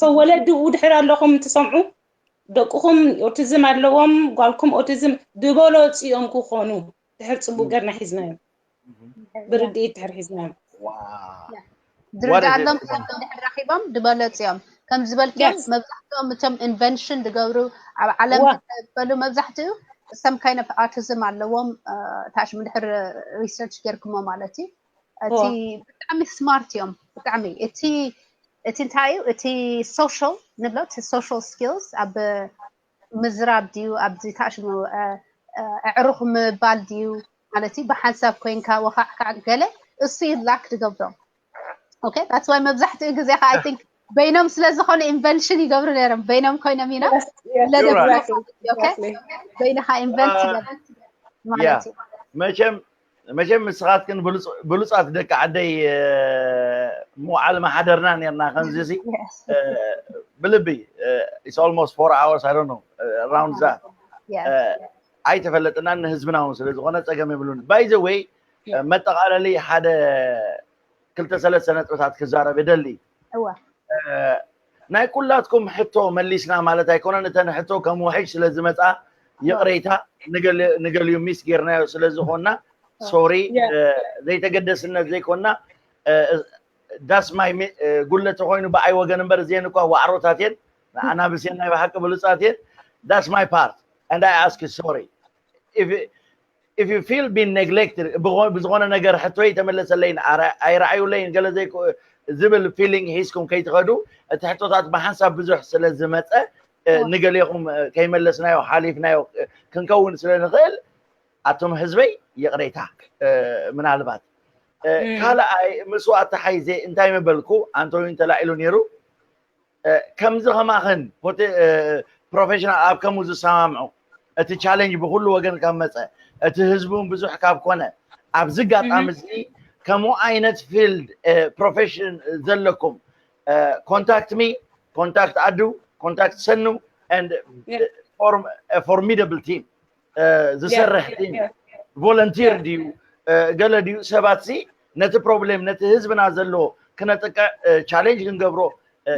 ሰው ወለዲ ኡ ድሕር ኣለኹም ትሰምዑ ደቅኹም ኦቲዝም ኣለዎም ጓልኩም ኦቲዝም ድበለፁ እዮም ክኾኑ ድሕር ፅቡቅ ገርና ሒዝናዮም ብርድኢት ድሕር ሒዝናዮም ዝርድኣሎም ሰብ ድሕር ረኺቦም ድበለፁ እዮም ከም ዝበልክዮም መብዛሕትኦም እቶም ኢንቨንሽን ዝገብሩ ኣብ ዓለም ዝበሉ መብዛሕትኡ some kind of autism ኣለዎም ታሽም ድሕር research ጌርኩሞ ማለት እዩ እቲ ብጣዕሚ smart እዮም ብጣዕሚ እቲ እቲ እንታይ እዩ እቲ social ንብሎ እቲ social skills ኣብ ምዝራብ ድዩ ኣብዚ ታሽሙ ኣዕሩኽ ምባል ድዩ ማለት እዩ ብሓንሳብ ኮይንካ ወኻዕካዕ ገለ እሱ እዩ lack ዝገብሮም okay that's why መብዛሕትኡ ግዜ ከዓ I think በይኖም ስለ ዝኾኑ ኢንቨንሽን ይገብሩ ነይሮም በይኖም ኮይኖም ኢና ስለደግሞ okay በይንኻ ኢንቨንት ይገብር ማለት እዩ መቸም መቸም ንስኻትክን ብሉፃት ደቂ ዓደይ ምውዓል ማሓደርና ነርና ከምዚ ሲ ብልቢ it's almost four hours I don't know around that ኣይተፈለጥናን ንህዝብና እውን ስለ ዝኾነ ፀገም የብሉን by the way መጠቓለሊ ሓደ ክልተ ሰለስተ ነጥብታት ክዛረብ ይደሊ ናይ ኩላትኩም ሕቶ መሊስና ማለት ኣይኮነን እተን ሕቶ ከም ውሕጅ ስለ ዝመፃ ይቕሬታ ንገሊኡ ሚስ ጌርናዮ ስለ ዝኾንና ሶሪ ዘይተገደስነት ዘይኮንና ዳስ ማይ ጉለ ተኮይኑ ብኣይ ወገን እምበር እዚአን እኳ ዋዕሮታት እየን ኣናብስ እየን ናይ ብሓቂ ብሉፃት እየን that's my part and I ask sorry if if you feel been neglected ብዝኾነ ነገር ሕቶይ ተመለሰለይን ኣይረኣዩለይን ገለ ዝብል feeling ሒዝኩም ከይትኸዱ እቲ ሕቶታት ብሓንሳብ ብዙሕ ስለ ዝመፀ ንገሌኹም ከይመለስናዮ ሓሊፍናዮ ክንከውን ስለ ንኽእል ኣቶም ህዝበይ ይቕሬታ ምናልባት ካልኣይ ምስኡ ኣተሓይዘ እንታይ ምበልኩ ኣንቶኒ ተላዒሉ ነይሩ ከምዚ ከማኽን ፕሮፌሽናል ኣብ ከምኡ ዝሰማምዑ እቲ ቻለንጅ ብኩሉ ወገን ካብ መፀ፣ እቲ ህዝቢ እውን ብዙሕ ካብ ኮነ፣ ኣብዚ ኣጋጣሚ እዚ ከምኡ ዓይነት ፊልድ ፕሮፌሽን ዘለኩም ኮንታክት ሚ፣ ኮንታክት ኣዱ፣ ኮንታክት ሰኑ፣ and form a formidable team ዝሰርሕ ቲም፣ ቮለንቲር ድዩ ገለ ድዩ ሰባት ሲ ነቲ ፕሮብሌም፣ ነቲ ህዝብና ዘሎ ክነጥቅዕ፣ ቻሌንጅ ክንገብሮ፣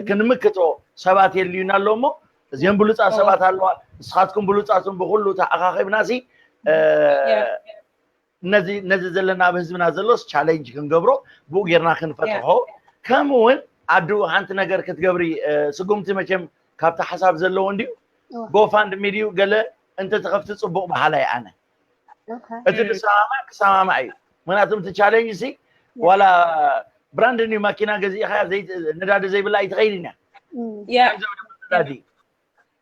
ክንምክቶ ሰባት የድልዩና ኣሎ እሞ፣ እዚኦም ብሉፃት ሰባት ኣለዋ። ንስኻትኩም ብሉፃቱን ብኩሉ ተኣኻኺብና ሲ ነዚ ነዚ ዘለና ኣብ ህዝብና ዘሎስ ቻሌንጅ ክንገብሮ፣ ብኡ ጌርና ክንፈትሖ። ከምኡ እውን ኣዱ ሓንቲ ነገር ክትገብሪ፣ ስጉምቲ መቸም ካብቲ ሓሳብ ዘለዎ እንድዩ። ጎፋንድሚ ድዩ ገለ እንተትኸፍቲ ፅቡቕ በሃላይ ኣነ። እቲ ዝሰማማዕ ክሰማማዕ እዩ። ምክንያቱ እቲ ቻሌንጅ ሲ ዋላ ብራንድ ኒው ማኪና ገዚእኻ ነዳዲ ዘይብላ ኣይትኸይድን እያ። ነዳዲ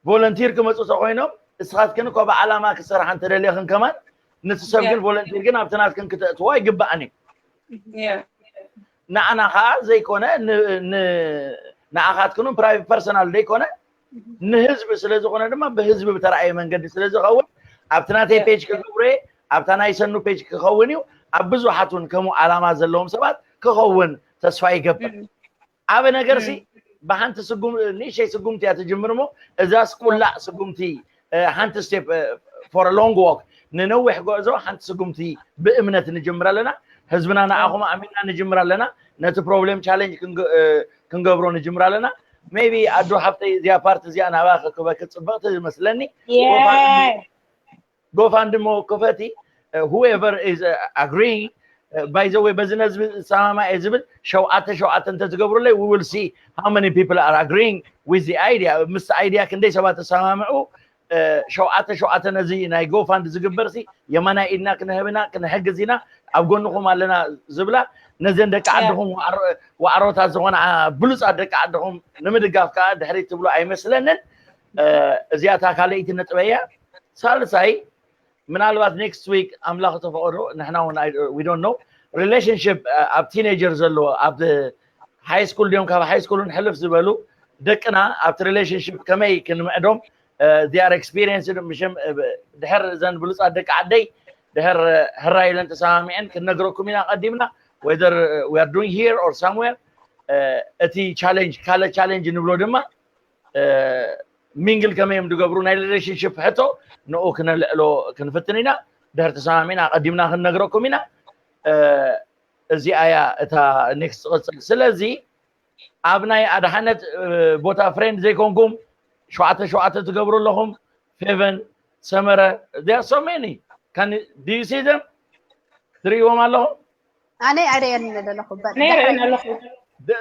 ቮለንቲር ክመፁ ተኮይኖም፣ እስኻትክን እኮ ብዓላማ ክሰርሓ እንተደሊኽን ከማን፣ ነቲ ሰብ ግን ቮለንቲር ግን ኣብቲ ናትክን ክተእትዎ ኣይግባእን እዩ። ንዓና ከዓ ዘይኮነ፣ ንዓኻትክን ፕራይቬት ፐርሰናል ዘይኮነ፣ ንህዝቢ ስለ ዝኾነ ድማ ብህዝቢ ብተረኣየ መንገዲ ስለ ዝኸውን፣ ኣብቲ ናተይ ፔጅ ክገብሮ እየ፣ ኣብታ ናይ ሰኑ ፔጅ ክኸውን እዩ። ኣብ ብዙሓት እውን ከምኡ ዓላማ ዘለዎም ሰባት ክኸውን ተስፋ ይገብር። ዓበ ነገር ሲ ብሓንቲ ስጉም፣ ንእሽተይ ስጉምቲ እያ ትጅምር እሞ፣ እዛስ ቁላዕ ስጉምቲ፣ ሓንቲ ስቴፕ for a long walk፣ ንነዊሕ ጉዕዞ ሓንቲ ስጉምቲ ብእምነት ንጅምር ኣለና። ህዝብና ንዓኹም ኣሚንና ንጅምር ኣለና። ነቲ ፕሮብሌም ቻሌንጅ ክንገብሮ ንጅምር ኣለና። ሜቢ ኣዶ ሓፍተይ እዚኣ ፓርቲ እዚኣ ናባኺ ክበኪ ጽብቕቲ ዝመስለኒ። ጎፋንድሞ ክፈቲ፣ whoever is agreeing። By the way፣ በዚ ነዚ ዝሰማማዕ እየ ዝብል ሸውዓተ ሸውዓተ እንተትገብሩለይ፣ we will see how many people are agreeing with the idea። ምስ ኣይድያ ክንደይ ሰባት ተሰማምዑ። ሸውዓተ ሸውዓተ ነዚ ናይ ጎፋንድ ዝግበር ሲ የማናይ ኢድና ክንህብና ክንሕግዝ ኢና፣ ኣብ ጎንኹም ኣለና ዝብላ፣ ነዘን ደቂ ዓድኹም ዋዕሮታት ዝኾና ብሉፃት ደቂ ዓድኹም ንምድጋፍ ከዓ ድሕሪት ትብሉ ኣይመስለንን። እዚኣታ ካልኣይቲ ነጥበይ እያ። ሳልሳይ፣ ምናልባት ኔክስት ዊክ ኣምላኽ ተፈቐዶ፣ ንሕና እውን we don't know፣ ሪሌሽንሽፕ ኣብ ቲኔጀር ዘለዎ፣ ኣብ ሃይ ስኩል ድዮም፣ ካብ ሃይ ስኩል እውን ሕልፍ ዝበሉ ደቅና ኣብቲ ሪሌሽንሽፕ ከመይ ክንምዕዶም፣ they are experienced፣ ምሽም ድሕር ዘን ብሉፃት ደቂ ዓደይ ድሕር ህራይ ኢለን ተሰማሚዐን ክንነግረኩም ኢና ቀዲምና። Whether we are doing here or somewhere፣ እቲ ቻሌንጅ ካለ ቻሌንጅ ንብሎ ድማ ሚንግል ከመይ እዮም ዝገብሩ ናይ ሪሌሽንሽፕ ሕቶ ንኡ ክነልዕሎ ክንፍትን ኢና። ድሕር ተሰማሚዕና ኣቐዲምና ክንነግረኩም ኢና። እዚኣ እያ እታ ኔክስት ትቕፅል። ስለዚ ኣብ ናይ ኣድሓነት ቦታ ፍሬንድ ዘይኮንኩም ሸውዓተ ሸውዓተ ትገብሩ ኣለኹም። ፌቨን፣ ሰመረ፣ there are so many። Do you see them? ትርእይዎም ኣለኹም? ኣነ ኣይርእየን ዘለኹ። ነይርእን ኣለኹ።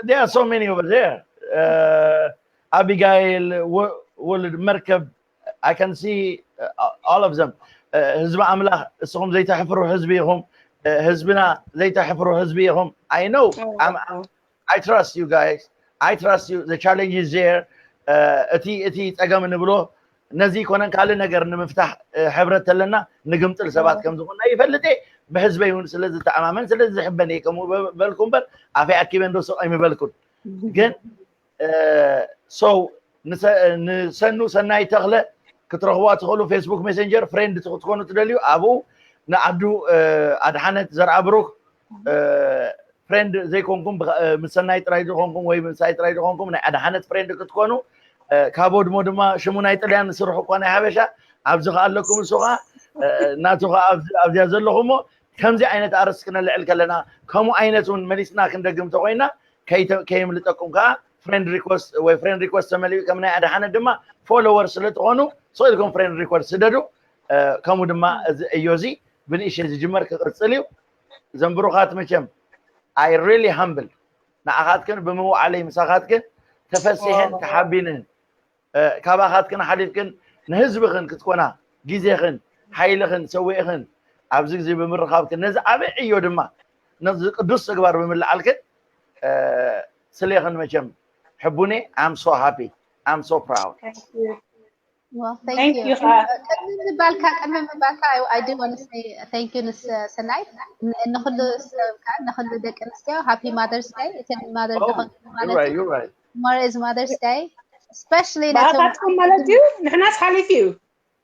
There are so many over there. Uh, ኣቢጋይል፣ ወልድ መርከብ፣ I can see all of them። ህዝቢ ኣምላኽ፣ እስኹም ዘይተሕፍሩ ህዝቢ ኢኹም። ህዝብና ዘይተሕፍሩ ህዝቢ ኢኹም። I know. I trust you guys. I trust you. The challenge is there. እቲ እቲ ጸገም ንብሎ ነዚ ይኮነን ካልእ ነገር ንምፍታሕ ሕብረት ተለና ንግምጥል ሰባት ከም ዝኾንና ይፈልጥ እየ። ብህዝበይ እውን ስለ ዝተኣማመን ስለ ዝሕበን እየ ከምኡ በልኩ እምበር ኣፈይ ኣኪበ እንዶ ስቕ ኣይምበልኩን። ግን so ንሰኑ ሰናይ ተኽለ ክትረኽቧ ትኽእሉ ፌስቡክ ሜሴንጀር ፍሬንድ ክትኮኑ ትደልዩ ኣብኡ ንዓዱ ኣድሓነት ዘርኣ ብሩክ ፍሬንድ ዘይኮንኩም ምስ ሰናይ ጥራይ ዝኾንኩም ወይ ምሳይ ጥራይ ዝኾንኩም ናይ ኣድሓነት ፍሬንድ ክትኮኑ ካብ ወድሞ ድማ ሽሙ ናይ ጥልያን ስርሑ እኳ ናይ ሓበሻ ኣብዚ ከኣለኩም እሱ ከዓ ናቱ ከዓ ኣብዚያ ዘለኹሞ ከምዚ ዓይነት ኣርስቲ ክነልዕል ከለና ከምኡ ዓይነት እውን መሊስና ክንደግም ተኮይና ከየምልጠኩም ከዓ ፍሬንድ ሪኮስት ወይ ፍሬንድ ሪኮስት ተመሊኡ ከም ናይ ኣድሓነት ድማ ፎሎወር ስለትኾኑ ስቕ ኢልኩም ፍሬንድ ሪኮስት ስደዱ። ከምኡ ድማ እዚ ዕዮ እዚ ብንእሽተይ ዝጅመር ክቕፅል እዩ። ዘንብሩኻት መቸም I really humble ንዓኻትክን ብምውዓለይ ምሳኻትክን ተፈሲሐን ተሓቢንን ካባኻትክን ሓሊፍክን ንህዝብኽን ክትኮና ግዜኽን ሓይልኽን ሰዊእኽን ኣብዚ ግዜ ብምርኻብክን ነዚ ዓብይ ዕዮ ድማ ነዚ ቅዱስ ተግባር ብምልዓልክን ስሌኽን መቸም ሕቡኔ I'm so happy, I'm so proud። Well, thank you. ቅድሚ ምባልካ ቅድሚ ምባልካ I do want to say thank you ንሰናይት ንኩሉ ሰብካ ንኩሉ ደቂ ኣንስትዮ happy Mother's Day። እተን ማዘር ዝኾን ማለት እዩ። Tomorrow is Mother's Day. Especially ንዓኻትኩም ማለት እዩ። ንሕናስ ሓሊፉ እዩ።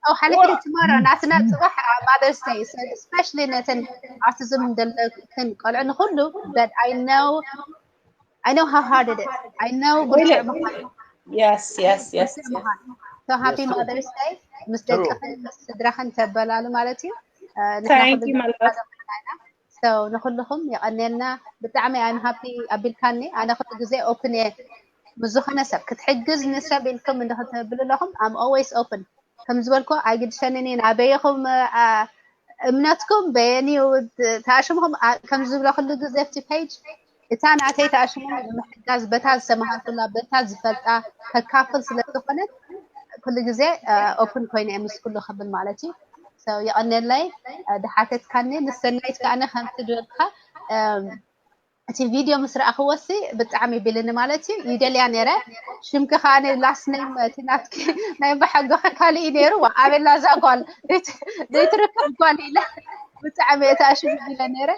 Oh, ሓሊፊ tomorrow ናትና ጽባሕ Mother's Day, especially ነተን autism ዘለክን ቆልዑ ንኹሉ, but I know I know how hard it is. I know ብርቱዕ ምዃኑ። Yes, yes, yes. So happy Mother's Day. ምስ ደቅኽን ምስ ስድራኽን ተበላሉ ማለት እዩ። Thank you, my love. So ንኹልኹም የቐንየልና። ብጣዕሚ I'm happy ኣቢልካኒ። ኣነ ኩሉ ግዜ open እየ ምስ ዝኾነ ሰብ ክትሕግዝ ንሰብ ኢልኩም እንድኽትብል ኣለኹም። I'm always open። ከም ዝበልኩ ኣይግድሸንን እዩ ናበይኹም እምነትኩም በየንዩ ተኣሽምኹም። ከም ዝብሎ ኩሉ ግዜ ኣብቲ page እታ ናተይ ተኣሽሙ ንምሕጋዝ በታ ዝተምሃርኩላ በታ ዝፈልጣ ከካፍል ስለ ዝኾነት ኩሉ ግዜ open ኮይነ እየ ምስ ኩሉ ክብል ማለት እዩ። So የቐንየለይ። ድሓተትካኒ ንሰናይት ከኣነ ከምቲ ዝበልካ እቲ ቪድዮ ምስ ረኣኽዎ ሲ ብጣዕሚ ቢልኒ ማለት እዩ። ይደልያ ነይረ። ሽምኪ ከዓ last name እቲ ናትኪ ናይ በሓጎኸ ካልእ እዩ ነይሩ። ዋ ኣበላ እዛ ጓል ዘይትርከብ ጓል ኢለ ብጣዕሚ እየ ተኣሽሙ ኢለ ነይረ።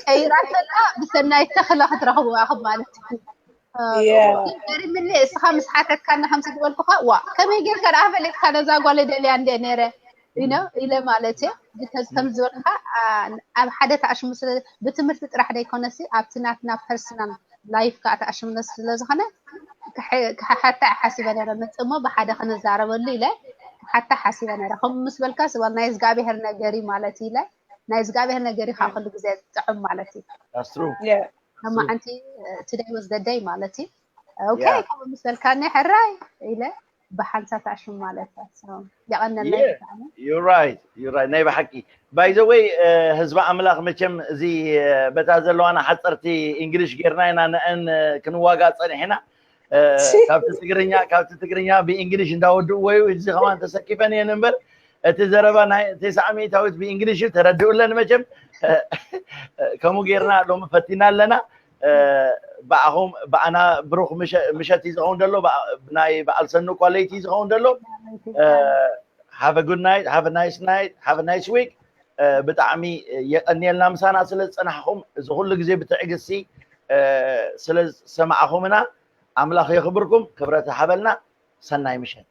ቀይራ ከላ ብሰናይ ተኽለ ክትረኽቡ ኣኹም ማለት እዩ። ገሪምኒ እስኻ ምስ ሓተትካና ከምዚ ዝበልኩኻ ዋ ከመይ ጌርካ ደኣ ፈሊጥካ ነዛ ጓል ደልያ እንደ ነይረ ኢለ ማለት እየ። ከም ዝበልካ ኣብ ሓደ ተኣሽሙ ስለ ብትምህርቲ ጥራሕ ዘይኮነሲ ኣብቲ ናትና personal life ከዓ ተኣሽምነት ስለ ዝኾነ ክሓታ ሓሲበ ነረ መፅእ እሞ ብሓደ ክንዛረበሉ ኢለ ክሓታ ሓሲበ ነረ። ከምኡ ምስ በልካ ስበል ናይ እግዚኣብሔር ነገሪ ማለት ኢለ ናይ እግዚኣብሔር ነገሪ ከዓ ኩሉ ግዜ ጥዑም ማለት እዩ። That's true. መዓንቲ today was the day ማለት እዩ። Okay ከምኡ ምስ በልካኒ ሕራይ ኢለ ብሓንሳብ ተኣሽሙ ማለት እያ። የቐነለይ ብጣዕሚ። You're right, you're right. ናይ ብሓቂ by the way ህዝቢ ኣምላኽ መቸም እዚ በታ ዘለዋና ሓፀርቲ እንግሊሽ ጌርና ኢና ንአን ክንዋጋ ፀኒሕና። ካብቲ ትግርኛ ካብቲ ትግርኛ ብእንግሊሽ እንዳወድእዎ እዩ። እዚ ከማን ተሰኪፈን እየን እምበር እቲ ዘረባ ናይ ተስዓ ሚእታዊት ብእንግሊሽ እዩ። ተረድኡለን መቸም ከምኡ ጌርና ሎሚ ፈቲና ኣለና። ብኣኹም ብኣና ብሩኽ ምሸት እዩ ዝኸውን ዘሎ። ናይ በዓል ሰኑ እኳ ለይቲ እዩ ዝኸውን ዘሎ። Have a good night, have a nice night, have a nice week. ብጣዕሚ የቀንየልና ምሳና ስለ ዝፀናሕኹም እዚ ኩሉ ግዜ ብትዕግስቲ ስለ ዝሰማዕኹምና ኣምላኽ የኽብርኩም። ክብረት ይሃበልና። ሰናይ ምሸት።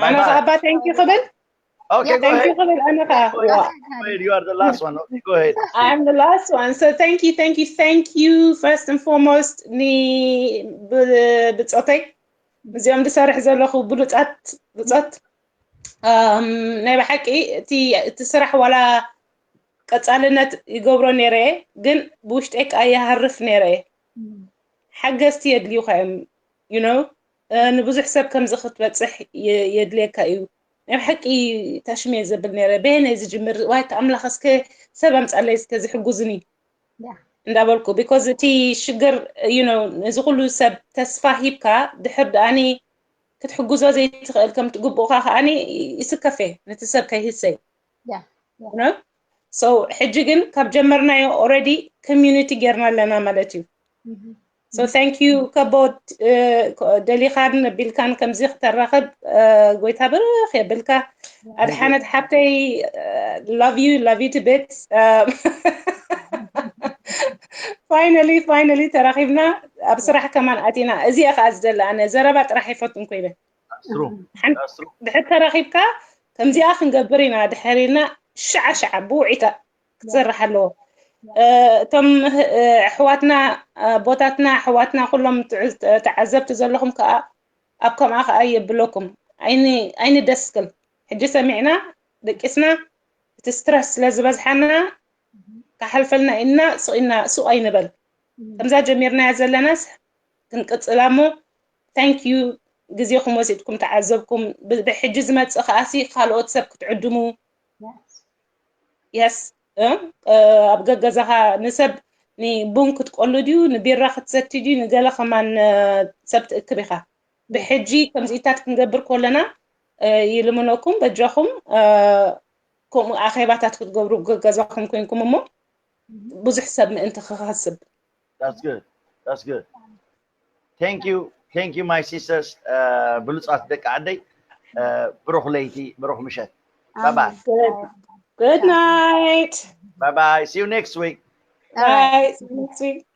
ኣነ ከኣባ thank you ክብል Okay, go thank you ahead. ክብል ኣነ ከኣ Go ahead. You are the last one. Okay, go ahead. I'm the last one. So thank you, thank you, thank you. First and foremost, ኒ ብጾተይ እዚኦም ዝሰርሕ ዘለኹ ብሉጻት ብጾት ናይ ብሓቂ እቲ እቲ ስራሕ ዋላ ቀጻልነት ይገብሮ ነይረ፣ ግን ብውሽጠይ ከኣ ይሃርፍ ነይረ። ሓገዝቲ የድልዩኻ እዮም you know ንብዙሕ ሰብ ከምዚ ክትበጽሕ የድልየካ እዩ። ናይ ብሓቂ ተሽሜ ዘብል ነይረ በየነይ ዝጅምር ዋይ ኣምላኽ እስከ ሰብ ኣምጻለይ እስከ ዝሕጉዝኒ እንዳበልኩ because እቲ ሽግር you know ነዚ ኩሉ ሰብ ተስፋ ሂብካ ድሕር ደኣኒ ክትሕግዞ ዘይትኽእል ከም ትግብኡኻ ከኣኒ ይስከፈ ነቲ ሰብ ከይህሰይ so ሕጂ ግን ካብ ጀመርናዮ already community ጌርና ኣለና ማለት እዩ። So thank you ከቦት ደሊኻን ቢልካን ከምዚ ክተራኸብ ጎይታ ብርኽ የብልካ። ኣድሓነት ሓብተይ love you love you to bits. Finally finally ተራኺብና ኣብ ስራሕ ከማን ኣቲና። እዚኣ ከዓ ዝደለ ኣነ ዘረባ ጥራሕ ኣይፈቱን ኮይነ ድሕር ተራኺብካ ከምዚኣ ክንገብር ኢና ድሕር ኢልና ሸዓ ሸዓ ብውዒታ ክትሰርሕ ኣለዎ። እቶም ኣሕዋትና ኣቦታትና ኣሕዋትና ኩሎም ተዓዘብቲ ዘለኹም ከዓ ኣብ ከምኣ ከዓ የብለኩም ኣይንደስክል። ሕጂ ሰሚዕና ደቂስና እቲ stress ስለ ዝበዝሓና ክሓልፈልና ኢልና ስቕ ኢልና ስቕ ኣይንበል። ከምዛ ጀሚርናያ ዘለናስ ክንቅፅላ እሞ thank you ግዜኹም ወሲድኩም ተዓዘብኩም። ብሕጂ ዝመፅእ ከዓሲ ካልኦት ሰብ ክትዕድሙ yes ኣብ ገገዛኻ ንሰብ ንቡን ክትቆሉ ድዩ ንቢራ ክትሰቲ ድዩ ንገለ ከማን ሰብ ትእክብ ኢኻ። ብሕጂ ከምዚኢታት ክንገብር ከለና ይልምነኩም በጃኹም ከምኡ ኣኼባታት ክትገብሩ ገገዛኹም ኮንኩም እሞ ብዙሕ ሰብ ምእንቲ ክኸስብ That's good. That's good. Thank you. Thank you, my sisters. ብሉጻት ደቂ ዓደይ ብሩኽ ለይቲ ብሩኽ ምሸት። Bye bye. Good night. Bye bye. See you next week. Bye. See you next week.